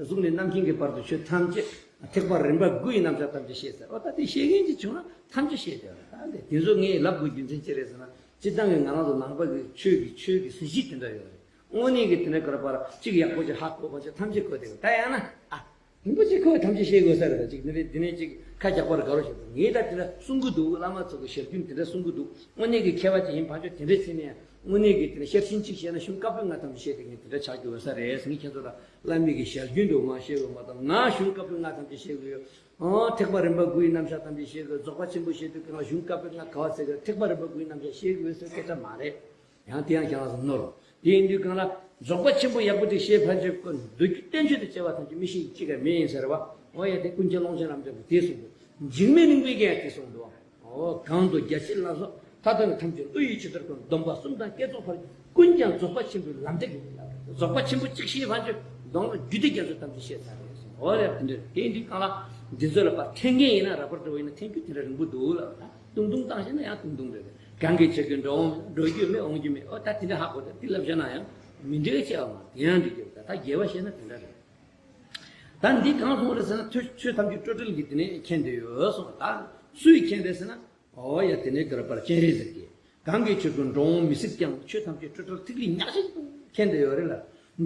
གཟུགས་ནས་རྣམ་མཁྱེན་གྱི་བར་དུ་ཆོས་ཐམས་ཅད། ཐེག་པ་རིམ་པ་དགུ་ཡི་རྣམ་གཞག་ཐམས་ཅད་ཤེས་ཚར། ཨོ་ད་དེ་ཤེས་མཁན་ཅིག་བྱུང་ན་ཐམས་ཅད་ཤེས་བསྡད་པ་རེད། ད་དེ་དེ་ཚོ་ངས་ལབ་དགོས་རྒྱུ་མཚན་ཅི་རེད་ཟེར་ན། སྤྱིར་བཏང་གི་ང་རང་ཚོ་ནང་པ་གི་ཆོས་ཀྱི་ཆོས་ཀྱི་གཟི་བརྗིད་དེ་འདྲ་ཡོད་རེད། དངོས་གནས་ཀྱི་དེ་འདྲ་ག་རེ་པར་གཅིག་ཡག་པོ་ཅིག་ཧ་གོ་བ་ཅིག་ཐམས་ཅད་གོ་བསྡད་ཡོད། ད་ཡང་ན་ཨ། རིན་པོ་ཆེ་ཁོ་བོས་ཐམས་ཅད་ཤེས་དགོས་ས་རེད། ད་ཅིག་འདི་ནས་འདི་ནས་ཅིག་ཁ་རྒྱག་པར་དགའ་རོགས་བྱེད་དང་། ངས་ད་དེ་འདྲ་གསུང་གི་འདུག་བླ་མ་ཚོ་གི་ཞལ་རྒྱུན་དེ་འདྲ་གསུང་གི་འདུག་དངོས་གནས་ཀྱི་མཁས་པ་ཅིག་ཡིན་ཕར་ཕྱོགས་དེ་འདྲ་བྱས་ནས་དངོས་གནས་ཀྱི་དེ་འདྲ་ཤེར་ཕྱིན་གཅིག་བཤད་ན་གཞུང་བཀའ་པོད་ལྔ་ཐམས་ཅད་བཤད་དེ་ངས་དེ་འདྲ་ཆགས་ཀྱི་ཡོད་ས་རེད་ཟེར། ངས་ཁྱེད་ཚོ་ལ་བླ་མའི་གི་ཞལ་རྒྱུན་དུ་མ་བཤད་དགོས་མ་གཏོགས་ང་གཞུང་བཀའ་པོད་ལྔ་ཐམས་ཅད་བཤད་དགོས་ཡོད། ཨོ་ཐེག་པ་རིམ་པ་དགུ་ཡི་རྣམ་གཞག་ཐམས་ཅད་བཤད་དགོས། རྫོགས་པ་ཆེན་པོ་བཤད་དུས་གང་ལ་གཞུང་བཀའ་པོད་ལྔ་ག་བ་ཟེར་གི་ཐེག་པ་རིམ་པ་དགུ་ཡི་རྣམ་གཞག་བཤད་དགོས་ཟེར་སྐད་ཆ་མ་རེད། ཡང་དེ་ཡང་ཁྱེད་རང་ཚོ་ནོར། དེ་ཡིན་དུས་གང་ལ་རྫོགས་པ་ཆེན་པོ་ཡག་པོ་དེ་ཤེས་ཕན་ཆད་ཀུན་འདུལ་རྒྱུ་བསྟན་བཅོས་དང་བཅས་པ་ཐམས་ཅད་མི་ཤེས་ཀྱི་གཅིག་ཀ་མེད་ཡིན་ཟེར་བ། འོ་ཡ་དེ་ཀུན་མཁྱེན་ཀློང་ཆེན་རབ་འབྱམས་ཀྱིས་དེ་གསུངས་འདུག་འཇིགས་མེད་གླིང་པས་ཀྱང་དེ་གསུངས་འདུག་འོ་གང་དུ་རྒྱ་ཆེར་ལ་སོགས་མཐའ་དོན་ཐམས་ཅད་བློ་ཡི་ཇི་ལྟར་ཀུན། སྡོམ་པ་གསུམ་དང་བསྐྱེད་རྫོགས་ཕར་ཀུན་ཀྱང་རྫོགས་པ་ཆེན་པོའི་ལམ་སྟེགས་ཡིན་ལ། རྫོགས་པ་ཆེན་པོ་གཅིག་ཤེས་ཕན་ཆད་སྡོམ་ལ་རྒྱུད་སྡེ་རྒྱ་མཚོ་ཐམས་ཅད་ཤེས་ཚར་རེད་གསུངས། འོ་ཡ་དེ་འདྲ་དེ་ཡིན་དུས་གང་ལ་འདི་ཚོ་ལ་ཕར་འཐེན་མཁན་ཡིན་ན་རག་པར་འགྲོ་བ་ཡིན་ན་འཐེན་རྒྱུ་དེ་འདྲ་རིང་པོ་འདུག་ལ། ད་ཏུང་ཏུང་བཏང་ཤེས་ན་ཡང་ཏུང་ཏུང་རེད། གང་གི་ཆོས་ཀྱི་འགྲོ་འོང་འགྲོ་རྒྱུ་མེད་འོང་རྒྱུ་མེད། ཨོ་ད་དེ་འདྲ་ཧ་གོ། ད་དེ་ལབ་བྱས་ན་ཡང་མི་འགྲིག་ཅེས་པ་མ་རེད། དེ་ཡང་འགྲིག་རྒྱུ་རེད། ད་རྒྱས་པ་བཤད་ན་དེ་འདྲ་རེད། ད་འདི་གང་གསུངས་རེད་ཟེར་ན་ཆོས་ཆོས་ཐམས་ཅད་སྤྲོས་བྲལ་གྱི་དེ་ནས་མཁྱེན་བསྡད་ཡོད་གསུངས། ད་སུས་མཁྱེན་རེད་ཟེར་ན། ཨོ་ཡ་དེ་ནས་ག་རེ་པར་སྤྱན་རས་གཟིགས་ཀྱིས། གང་གི་ཆོས་ཀྱི་འགྲོ་འོང་མི་སྲིད་ཀྱང་། ཆོས་ཐམས་ཅད་སྤྲོས་བྲལ་ཐིག་ལེ་ཉག་གཅིག་ཏུ་མཁྱེན་བསྡད་ཡོད་རེད་ལ།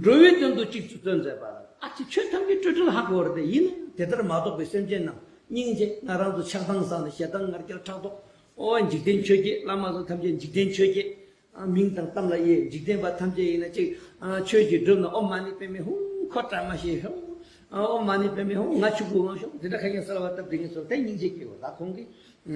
འགྲོ་བའི་དོན་དུ་གཅིག་ཏུ་བརྩོན་མཛད་པ། ཨ་ཅེ་ཆོས་ཐམས་ཅད་སྤྲོས་བྲལ་ཧ་གོ་བ་རེད་དེ། ཡིན་ན་དེ་ལྟར་མ་རྟོགས་པའི་སེམས་ཅན་རྣམས་སྙིང་རྗེ། ང་རང་ཚོ་ཆགས་སྡང་ཟག་ནས་ཞེ་སྡང་ང་རྒྱལ་ཕྲག་དོག་ཨོ་འཇིག་རྟེན་ཆོས་བརྒྱད། བླ་མ་ཚོ་ཐམས་ཅད་འཇིག་རྟེན་ཆོས་བརྒྱད། ཨ་མིང་དང་གཏམ་ལ་དབྱེ། འཇིག་རྟེན་པ་ཐམས་ཅད་ཡིན་ན་གཅིག་ཨ་ཆོས་ཀྱི་སྒྲུབ་ན་ཨོཾ་མ་ཎི་པདྨེ་ཧཱུྃ། ཁོ་བཀྲ་མ་ཤིས་ཧཱུྃ། ཨ་ཨོཾ་མ་ཎི་པདྨེ་ཧཱུྃ། ང་ཆུ་བུར་འོང་ཤོག་དེ་འདྲ་ཁ་ཤས་གསོལ་བ་བཏབ་དེ་ངས་ཚོར་དེ་སྙིང་རྗེ་སྐྱེ་བ་ལ་ཁོང་གིས།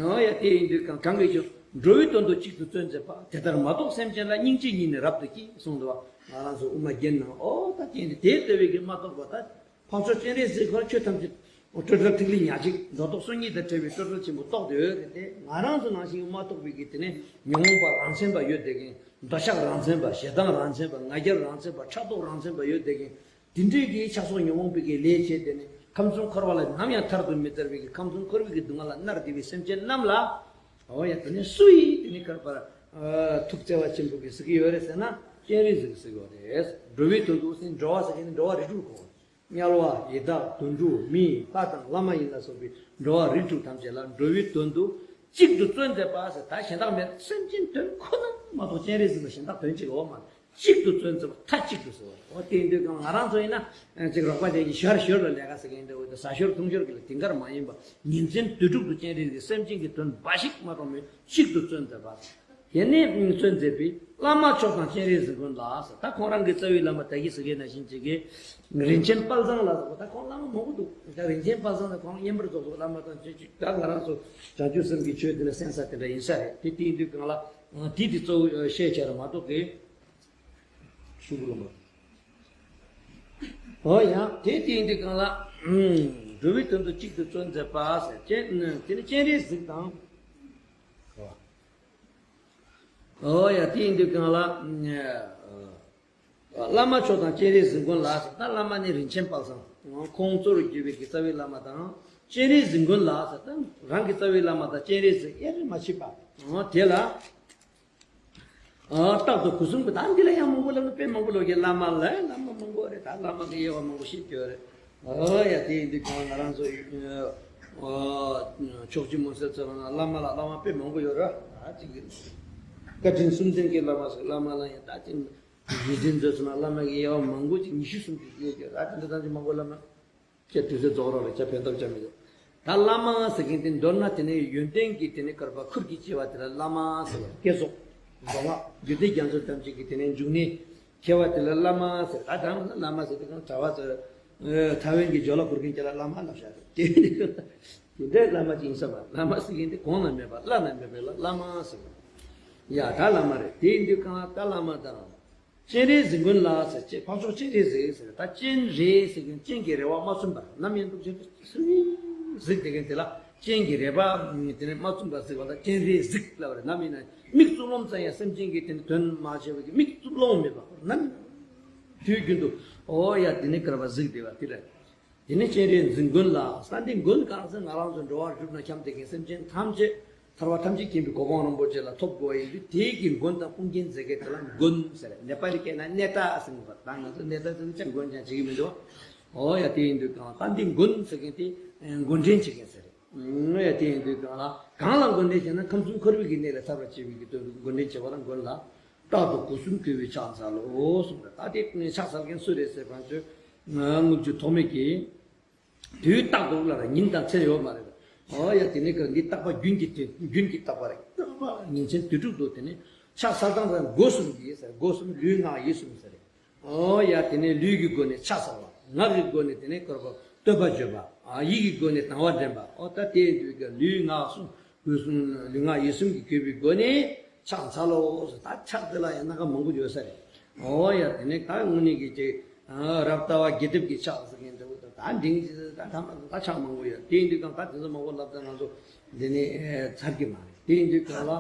ཨོ་ཡ་དེ་ཡིན་དུས་གང་གང་གིས་ཀྱང་འགྲོ་བའི་དོན་དུ་གཅིག་ཏུ་བརྩོན་མཛད་པ། དེ་ལྟར་མ་རྟོགས་སེམས་ཅན་ལ། སྙིང་རྗེ་ཉིད་ནི་རབ་ཏུ་སྐྱེ་གསུངས་འདུག་ང་རང་ཚོ་དབུ་མ་རྒྱན་ནང་ཨོ་ད་དེ་ནི་དེ་ལྟ་བུའི་གི་མ་རྟོགས་པ་ད། འཕགས་མཆོག་སྤྱན་རས་གཟིགས་ཁོ་ན་ཆོས་ཐམས་ཅད་སྤྲོས་བྲལ་ཐིག་ལེ་ཉག་གཅིག་སྒྲོ་འདོགས་སོ་གཉིས་དང་བྲལ་བའི་སྤྲོས་བྲལ་ཆེན་པོ་རྟོགས་ཏེ་ཡོད་རེད་དེ། ང་རང་ཚོ་ནང་བཞིན་མ་རྟོགས་པའི་གི་དེ་ནས་ཉོན་མོངས་པ་རང་མཚན་པ་ཡོད་བསྡད་མཁན། འདོད་ཆགས་རང་མཚན་པ། ཞེ་སྡང་རང་མཚན་པ། ང་རྒྱལ་རང་མཚན་པ། ཕྲག་དོག་རང་མཚན་པ་ཡོད་བསྡད་མཁན། དེ་འདྲའི་གི་ཆགས་སོགས་ཉོན་མོངས་པའི་གི་ལས་བྱས་ཏེ་ནས་ཁམས་གསུམ་འཁོར་བ་ལ་ནམ་ཡང་ཐར་དུ་མི་ལྟ་བའི་གི་ཁམས་གསུམ་འཁོར་བའི་གི་སྡུག་བསྔལ་ལ་མནར་བསྡད་པའི་སེམས་ཅན་རྣམས་ལ། འོ་ཡ་དེ་ནས་སུ་ཡིས་དེ་ནས་གར་པར་ཐུགས་བརྩེ་བ་ཆེན་པོ་གིས་གཟིགས་ཀྱི་ཡོད་རེད་ཟེར་ན་སྤྱན་རས་གཟིགས་གཟིགས་ཡོད་རེད། འགྲོ་བའི་དོན་དུ་ཟེར་འགྲོ་བ་ཟེར་མཁན་ནི་འགྲོ་བ་རིགས་དྲུག་གོ། དམྱལ་བ་ཡི་དྭགས་དུད་འགྲོ་མི་ལྷ་དང་ལྷ་མ་ཡིན་ལ་སོགས་པའི་འགྲོ་བ་རིགས་དྲུག་ཐམས་ཅད་ལ་འགྲོ་བའི་དོན་དུ་གཅིག་ཏུ་བརྩོན་མཛད་པ་ཟེར། ད་གཞན་དག་མེད། སེམས་ཅན་དོན་ཁོ་ན་མ་གཏོགས་སྤྱན་རས་གཟིགས་ལ་གཞན་དག་དོན་གཅིག་འོག་མ་གཅིག་ཏུ་བརྩོན་མཛད་པ། མཐའ་གཅིག་ཏུ་ཟེར་བ། འོ་དེ་ཡིན་དུས་གང་ང་རང་ཚོ་ཡིན་ན་ཅིག་རོགས་པ་དེ་གི་ཞར་ཞོར་ལ་ལས་ཀ་ཟེར་མཁན་འདྲ་བོ་དང་ཟ་ཞོར་འཐུང་ཞོར་གྱི་ལ་དེང་གར་མ་ཡིན་པ་ཉིན་མཚན་དུས་དྲུག་ཏུ་སྤྱན་རས་གཟིགས་སེམས་ཅན་གྱི་དོན་འབའ་ཞིག་མ་གཏོགས་མེད་གཅིག་ཏུ་བརྩོན་མཛད་པ། དེ་ནས་གསོལ་མཛད་པའི་བླ་མ་མཆོག་དང་སྤྱན་རས་གཟིགས་མགོན་ལ་ཟེར། ད་ཁོང་རང་གི་རྩ་བའི་བླ་མ་ད་གིན་ཟེར་མཁན་ནང་བཞིན་བྱེད་ཀྱི་རིན་ཆེན་དཔལ་བཟང་ལ་ཟེར་བ། ད་ཁོང་བླ་མ་མང་པོ་འདུག་ད་རིན་ཆེན་དཔལ་བཟང་ལ་ཁོང་བསྙེན་པར་རྫོགས་སོ། བླ་མ་དང་ཆོས་ཀྱི་ད་ང་རང་ཚོ་བྱང་ཆུབ་སེམས་ཀྱི་ཆོས་དེ་ལ་གསན་ས་དེ་འདྲ་ཡིན་ས་རེད། དེ་དེ་ཡིན་དུས་གང་ལ་དེ་དེ་གཙོ་བོ་བཤད་བྱ་ར་མ་གཏོགས་གི་ཤུགས་ལ་མ། ཨོ་ཡང་དེ་དེ་ཡིན་དུས་གང་ལ་འགྲོ་བའི་དོན་དུ་གཅིག་ཏུ་བརྩོན་མཛད་པ་ཟེར། སྤྱན་དེ་ནི་སྤྱན་རས་གཟིགས་དང་། ཨོ་ཡ་དེ་ཡིན་དུས་གང་ལ། བླ་མ་མཆོག་དང་སྤྱན་རས་གཟིགས་མགོན་ལ་ཟེར། ད་བླ་མ་ནི་རིན་ཆེན་དཔལ་བཟང་། ཁོང་གཙོ་རུ་གྱུར་པའི་གི་རྩ་བའི་བླ་མ་དང་སྤྱན་རས་གཟིགས་མགོན་ལ་ཟེར། ད་རང་གི་རྩ་བའི་བླ་མ་དང་སྤྱན་རས་གཟིགས་དབྱེར་མ་ཕྱེད་པ། དེ་ལ་རྟག་ཏུ་སྒོ་གསུམ་གྱི། ད་འདི་ལ་ཡང་མང་པོ་ལབ་ན་དཔེ་མང་པོ་ལོ་གི་བླ་མ་ལ་བླ་མ་མང་པོ་རེད། ད་བླ་མ་གི་དབྱེ་བ་མང་པོ་ཤེས་ཀྱི་ཡོད་རེད། ཨོ་ཡ་དེ་ཡིན་དུས་གང་ང་རང་ཚོ་ཕྱོགས་བཅུའི་མུན་སེལ་ཚོ་ལ་བླ་མ་ལ་བླ་མ་དཔེ་མང་པོ་ཡོད་ར། ཨ་ཅིག་གི་བཀའ་དྲིན་གསུམ་ལྡན་གྱི་བླ་མ་ཟེར། བླ་མ་ལ་ཡང་ད་ཅིག་རྗེས་དྲན་མཛད་སོང་ན་བླ་མ་གི་དབྱེ་བ་མང་པོ་ཅིག་ཉི་ཤུ་སུམ་ཅུ་ཡོད་ཀྱི་ར། དེ་འདྲ་ཐམས་ཅད་མང་པོ་བླ་མ། ཁྱེད་དུས་ཚོད་རྫོགས་རོགས་རེད། ཁྱེད་ཕན་ཐོགས་ཅང་མི་འདུག་ད་བླ་མ་ཟེར་མཁན་དེ་མདོར་ན་དེ་ནས་ཡོན་ཏན་གྱི་དེ་ནས་བསྐལ་པ་ཁུར་གྱིས་བྱེ་བ་དེ་ལ་བླ་མ་ཟེར་བ། བསྐྱེད་རྫོགས་མདོ་སྔགས་རྒྱུད་སྡེ་རྒྱ་མཚོ་ཐམས་ཅད་ཀྱི་དེ་ནས་འབྱུང་གནས་ཁྱེར་བ་དེ་ལ་བླ་མ་ཟེར། ད་དང་བླ་མ་ཟེར་དེ་གང་གྲྭ་བ་ཟེར། ཐའེ་ཝན་གྱི་ཇོ་ལ་འཁོར་མཁན་ཁྱེད་ལ་བླ་མ་ལབ་བཞག་རེད། དེ་འདྲའི་བླ་མ་ཅིག་ཡིན་ས་མ། བླ་མ་ཟེར་མཁན་དེ་གོང་ན་མེད་པ་བླ་ན་མེད་པའི་ལ་བླ་མ་ཟེར་བ། ཡ་ད་བླ་མ་རེད། དེ་ཡིན་དུས་གང་ལ་ད་བླ་མ་དང་། སྤྱན་རས་གཟིགས་མགོན་ལ་ཟེར། ཅེས་འཕགས་མཆོག་སྤྱན་རས་གཟིགས་ཟེར། ད་སྤྱན་རས་ཟེར་མཁན་སྤྱན་གྱི་རེ་བ་མ་བཙུམ་པར་ནམ་ཡིན་འདུག་ཅེས་གཟིགས་བསྡད་མཁན་དེ་ལ་སྤྱན་གྱི་རེ་བ་དེ་ནས་མ་བཙུམ་པར་གཟིགས་པ་ལ་སྤྱན་རས་གཟིགས་ལབ་རེད། ནམ་ཡིན་ན་མིག་བཙུམ་ལོང་ཙམ་ཡང་སེམས་ཅན་གྱི་དེ་ནི་དོན་མ་བྱས་པ་གི་མིག་བཙུམ་ལོང་མེད་པ་ནམ་ཡིན་དུས་རྒྱུན་དུ་ཨོ་ཡ་དེ་ནི་བསྐལ་པ་གཟིགས་བསྡད་པ་དེ་རེད། དེ་ནས་སྤྱན་རས་གཟིགས་མགོན་ལ། ས་འདི་མགོན་གང་ཟེར། ང་རང་ཚོ་འགྲོ་བ་རིགས་དྲུག་ན་འཁྱམས་བསྡད་མཁན་སེམས་ཅན་ཐམས་ཅད་ཐར་པ་ཐམས་ཅད་མཁྱེན་པའི་གོ་འཕང་རིན་པོ་ཆེ་ལ་ཐོབ་དགོས་པ་ཡིན་དུས་དེའི་གི་མགོན་དང་དཔུང་རྒྱན་མཛད་མཁན་དེ་ལ་མགོན་ཟེར། ནེ་པ་ལི་སྐད་ན་ནེ་ཏ་ཟེར་གི་རེད། ད་ང་ཚོ་ནེ་ཏ་ཟེར་ནས་ཅང་མགོན་ཅང་བྱེད་ཀྱི་མི་འདུག་ཨོ་ཡ་དེ་ཡིན་དུས་གང་ལ་ད་འདི་མགོན་ཟེར་མཁན་དེ་མགོན་འདྲེན་བྱེད་མཁན་ཟེར། ཨོ་ཡ་དེ་ཡིན་དུས་གང་ལ་གང་ལ་མགོན་འདྲེན་བྱས་ན་ཁམས་གསུམ་འཁོར་བའི་གི་གནས་ལས་ཐར་བར་བྱེད་པའི་གི་དོན་དུ་མགོན་འདྲེན་བྱེད་པ་ལ་མགོན་ལ། རྟག་ཏུ་སྒོ་གསུམ་གུས་པས་ཕྱག་འཚལ་ལོ་གསུངས་པ་རེད། ད་དེ་ཕྱག་འཚལ་མཁན་སུ་རེད་ཟེར་བ་ཚོས་དངུལ་ཆུ་ཐོགས་མེད་ཀྱིས་དུས་རྟག་ཏུ་ལ་ར་ཉིན་དང་མཚན་ཡོད་མ་རེད། ཨོ་ཡ་དེ་ནས་ཀ་འདི་རྟག་པ་རྒྱུན་གྱི་དེ་རྒྱུན་གྱི་རྟག་པ་རེད། རྟག་པ་ཉིན་མཚན་དུས་དྲུག་ཏུ་དེ་ནས་ཕྱག་འཚལ་སྟངས་ར་སྒོ་གསུམ་གྱིས་ཟེར། སྒོ་གསུམ་ལུས་ངག་ཡིད་གསུམ་ཟེར་རེད། ཨོ་ཡ་དེ་ནས་ལུས་ཀྱི་སྒོ་ནས་ཕྱག་འཚལ་བ། ངག་གི་སྒོ་ནས་དེ་ནས་བསྐལ་པ་བསྟོད་པ་བརྗོད་པ། ཨ་ཡིད་ཀྱི་སྒོ་ནས་དང་བ་འདྲེན་པ། ཨོ་ད་དེ་འདུས་ཀྱི་ལུས་ངག་གསུམ། སྒོ་གསུམ་ལུས་ངག་ཡིད་གསུམ་གྱིས་གུས་པའི་སྒོ་ནས་ཕྱག་འཚལ་ལོ། ད་ཕྱག་དེ་ལ་ཡང་སྣ་ཁ་མང་པོ་ཡོད་ས་རེད། ཨོ་ཡ་དེ་ནས་ད་དངོས་གནས་ཀྱི་ཅིག་རབ་ལྟ་བ་དགེ་ལྡེབ་ཀྱི་ཕྱག་ཟེར་མཁན་འདྲ་བོ་དང་ད་འབྲིང་ཅིག་ད་ཐ་མ་ད་ཕྱག་མང་པོ་ཡོད། དེ་ཡིན་དུས་ཀྱང་ད་དེ་ཚོ་མང་པོ་ལབ་ད་ང་ཚོ་འདི་ནས་ཚར་གྱི་མ་རེད། དེ་ཡིན་དུས་ཀྱང་ལ་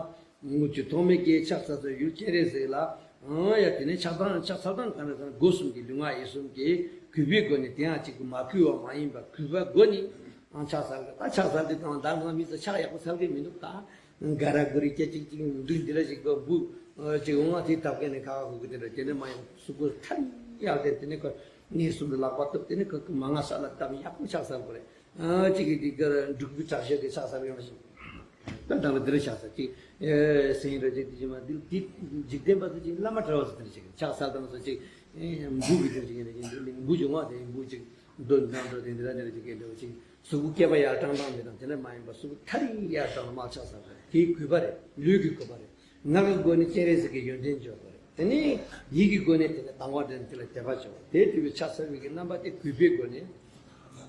དངུལ་ཆུ་ཐོགས་མེད་ཀྱི་ཕྱག་འཚལ་ཚོ་ཡུལ་སྤྱན་རས་གཟིགས་ལ། ཨོ་ཡ་དེ་ནས་ཕྱག་དང་ཕྱག་འཚལ་དང་གང་ལ་གང་སྒོ་གསུམ་གྱི་ལུས་ངག་ཡིད་གསུམ་གྱིས་གུས་པའི་སྒོ་ནས་དེ་ཡང་གཅིག་གིས་མ་གུས་པ་མ་ཡིན་པ་གུས་པའི་སྒོ་ནས། ཨང་ཕྱག་འཚལ་གི། ད་ཕྱག་འཚལ་དུས་གང་ལྟར་ང་མི་ཚོ་ཕྱག་ཡག་པོ་འཚལ་གི་མི་འདུག་ད་ག་ར་གུ་རི་སྐད་ཅིག་ཅིག་འདུག་འདི་འདྲ་ཞིག་གི་འབུ་ཅིག་འོང་བ་དེ་ཐབ་ཀན་ནས་ཁ་ཁ་ཁུ་ཁུ་དེ་འདྲ་དེ་འདྲ་མ་ཡོང་གཟུགས་པོ་ཐ་ཡག་དེ་དེ་ནས་ཁོ་ངའི་གསུམ་དུ་ལག་པ་བཏབ་དེ་ནས་ཁོ་མ་ང་ས་ལ་བཏབ་ཡག་པོ་ཕྱག་འཚལ་དགོས་རེད། ཨ་གཅིག་གིས་དེ་གར་འབྲུག་པའི་དྲག་ཤོས་དེ་ཕྱག་འཚལ་ཡོང་ཞིག་ད་ད་ལ་འདི་འདྲ་ཕྱག་འཚལ་ཅིག་སེང་ར་ཅིག་དེ་ཅིག་མ་འདི་འདི་འཇིག་རྟེན་པ་ཚོ་ཅིག་བླ་མ་གྲྭ་བ་ཚོ་དེ་འདྲ་ཞིག་ཕྱག་འཚལ་དང་ཚོ་ཅིག་འབུ་གི་དེ་ཅིག་ཡིན་ན་ཅིག་འདི་འབུ་ཅིག་འོང་བ་དེ་འབུ་ཅིག་འདོན་དང་འགྲོ་དེ་འདི་འདྲ་འདི་འདྲ་ཅིག་གི་འདྲ་བ་ཅིག་གཟུགས་པོ་སྐེད་པ་ཡར་བཏང་བཏང་མི་དང་དེ་འདྲ་མ་ཡིན་པ་གཟུགས་པོ་ཐ་རིང་ཡར་བཏང་ལ་མར་ཕྱག་འཚལ་དགོས་རེད། དེའི་གུས་པ་རེད། ལུས་ཀྱི་གུས་པ་རེད། ངག་གི་སྒོ་ནས་སྤྱན་རས་གཟིགས་ཀྱི་ཡོན་ཏན་བརྗོད་དགོས་རེད། དེ་ནས་ཡིད་ཀྱི་སྒོ་ནས་དེ་ལ་དད་པ་བྱེད་དགོས། དེ་དུས་ཀྱི་ཕྱག་འཚལ་བའི་གི་རྣམ་པ་དེ་གུས་པའི་སྒོ་ནས་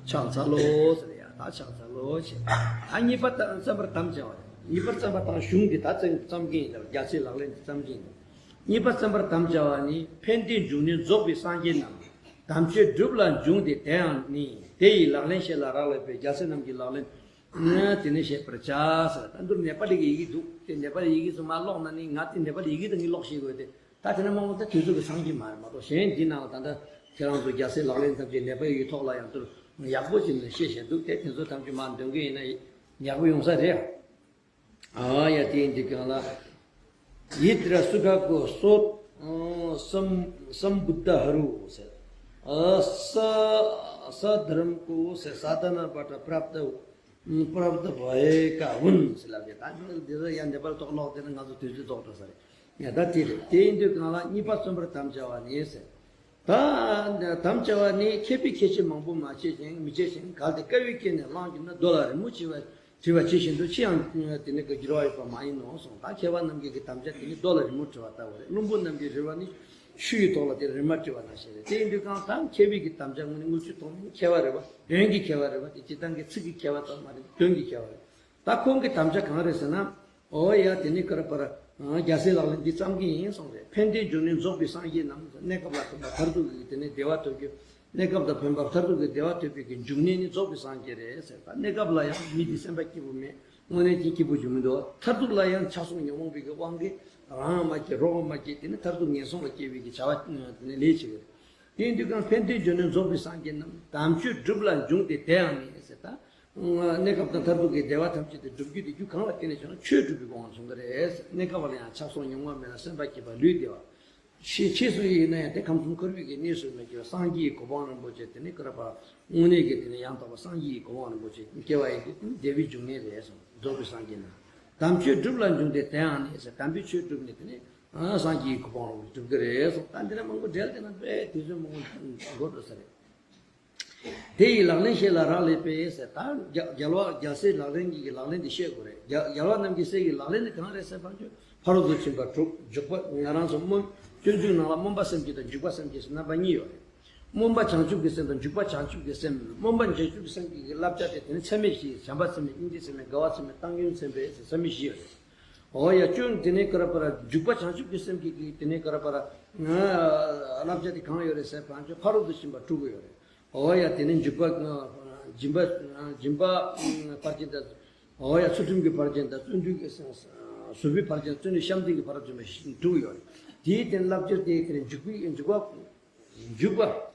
ཕྱག་འཚལ་ལོ་ཟེར་ཡ། ད་ཕྱག་འཚལ་ལོ་ཞེས། ད་གཉིས་པ་བརྩམ་པར་དམ་བཅའ་བ་རེད། གཉིས་པ་བརྩམ་པར་དམ་གཞུང་འདི་ད་བརྩམ་བརྩམ་གྱིན་ཡིན་ད། རྒྱལ་སྲས་ལག་ལེན་འདི་བརྩམ་གྱིན་ཡིན་ད། གཉིས་པ་བརྩམ་པར་དམ་བཅའ་བ་ནི། ཕན་བདེའི་འབྱུང་གནས་རྫོགས་པའི་སངས་རྒྱས་རྣམས། དམ་ཆོས་སྒྲུབ་ལ་འབྱུང་སྟེ་དེ་ཡང་ནི། དེ་ཡི་ལག་ལེན་བཤད་ལ་རག་ལས་པས། རྒྱལ་སྲས་རྣམས་ཀྱི་ལག་ལེན་དེ་ནི་བཤད་པར་བྱ་ཟེར། ད་འདིར་ནེ་པ་ལི་གི་ཡི་གེ་འདུག་དེ་ནེ་པ་ལི་ཡི་གེ་ཚོ་མར་ཀློག་ན་ནི་ང་དེ་ནེ་པ་ལི་ཡི་གེ་དང་གཉིས་ཀློག་ཤེས་དགོས་ཏེ། ད་དེ་ནི་མང་པོ་ད་དུས་ཚོད་ཀྱི་སང་གི་མ་རེད་མ་གཏོགས་གཞན་འདི་ནང་ལ་ད་ལྟ་ཁྱེད་རང་ཚོ་རྒྱལ་སྲས་ལག་ལེན་ཐམས་ཅད་ནེ་པ་ལི་ཡི་གེ་ཐོག་ལ་ཡང་དུ་ཡག་པོ་བྱས་ནས་བཤད་བཞིན་འདུག་དེ་དེ་ཚོ་ཐམས་ཅད་མར་འདོན་གི་ཡིན་ན་ཡག་པོ་ཡོང་ས་རེད། ཨ་ཡ་དེ་ཡིན་དུས་གང་ལ། ཡིད་ར་སུ་ཁ་ཀོ་སོ་སམ་སམ་བུད་ད་ཧ་རུ་ཟེར། ཨ་ས་ས་དྷརམ་ཀོ་ཟེར། ས་དྷ་ན་པ་ཏྲ་པྲབ་ཏ་པྲབ་ཏ་བ་ཡེ་ཀ་ཝུན་ཟེར་ལབ་ཀྱི། ད་འདི་ཚོ་ཡང་འདི་པར་ཏོག་ཀློག་དེ་ནི་ང་ཚོ་དུས་ཚོད་རྫོགས་འགྲོ་ས་རེད། ཡ་ད་དེ་རེད། དེ་ཡིན་དུས་གང་ལ་གཉིས་པ་བརྩམ་པར་དམ་བཅའ་བ་ནི་ཟེར། ད་དམ་བཅའ་བ་ནི་མཁས་པས་ཁས་འཆེ་མང་པོ་མ་བྱས་ཤིང་མི་བྱས་ཤིང་གལ་ཏེ་དཀའ་བའི་རྐྱེན་ནས་བླངས་གྱུར་ན་རྡོ་ལ་རི་མོ་ཆེ་བ་ དྲི་བ་ཇི་བཞིན་དུ་ཅི་ཡང་དེ་ནི་འགྱུར་བ་ཡོད་པ་མ་ཡིན་ནོ་གསུངས། ད་མཁས་པ་རྣམས་ཀྱིས་ཀྱི་དམ་བཅའ་དེ་ནི་རྡོ་ལ་རི་མོ་བྲི་བ་ལྟ་བུ་རེད། བླུན་པོ་རྣམས་ཀྱིས་རི་བ་ནི་ཆུ་ཡི་ཐོག་ལ་དེ་རི་མ་བྲི་བ་ནང་བཞིན་རེད། དེ་ཡིན་དུས་གང་ལྟར་མཁས་པའི་གི་དམ་བཅའ་དངོས་ནི་དངུལ་ཆུ་ཐོག་ནི་མཁས་པ་རེད་བ། དོན་གྱི་མཁས་པ་རེད་བ། དེ་སྤྱིར་བཏང་གི་ཚིག་གི་མཁས་པ་ཙམ་མ་རེད། དོན་གྱི་མཁས་པ་རེད། ད་ཁོང་གི་དམ་བཅའ་གང་རེད་ཟེར་ན། ཨོ་ཡ་དེ་ནི་ཀ་ར་པ་ར། རྒྱལ་སྲས་ལག་ལེན་འདི་བརྩམ་གྱི་ཡིན་གསུངས་རེད། ཕན་བདེའི་འབྱུང་གནས་རྫོགས་པའི་སངས་རྒྱས་རྣམས། གནས་སྐབས་ལ་ཕན་པ་མཐར་ཐུག་གི་དེ་ནི་བདེ་བ་ཐོབ་རྒྱུ། གནས་སྐབས་དང་ཕན་པ་མཐར་ཐུག་གི་བདེ་བ་ཐོབ་པའི་གི་འབྱུང་གནས་ནི་རྫོགས་པའི་སངས་རྒྱས་རེད་ཟེར། ད་གནས་སྐབས་ལ་ཡང་མི་འདི་སེམས་པ་སྐྱིད་པོ་མེད། དངོས་གནས་ཀྱི་སྐྱིད་པོ་བྱུང་མི་འདུག་མཐར་ཐུག་ལ་ཡང་ཆགས་སོགས་ཉོན་མོངས་པའི་གི་དབང་གིས་རང་མ་སྐྱིད་རོགས་མ་སྐྱིད། དེ་ནི་མཐར་ཐུག་ངན་སོང་ལ་སྐྱེ་བའི་གི་བྱ་བ་དེ་ནི་ལས་བྱེད་ཀྱི་རེད། དེ་ཡིན་དུས་གང་ཕན་བདེའི་འབྱུང་གནས་རྫོགས་པའི་སངས་རྒྱས་རྣམས། དམ་ཆོས་སྒྲུབ་ལ་འབྱུང་སྟེ་དེ་ཡང་ནི་ཟེར། ད་གནས་སྐབས་དང་མཐར་ཐུག་གི་བདེ་བ་ཐམས་ཅད་དེ་སྒྲུབ་རྒྱུ་དེ་རྒྱུ་གང་ལ་བརྟེན་ནས་བྱུང་ན་ཆོས་སྒྲུབ་པའི་སྒོ་ནས་བྱུང་གི་རེད། གནས་སྐབས་ལ་ཡང་ཆགས་སོགས་ཉོན་མོངས་མེད་ལ་སེམས་པ་སྐྱིད་པ་ལུས་བདེ་བ། ཤེས་ཆེས་སུ་ཡིན་ན་ཡང་དེ་ཁམས་གསུམ་འཁོར་བའི་གི་གནས་སུ་མི་སྐྱེ་བ། སངས་རྒྱས་ཀྱི་གོ་འཕང་རིན་པོ་ཆེ་དེ་ནི་ཀ་ར་པ་ར་དངོས་གནས་ཀྱི་དེ་ནི་ཡང་དག་པ་སངས་རྒྱས་ཀྱི་གོ་འཕང་རིན་པོ་ཆེ་སྐྱེ་བ་ཡིན་དུས་དེ་ནི་བདེ་བའི་འབྱུང་གནས་རེད་གསུངས། རྫོགས་པའི་སངས་རྒྱས་རྣམས། དམ་ཆོས་སྒྲུབ་ལ་འབྱུང་སྟེ་དེ་ཡང་ནི་ཟེར། དམ་པའི་ཆོས་སྒྲུབ་ནས་དེ་ནི་སངས་རྒྱས་ཀྱི་གོ་འཕང་རིན་པོ་ཆེ་སྒྲུབ་ཀྱི་རེད་གསུངས། ད་འདི་ལ་མང་པོ་འགྲེལ་དེ་ན་དཔེ་དུས་ཚོད་མང་པོ་འགོར་འགྲོ་ས་རེད། དེ་ཡི་ལག་ལེན་བཤད་ལ་རག་ལས་པས་ཟེར། ད་རྒྱ་རྒྱལ་བ་རྒྱལ་སྲས་ལག་ལེན་གྱི་ལག་ལེན་དེ་བཤད་དགོས་རེད། རྒྱ་རྒྱལ་བ་རྣམས་ཀྱི་སྲས་ཀྱི་ལག་ལེན་དེ་གང་རེད་ཟེར་བ་ཅོ། ཕ་རོལ་ཏུ་ཕྱིན་པ་དྲུག་འཇུག་པ་ང་རང་ཚོ་སྨོན། སྤྱོད་འཇུག་ནང་ལ་སྨོན་པ་སེམས་བསྐྱེད་དང་འཇུག་པ་སེམས་བསྐྱེད་ཟེར་རྣམ་པ་གཉིས་ཡོད་རེད། སྨོན་པ་བྱང་ཆུབ་ཀྱི་སེམས་དང་འཇུག་པ་བྱང་ཆུབ་ཀྱི་སེམས། སྨོན་པ་བྱང་ཆུབ་ཀྱི་སེམས་ཀྱི་བསླབ་བྱ་དེ་དེ་ནི་ཚད་མེད་བཞི། བྱམས་པ་ཚད་མེད། སྙིང་རྗེ་ཚད་མེད། དགའ་བ་ཚད་མེད། བཏང་སྙོམས་ཚད་མེད་ཟེར་ཚད་མེད་བཞི་ཡོད་རེད། འོ་ཡ་ཅུང་དེ་ནས་ཀ་ར་པ་ར་འཇུག་པ་བྱང་ཆུབ་ཀྱི་སེམས་ཀྱི་གི་དེ་ནས་ཀ་ར་པ་ར། བསླབ་བྱ་དེ་གང་ཡོད་རེད་ཟེར་བ་ཅོ། ཕ་རོལ་ཏུ་ཕྱིན་པ་དྲུག་ཡོད་རེད། འོ་ཡ་དེ་ནས་འཇུག་པ། སྦྱིན་པ། སྦྱིན་པ་ཕར་ཕྱིན་དང་། འོ་ཡ་ཚུལ་ཁྲིམས་ཀྱི་ཕར་ཕྱིན་དང་། བརྩོན་འགྲུས་ཀྱི། བཟོད་པའི་ཕར་ཕྱིན། བརྩོན་འགྲུས་བྱམས་ལྡན་གྱི་ཕར་ཕྱིན་པ་དྲུག་ཡོད་རེད། དེའི་སྟེང་བསླབ་བྱ་དེ་དེ་ནས་འཇུག་པའི་འཇུག་པ། འཇུག་པ།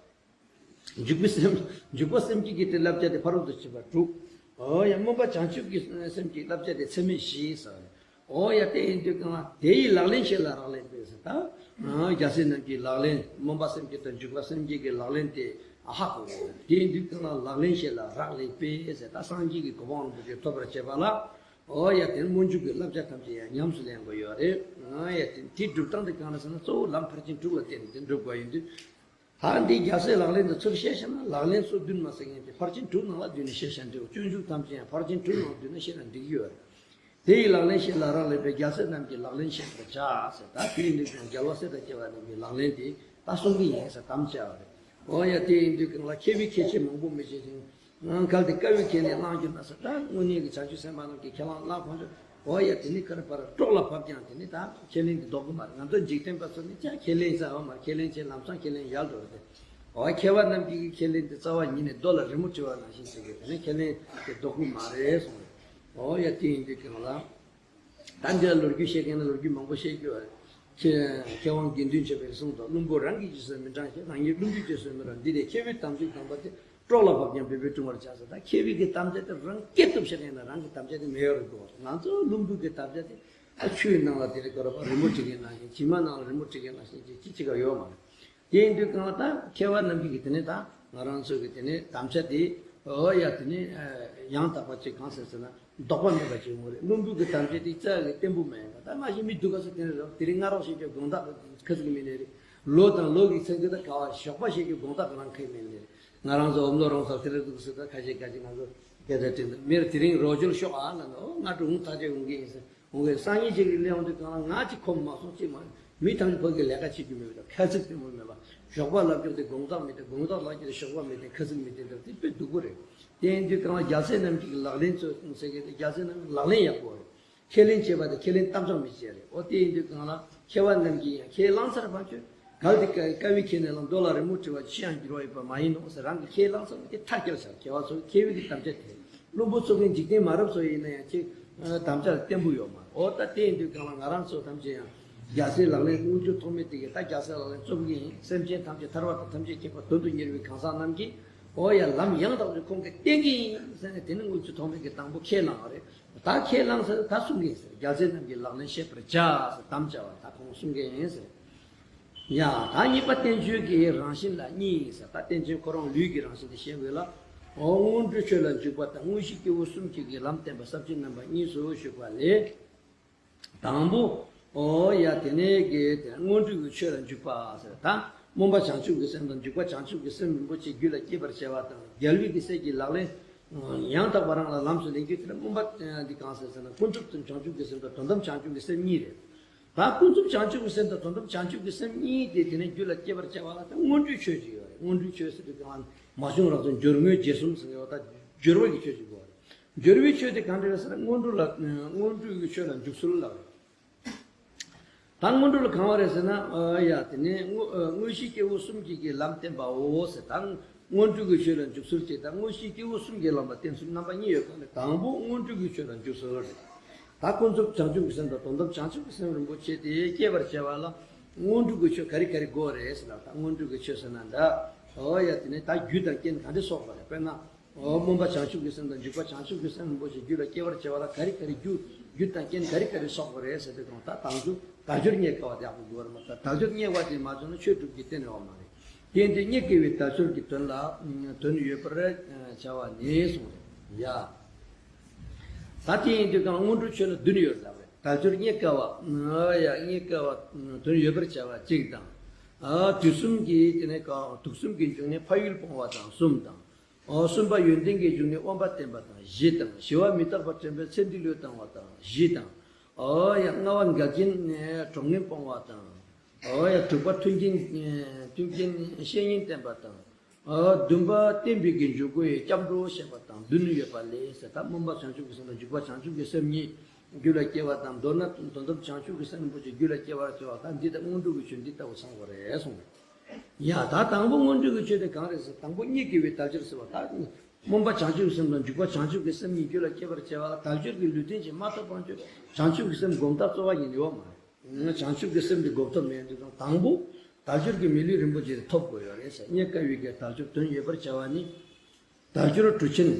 འཇུག་པའི་སེམས། འཇུག་པ་སེམས་བསྐྱེད་ཀྱི་དེ་བསླབ་བྱ་དེ་ཕ་རོལ་ཏུ་ཕྱིན་པ་དྲུག་འོ་ཡ་སྨོན་པ་བྱང་ཆུབ་ཀྱི་སེམས་ཀྱི་བསླབ་བྱ་དེ་ཚད་མེད་བཞི་ཟེར། འོ་ཡ་དེ་ཡིན་དུས་གང་ལ་དེ་ཡི་ལག་ལེན་བཤད་ལ་རག་ལས་པས་ཟེར། ད་རྒྱལ་སྲས་རྣམས་ཀྱི་ལག་ལེན་སྨོན་པ་སེམས་བསྐྱེད་དང་འཇུག་པ་སེམས་བསྐྱེད་ཀྱི་ལག་ལེན་དེ་ཨ་ཧ་གོ། དེ་ཡིན་དུས་གང་ལ་ལག་ལེན་བཤད་ལ་རག་ལས་པས་ཟེར། ད་སངས་རྒྱས་ཀྱི་གོ་འཕང་རིན་པོ་ཆེ་ཐོབ་པར་བྱེད་པ་ལ། འོ་ཡ་དེ་སྨོན་འཇུག་གི་བསླབ་བྱ་ཐམས་ཅད་ཡང་ཉམས་སུ་ལེན་དགོས་ཡོད་རེད། འོ་ཡ་དེ་དེ་སྒྲུབ་སྟངས་དེ་གང་ལ་ཟེར་ན་གཙོ་བོ་ལམ་ཕར་ཕྱིན་དྲུག་ལ་བརྟེན་ནས་དེ་སྒྲུབ་དགོས་ཡིན་དུས། ད་འདི་རྒྱལ་སྲས་ལག་ལེན་དུ་ཚུར་བཤད་བཤད་ན་ལག་ལེན་སོ་བདུན་མ་ཟེར་མཁན་དེ་ཕར་ཕྱིན་དྲུག་ནང་ལ་བསྡུས་ནས་བཤད་བཤད་འདྲ་བོ། སྤྱོད་འཇུག་ཐམས་ཅད་ཡང་ཕར་ཕྱིན་དྲུག་ནང་བསྡུས་ནས་བཤད་ན་འགྲིག་གི་ཡོད་རེད། དེ་ཡི་ལག་ལེན་བཤད་ལ་རག་ལས་པས་རྒྱལ་སྲས་རྣམས་ཀྱི་ལག་ལེན་བཤད་པར་བྱ་ཟེར། ད་དེ་ཡིན་དུས་ཀྱང་རྒྱལ་བ་སྲས་དང་བཅས་པ་རྣམས་ཀྱི་ལག་ལེན་དེ་ད་གསུང་གི་ཡིན་ཟེར་དམ་བཅའ་བ་རེད། འོ་ཡ་དེ་ཡིན་དུས་ཀྱང་ལ་མཁས་པའི་ཁྱད་ཆོས་མང་པོ་མི་བྱེད་ཅིང་། གལ་ཏེ་དཀའ་བའི་ཁས་ལེན་བླང་གྱུར་ན་ཟེར། ད་དངོས་གནས་ཀྱི་བྱང་ཆུབ་སེམས་དཔའ་རྣམས་ཀྱིས་ཁས་བླངས་བླངས་ཁོང་ཚོས། འོ་ཡ་དེ་ནི་ཁ་ར་པ་ར་སྲོག་ལ་བབ་ཀྱང་དེ་ནི་ད་ཁས་ལེན་དེ་ལྡོག་གི་མ་རེད། ང་ཚོ་འཇིག་རྟེན་པ་ཚོ་ནི་ཅང་ཁས་ལེན་རྩ་བ་མ་རེད། ཁས་ལེན་བྱས་ལམ་སང་ཁས་ལེན་ཡལ་འགྲོ་རེད། འོ་མཁས་པ་རྣམས་ཀྱིས་ཁས་ལེན་དེ་རྩ་བ་ཉིད་ནས་རྡོ་ལ་རི་མོ་བྲི་བ་ནང་བཞིན་ཟེར་གི། དེ་ནི་ཁས་ལེན་དེ་ལྡོག་གི་མ་རེད་གསུངས་རེད། འོ་ཡ་དེ་ཡིན་དུས་ཀྱང་ལ། ད་འདི་ལ་ལོ་རྒྱུས་བཤད་མཁན་ལ་ལོ་རྒྱུས་མང་པོ་བཤད་རྒྱུ་བ། མཁས་མཁས་དབང་དགེ་འདུན་ཆོས་འཕེལ་གསུངས་སོ། བླུན་པོ་རང་གི་རྗེས་སུ་མི་འབྲང་ཞིང་། རང་ཉིད་བླུན་པོའི་རྗེས་སུ་མི་འབྲང་། འདི་ལས་མཁས་པའི་དམ་ཚིག་དམ་པ་དེ། སྲོག་ལ་བབ་ཀྱང་འབད་པས་བསྲུང་བར་བྱ་ཟེར། ད་མཁས་པའི་གི་དམ་བཅའ་དེ་རང་སྐྱེ་ཐུབ་ཤེས་མཁན་ན་རང་གི་དམ་བཅའ་དེ་མེད་ཡོད་རེད་འདུག་ང་ཚོ་བླུན་པོའི་གི་དམ་བཅའ་དེ་ཨ་ཆུའི་ནང་ལ་དེ་རེད་ཀ་ར་པ་རི་མོ་བྲི་མཁན་ནང་བཞིན། བྱེ་མ་ནང་ལ་རི་མོ་བྲི་མཁན་ནང་བཞིན་ཅིག་ཅིག་ཅིག་ག་ཡོད་མ་རེད། དེ་ཡིན་དུས་གང་ལ་ད་མཁས་པ་རྣམས་ཀྱིས་གི་དེ་ནས་ད་ང་རང་ཚོ་གི་དེ་ནས་དམ་བཅའ་དེ་འོ་ཡ་དེ་ནས་ཡང་དག་པ་ཅིག་གང་ཟེར་ཟེར་ན་ལྡོག་པ་མེད་པ་ཅིག་ཡོང་གི་རེད། བླུན་པོའི་གི་དམ་བཅའ་དེ་རྩ་གི་བརྟན་པོ་མ་ཡིན་པ། ད་མ་གཞི་མི་སྡུག་ག་ཚོ་དེ་འདྲ་རེད། དེ་རིང་སྔ་རོགས་བཤད་རྒྱུ་དགོངས་དག་ཁ་ཟིག་མིན་ནི་རེད། ལོ་དང་ལོ་གི་ཚེ་གི་ད་ག་བ་ཞོགས་པ་བཤད་རྒྱུ་དགོངས་དག་གི་རང་ཁེལ་མིན་ནི་རེད། ང་རང་ཚོ་འོམ་ལོ་རོང་ཚོ་དེ་རེད་འདུག་ཟེར། ད་ཁ་ཤས་ཁ་ཤས་ང་ཚོ་སྐད་ཆ་དྲིས་འདུག་མིར་དེ་རིང་རོགས་སྐྱོར་ཤོག་ཨ་ལ་ནོ་ང་གྲོ་འུང་ཐག་ཆད་འོང་གི་ཡིན་ཟེར། འོང་གི་སང་ཉིན་ཅིག་གི་སླེབས་འོང་དུས་གང་ལ་ང་ཅིག་ཁོམ་མ་སོང་ཅིག་མ་མི་ཐམས་ཅད་ཕ་གི་ལས་ཀ་བྱེད་རྒྱུ་མེད་པ་དང་ཁ་ཚིག་བརྟན་པོ་མེད་པ། ཞོགས་པ་ལབ་རྒྱུ་དེ་དགོང་དག་མི་བདེ། དགོང་དག་ལབ་རྒྱུ་དེ་ཞོགས་པ་མི་བདེ། ཁ་ཚིག་མི་བདེ་འདྲ་དེ་དཔེ་སྡུག་པོ་རེད། དེ་ཡིན་དུས་གང་ལ་རྒྱལ་སྲས་རྣམས་ཀྱི་ལག་ལེན་ཚོ་ཟེར་གི་དེ་རྒྱལ་སྲས་རྣམས་ཀྱི་ལག་ལེན་ཡག་པོ་རེད། ཁས་ལེན་བྱེད་པ་དེ་ཁས་ལེན་གཏམ་བྱང་མི་བྱེད་རེད། འོ་དེ་ཡིན་དུས་གང་ལ་མཁས་པ་རྣམས་ཀྱིས་ཡང་ཁས་བླངས་ཚར་བ་ཁྱོད། གལ་ཏེ་དཀའ་བའི་ཁས་ལེན་ལ་རྡོ་ལ་རི་མོ་བྲི་བ་ཅི་ཡང་འགྱུར་བ་ཡོད་པ་མ་ཡིན་ནོ་ཟེར། རང་གིས་ཁས་བླངས་ཚར་བ་དེ་མཐར་སྐྱེལ་བྱ། མཁས་པ་ཚོ་མཁས་པའི་གི་དམ་བཅའ་དེ། བླུན་པོ་ཚོ་གི་འཇིག་རྟེན་མ་རབས་ཚོ་ཡིན་ན་ཡང་ཅིག་དམ་བཅའ་བརྟན་པོ་ཡོད་མ་རེད། འོ་ད་དེ་ཡིན་དུས་གང་ལ་ང་རང་ཚོ་ཐམས་ཅད་ཡང་རྒྱལ་སྲས་ལག་ལེན་དངུལ་ཆུ་ཐོགས་མེད་དེ་གི་ད་རྒྱལ་སྲས་ལག་ལེན་རྩོམ་གི་ཡིན། སེམས་ཅན་ཐམས་ཅད་ཐར་པ་དང་ཐམས་ཅད་མཁྱེན་པ་དོན་དུ་གཉེར་བའི་གང་ཟག་རྣམས་ཀྱིས་འོ་ཡ་ལམ་ཡང་དག་པའི་ཁོང་གིས་བསྟན་གི་ཡིན་ཟེར་ནས་དེ་ནི་དངུལ་ཆུ་ཐོགས་མེད་ཀྱི་དང་པོ་ཁས་བླངས་པ་རེད། ད་ཁས་བླངས་ཟེར་ད་གསུང་གི་ཡིན་ཟེར། རྒྱལ་སྲས་རྣམས་ཀྱི་ལག་ལེན་བཤད་པར་བྱ་ཟེར་དམ་བཅའ་བ་ད་ཁོང་གསུང་གི་ཡིན་ཟེར། ཡ་ད་གཉིས་པ་བསྟན་བཅོས་ཀྱི་རང་བཞིན་ལ་གཉིས་ཡིན་ཟེར། ད་བསྟན་བཅོས་ཁོ་རང་ལུས་ཀྱི་རང་བཞིན་དེ་བཤད་དགོས་ལ། འོ་སྔོན་འགྲོའི་ཆོས་ལ་འཇུག་པ་དང་དངོས་གཞི་སྐྱེས་བུ་གསུམ་གྱི་གི་ལམ་བསྟན་པ་ས་བཅད་རྣམ་པ་གཉིས་སུ་ཞུགས་པ་ལས། དང་པོ། འོ་ཡ་དེ་ནས་ཀྱི་དེ་སྔོན་འགྲོའི་གི་ཆོས་ལ་འཇུག་པ་ཟེར། ད་སྨོན་པ་བྱང་ཆུབ་ཀྱི་སེམས་དང་འཇུག་པ་བྱང་ཆུབ་ཀྱི་སེམས་རིན་པོ་ཆེ་རྒྱུད་ལ་སྐྱེད་པར་བྱ་བ་དང་རྒྱལ་བའི་གི་སྲས་ཀྱི་ལག་ལེན། ཡང་དག་པ་རང་ལ་ལམ་དུ་ལེན་རྒྱུ་དེ་ལ་སྨོན་པ་འདི་གང་ཟེར་ཟེར་ན། ཀུན་རྫོབ་ཏུ་བྱང་ཆུབ་ཀྱི་སེམས་དང་དོན་དམ་བྱང་ཆུབ་ཀྱི་སེམས་གཉིས་རེད། ད་ཀུན་རྫོབ་བྱང་ཆུབ་ཀྱི་སེམས་དང་དོན་དམ་བྱང་ཆུབ་ཀྱི་སེམས་གཉིས་དེ་དེ་ནས་རྒྱུད་ལ་སྐྱེ་བར་བྱ་བ་ལ་ད་སྔོན་འགྲོའི་ཆོས་ཅིག་ཡོད་རེད། སྔོན་འགྲོའི་ཆོས་ཟེར་དུས་གང་ལ་མ་བྱུང་རབ་ཏུ་སྦྱོར་དངོས་རྗེས་གསུམ་ཟེར་ཡོད། ད་སྦྱོར་བ་གི་ཆོས་ཅིག་དགོས་རེད། སྦྱོར་བའི་ཆོས་དེ་གང་འདྲ་རེད་ཟེར་ན། སྔོན་འགྲོ་ལ་སྔོན་འགྲོའི་ཆོས་ལ་འཇུག་ཚུལ་ལབ་རེད། ད་སྔོན་འགྲོ་ལ་གང་བ་རེད་ཟེར་ན། ཨ་ཡ་དེ་ནས་དངོས་དངོས་གཞིའི་སྐྱེས་བུ་གསུམ་གྱིས་ཀྱི་ལམ་བསྟན་པའོ་ཟེར། ད་སྔོན་འགྲོ་གི་ཆོས་ལ་འཇུག་ཚུལ་བྱས། ད་དངོས་གཞིའི་སྐྱེས་བུ་གསུམ་གྱི་ལམ་ལ་བསྟན་ཚུལ་རྣམ་པ་གཉིས་ཡོད་པ་ལས། དང་པོ་སྔོན་འགྲོ་གི་ཆོས་ལ་འཇུག་ཚུལ་རེད། ད་ཀུན་རྫོབ་བྱང་ཆུབ་ཀྱི་སེམས་དང་དོན་དམ་བྱང་ཆུབ་ཀྱི་སེམས་རིན་པོ་ཆེ་དེ་སྐྱེ་བར་བྱ་བ་ལ་སྔོན་འགྲོ་གི་ཆོས་ག་རེ་ག་རེ་དགོས་རེད་ཟེར་ན། ད་སྔོན་འགྲོ་གི་ཆོས་ཟེར་ན་འདྲ། ཨོ་ཡ་དེ་ནས་ད་རྒྱུ་དང་རྐྱེན་ག་འདྲ་སོགས་པ་རེད། དཔེར་ན། ཨོ་སྨོན་པ་བྱང་ཆུབ་ཀྱི་སེམས་དང་འཇུག་པ་བྱང་ཆུབ་ཀྱི་སེམས་རིན་པོ་ཆེ་རྒྱུད་ལ་སྐྱེ་བར་བྱ་བ་ལ་ག་རེ་ག་རེ་རྒྱུ་རྒྱུ་དང་རྐྱེན་ག་རེ་ག་རེ་སོགས་པ་རེད་ཟེར་དུས་གང་། ད་དང་ཆུ་དལ་འབྱོར་རྙེད་དཀའ་བ་དེ་ཡག་པོ་དགོས་རེད་མ་གཏོགས། དལ་འབྱོར་རྙེད་པ་དེ་མ་བྱུང་ན་ཆོས་སྒྲུབ་ཀྱི་རྟེན་ཡོད་མ་རེད། དེ་ཡིན་དུས་རྙེད་དཀའ་བའི་དལ་འབྱོར་གྱི་དོན་ལ་དོན་ཡོད་པར་བྱ་བ་ནས་གསུངས་རེད་ཡ། ད་དེ་ཡིན་དུས་གང་སྔོན་འགྲོའི་ཆོས་ལ་བདུན་ཡོད་ལབ་རེད། དལ་འབྱོར་རྙེད་དཀའ་བ། ཨ་ཡ་རྙེད་དཀའ་བ་དོན་ཡོད་པར་བྱ་བ་གཅིག་དང་། ཨ་དུས་གསུམ་གྱི་དེ་ནས་གང་དུས་གསུམ་གྱི་འབྱུང་གནས་ཕ་ཡུལ་སྤོང་བ་དང་གསུམ་དང་། ཨོ་གསུམ་པ་ཡོན་ཏན་གྱི་འབྱུང་གནས་དབེན་པ་བསྟེན་པ་དང་བཞི་དང་། ཞི་བ་མི་རྟག་པ་དྲན་པའི་ཚེ་འདི་ལུས་བཏང་བ་དང་བཞི་དང་། ཨོ་ཡ་ལྔ་པ་འགལ་རྐྱེན་གྲོགས་ངན་སྤོང་བ་དང་། ཨོ་ཡ་དྲུག་པ་མཐུན་རྐྱེན་མཐུན་རྐྱེན་བཤེས་གཉེན་བསྟེན་པ་དང་། ཨོ་བདུན་པ་བསྟན་པའི་གི་འཇུག་སྒོ་ཡི་སྐྱབས་འགྲོ་བྱེད་པ་དང་བདུན་ཡོད་པ་ལས་ཟེར། ད་སྨོན་པ་བྱང་ཆུབ་ཀྱི་སེམས་དང་འཇུག་པ་བྱང་ཆུབ་ཀྱི་སེམས་གཉིས་རྒྱུད་ལ་སྐྱེ་བ་དང་། མདོར་ན་དོན་དམ་བྱང་ཆུབ་ཀྱི་སེམས་རིན་པོ་ཆེ་རྒྱུད་ལ་སྐྱེ་བར་བྱ་བ་ད་འདི་ལྟ་སྔོན་འགྲོ་གི་ཆོས་འདི་ལྟ་བུ་ཚང་བ་རེད་གསུངས། ཡ་ད་དང་པོ་སྔོན་འགྲོ་གི་ཆོས་དེ་གང་རེད་ཟེར། དང་པོ་རྙེད་དཀའ་བའི་དལ་འབྱོར་ཟེར་བ། ད་སྨོན་པ་བྱང་ཆུབ་ཀྱི་སེམས་དང་འཇུག་པ་བྱང་ཆུབ་ཀྱི་སེམས་གཉིས་རྒྱུད་ལ་སྐྱེ་བར་བྱ་བ་ལ་དལ་འབྱོར་གྱི་ལུས་རྟེན་ཅིག་མ་ཐོབ་བར་ཆོས་བྱང་ཆུབ་ཀྱི་སེམས་སྒོམ་ཐབས་རྩོལ་བ་ཡིན་ཡོད་མ་རེད། བྱང་ཆུབ་ཀྱི་སེམས་དེ་སྒོམ་ཐབས་མེད་དུས་དང་། དང་པོ་དལ་འབྱོར་གྱི་མི་ལུས་རིན་པོ་ཆེ་དེ་ཐོབ་དགོས་ཡོད་རེད་ཟེར། རྙེད་དཀའ་བའི་གི་དལ་འབྱོར་དོན་ཡོད་པར་བྱ་བ་ནི། དལ་འབྱོར་གྲུ་ཆེན།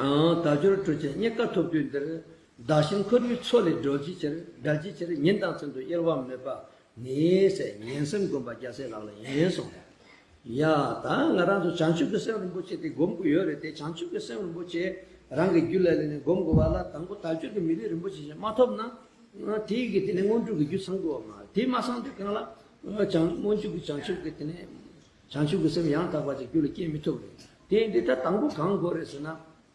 ཨང་། དལ་འབྱོར་གྲུ་ཆེན་རྙེད་དཀའ་ཐོབ་དུས་འདིར། བདག་གཞན་འཁོར་བའི་མཚོ་ལས་སྒྲོལ་བྱའི་ཕྱིར། བསྒྲལ་བྱའི་ཕྱིར་ཉིན་དང་མཚན་དུ་གཡེལ་བ་མེད་པ་ནི་ཟེར། ཉན་སེམས་སྒོམ་པ་རྒྱལ་སྲས་ལག་ལེན་ཡིན་གསུངས། ཡ་ད་ང་རང་ཚོ་བྱང་ཆུབ་ཀྱི་སེམས་རིན་པོ་ཆེ་དེ་སྒོམ་དགོས་ཡོད་རེད་དེ། བྱང་ཆུབ་ཀྱི་སེམས་རིན་པོ་ཆེ་རང་གི་རྒྱུད་ལ་ལེན་ནས་སྒོམ་དགོས་པ་ལ་དང་པོ་དལ་འབྱོར་གྱི་མི་ལུས་རིན་པོ་ཆེ་ཞིག་མ་ཐོབ་ན། དེའི་གི་དེ་ནས་སྔོན་འགྲོ་གི་རྒྱུ་ཚང་དགོས་པ་མ་རེད། དེ་མ་ཚང་དུས་གང་ལ་བྱང་སྔོན་འཇུག་གི་བྱང་ཆུབ་ཀྱི་དེ་ནས་བྱང་ཆུབ་ཀྱི་སེམས་ཡང་དག་པ་ཅིག་རྒྱུད་ལ་སྐྱེ་མི་ཐུབ་རེད། དེ་ཡིན་དུས་ད་དང་པོ་གང་དགོས་རེད་ཟེར་ན།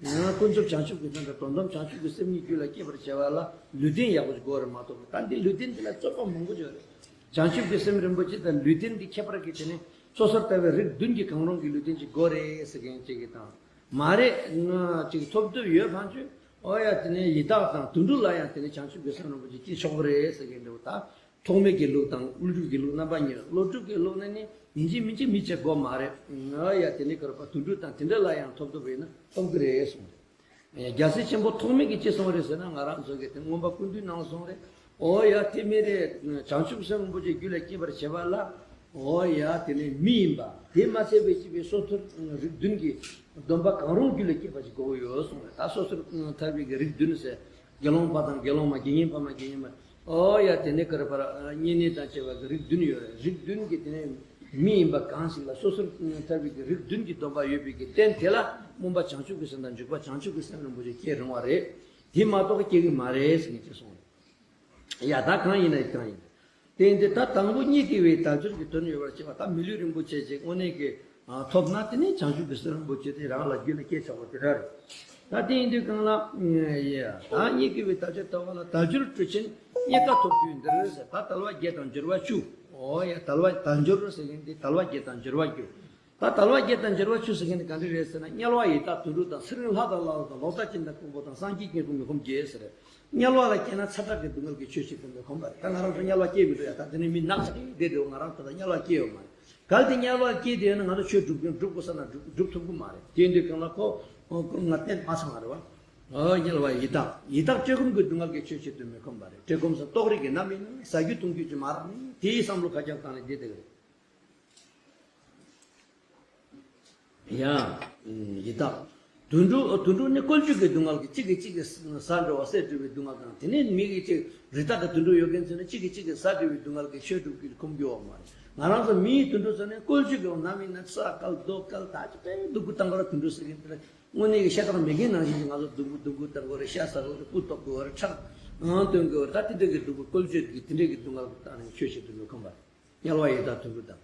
ང་ཀུན་རྫོབ་བྱང་ཆུབ་ཀྱི་སེམས་དང་དོན་དམ་བྱང་ཆུབ་ཀྱི་སེམས་གཉིས་རྒྱུད་ལ་སྐྱེ་བར་བྱ་བ་ལ་ལུས་རྟེན་ཡག་པོ་ཞིག་དགོས་རེད་མ་གཏོགས། ད་འདི་ལུས་རྟེན་འདི་ལ་རྩོད་པ་མང་པོ་ཡོད་རེད། བྱང་ཆུབ་ཀྱི་སེམས་རིན་པོ་ཆེ་དང་ལུས་རྟེན་གྱི་ཁྱད་པར་གྱིས་དེ་ནས་སོ་སོར་ལྟ་བའི་རིགས་བདུན་གྱི་གང་རུང་གི་ལུས་རྟེན་ཅིག་དགོས་རེད་ཟེར་མཁན་ཅིག་གིས་དང་། མ་རེད། ང་ཅིག་ཐོབ་ཐུབ་ཡོད་ཕན་ཆོད། ཨོ་ཡ་དེ་ནས་ཡི་དྭགས་དང་དུད་འགྲོ་ལ་ཡང་དེ་ནས་བྱང་ཆུབ་ཀྱི་སེམས་རིན་པོ་ཆེ་སྐྱེ་ཆོག་གི་རེད་ཟེར་མཁན་འདུག་ད་ཐོགས་མེད་ཀྱི་ལུགས་དང་ཀླུ་སྒྲུབ་ཀྱི་ལུགས་རྣམ་པ་གཉིས། ཀླུ་སྒྲུབ་ཀྱི་ལུགས་ནི་ནི་ཡིན་གཅིག་མིན་གཅིག་མི་བྱེད་དགོས་མ་རེད། ཨོ་ཡ་དེ་ནས་ག་རེ་བ་དུད་འགྲོ་དང་དེ་འདྲ་ལ་ཡང་ཐོབ་ཐུབ་པ་ཡིན་ན་ཐོབ་ཀྱི་རེད་གསུངས་རེད། རྒྱལ་སྲས་ཆེན་པོ་ཐོགས་མེད་ཀྱིས་ཅི་གསུངས་རེད་ཟེར་ན། ང་རང་ཚོ་གི་དེ་མངོན་པ་ཀུན་བཏུས་ནང་གསུངས་རེད། ཨོ་ཡ་དེ་མིན་རེད། བྱང་ཆུབ་སེམས་རིན་པོ་ཆེ་རྒྱུད་ལ་སྐྱེ་བར་བྱེད་པ་ལ། ཨོ་ཡ་དེ་ནས་མི་ཡིན་པ་དེ་མ་ཚད་པའི་སྐྱེས་པའི་སོ་ཐར་རིགས་བདུན་གྱི་སྡོམ་པ་གང་རུང་རྒྱུད་ལ་སྐྱེས་པ་ཞིག་དགོས་ཀྱི་ཡོད་གསུངས་རེད། ད་སོ་ཐར་ཐར་པའི་གི་རིགས་བདུན་ཟེར། དགེ་སློང་ཕ་དང་དགེ་སློང་མ། དགེ་བསྙེན་ཕ་མ་དགེ་བསྙེན་མ། ཨོ་ཡ་དེ་ནས་ག་རེ་བ་བསྙེན་གནས་དང་བཅས་པ་གི་རིགས་བདུན་ཡོད་རེད། རིགས་བདུན་གྱི་དེ་ནས་མི་ཡིན་པ་གང་ཞིག་ལ་སོ་སོར་ཐར་པའི་གི་རིགས་བདུན་གྱི་སྡོམ་པ་ཡོད་པའི་གི་རྟེན་དེ་ལ་སྨོན་པ་བྱང་ཆུབ་ཀྱི་སེམས་དང་འཇུག་པ་བྱང་ཆུབ་ཀྱི་སེམས་རིན་པོ་ཆེ་སྐྱེ་རུང་བ་རེད། དེ་མ་གཏོགས་སྐྱེ་གི་མ་རེད་ཟེར་ནས་ཅེས་གསུངས་རེད། ཡ་ད་གང་ཡིན་ན་གང་ཡིན། དེ་ཡིན་དུས་ད་དང་པོ་རྙེད་དཀའ་བའི་དལ་འབྱོར་གྱི་དོན་ཡོད་པར་བྱེད་པ། ད་མི་ལུས་རིན་པོ་ཆེ་ཅིག་དངོས་གནས་ཀྱི་ཐོབ་ན་དེ་ནས་བྱང་ཆུབ་ཀྱི་སེམས་རིན་པོ་ཆེ་དེ་རང་ལ་རྒྱུད་ལ་སྐྱེ་ཆོག་པ་དེ་འདྲ་རེད། ད་དེ་ཡིན་དུས་གང་ལ། ཡ་ད་རྙེད་དཀའ་བའི་དལ་འབྱོར་ལྟ་བ་ལ་དལ་འབྱོར་གྲུ་ཆེན་རྙེད་དཀའ་ཐོབ་དུས་འདིར་ཟེར། ད་དལ་བ་བརྒྱད་དང་འབྱོར་བ་བཅུ། ཨོ་ཡ་དལ་བ་དལ་འབྱོར་ཟེར་མཁན་དེ་དལ་བ་བརྒྱད་དང་འབྱོར་བ་བཅུ། ད་དལ་བ་བརྒྱད་དང་འབྱོར་བ་བཅུ་ཟེར་མཁན་དེ་ག་འདྲ་རེད་ཟེར་ན། དམྱལ་བ་ཡི་དྭགས་དུད་འགྲོ་དང་། ཚེ་རིང་ལྷ་དང་ཀླ་ཀློ་དང་། ལོག་ལྟ་ཅན་དང་ལྐུགས་པ་དང་། སངས་རྒྱས་དཀྱིལ་འཁོར་མི་ཁོམ་བརྒྱད་ཟེར། དམྱལ་བ་ལ་སྐྱེས་ན་ཚ་དྲག་གི་སྡུག་བསྔལ་གྱིས་ཆོད་ཅིག་ཏུ་མི་ཁོམ་པ་རེད། ད་ང་རང་ཚོ་དམྱལ་བ་སྐྱེས་མི་འདུག་ཡ། ད་དེ་ནས་མི་ནག་ཅིག་བསྡད་འདུག་ང་རང་ཚོ་ད་དམྱལ་བ་སྐྱེས་ཡོད་མ་རེད། གལ་ཏེ་དམྱལ་བ་སྐྱེས་བསྡད་ཡོད་ན་ང་ཚོ་ཆོས་སྒྲུབ་སྒྲུབ་དགོས་ས་ན་སྒྲུབ་སྒྲུབ་ཐུབ་ཀྱི་མ་རེད། དེ་ཡིན་དུས་གང་ལ་ཁོ་ཁོ་ང་བསྟན་མ་ཚང་བ་རེད་བ། ཨོ་དམྱལ་བ་ཡི་དྭགས། ཡི་དྭགས་བཀྲེས་སྐོམ་གྱི་སྡུག་བསྔལ་གྱིས་ཆོད་ཅིག་ཏུ་མི་ཁོམ་པ་རེད། བཀྲེས་སྐོམ་སོགས་ལྟོགས་རིགས་ཀྱི་ནམ་ཡིན་ན། ཟ་རྒྱུ་འཐུང་རྒྱུ་ཅིག་མ་རག་ནས་དེའི་བསམ་བློ་ཁ་རྐྱང་བཏང་ནས་བསྡད་བསྡད་ཀྱི་རེད། ཡ། ཡི་དྭགས། དུད་འགྲོ་དུད་འགྲོ་ནི་བཀོལ་སྤྱོད་ཀྱི་སྡུག་བསྔལ་གྱིས། གཅིག་གིས་གཅིག་གི་ཟ་འགྲོ་བ། བསད་འགྲོ་བའི་སྡུག་བསྔལ་དང་། དེ་ནས་མི་གིས་གཅིག་རི་དྭགས་ཀྱི་དུད་འགྲོ་ཡོད་མཁན་ཚོ་ནི་གཅིག་གིས་གཅིག་གི་ཟ་འགྲོ་བའི་སྡུག་བསྔལ་གྱིས་ཆོས་སྒྲུབ་ཀྱི་ཁོམ་རྒྱུ་ཡོད་མ་རེད། ང་རང་ཚོ་མི་ཡི་དུད་འགྲོ་ཚོ་ནི་བཀོལ་སྤྱོད་ཀྱི་འོག་ནམ་ཡིན་ན་ས་བཀལ་རྡོ་བཀལ་ད་ཅི་དཔེ་སྡུག་པོ་བཏང་གི་ར། དུད་འགྲོ་ཟེར་མཁན་དེ་ལ་དངོས་གནས་ཀྱི་ཤ་ཁྲག་མེད་མཁན་ནང་བཞིན་གྱི་ང་ཚོ་སྡུག་པོ་སྡུག་པོ་བཏང་གི་རེད། ཤ་ཟ་གི་རེད། སྤུ་གཏོགས་གི་རེད། ཁྲག་ཨང་བཏོན་གི་རེད། ད་དེ་འདྲ་གི་སྡུག་པོ་བཀོལ་སྤྱོད་ཀྱི་དེ་འདྲ་གི་སྡུག་བསྔལ་གྱིས་བཏང་ནས་ཆོས་བྱེད་དུ་མི་ཁོམ་པ་རེད། དམྱལ་བ་ཡི་དྭགས་དུད་འགྲོ་དང་།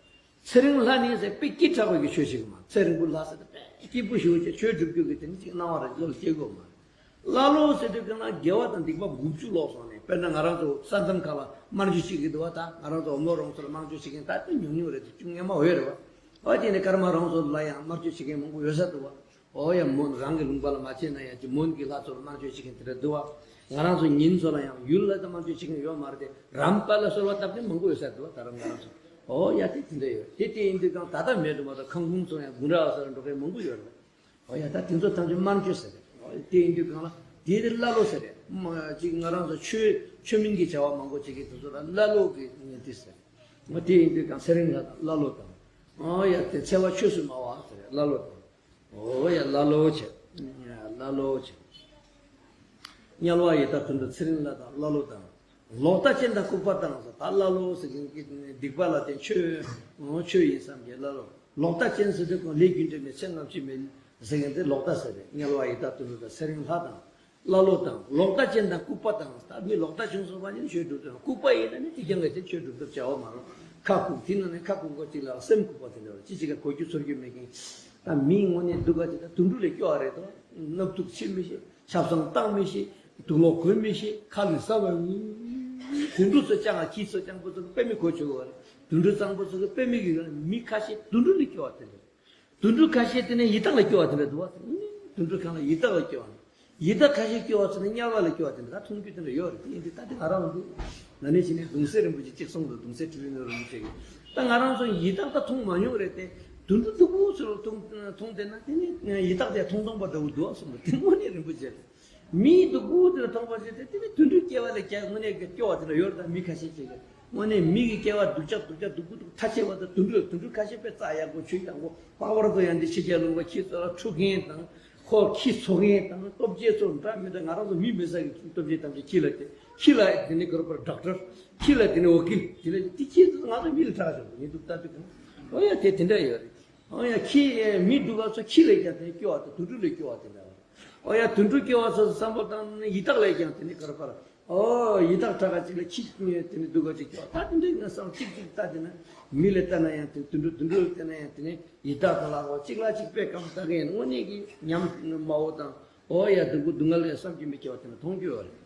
ཚེ་རིང་ལྷ་ནི་ཟེར་དཔེ་སྐྱིད་དྲགས་པའི་གི་ཆོས་ཤིག་མ། ཚེ་རིང་པོ་ལྷ་ཟེར་ཏེ་དཔེ་སྐྱིད་པོ་ཞིག་བྱས་ཆོས་སྒྲུབ་རྒྱུ་གི་དེ་ནི་ཅིག་སྣང་བ་རེ་བློ་ལ་སྐྱེ་དགོས་མ་རེད། ཀླ་ཀློ་ཟེར་དུས་གང་ན་དགེ་བ་དང་སྡིག་པ་དགུ་བཅུ་ལོག་སོང་ནས། དཔེར་ན་ང་རང་ཚོ་ས་མཚམས་ཁག་ལ་དམར་མཆོད་བྱེད་ཀྱི་འདུག་བ། ད་ང་རང་ཚོ་འོམ་ལོ་རོང་ཚོ་ལ་དམར་མཆོད་བྱེད་མཁན་ད་དེ་ཉུང་ཉུང་རེད། དེ་ཅུང་སྔོན་མ་འོས་རེད་བ། འོ་དེ་ནས་ཀརྨ་རོང་ཚོ་ལ་ཡང་དམར་མཆོད་བྱེད་མཁན་མང་པོ་ཡོད་ས་འདུག་བ། འོ་ཡ། མོན་རང་གི་ལུང་པ་ལ་མ་བྱས་ན་ཡང་ཅིག་མོན་གྱི་ལྷ་ཚོ་ལ་དམར་མཆོད་བྱེད་མཁན་དེ་འདྲ་འདུག་བ། ང་རང་ཚོ་ཉིན་ཚོ་ལ་ཡང་ཡུལ་ལ་ད་དམར་མཆོད་བྱེད་མཁན་ཡོད་མ་རེད་དེ། རམས་པ་ལ་གསོལ་བ་བཏབ་མཁན་མང་པོ་ཡོད་ས་འདུག་བ། ད་རང་ང་རང་ཚོ། འོ་ཡ། དེ་དེ་འདྲ་ཡོད། དེ་དེ་ཡིན་དུས་གང་ད་ལྟ་མེད་འགྲོ་མ་གཏོགས། ཁང་ཁུང་ཚོ་ཡང་དགུང་གྲངས་ས་ལ་འགྲོ་མཁན་མང་པོ་ཡོད་རེད། འོ་ཡ། ད་དེ་ཚོ་ཐམས་ཅད་དམར་མཆོད་ཟེར་རེད། འོ་དེ་ཡིན་དུས་གང་ལ་དེ་དེ་ཀླ་ཀློ་ཟེར་རེད། མ་ཅིག་ང་རང་ཚོ་ཆོས་ཆོས་མིན་གྱི་བྱ་བ་མང་པོ་བྱེད་མཁན་དེ་ཚོ་ལ་ཀླ་ཀློ་གི་དེ་ཟེར། འོ་དེ་ཡིན་དུས་གང་ཚེ་རིང་ལྷ་དང་ཀླ་ཀློ་དང་། འོ་ཡ། དེ་འཚེ་བ་ཆོས་སུ་སྨྲ་བ་ཟེར་རེད། ཀླ་ཀློ་དང་། འོ་ཡ། ཀླ་ཀློ་བྱེད། ཀླ་ཀློ་བྱེད། དམྱལ་བ་ཡི་དྭགས་དུད་འགྲོ་ཚེ་རིང་ལྷ་དང་ཀླ་ཀློ་དང་། ལོག་ལྟ་ཅན་དང་ལྐུགས་པ་དང་ཟེར། ད་ཀླ་ཀློ་ཟེར་མཁན་གྱི་སྡིག་པ་ལ་བརྟེན་ཆོས། ཆོས་ཡིན་བསམ་གྱི་ཀླ་ཀློ། ལོག་ལྟ་ཅན་ཟེར་དུས་ཀྱང་ལས་རྒྱུ་འབྲས་མེད། ཚེ་སྔ་ཕྱི་མེད་ཟེར་མཁན་དེ་ལོག་ལྟ་ཟེར་རེད། དམྱལ་བ་ཡི་དྭགས་དུད་འགྲོ་དང་ཚེ་རིང་ལྷ་དང་། ཀླ་ཀློ་དང་། ལོག་ལྟ་ཅན་དང་ལྐུགས་པ་དང་། ད་མི་ལོག་ལྟ་བྱུང་སོང་བ་ནི་ཆོས་སྒྲུབ་ཐུབ། ལྐུགས་པ་ཡིན་ན་ནི་དེ་རྐྱང་ག་ཅིག་ཆོས་སྒྲུབ་ཐབས་བྱ་བ་མ་རུང་། ཁ་ལྐུགས། དེ་ནང་ནས་ཁ་ལྐུགས་པ་ཅིག་ལ་སེམས་ལྐུགས་པ་དེ་འདྲ་བ། ཅི་ཅིག་ག་གོ་རྒྱུ་ཚོར་རྒྱུ་མེད་མཁན། ད་མིའི་ངོ་ནས་སྡུག་ག་ཅིག་ད་དུད་འགྲོ་ལས་སྐྱོ་བ་རེད་དོ། སྣབས་ཐུག་ཕྱིན་མི་ཤེས། ཆབ་གསང་བཏང་མི་ཤེས། དུག་ལོག་གོན་མི་ཤེས། ཁ་ལས་ཟ་བ། དུད་འགྲོ་ཚོ་སྤྱང་ང་། ཁྱི་ཚོ་སྤྱང་པོ་ཚོ་གི་དཔེ་མི་གོ་ཆོག་གི་རེད། དུད་འགྲོ་གཙང་པོ་ཚོ་གི་དཔེ་མི་གི། མི་ཁ་ཤས་དུད་འགྲོ་ལས་སྐྱོ་བ་དེ་འདྲ། དུད་འགྲོ་ཁ་ཤས་དེ་ནས་ཡི་དྭགས་ལ་སྐྱོ་བ་དེ་འདྲ་འདུག་བ། དུད་འགྲོ་ཁ་ལ་ཡི་དྭགས་ལ་སྐྱོ་བ། ཡི་དྭགས་ཁ་ཤས་སྐྱོ་བ་ཚོ་ནི་དམྱལ་བ་ལ་སྐྱོ་བ་དེ་འདྲ། ད་མཐོང་རྒྱུ་དེ་འདྲ་ཡོད་རེད། དེ་ཡིན་དུས་ད་དེ་ང་རང་འདུག་ན་ནས་ཕྱིན་ནས་གདུང་སྲས་རིན་པོ་ཆེ་གཅིག་གསུངས་འདུག་གདུང་སྲས་ཁྲི་བའི་ནོར་རིན་པོ་ཆེ་གིས། ད་ང་རང་ཚོ་ཡི་དྭགས་ད་མཐོང་མ་མྱོང་རེད་དེ། དུད་འགྲོ་སྡུག་པོ་ཚོ་ལ་མཐོང་མཐོང་བསྡད་ན་དེ་ནི་ཡི་དྭགས་དེ་མཐོང་སྟོང་པ་འདྲ་བོ་འདུག་ཨ་གསུངས་འདུག་དེ་དངོས་གནས་རིན་པོ་ཆེ་རེད། མིའི་སྡུག་པོ་དེ་ལ་མཐོང་པ་ཞིག་དེ་དེ་ནི་དུད་འགྲོའི་སྐྱེ་བ་ལས་ཀྱང་དངོས་གནས་ཀྱི་སྐྱོ་བ་དེ་འདྲ་ཡོད་རེད། ད་མི་ཁ་ཤས་ཅིག་གིས་དངོས་གནས་མི་གི་སྐྱེ་བ་སྡུག་ཅག་སྡུག་ཅག་སྡུག་པོ་སྡུག་ཐ་ཆད་པ་དང་། དུད་འགྲོ་དུད་འགྲོ་ཁ་ཤས་དཔེ་རྩ་ཡག་པོ་ཆོས་ཡག་པོ་པགས་པར་དུ་ཡང་འདི་ཕྱི་རྒྱལ་ལུང་པ་ཁྱི་ཚོ་ལ་འཁྲུ་མཁན་དང་། ཁོ་ཁྱི་འཚོ་མཁན་དང་། སྟོབས་ཆེ་ཚོ་འདྲ་མི་འདྲ། ང་རང་ཚོ་མི་མེད་ས་གི་སྟོབས་ཆེ་ཐམས་ཅད་ཁྱི་ལ་སྟེར། ཁྱི་ལ་དེ་ནི་ག་རེ་པར་ཌོག་ཊར། ཁྱི་ལ་དེ་ནི་ཝ་ཀིལ། དེ་ལ་དེ་ཁྱི་ཚོ་ང་ཚོ་མི་ལ་ཁྲག་ཤོར་ཡིན་འདུག་ལྟ་དུས་གང་། ཨོ་ཡ། དེ་དེ་འདྲ་ཡོད་རེད། ཨོ་ཡ། ཁྱི་མི་སྡུག་ག་ཚོ་ཁྱི་ལས་ཀྱང་དེ་སྐྱོ་བ་དང་། དུད་འགྲོ་ལས་སྐྱོ་བ་དེ་འདྲ་བ། ཨོ་ཡ། དུད་འགྲོ་སྐྱོ་བ་ཚོ་བསམ་བློ་བཏང་ན་ཡི་དྭགས་ལས་ཀྱང་དེ་ནི་ག་རེ་པར། ཨོ་ཡི་དྭགས་དྲག་ག་ཅིག་ལ་ཁྱི་དེ་ནི་སྡུག་ག་ཅིག་སྐྱོ་བ། ད་དེ་འདྲའི་ངན་སོང་གཅིག་གཅིག་ལྟ་དེ་ན། མི་ལ་ལྟ་ན་ཡང་དེ། དུད་འགྲོ་དུད་འགྲོ་ལ་ལྟ་ན་ཡང་དེ་ནི། ཡི་དྭགས་དང་ལ་འོ་གཅིག་ལ་གཅིག་དཔེ་སྐམ་ལྟ་མཁན་དངོས་གནས་ཀྱི་ཉམ་དམའ་བོ་དང་། ཨོ་ཡ། སྡུག་པོ་སྡུག་བསྔལ་ལ་བསམ་གྱིས་མི་ཁྱབ་པ་དེ་འདྲ་མཐོང་རྒྱུ་ཡོད་རེད།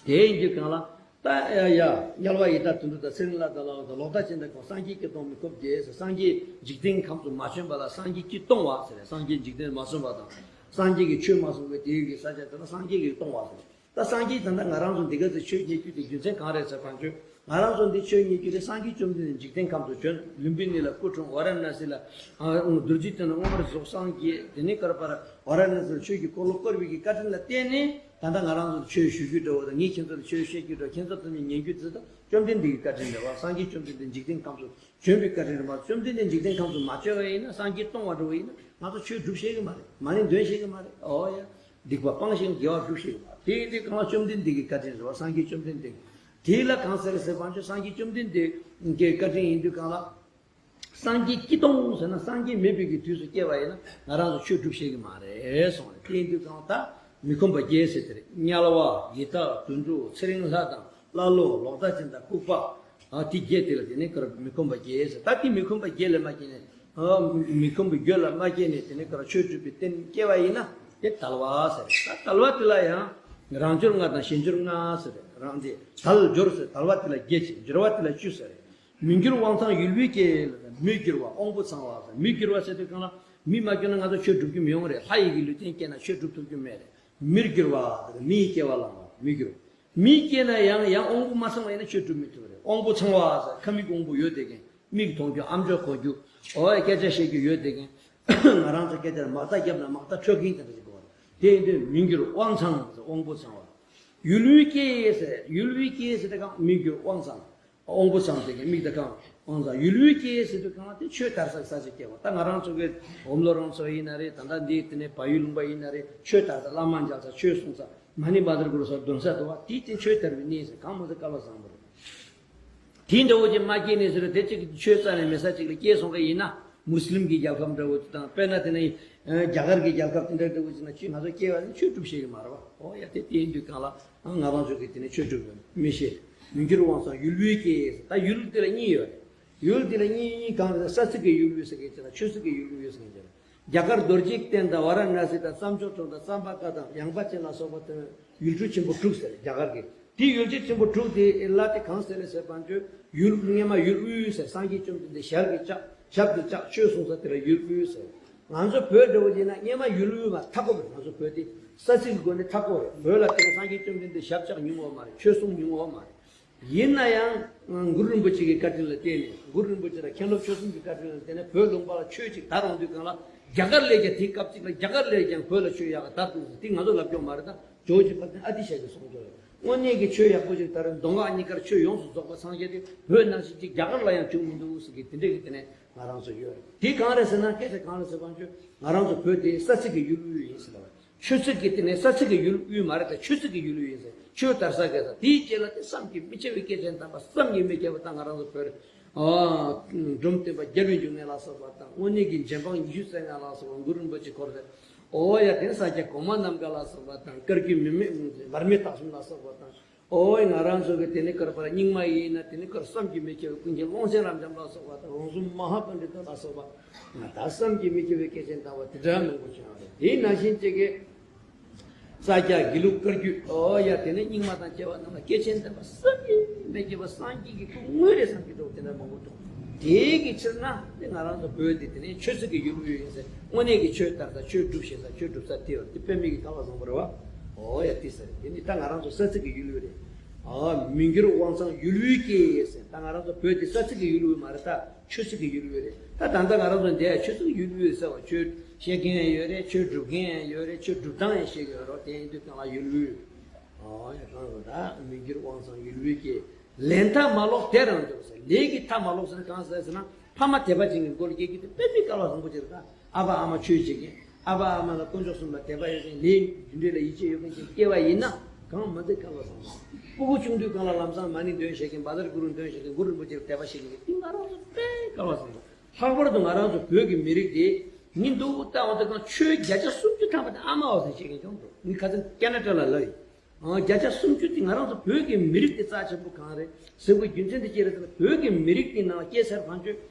དེ་ཡིན་དུས་གང་ལ། ད་ཡ་ཡ། དམྱལ་བ་ཡི་དྭགས་དུད་འགྲོ་དང་། ཚེ་རིང་ལྷ་དང་ལ་འོ་དང་། ལོག་ལྟ་ཅན་དང་ཁོ། སངས་རྒྱས་སྐྱིད་གཏོང་མི་ཁོམ་བརྒྱད་ཟེར། སངས་རྒྱས་འཇིག་རྟེན་ཁམས་སུ་མ་བྱོན་པ་ལ་སངས་རྒྱས་སྐྱིད་གཏོང་བ་ཟེར། སངས་རྒྱས་འཇིག་རྟེན་མ་བྱོན་པ་དང་། སངས་རྒྱས་ཀྱིས་ཆོས་མ་གསུངས་པའི་དེའི་གི་ས་ཆ་དེ་ལ་སངས་རྒྱས་ཀྱིས་གཏོང་བ་ཟེར། ད་སངས་རྒྱས་ད་ལྟ་ང་རང་ཚོ་འདི་ག་ཚོད་ཆོས་རྙེད་རྒྱུ་དེ་རྒྱུ་མཚན་གང་རེད་ཟེར་བ་ཅོ། ང་རང་ཚོ་འདི་ཆོས་རྙེད་རྒྱུ་དེ་སངས་རྒྱས་བཅོམ་ལྡན་འདས་འཇིག་རྟེན་ཁམས་སུ་བྱོན། ལུམ་བི་ནི་ལ་སྐུ་འཁྲུངས། ཝཱ་ར་ཎ་སི་ལ་ཨ་རྡོ་རྗེ་གདན་ལ་མངོན་པར་རྫོགས་སངས་རྒྱས། དེ་ནས་ག་རེ་པར་ཝཱ་ར་ཎ་སི་ལ་ཆོས་ཀྱི་འཁོར་ལོ་བསྐོར་བའི་གི་བཀའ་དྲིན་ལ་བརྟེན་ནས། ད་ལྟ་ང་རང་ཚོར་ཆོས་ཞུ་རྒྱུ་འདྲ་བོ་དང་། ངས་ཁྱེད་ཚོར་ཆོས་བཤད་རྒྱུ་འདྲ་བོ། ཁྱེད་ཚོ་ཚང་མས་ཉན་རྒྱུ་དེ་ད་བཅོམ་ལྡན་འདས་ཀྱི་བཀའ་དྲིན་རེད་བ། སངས་རྒྱས་བཅོམ་ལྡན་འདས་འཇིག་རྟེན་ཁམས་སུ་བྱོན་པའི་བཀའ་དྲིན་རེད་བ། བཅོམ་ལྡན་འདས་འཇིག་རྟེན་ཁམས་སུ་མ་བྱོན་པ་ཡིན་ན། སངས་རྒྱས་སྟོང་བ་འདྲ་བོ་ཡིན་ན། ང་ཚོ་ཆོས་སྒྲུབ་ཤེས་ཀྱི་མ་རེད། མ་ཎི་འདོན་ཤེས་ཀྱི་མ་རེད། ཨོ་ཡ། སྡིག་པ་སྤང་ཞིང་དགེ་བ་སྒྲུབ་ཤེས་ཀྱི་མ་རེད། དེ་ཡིན་དུས་གང་ལ་བཅོམ་ལྡན་འདས་ཀྱི་བཀའ་དྲིན་རེད་བ། སངས་རྒྱས་བཅོམ་ལྡན་འདས། དེ་ལ་གང་ཟེར་ཟེར་བ་ཅོ། སངས་རྒྱས་བཅོམ་ལྡན་འདས་ཀྱི་བཀའ་དྲིན་ཡིན་དུས་གང་ལ། སངས་རྒྱས་སྐྱིད་གཏོང་ཟེར་ན། སངས་རྒྱས་མེད་པའི་གི་དུས་སུ་སྐྱེ་བ་ཡིན་ན། ང་རང་ཚོ་ཆོས་སྒྲུབ་ཤེས་ཀྱི་མ་རེད་གསུངས་རེད། དེ་ཡིན་དུས་གང་ལྟར་མི་ཁོམ་པ་བརྒྱད་ཟེར་དེ་རེད། དམྱལ་བ། ཡི་དྭགས། དུད་འགྲོ། ཚེ་རིང་ལྷ་དང་། ཀླ་ཀློ། ལོག་ལྟ་ཅན་དང་ལྐུགས་པ། ཨ། དེ་བརྒྱད་དེ་ལ་དེ་ནས་ག་རེ་མི་ཁོམ་པ་བརྒྱད་ཟེར། ད་དེ་མི་ཁོམ་པ་བརྒྱད་ལ་མ་སྐྱེས་ནས། ཨ། མི་ཁོམ་པའི་རྒྱུད་ལ་མ་སྐྱེས་ནས་དེ་ནས་ག་རེ་ཆོས་སྒྲུབ་པའི་རྟེན་སྐྱེ་བ་ཡིན་ན། དེ་དལ་བ་ཟེར་རེད། ད་དལ་བ་དེ་ལ་ཡང་རང་འབྱོར་ལྔ་དང་གཞན་འབྱོར་ལྔ་ཟེར་རེད། རང་དེ་དལ་འབྱོར་ཟེར། དལ་བ་དེ་ལ་བརྒྱད་ཅིག་འབྱོར་བ་དེ་ལ་བཅུ་ཟེར་རེད། མི་འགྱུར་དབང་ཚང་ཡུལ་བའི་སྐྱེ། མི་འགྱུར་བ་དབང་པོ་ཚང་བ། མི་འགྱུར་བ་ཟེར་དུས་གང་ལ། མི་མ་གྱུར་ན་ང་ཚོ་ཆོས་སྒྲུབ་རྒྱུ་མི་ཡོང་རེད། ལྷ་ཡི་གི་ལུས་རྟེན་སྐྱེས་ན་ཆོས་སྒྲུབ་ཐུབ་རྒྱུ་མེད་རེད། མིར་འགྱུར་བ། མིའི་སྐྱེ་བ་བླངས་པ་མི་འགྱུར། མིའི་སྐྱེས་ན་ཡང་ཡང་དབང་པོ་མ་ཚང་བ་ཡིན་ན་ཆོས་སྒྲུབ་མི་ཐུབ་རེད། དབང་པོ་ཚང་བ་ཟེར། ཁ་མིག་དབང་པོ་ཡོད་བསྡད་མཁན། མིག་མཐོང་རྒྱུ། ཨམ་ཅོག་གོ་རྒྱུ། འོ་ཡ། སྐད་ཆ་བཤད་རྒྱུ་ཡོད་བསྡད་མཁན། ང་རང་ཚོ་སྐད་ཆ་ལ་མག་ཐག་བརྒྱབ་ན་མག་ཐག་འཕྲོད་མཁན་དེ་འདྲ་ཞིག་དགོས་རེད། དེ་ཡིན་དུས་མི་འགྱུར་དབང་ཚང་ཟེར། དབང་པོ་ཚང་བ། ཡུལ་བའི་སྐྱེ་ཟེར། ཡུལ་བའི་སྐྱེ་ཟེར་དེ་གང་མི་འགྱུར་དབང་ཚང་། དབང་པོ་ཚང་དེ་གི་མིག་དང་རྐང་དབང་ཚང་། ཡུལ་བའི་སྐྱེ་ཟེར་དུས་གང་དེ་ཆོས་དར་ས་ས་ཆ་སྐྱེ་བ། ད་ང་རང་ཚོ་གི་འོམ་ལོ་རོང་ཚོ་ཡིན་ན་རེད། ད་ལྟ་འདི་དེ་ནས་བལ་ཡུལ་ལུང་པ་ཡིན་ན་རེད། ཆོས་དར་ས། བླ་མ་མཇལ་ས། ཆོས་གསུང་ས། མ་ཎི་བཛྲ་གུ་རུ་སོགས་འདོན་ས་འདུག་བ། དེ་དེ་ཆོས་དར་བའི་གནས་ཟེར། གང་མ་ཟེར་སྐལ་བ་བཟང་པོ་རེད། དེ་འདྲ་བོ་ཅིག་མ་སྐྱེས་ནས་ཟེར་དེ་གཅིག་ཆོས་རྩ་ནས་མེད་ས་གཅིག་ལ་སྐྱེས་སོང་གི་ཡིན་ན། མུ་སི་ལིམ་གྱི་རྒྱལ་ཁབ་འདྲ་བོ་དང་། དཔེར་ན་དེ་ནས་རྒྱ་གར་གྱི་རྒྱལ་ཁབ་དེ་འདྲ་འདྲ་བོ་ཅིག་ན་ཆོས་ང་ཚོ་སྐྱེ་བ་ནི་ཆོས་སྒྲུབ་ཤེས་ཀྱི་མ་རེད་བ། འོ་ཡ། དེ་དེ་ཡིན་དུས་གང་ལ། ང་རང་ཚོ་གི་དེ་ནས་ཆོས་སྒྲུབ་མི་ཤེས། མི་འགྱུར་དབང་ཚང་ཡུལ་བའི་སྐྱེ། ད་ཡུལ་དེ་ལ་གཉིས་ཡོད་རེད། ཡུལ་དེ་ལ་གཉིས་གཉིས་གང་རེད། ས་ཚིགས་ཀྱི་ཡུལ་ཡུལ་ཟེར་མཁན་ཅིག་དང་ཆོས་ཚིགས་ཀྱི་ཡུལ་ཡུལ་ཟེར་མཁན་ཅིག་ལ། རྒྱ་གར་རྡོ་རྗེ་གདན་དང་ཝཱ་ར་ཎ་སི་དང་བསམ་སྦྱོར་གྲོང་དང་བསམ་པ་ཀ་དང་ཡངས་པ་ཅན་ལ་སོགས་པ་དེ་ཡུལ་གྲུ་ཆེན་པོ་དྲུག་ཟེར་རྒྱ་གར་གྱི། དེ་ཡུལ་ཆེན་ཆེན་པོ་དྲུག་དེ་ལ་དེ་གང་ཟེར་ལེ་ཟེར་བ་ཅོ། ཡུལ་སྔས་མ་ཡུལ་དབུས་ཟེར། སངས་རྒྱས་བཅོམ་ལྡན་འདས་ཞབས་ཀྱིས་བཅགས། ཞབས་ཀྱིས་བཅགས་ཆོས་གསུངས་ས་དེ་ལ་ཡུལ་དབུས་ཟེར། ང་ཚོ་བོད་འདྲ་བོ་ཡིན་ན་སྔས་མ་ཡུལ་དབུས་མ་མཐའ་འཁོབ་རེད། ང་ཚོ་བོད་དེ་ས་ཚིགས་ཀྱི་སྒོ་ནས་མཐའ་འཁོབ་རེད། བོད་ལ་དེ་སངས་རྒྱས་བཅོམ་ལྡན་འདས་ཞབས་བཅགས་མྱོང་བ་མ་རེད། ཆོས་གསུངས་མྱོང་བ་མ་རེད། ཡིན་ན་ཡང་གུ་རུ་རིན་པོ་ཆེ་གི་བཀའ་དྲིན་ལ་བརྟེན་ནས། གུ་རུ་རིན་པོ་ཆེ་དང་མཁན་སློབ་ཆོས་གསུམ་གྱི་བཀའ་དྲིན་ལ་བརྟེན་ནས་བོད་ལུང་པ་ལ་ཆོས་ཅིག་དར་འོང་དུས་སྒང་ལ། རྒྱ་གར་ལས་ཀྱང་དེའི་སྐབས་ཅིག་ལ་རྒྱ་གར་ལས་ཀྱང་བོད་ལ་ཆོས་ཡག་ག་དར་འདུག་ཟེར། དེ་ང་ཚོ་ལབ་སྐྱོང་མ་རེད། ད་ཇོ་བོ་རྗེ་དཔལ་ལྡན་ཨ་ཏི་ཤ་གིས་གསུངས་ཀྱི་རེད། དངོས་གནས་ཀྱི་ཆོས་ཡག་པོ་ཅིག་དར། མདོ་སྔགས་གཉིས་ཀར་ཆོས་ཡོངས་སུ་རྫོགས་པ་སངས་རྒྱས་དེ་བོད་ནང་བཞིན་ཅིག་རྒྱ་གར་ལ་ཡང་བྱུང་མི་འདུག་ཟེར་གྱི་དེ་འདྲས་ཀྱི་དེ་ནས་ང་རང་ཚོ་ཡོད་རེད། དེ་གང་རེད་ཟེར་ན། སྐད་ཆ་གང་རེད་ཟེར་བ་ཅོ། ང་རང་ཚོ་བོད་དེ་ས་ཚིགས་ཀྱི་ཡུལ་དབུས་ཡིན་ཟེར་ལབ། ཆོས་ཚིགས་ཀྱི་དེ་ནས་ས་ཚིགས་ཀྱི་ཡུལ་དབུས་མ་རེད། ད་ཆོས་ཚིགས་ཀྱི་ཡུལ་དབུས་ཡིན་ཟེར། ཆོས་དར་ས་སྐད་ས་དེའི་རྗེས་ལ་དེ་བསམ་གྱིས་མི་ཁྱབ་པའི་སྐྱེས་ཆེན་དམ་པ། བསམ་གྱིས་མི་ཁྱབ་པ་ད་ང་རང་ཚོ་བོད་རེད། ཨ། འབྲོམ་སྟོན་པ་རྒྱལ་བའི་འབྱུང་གནས་ལ་སོགས་པ་དང་། དངོས་གནས་ཀྱི་འཇམ་དཔལ་ཉི་ཤུ་རྩ་ལྔ་ལ་སོགས་པ། གུ་རུ་རིན་པོ་ཆེ་འཁོར་ཟེར། ཨོ་ཡ། དེ་ས་སྐྱ་གོང་མ་རྣམ་དཀར་ལ་སོགས་པ་དང་། བཀའ་བརྒྱུད་མི་མེད་མར་མེ་སྟག་གསུམ་ལ་སོགས་པ་དང་། ཨོ་ཡ། ང་རང་ཚོ་གི་དེ་ནི་དཀར་པར་རྙིང་མ་ཡིན་ན། དེ་ནི་དཀར་བསམ་གྱིས་མི་ཁྱབ་པའི་ཀུན་མཁྱེན་ཀློང་ཆེན་རབ་འབྱམས་ལ་སོགས་པ་དང་། རོང་ཟོམ་མ་ཧཱ་པཎྜི་ཏ་ལ་སོགས་པ། ང་ད་བསམ་གྱིས་མི་ཁྱབ་པའི་སྐྱེས་ཆེན་དམ་པ་དེ་འདྲ་མང་པོ་བྱུང་བ་རེད། དེ་ནང་བཞིན་བཅས་ཀྱི་ས་སྐྱ་དགེ་ལུགས་བཀའ་བརྒྱུད། ཨོ་ཡ། དེ་ནས་རྙིང་མ་དང་བཅས་པ་རྣམས་ལ་སྐྱེས་ཆེན་དམ་པ་བསམ་གྱིས་མི་ཁྱབ་པ། སངས་རྒྱས་ཀྱི་སྐུ་དངོས་རེད་བསམ་གྱི་འདུག་དེ་འདྲ་མང་པོ་འདུག་དེའི་གི་ཕྱིར་ན་དེ་ང་རང་ཚོ་བོད་འདི་དེ་ནས་ཆོས་ཚིགས་ཀྱི་ཡུལ་དབུས་ཡིན་ཟེར། དངོས་གནས་ཀྱི་ཆོས་དར་ས། ཆོས་སྒྲུབ་བྱེད་ས། ཆོས་སྒྲུབ་ས་དེ་བར་དེ་དཔེ་མེད་ཀྱི་སྐལ་བ་བཟང་པོ་རེད་བ། ཨོ་ཡ། དེ་ཟེར། དེ་ནི་ད་ང་རང་ཚོ་ས་ཚིགས་ཀྱི་ཡུལ་དབུས་རེད། ཨ། མི་འགྱུར་དབང་ཚང་ཡུལ་དབུས་སྐྱེས་ཟེར། ད་ང་རང་ཚོ་བོད་དེ་ས་ཚིགས་ཀྱི་ཡུལ་དབུས་མ་རེད། ད་ཆོས་ཚིགས་ཀྱི་ཡུལ་དབུས་རེད། ད་ད་ལྟ་ང་རང་ཚོ་འདིར་ཆོས་ཚིགས་ཡུལ་དབུས་ཟེར་བ། ཆོས་བཤད་མཁན་ཡང་ཡོད་རེད། ཆོས་སྒྲུབ་མཁན་ཡང་ཡོད་རེད། ཆོས་སྒྲུབ་སྟངས་ཡང་ཤེས་ཀྱི་ཡོད་རེད། དེ་ཡིན་དུས་གང་ལ་ཡུལ་དབུས། ཨོ་ཡ། གང་ལ་ད་མི་འགྱུར་དབང་ཚང་ཡུལ་དབུས་སྐྱེས། ལས་མཐའ་མ་ལོག་དེ་རང་འཇོག་ཟེར། ལས་ཀྱི་མཐའ་མ་ལོག་ཟེར་ན་གང་ཟེར་ཟེར་ན། ཕ་མ་དད་པ་ཅན་གྱི་མགོ་ལ་སྐྱེས་ཀྱི་དེ་དཔེ་མི་སྐལ་བ་བཟང་པོ་ཅིག་རེད། ད་ཨ་ཕ་ཨ་མ་ཆོས་བྱེད་མཁན། ཨ་ཕ་ཨ་མ་ལ་དཀོན་མཆོག་གསུམ་ལ་དད་པ་ཡོད་མཁན། ལས་རྒྱུ་འབྲས་ལ་ཡིད་ཆེས་ཡོད་མཁན་ཅིག་སྐྱེ་བ་ཡིན་ན་གང་མ་ཚད་སྐལ་བ་བཟང་པོ། སྤུ་གུ་ཆུང་དུས་སྒང་ལ་ལམ་སང་མ་ཎི་འདོན་ཤེས་མཁན། བཛྲ་གུ་རུ་འདོན་ཤེས་མཁན། གུ་རུ་རིན་པོ་ཆེར་དད་པ་བྱེད་མཁན། དེ་ང་རང་ཚོ་དཔེ་སྐལ་བ་བཟང་པོ། ལྷག་པར་དུ་ང་རང་ཚོ་བོད་ཀྱི་མི་རིགས་དེ་ཉིན་དུ་ལྟ་འོང་དུས་སྒང་ཆོས་བརྒྱ་ཆ་སུམ་ཅུ་ཐམ་པ་དེ་ཨ་མ་བ་ཟེར་བཤད་མཁན་ཅིག་འདུག་ངས་ཁ་སང་ཁེ་ན་ཌ་ལ་ལབ་ཡིན། ཨང་། བརྒྱ་ཆ་སུམ་ཅུ་དེ་ང་རང་ཚོ་བོད་ཀྱི་མི་རིགས་དེ་རྩ་ཆེན་པོ་གང་རེད་ཟེར་དགོས་རྒྱུ་མཚན་དེ་ཅི་རེད་ཟེར་ན། བོད་ཀྱི་མི་རིགས་དེ་ནང་སྐྱེས་ཚར་བ་ཅོ།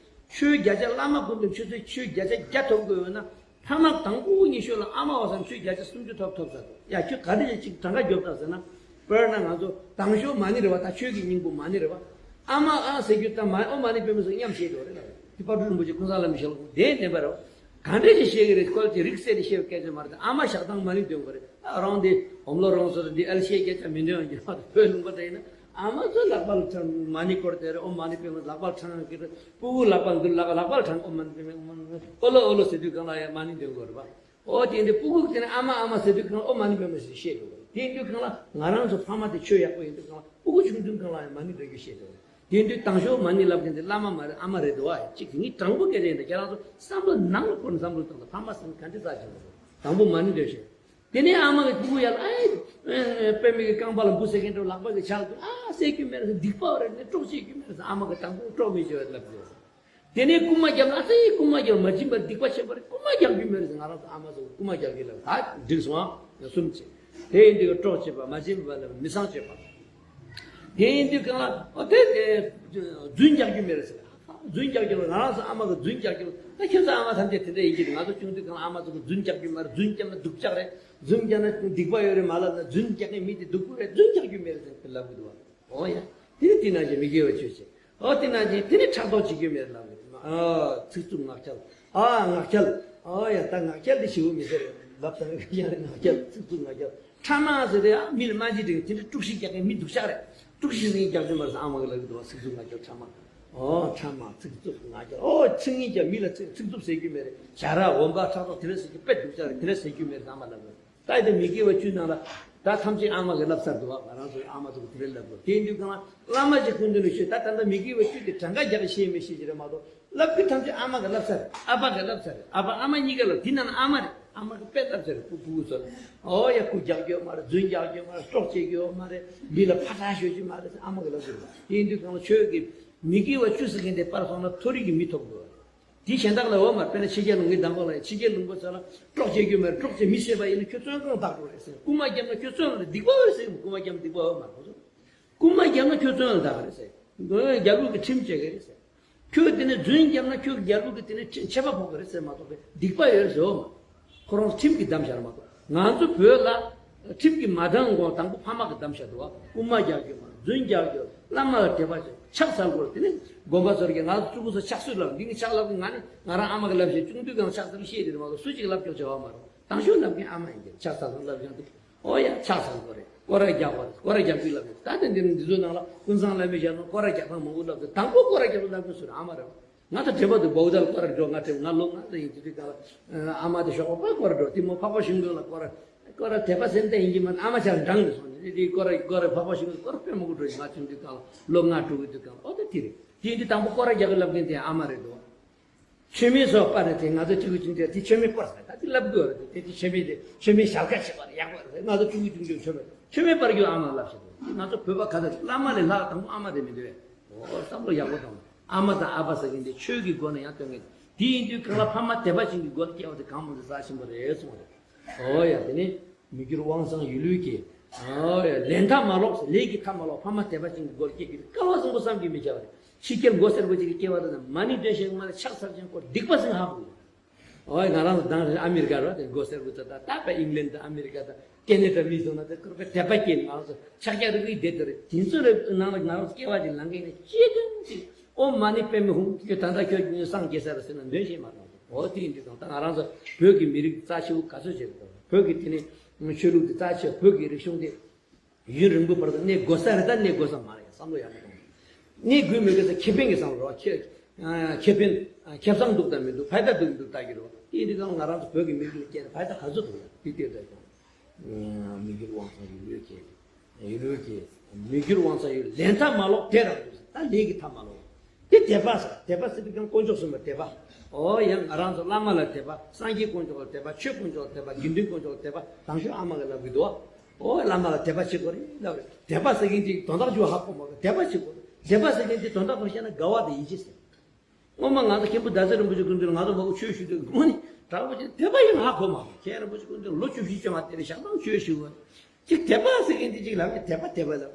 ཆོས་བརྒྱ་ཆ། བླ་མ་སྐུ་མདུན་ཆོས་ཚོགས་ཆོས་བརྒྱ་ཆ་བརྒྱ་ཐོབ་དགོས་ཡོད་ན། ཐ་མ་དང་པོ་ཉི་ཤུ་ལ་ཨ་མ་བ་ཚང་ཆོས་བརྒྱ་ཆ་སུམ་ཅུ་ཐོབ་ཐོབ་ཚར་འདུག་ཡ། ཁྱོད་ག་འདྲ་ཅིག་གྲངས་ཀ་རྒྱོབ་དང་ཟེར་ན། དཔེར་ན་ང་ཚོ་དང་ཤོས་མ་ཎི་རེད་བ། ད་ཆོས་ཀྱི་སྙིང་པོ་མ་ཎི་རེད་བ། ཨ་མ་ཨ་ཟེར་རྒྱུ་དང་མ། ཨོཾ་མ་ཎི་པདྨེ་སོགས་མཉམ་བཤད་འགྲོ་རེད་ལ། དེ་དཔལ་སྤྲུལ་རིན་པོ་ཆེ་ཀུན་བཟང་བླ་མའི་ཞལ་སྒོ་དེ་བདེན་པ་རེད་བ། ག་འདྲ་ཞིག་བཤད་ཀྱི་རེད། ཁོ་ཚོས་རིགས་གསལ་ནས་བཤད་པའི་སྐད་ཆ་མ་རེད། ཨ་མ་ཞག་དང་མ་ཎི་འདོན་དགོས་རེད། ཨ། རང་དེ་ཨོཾ་ལོ་རང་སོ་དེ་ཨལ་ཤེ་སྐད་ཆ་མི་འདོན་གྱི་བོད་ལུང་པ་དེ་ཡིན་ན། ཨ་མ་ཚོ་ལག་པ་ལ་ཁྲང་མ་ཎི་སྐོར་དེ་རེད། ཨོཾ་མ་ཎི་པདྨེ་ལག་པ་ཁྲང་གི་རེད། སྤུ་གུ་ལག་པ་འདི་ལག་ལག་པ་ལ་ཁྲང་། ཨོཾ་མ་ཎི་པདྨེ། ཨོཾ་མ་ཎི་པདྨེ། ཨོ་ལོ་ཨོ་ལོ་ཟེར་དུས་སྒང་ལ་ཡང་མ་ཎི་འདོན་དགོས་རེད་པ། ཨོ་དེ་འདི་སྤུ་གུ་དེ་ནི་ཨ་མ་ཨ་མ་ཟེར་དུས་སྒང་ལ་ཨོཾ་མ་ཎི་པདྨེ་ཟེར་བཤད་དགོས་རེད། དེ་དུས་སྒང་ལ་ང་རང་ཚོ་ཕ་མ་དེ་ཆོས་ཡག་པོ་ཡིན་དུས་སྒང་ལ་སྤུ་གུ་ཆུང་ཆུང་སྒང་ལ་ཡང་མ་ཎི་འདོན་རྒྱུ་བཤད་དགོས་རེད། དེ་དུས་དང་ཤོས་མ་ཎི་ལབ་མཁན་དེ་བླ་མ་མ་རེད། ཨ་མ་རེད་འདུག་ཨ། གཅིག་ངས་དྲང་པོ་སྐད་ཆ་ཡིན་ད། ཁྱེད་རང་ཚོ་བསམ་བློ་ནང་ལ་བསྐོར་ནས་བསམ་བློ་གཏོང་དང་། ཕ་མ་ཟེར་མཁན་ག་འདྲ་རྩ་ཆེན་པོ་རེད། དང་པོ་མ་ཎི་འདོན་ཤེས། དེ་ནས་ཨ་མ་གི་སྤུ་གུ་ཡར་ལ། ཨེ། ཨེ། པདྨའི་རྐང་པ་ལ་འབུ་བཙུགས་མཁན་འདྲ་བོ་ལག་པ་གིས་འཕྱར་དུས། ཨ། བསད་རྒྱུ་མེད་རེད་ཟེར། སྡིག་པ་རེད། ངས་གྲོགས་བྱེད་རྒྱུ་མེད་རེད་ཟེར། ཨ་མ་གིས་དང་པོ་གྲོགས་མི་བྱེད་པ་ལབ་དགོས། དེ་ནས་རྐུན་མ་རྒྱབ་ན། ཨ་ཙི། རྐུན་མ་རྒྱབ། མ་བྱིན་པར་སྡིག་པ་ཆེན་པོ་རེད། རྐུན་མ་རྒྱག་རྒྱུ་མེད་རེད་ཟེར། ང་རང་ཚོ་ཨ་མ་ཚོ་རྐུན་མ་རྒྱག་རྒྱུ་ལབ། ད་འགྲིག་སོང་ཨ། གསུམ་བྱས། དེ་ཡིན་དུས་གྲོགས་བྱེད་པ། མ་བྱིན་པ་ལ་མི་ཚངས་སྤྱོད་པ། དེ་ཡིན་དུས་སྒང་ལ། ཨོ་དེ། དེ་རྫུན་རྒྱག་རྒྱུ་མེད་རེད་ཟེར། རྫུན་རྒྱག་རྒྱུ་ལ། ང་རང་ཚོ་ཨ་མ་གིས་རྫུན་རྒྱག་རྒྱུ་ལ། ད་ཁྱེད་ཚོ་ཨ་མ་ཐམས་ཅད་དེ་འདྲ་ཡིན་གྱི་རེད། ང་ཚོ་ཆུང་དུས་སྒང་ལ་ཨ་མ་ཚོ་གིས་རྫུན་རྒྱག་རྒྱུ་མ་རེད། རྫུན་བརྒྱབ་ན་སྡུག་ཅག་རེད། རྫུན་བརྒྱབ་ན་སྡིག་པ་ཡོད་རེད་མ་ལབ་ན། རྫུན་རྒྱག་མཁན་མི་དེ་སྡུག་པོ་རེད། རྫུན་རྒྱག་རྒྱུ་མེད་རེད་ཟེར་ལབ་གི་འདུག་བ། ཨོ་ཡ། དེ་ནི་དེ་ནང་བཞིན་མི་དགེ་བ་བཅུ་བྱེད། ཨོ་དེ་ནང་བཞིན་དེ་ནི་ཕྲག་དོག་བྱེད་རྒྱུ་མེད་ལབ་རེད། ཨ། ཚིག་རྩུབ་ངག་འཁྱལ། ཨ། ངག་འཁྱལ། ཨོ་ཡ། ད་ངག་འཁྱལ་དེ་ཞེ་པོ་མི་ཟེར་ལབ་ཙང་ཡང་ངག་འཁྱལ། ཚིག་རྩུབ་ངག་འཁྱལ། ཕྲ་མ་ཟེར་དེ། ཨ། མི་ལ་སྨྲ་ལྕེ་འགྲིག་དེ་འདྲ་དཀྲུག་ཤིང་རྒྱག་མཁན་མི་སྡུག་ཅག་རེད། དཀྲུག་ཤིང་ཟེར་མཁན་རྒྱག་རྒྱུ་མ་རེད་ཟེར་ཨ་མ་གིས་ལབ་གི་འདུག་བ། ཚིག་རྩུབ་ངག་འཁྱལ། ཕྲ་མ། ཨོ་ཕྲ་མ། ཚིག་རྩུབ་ངག་འཁྱལ། ཨོ་ཚིག་ངན་རྒྱག་མི་ལ་ཚིག་ཚིག་རྩུབ་ཟེར་རྒྱུ་མེད་རེད། བྱ་ར་འོན་པ་ཕྲག་དོག་དེ་འདྲ་ཟེར་རྒྱུ་དཔེ་སྡུག་ཅག་རེད། དེ་འདྲ་ཟེར་རྒྱུ་མེད་ཟེར་ཨ་མ་ལབ་རེད། ད་དེ་མི་དགེ་བ་བཅུ་ནང་ལ་ད་ཐམས་ཅད་ཨ་མ་གིས་ལབ་ཚར་འདུག་བ། ང་རང་ཚོའི་ཨ་མ་ཚོ་གིས་དེ་འདྲ་ལབ་འདུག་དེ་ཡིན་དུས་སྒང་ལ་བླ་མ་ཅིག་སྐུ་མདུན་ལ་ཞུས། ད་ད་ལྟ་མི་དགེ་བ་བཅུ་དེ་གྲངས་ཀ་རྒྱག་ཤེས་མི་ཤེས་ཀྱི་རེད་མ་གཏོགས། ལབ་རྒྱུ་ཐམས་ཅད་ཨ་མ་གིས་ལབ་ཚར་རེད། ཨ་ཕ་གིས་ལབ་ཚར་རེད། ཨ་ཕ་ཨ་མ་གཉིས་ཀ་ལ། དེ་ནང་ན་ཨ་མ་རེད། ཨ་མ་གིས་དཔེ་ལབ་ཚར་རེད། སྤུ་སྤུ་གུ་ཚོ་ལ། ཨོ་ཡ། རྐུ་རྒྱག་རྒྱུ་ཡོད་མ་རེད། རྫུན་རྒྱག་རྒྱུ་ཡོད་མ་རེད། གྲོགས་བྱེད་རྒྱུ་ཡོད་མ་རེད། མི་ལ་ཕར་ཁྲག་ཤོད་རྒྱུ་མ་རེད་ཟེར་ཨ་མ་གིས་ལབ་ཀྱི་རེད། དེ་ཡིན་དུས་སྒང་ལ་ཆོས་ཀྱི་མི་དགེ་བ་བཅུ་ཟེར་མཁན་དེ་སྤར་སོང་ན་མཐོ་རིས་ཀྱི་མི་ཐོབ་དགོས་པ་རེད། དེ་གཞན་དག་ལ་ཡོད་མ་རེད། དཔེར་ན་ཕྱི་རྒྱལ་ལུང་པའི་མདང་དགོང་ལ། ཕྱི་རྒྱལ་ལུང་པ་ཚོ་ལ་གྲོགས་བྱེད་རྒྱུ་མ་རེད། གྲོགས་བྱེད་མི་ཤེས་པ་ཡིན་ན་ཁྱོད་བཙོན་ཁང་བདག་འགྲོ་རེད་ཟེར། རྐུན་མ་བརྒྱབ་ན་ཁྱོད་བཙོན་ལ་སྡིག་པ་རེད་ཟེར། རྐུན་མ་བརྒྱབ་ན་སྡིག་པ་ཡོད་མ་རེད། ཁོ་ཚོ་རྐུན་མ་བརྒྱབ་ན་ཁྱོད་བཙོན་ལ་བདག་རེད་ཟེར། རྒྱལ་པོ་གི་ཁྲིམས་བཅད་ཀྱི་རེད་ཟེར། ཁྱོད་དེ་ནས་རྫུན་བརྒྱབ་ན་ཁྱོད་ཀྱི་རྒྱལ་པོ་གི་དེ་ནས་ཆད་པ་ཕོག་གི་རེད་ཟེར་མ་གཏོགས་པའི་སྡིག་པ་ཡོད་ཟེར་འོ་མ། ཁོ་རང་ཁྲིམས་ཀྱིས་བསྡམས་བཞག་མ་གཏོགས། ང་ཚོ་བོད་ལ་ཁྲིམས་ཀྱིས་མ་བསྡམས་གོང་དང་པོ་ཕ་མ་གིས་བསྡམས་བཞག་འདུག་བ། རྐུ་མ་རྒྱག་རྒྱུ་མ། རྫུན་རྒྱག་རྒྱུ། བླ་མ་ལ་དད་པ་བྱེད། ཕྱག་འཚལ་དགོས་དེ་ནི་དགོན་པ་ཚོར་གྱི་ང་ཚོ་སྤྲུལ་སྐུ་ཚོ་ཕྱག་སྲོལ་ལ་འདི་གི་ཕྱག་ལབ་གི། ང་ནི་ང་རང་ཨ་མ་གིས་ལབ་བཞིན་ཆུང་དུས་གང་ཕྱག་འཚལ་ཤེས་དེ་རེད་མ་གཏོགས་སུ་གཅིག་ལབ་ཀྱང་བྱ་བ་མ་རེད། དང་ཤོས་ལབ་མཁན་ཨ་མ་ཡིན་གྱི། ཕྱག་འཚལ་སོང་ལབ་ཀྱང་འདུག་ཨོ་ཡ་ཕྱག་འཚལ་དགོས་རེད། སྐོར་ར་རྒྱག་དགོས་རེད། སྐོར་ར་རྒྱག་དུས་ལབ་ཀྱང་ད་ནི་འདི་ནི་འདི་ཚོའི་ནང་ལ་ཀུན་བཟང་བླ་མའི་ཞལ་ནང་སྐོར་ར་རྒྱག་སྟངས་མང་པོ་ལབ་ཀྱང་དང་པོ་སྐོར་ར་རྒྱག་པ་ལབ་མཁན་སུ་རེད། ཨ་མ་རེད། ང་ད་དྲན་པ་འདུག་བོའུ་ཏཱ་ལ་སྐོར་ར་འགྲོ། ང་དྲན། ང་ལོ་ལྔ་ཙམ་ཡིན་དུས་དུས་གང་ལ་ཨ་མ་དེ་ཞོགས་པ་པ་སྐོར་ར་འགྲོ། དེ་མོ་འཕགས་པ་ཤིང་ཀུན་ལ་སྐོར་ར་སྐོར་ར་དད་པ་སེམས་གཏད་ཡིན་གྱི་མ་རེད། ཨ་མ་ཆ་འགྲངས་ནས་སོང་ནས་དེ་སྐོར་ར་སྐོར་ར་འཕགས་པ་ཤིང་ཀུན་སྐོར་ར་དཔེ་མང་པོ་འགྲོ་ཡིན། ང་ཆུང་དུས་གང་ལ་ལོ་ལྔ་དྲུག་གི་དུས་གང་ལ། ཨོ་ད་དེ་རེད། དེ་ཡིན་དུས་དང་པོ་སྐོར་ར་རྒྱག་གི་ལབ་མཁན་དེ་ཨ་མ་རེད་འདུག་མཆོད་མེ་སོགས་སྤར་ནས་དེ་ང་ཚོ་ཕྲུ་གུ་ཆུང་དུས་དེ་མཆོད་མེ་སྤར་ཟེར་ད་དེ་ལབ་དགོས་རེད། དེ་དེ་མཆོད་མེ་དེ་མཆོད་མེ་ཞལ་ཁ་ཕྱེ་བར་ཡག་པོ་རེད། ང་ཚོ་ཕྲུ་གུ་ཆུང་དུས་མཆོད་མེ་མཆོད་མེ་སྤར་རྒྱུ་ཨ་མ་ལབ་བྱེད་དགོས། དེ་ང་ཚོ་བོད་པ་ག་ཚོད་བླ་མ་ལས་ལྷག་དང་པོ་ཨ་མ་དེ་མི་འདུག་བས། ཨོ་བསམ་བློ་ཡག་པོ་བཏང་། ཨ་མ་དང་ཨ་ཕ་ཟེར་མཁན་དེ་ཆོས་ཀྱི་སྒོ་ནས་ཡང་སྟོན་མཁན་དེ་ཡིན་དུས་གང་ལ་ཕ་མ་དད་པ་ཅན་གྱི་སྒོ་ལ་སྐྱེ་བ་དེ་གང་མང་དུ་རྩ་ཆེན་པོ་རེད་གསུངས་པ་རེད། ཨོ་ཡ་དེ་ནི་མི་འགྱུར་དབང་བཟང་ཡིད་བློའི་སྐྱེས། ཨོ་ཡ་ལས་མཐའ་མ་ལོག་ཟེར། ལས་ཀྱི་མཐའ་མ་ལོག་ཕ་མ་དད་པ་ཅན་གྱི་སྒོ་ལ་སྐྱེ་རྒྱུ་དེ་སྐལ་བ་བཟང་པོ་བསམ་གྱིས་མི་ཁྱབ་པ་རེད། ཕྱི་རྒྱལ་མགོ་སེར་པོ་ཅིག་གི་སྐྱེ་བ་དེ་ན་མ་ཎི་འདོན་ཤེས་མ་རེད། ཕྱག་འཚལ་ཤེས་སྐོར་སྡིག་པ་ཟིན་ཧ་གོ། ཨོ་ཡ་ང་རང་ཚོ་དང་ཨ་མི་རི་ཀ་ར་དེ་མགོ་སེར་པོ་ཚོ་དང་ད་ཕ་ཨིང་ལན་དང་ཨ་མི་རི་ཀ་དང་ཀེ་ན་ཌ་མི་ཚོ་ན་དེ་སྐོར་པའི་དད་པ་སྐྱེས་ནས་ང་རང་ཚོ་ཕྱག་རྒྱ་རིག་རིག་བསྡད་དེ་རེད། དེ་ཚོ་རེ་ནང་ལ་ང་རང་ཚོ་སྐྱེ་བ་ཅིག་ལང་མཁན་ནི་སྐྱེ་ཀུན་ཅིག་ཨོཾ་མ་ཎི་པདྨེ་ཧཱུྃ། ཁྱོད་ད་ལྟ་ཁྱོད་སངས་རྒྱས་ས་རེད་ཟེར་ན་འདོན་ཤེས་མ་རེད། འོ་དེ་ཡིན་དུས་ཙང་ད་ང་རང་ཚོ་བོད་ཀྱི་མི་རིགས་རྩ་ཆེ་བོ་ག་ཚོད་བྱེད་དགོས། བོད་ཀྱི་དེ་ནི་ཆོས་ལུགས་ཀྱི་རྩ་ཆེ་བོ། བོད་ཀྱི་རིག་གཞུང་དེ་ཡུན་རིང་པོའི་བར་དུ་གནས་དགོས་ས་རེད་ད་གནས་དགོས་ས་མ་རེད། བསམ་བློ་ཡག་པོ་གཏོང་། གནས་དགོས་མི་དགོས་ས་ཁེ་ཕན་གྱི་བསམ་བློ་རོགས། ཁེ་ཁེ་ཕན་ཁེ་བཟང་འདུག་དང་མི་འདུག་ཕ་ཡ་ད་འདུག་མི་འདུག་ལྟ་གི་རོགས། དེ་ཡིན་དུས་ཙང་ང་རང་ཚོ་བོད་ཀྱི་མི་རིགས་ལ་སྐྱེས་ནས་ཕ་ཡ་ད་ག་ཚོད་འདུག་ཡ་དེ་ལྟོས་ད་ཀྱང་། མི་འགྱུར་དབང་ཐང་ཡིད་བློའི་སྐྱེས། ཡིད་བློའི་སྐྱེས། མི་འགྱུར་དབང་ཐང་ཡིད། ལས་མཐའ་མ་ལོག་དེ་རང་དུ་ཟེར། ད་ལས་ཀྱི་མཐའ་མ་ལོག་དེ་དད་པ་ཟེར། དད་པ་ཟེར་དུས་ཀྱང་དཀོན་མཆོག་གསུམ་ལ་དད་པ། ཨོ་ཡང་ང་རང་ཚོ་བླ་མ་ལ་དད་པ། སངས་རྒྱས་དཀོན་མཆོག་ལ་དད་པ། ཆོས་དཀོན་མཆོག་ལ་དད་པ། དགེ་འདུན་དཀོན་མཆོག་ལ་དད་པ། དང་ཤོས་ཨ་མ་གིས་ལབ་ཀྱི་འདུག་ཨོ་བླ་མ་ལ་དད་པ་བྱེད་དགོས་རེད་ལབ་རེད། དད་པ་ཟེར་མཁན་དེ་དོན་དག་ཅིག་ཧ་གོ་མ་གི། དད་པ་བྱེད་དགོས་རེད། དད་པ་ཟེར་མཁན་དེ་དོན་དག་ཁོ་བཤད་ན་དགའ་བ་དང་ཡིད་ཆེས་ཟེར། སྔོན་མ་ང་ཚོ་མཁན་པོ་ཟླ་ཟེར་རིན་པོ་ཆེ་སྐུ་མདུན་ལ་ང་ཚོ་མ་གི་ཆོས་ཞུ་དུས་དངོས་གནས་དྲང་པོ་བྱས་དད་པ་ཡིན་ན་ཧ་གོ་མ་གི། མཁན་རིན་པོ་ཆེ་སྐུ་མདུན་ལ་ལོ་བཅུ་བཞི་བཅོ་ལྔ་དེ་རིང་ཞག་དང་ཆོས་ཞུ་བ་ཅིག་དད་པ་ཟེར་མཁན་དེ་ཅིག་ལབ་ཀྱི། དད་པ་དད་པ་ལབ་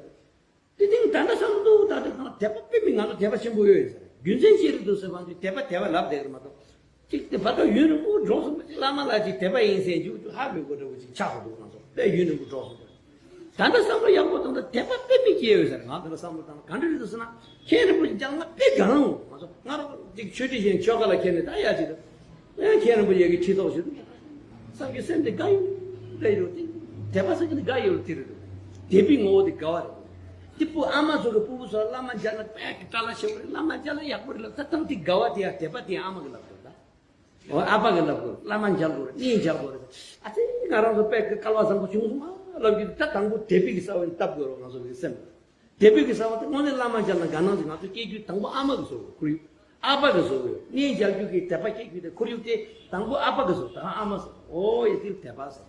དེ་དེང་ད་ལྟ་བསམ་འདུག་ད་ལྟ་གང་དད་པ་དཔེ་མི་ང་ཚོ་དད་པ་ཆེན་པོ་ཡོད་ཟེར། རྒྱུ་མཚན་ཅི་རེད་འདུག་ཟེར་བ་ཅིག་དད་པ་དད་པ་ལབ་བསྡད་ཀྱི་མ་གཏོགས། ཅིག་དེ་བར་དུ་ཡུན་རིང་པོ་འགྲོ་སོང་པ་ཅིག་བླ་མ་ལ་ཅིག་དད་པ་ཡིན་ཟེར་འཇུག་འཇུག་ཧ་མི་གོ་འདྲ་བོ་ཅིག་ཆགས་སོང་འདུག་ང་ཚོ་དཔེ་ཡུན་རིང་པོ་འགྲོ་སོང་། ད་ལྟ་བསམ་བློ་ཡག་པོ་བཏང་ན་དད་པ་དཔེ་མི་སྐྱེ་ཡོད་ཟེར། ང་ཚོ་ལ་བསམ་བློ་བཏང་ན་ག་འདྲ་རེད་འདུག་ཟེར་ན། མཁན་རིན་པོ་ཆེ་ལྕང་མ་དཔེ་དགའ་ལང་ང་ཚོ་སྔ་རོགས་ཅིག་ཆོས་ཁྲིད་བཞིན་ཆོ་ག་ལ་འཁྱེར་ནས་ད་ཡ་ཅིག་ད་མཁན་རིན་པོ་ཆེ་ཡ་གི་ཁྲིད་ཐོག་ཞུ་དུས་བསམ་གྱི་སེམས་དེ་དགའ་ཡོད་རེད་ཡོད་དེ། དད་པ་ཟེར་གྱི་དེ་དགའ་ཡོད་རེད་དེ་རེད་འདུག་དད་པའི་ངོ་བོ་དེ་དགའ་བ་རེད། དེ་སྤུ་ཨ་མ་ཚོ་གི་སྤུ་གུ་ཚོ་ལ་བླ་མ་མཇལ་ན་དཔེ་གི་དགྲ་ལ་ཞེ་བོ་རེད། བླ་མ་མཇལ་ན་ཡག་པོ་རེད་ལབ། ད་དང་དེ་དགའ་བ་དེ་ཡང་དད་པ་དེ་ཡང་ཨ་མ་གི་ལབ་དགོས་ད། འོ་ཨ་ཕ་གིས་ལབ་དགོས། བླ་མ་མཇལ་དགོས་རེད། གཉེན་མཇལ་དགོས་རེད། ཨ་ཙི་ང་རང་ཚོ་དཔེ་སྐལ་བ་བཟང་པོ་བྱུང་སོང་ང་ལབ་རྒྱུ་དེ་ད་དང་པོ་དད་པའི་གི་ས་བོན་བཏབ་དགོས་རེད་བ། ང་ཚོ་གི་སེམས་དད་པའི་གི་ས་བོན་དེ་དངོས་གནས་བླ་མ་མཇལ་ན་དགའ་སྣང་ཅིག་ང་ཚོ་སྐྱེ་རྒྱུ་དང་པོ་ཨ་མ་གིས་བཟོ་དགོས། ཁོར་ཡུག་ཨ་ཕ་གིས་བཟོ་དགོས། གཉེན་མཇལ་རྒྱུ་གི་དད་པ་སྐྱེ་རྒྱུ་དེ་ཁོར་ཡུག་དེ་དང་པོ་ཨ་ཕ་གིས་བཟོ། ད་ཨ་མ་ཟེར། འོ་ཡ་དེ་དད་པ་ཟེར།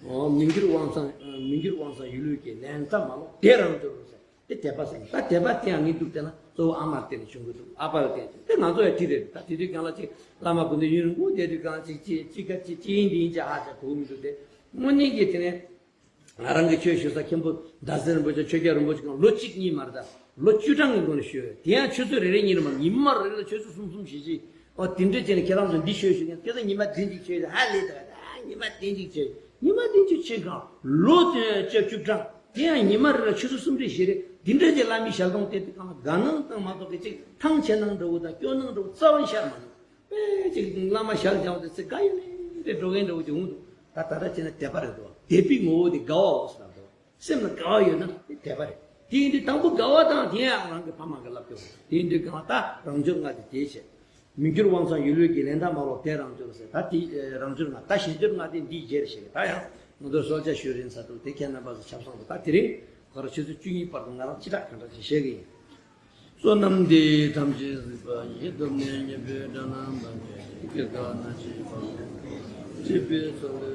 འོ་མི་འགྱུར་དབང་བཟང་། མི་འགྱུར་དབང་བཟང་ཡིད་བློའི་སྐྱེས། ལས་མཐའ་མ་ལོག་དེ་རང་འབྱོར་རོ་ཟེར། དེ་དད་པ་ཟེར། ད་དད་པ་དེ་ཡང་ངས་འདུག་བལྟས་ན་གཙོ་བོ་ཨ་མར་བརྟེན་ནས་བྱུང་གི་འདུག་ཨ་ཕར་བརྟེན་ཏེ། དེ་ང་ཚོ་ཡང་དེ་རེད། ད་དེ་དུས་གང་ལ་ཅིག་བླ་མ་སྐུ་མདུན་ཡུན་རིང་པོ་བསྡད་དུས་གང་ཅིག་ཅི་ཅི་ག་ཅི་ཅི་ཡིན་འདི་ཡིན་ཅི་ཧ་ཅང་གོ་གི་མི་འདུག་དེ་དངོས་གནས་ཀྱི་དེ་ནས་ང་རང་གི་ཆོས་ཞུ་ས་མཁན་པོ་ཟླ་ཟེར་རིན་པོ་ཆེ་ཆོས་རྒྱལ་རིན་པོ་ཆེ་གང་ལོ་གཅིག་གཉིས་མ་རེད། ད་ལོ་བཅུ་གྲངས་ཀྱི་སྒང་ནས་ཞུས་ཡོད། དེ་ཡང་ཆུ་ཚོད་རེ་རེ་གཉིས་རེ་མ་ཉི་མ་རེ་རེ་ལ་ཆུ་ཚོད་གསུམ་གསུམ་བཞི་བཞི། ཨོ་དེ་འདྲ་བྱས་ནས་ཁྱེད་རང་ཚོ་འདི་ཆོས་ཞུ་མཁན་ཁྱེད་ཚོ་ཉི་མ་བདུན་གཅིག་ཆོས་ཞུ་ཧ་ལས་ད་ད་ཉི་མ་བདུན་གཅིག་ཆོས་ཉི་མ་བདུན་གཅིག་ཆོས་གང་ལོ་བཅུ་བཅུ་གྲངས། དེ་ཡང་ཉི་མ་རེ་ལ་ཆུ་ཚོད་གསུམ་རེ་བཞི་རེ་འདི་འདྲ་ཅིག་བླ་མའི་ཞལ་གདོང་བལྟས་དུས་གང་ལ་དགའ་སྣང་དང་མ་གཏོགས་ཀྱི་ཅིག་ཐང་ཆད་སྣང་འདྲ་བོ་དང་སྐྱོ་སྣང་འདྲ་བོ་རྩ་བ་ནས་ཤར་མ་མྱོང་། དཔེ་ཅིག་བླ་མ་ཞལ་མཇལ་བ་དེ་ཚེ་དགའ་ཡོད་ནས་རེ་འགྲོ་མཁན་འདྲ་བོ་ཅིག་འོང་འདུག་ད་ད་ལྟ་བྱས་ན་དད་པ་རེད་འདུག་དད་པའི་ངོ་བོ་དེ་དགའ་བའོ་ཟེར་ལབ་འདུག་སེམས་ལ་དགའ་བ་ཡོད་ན་དེ་དད་པ་རེད། དེ་ཡིན་དུས་དང་པོ་དགའ་བ་དང་དེ་ཡང་རང་གི་ཕ་མ་གི་ལབ་སྐྱོར། དེ་ཡིན་དུས་གང་ལྟར་རང་འབྱོར་ལྔ་དེ་དེའི་ཕྱིར། མི་འགྱུར་དབང་བཟང་ཡིད་བློའི་སྐྱེས། ལས་མཐའ་མ་ལོག་དེ་རང་འབྱོར་ཟེར། ད་དེ་རང་འབྱོར་ལྔ། ད་གཞན་འབྱོར་ལྔ་དེ་འདིའི་རྗེས་ལ་བཤད་གི། ད་ཡང་ང་ཚོ་གསོལ་ཇ་ཞུ་རན་ས་འདུག་དེ་ཁྱེད་རྣམ་པ་ཚོ་ཆབ་གསང་དུ་ད་དེ་རིང་ཁོ་ར་ཆུ་ཚོད་བཅུ་གཉིས་བར་དུ་ང་རང་ཅི་དྲག་གང་དྲག་ཅིག་བཤད་གི་ཡིན། བསོད་ནམས་འདི་ཡིས་ཐམས་ཅད་གཟིགས་པ་ཡི། ཐོབ་ནས་ཉེས་པའི་དགྲ་རྣམས་ཕམ་བྱས་ཏེ། སྐྱེ་རྒ་ན་འཆིའི་རྦ་ཀློང་འཁྲུགས་པའི་ཚེ།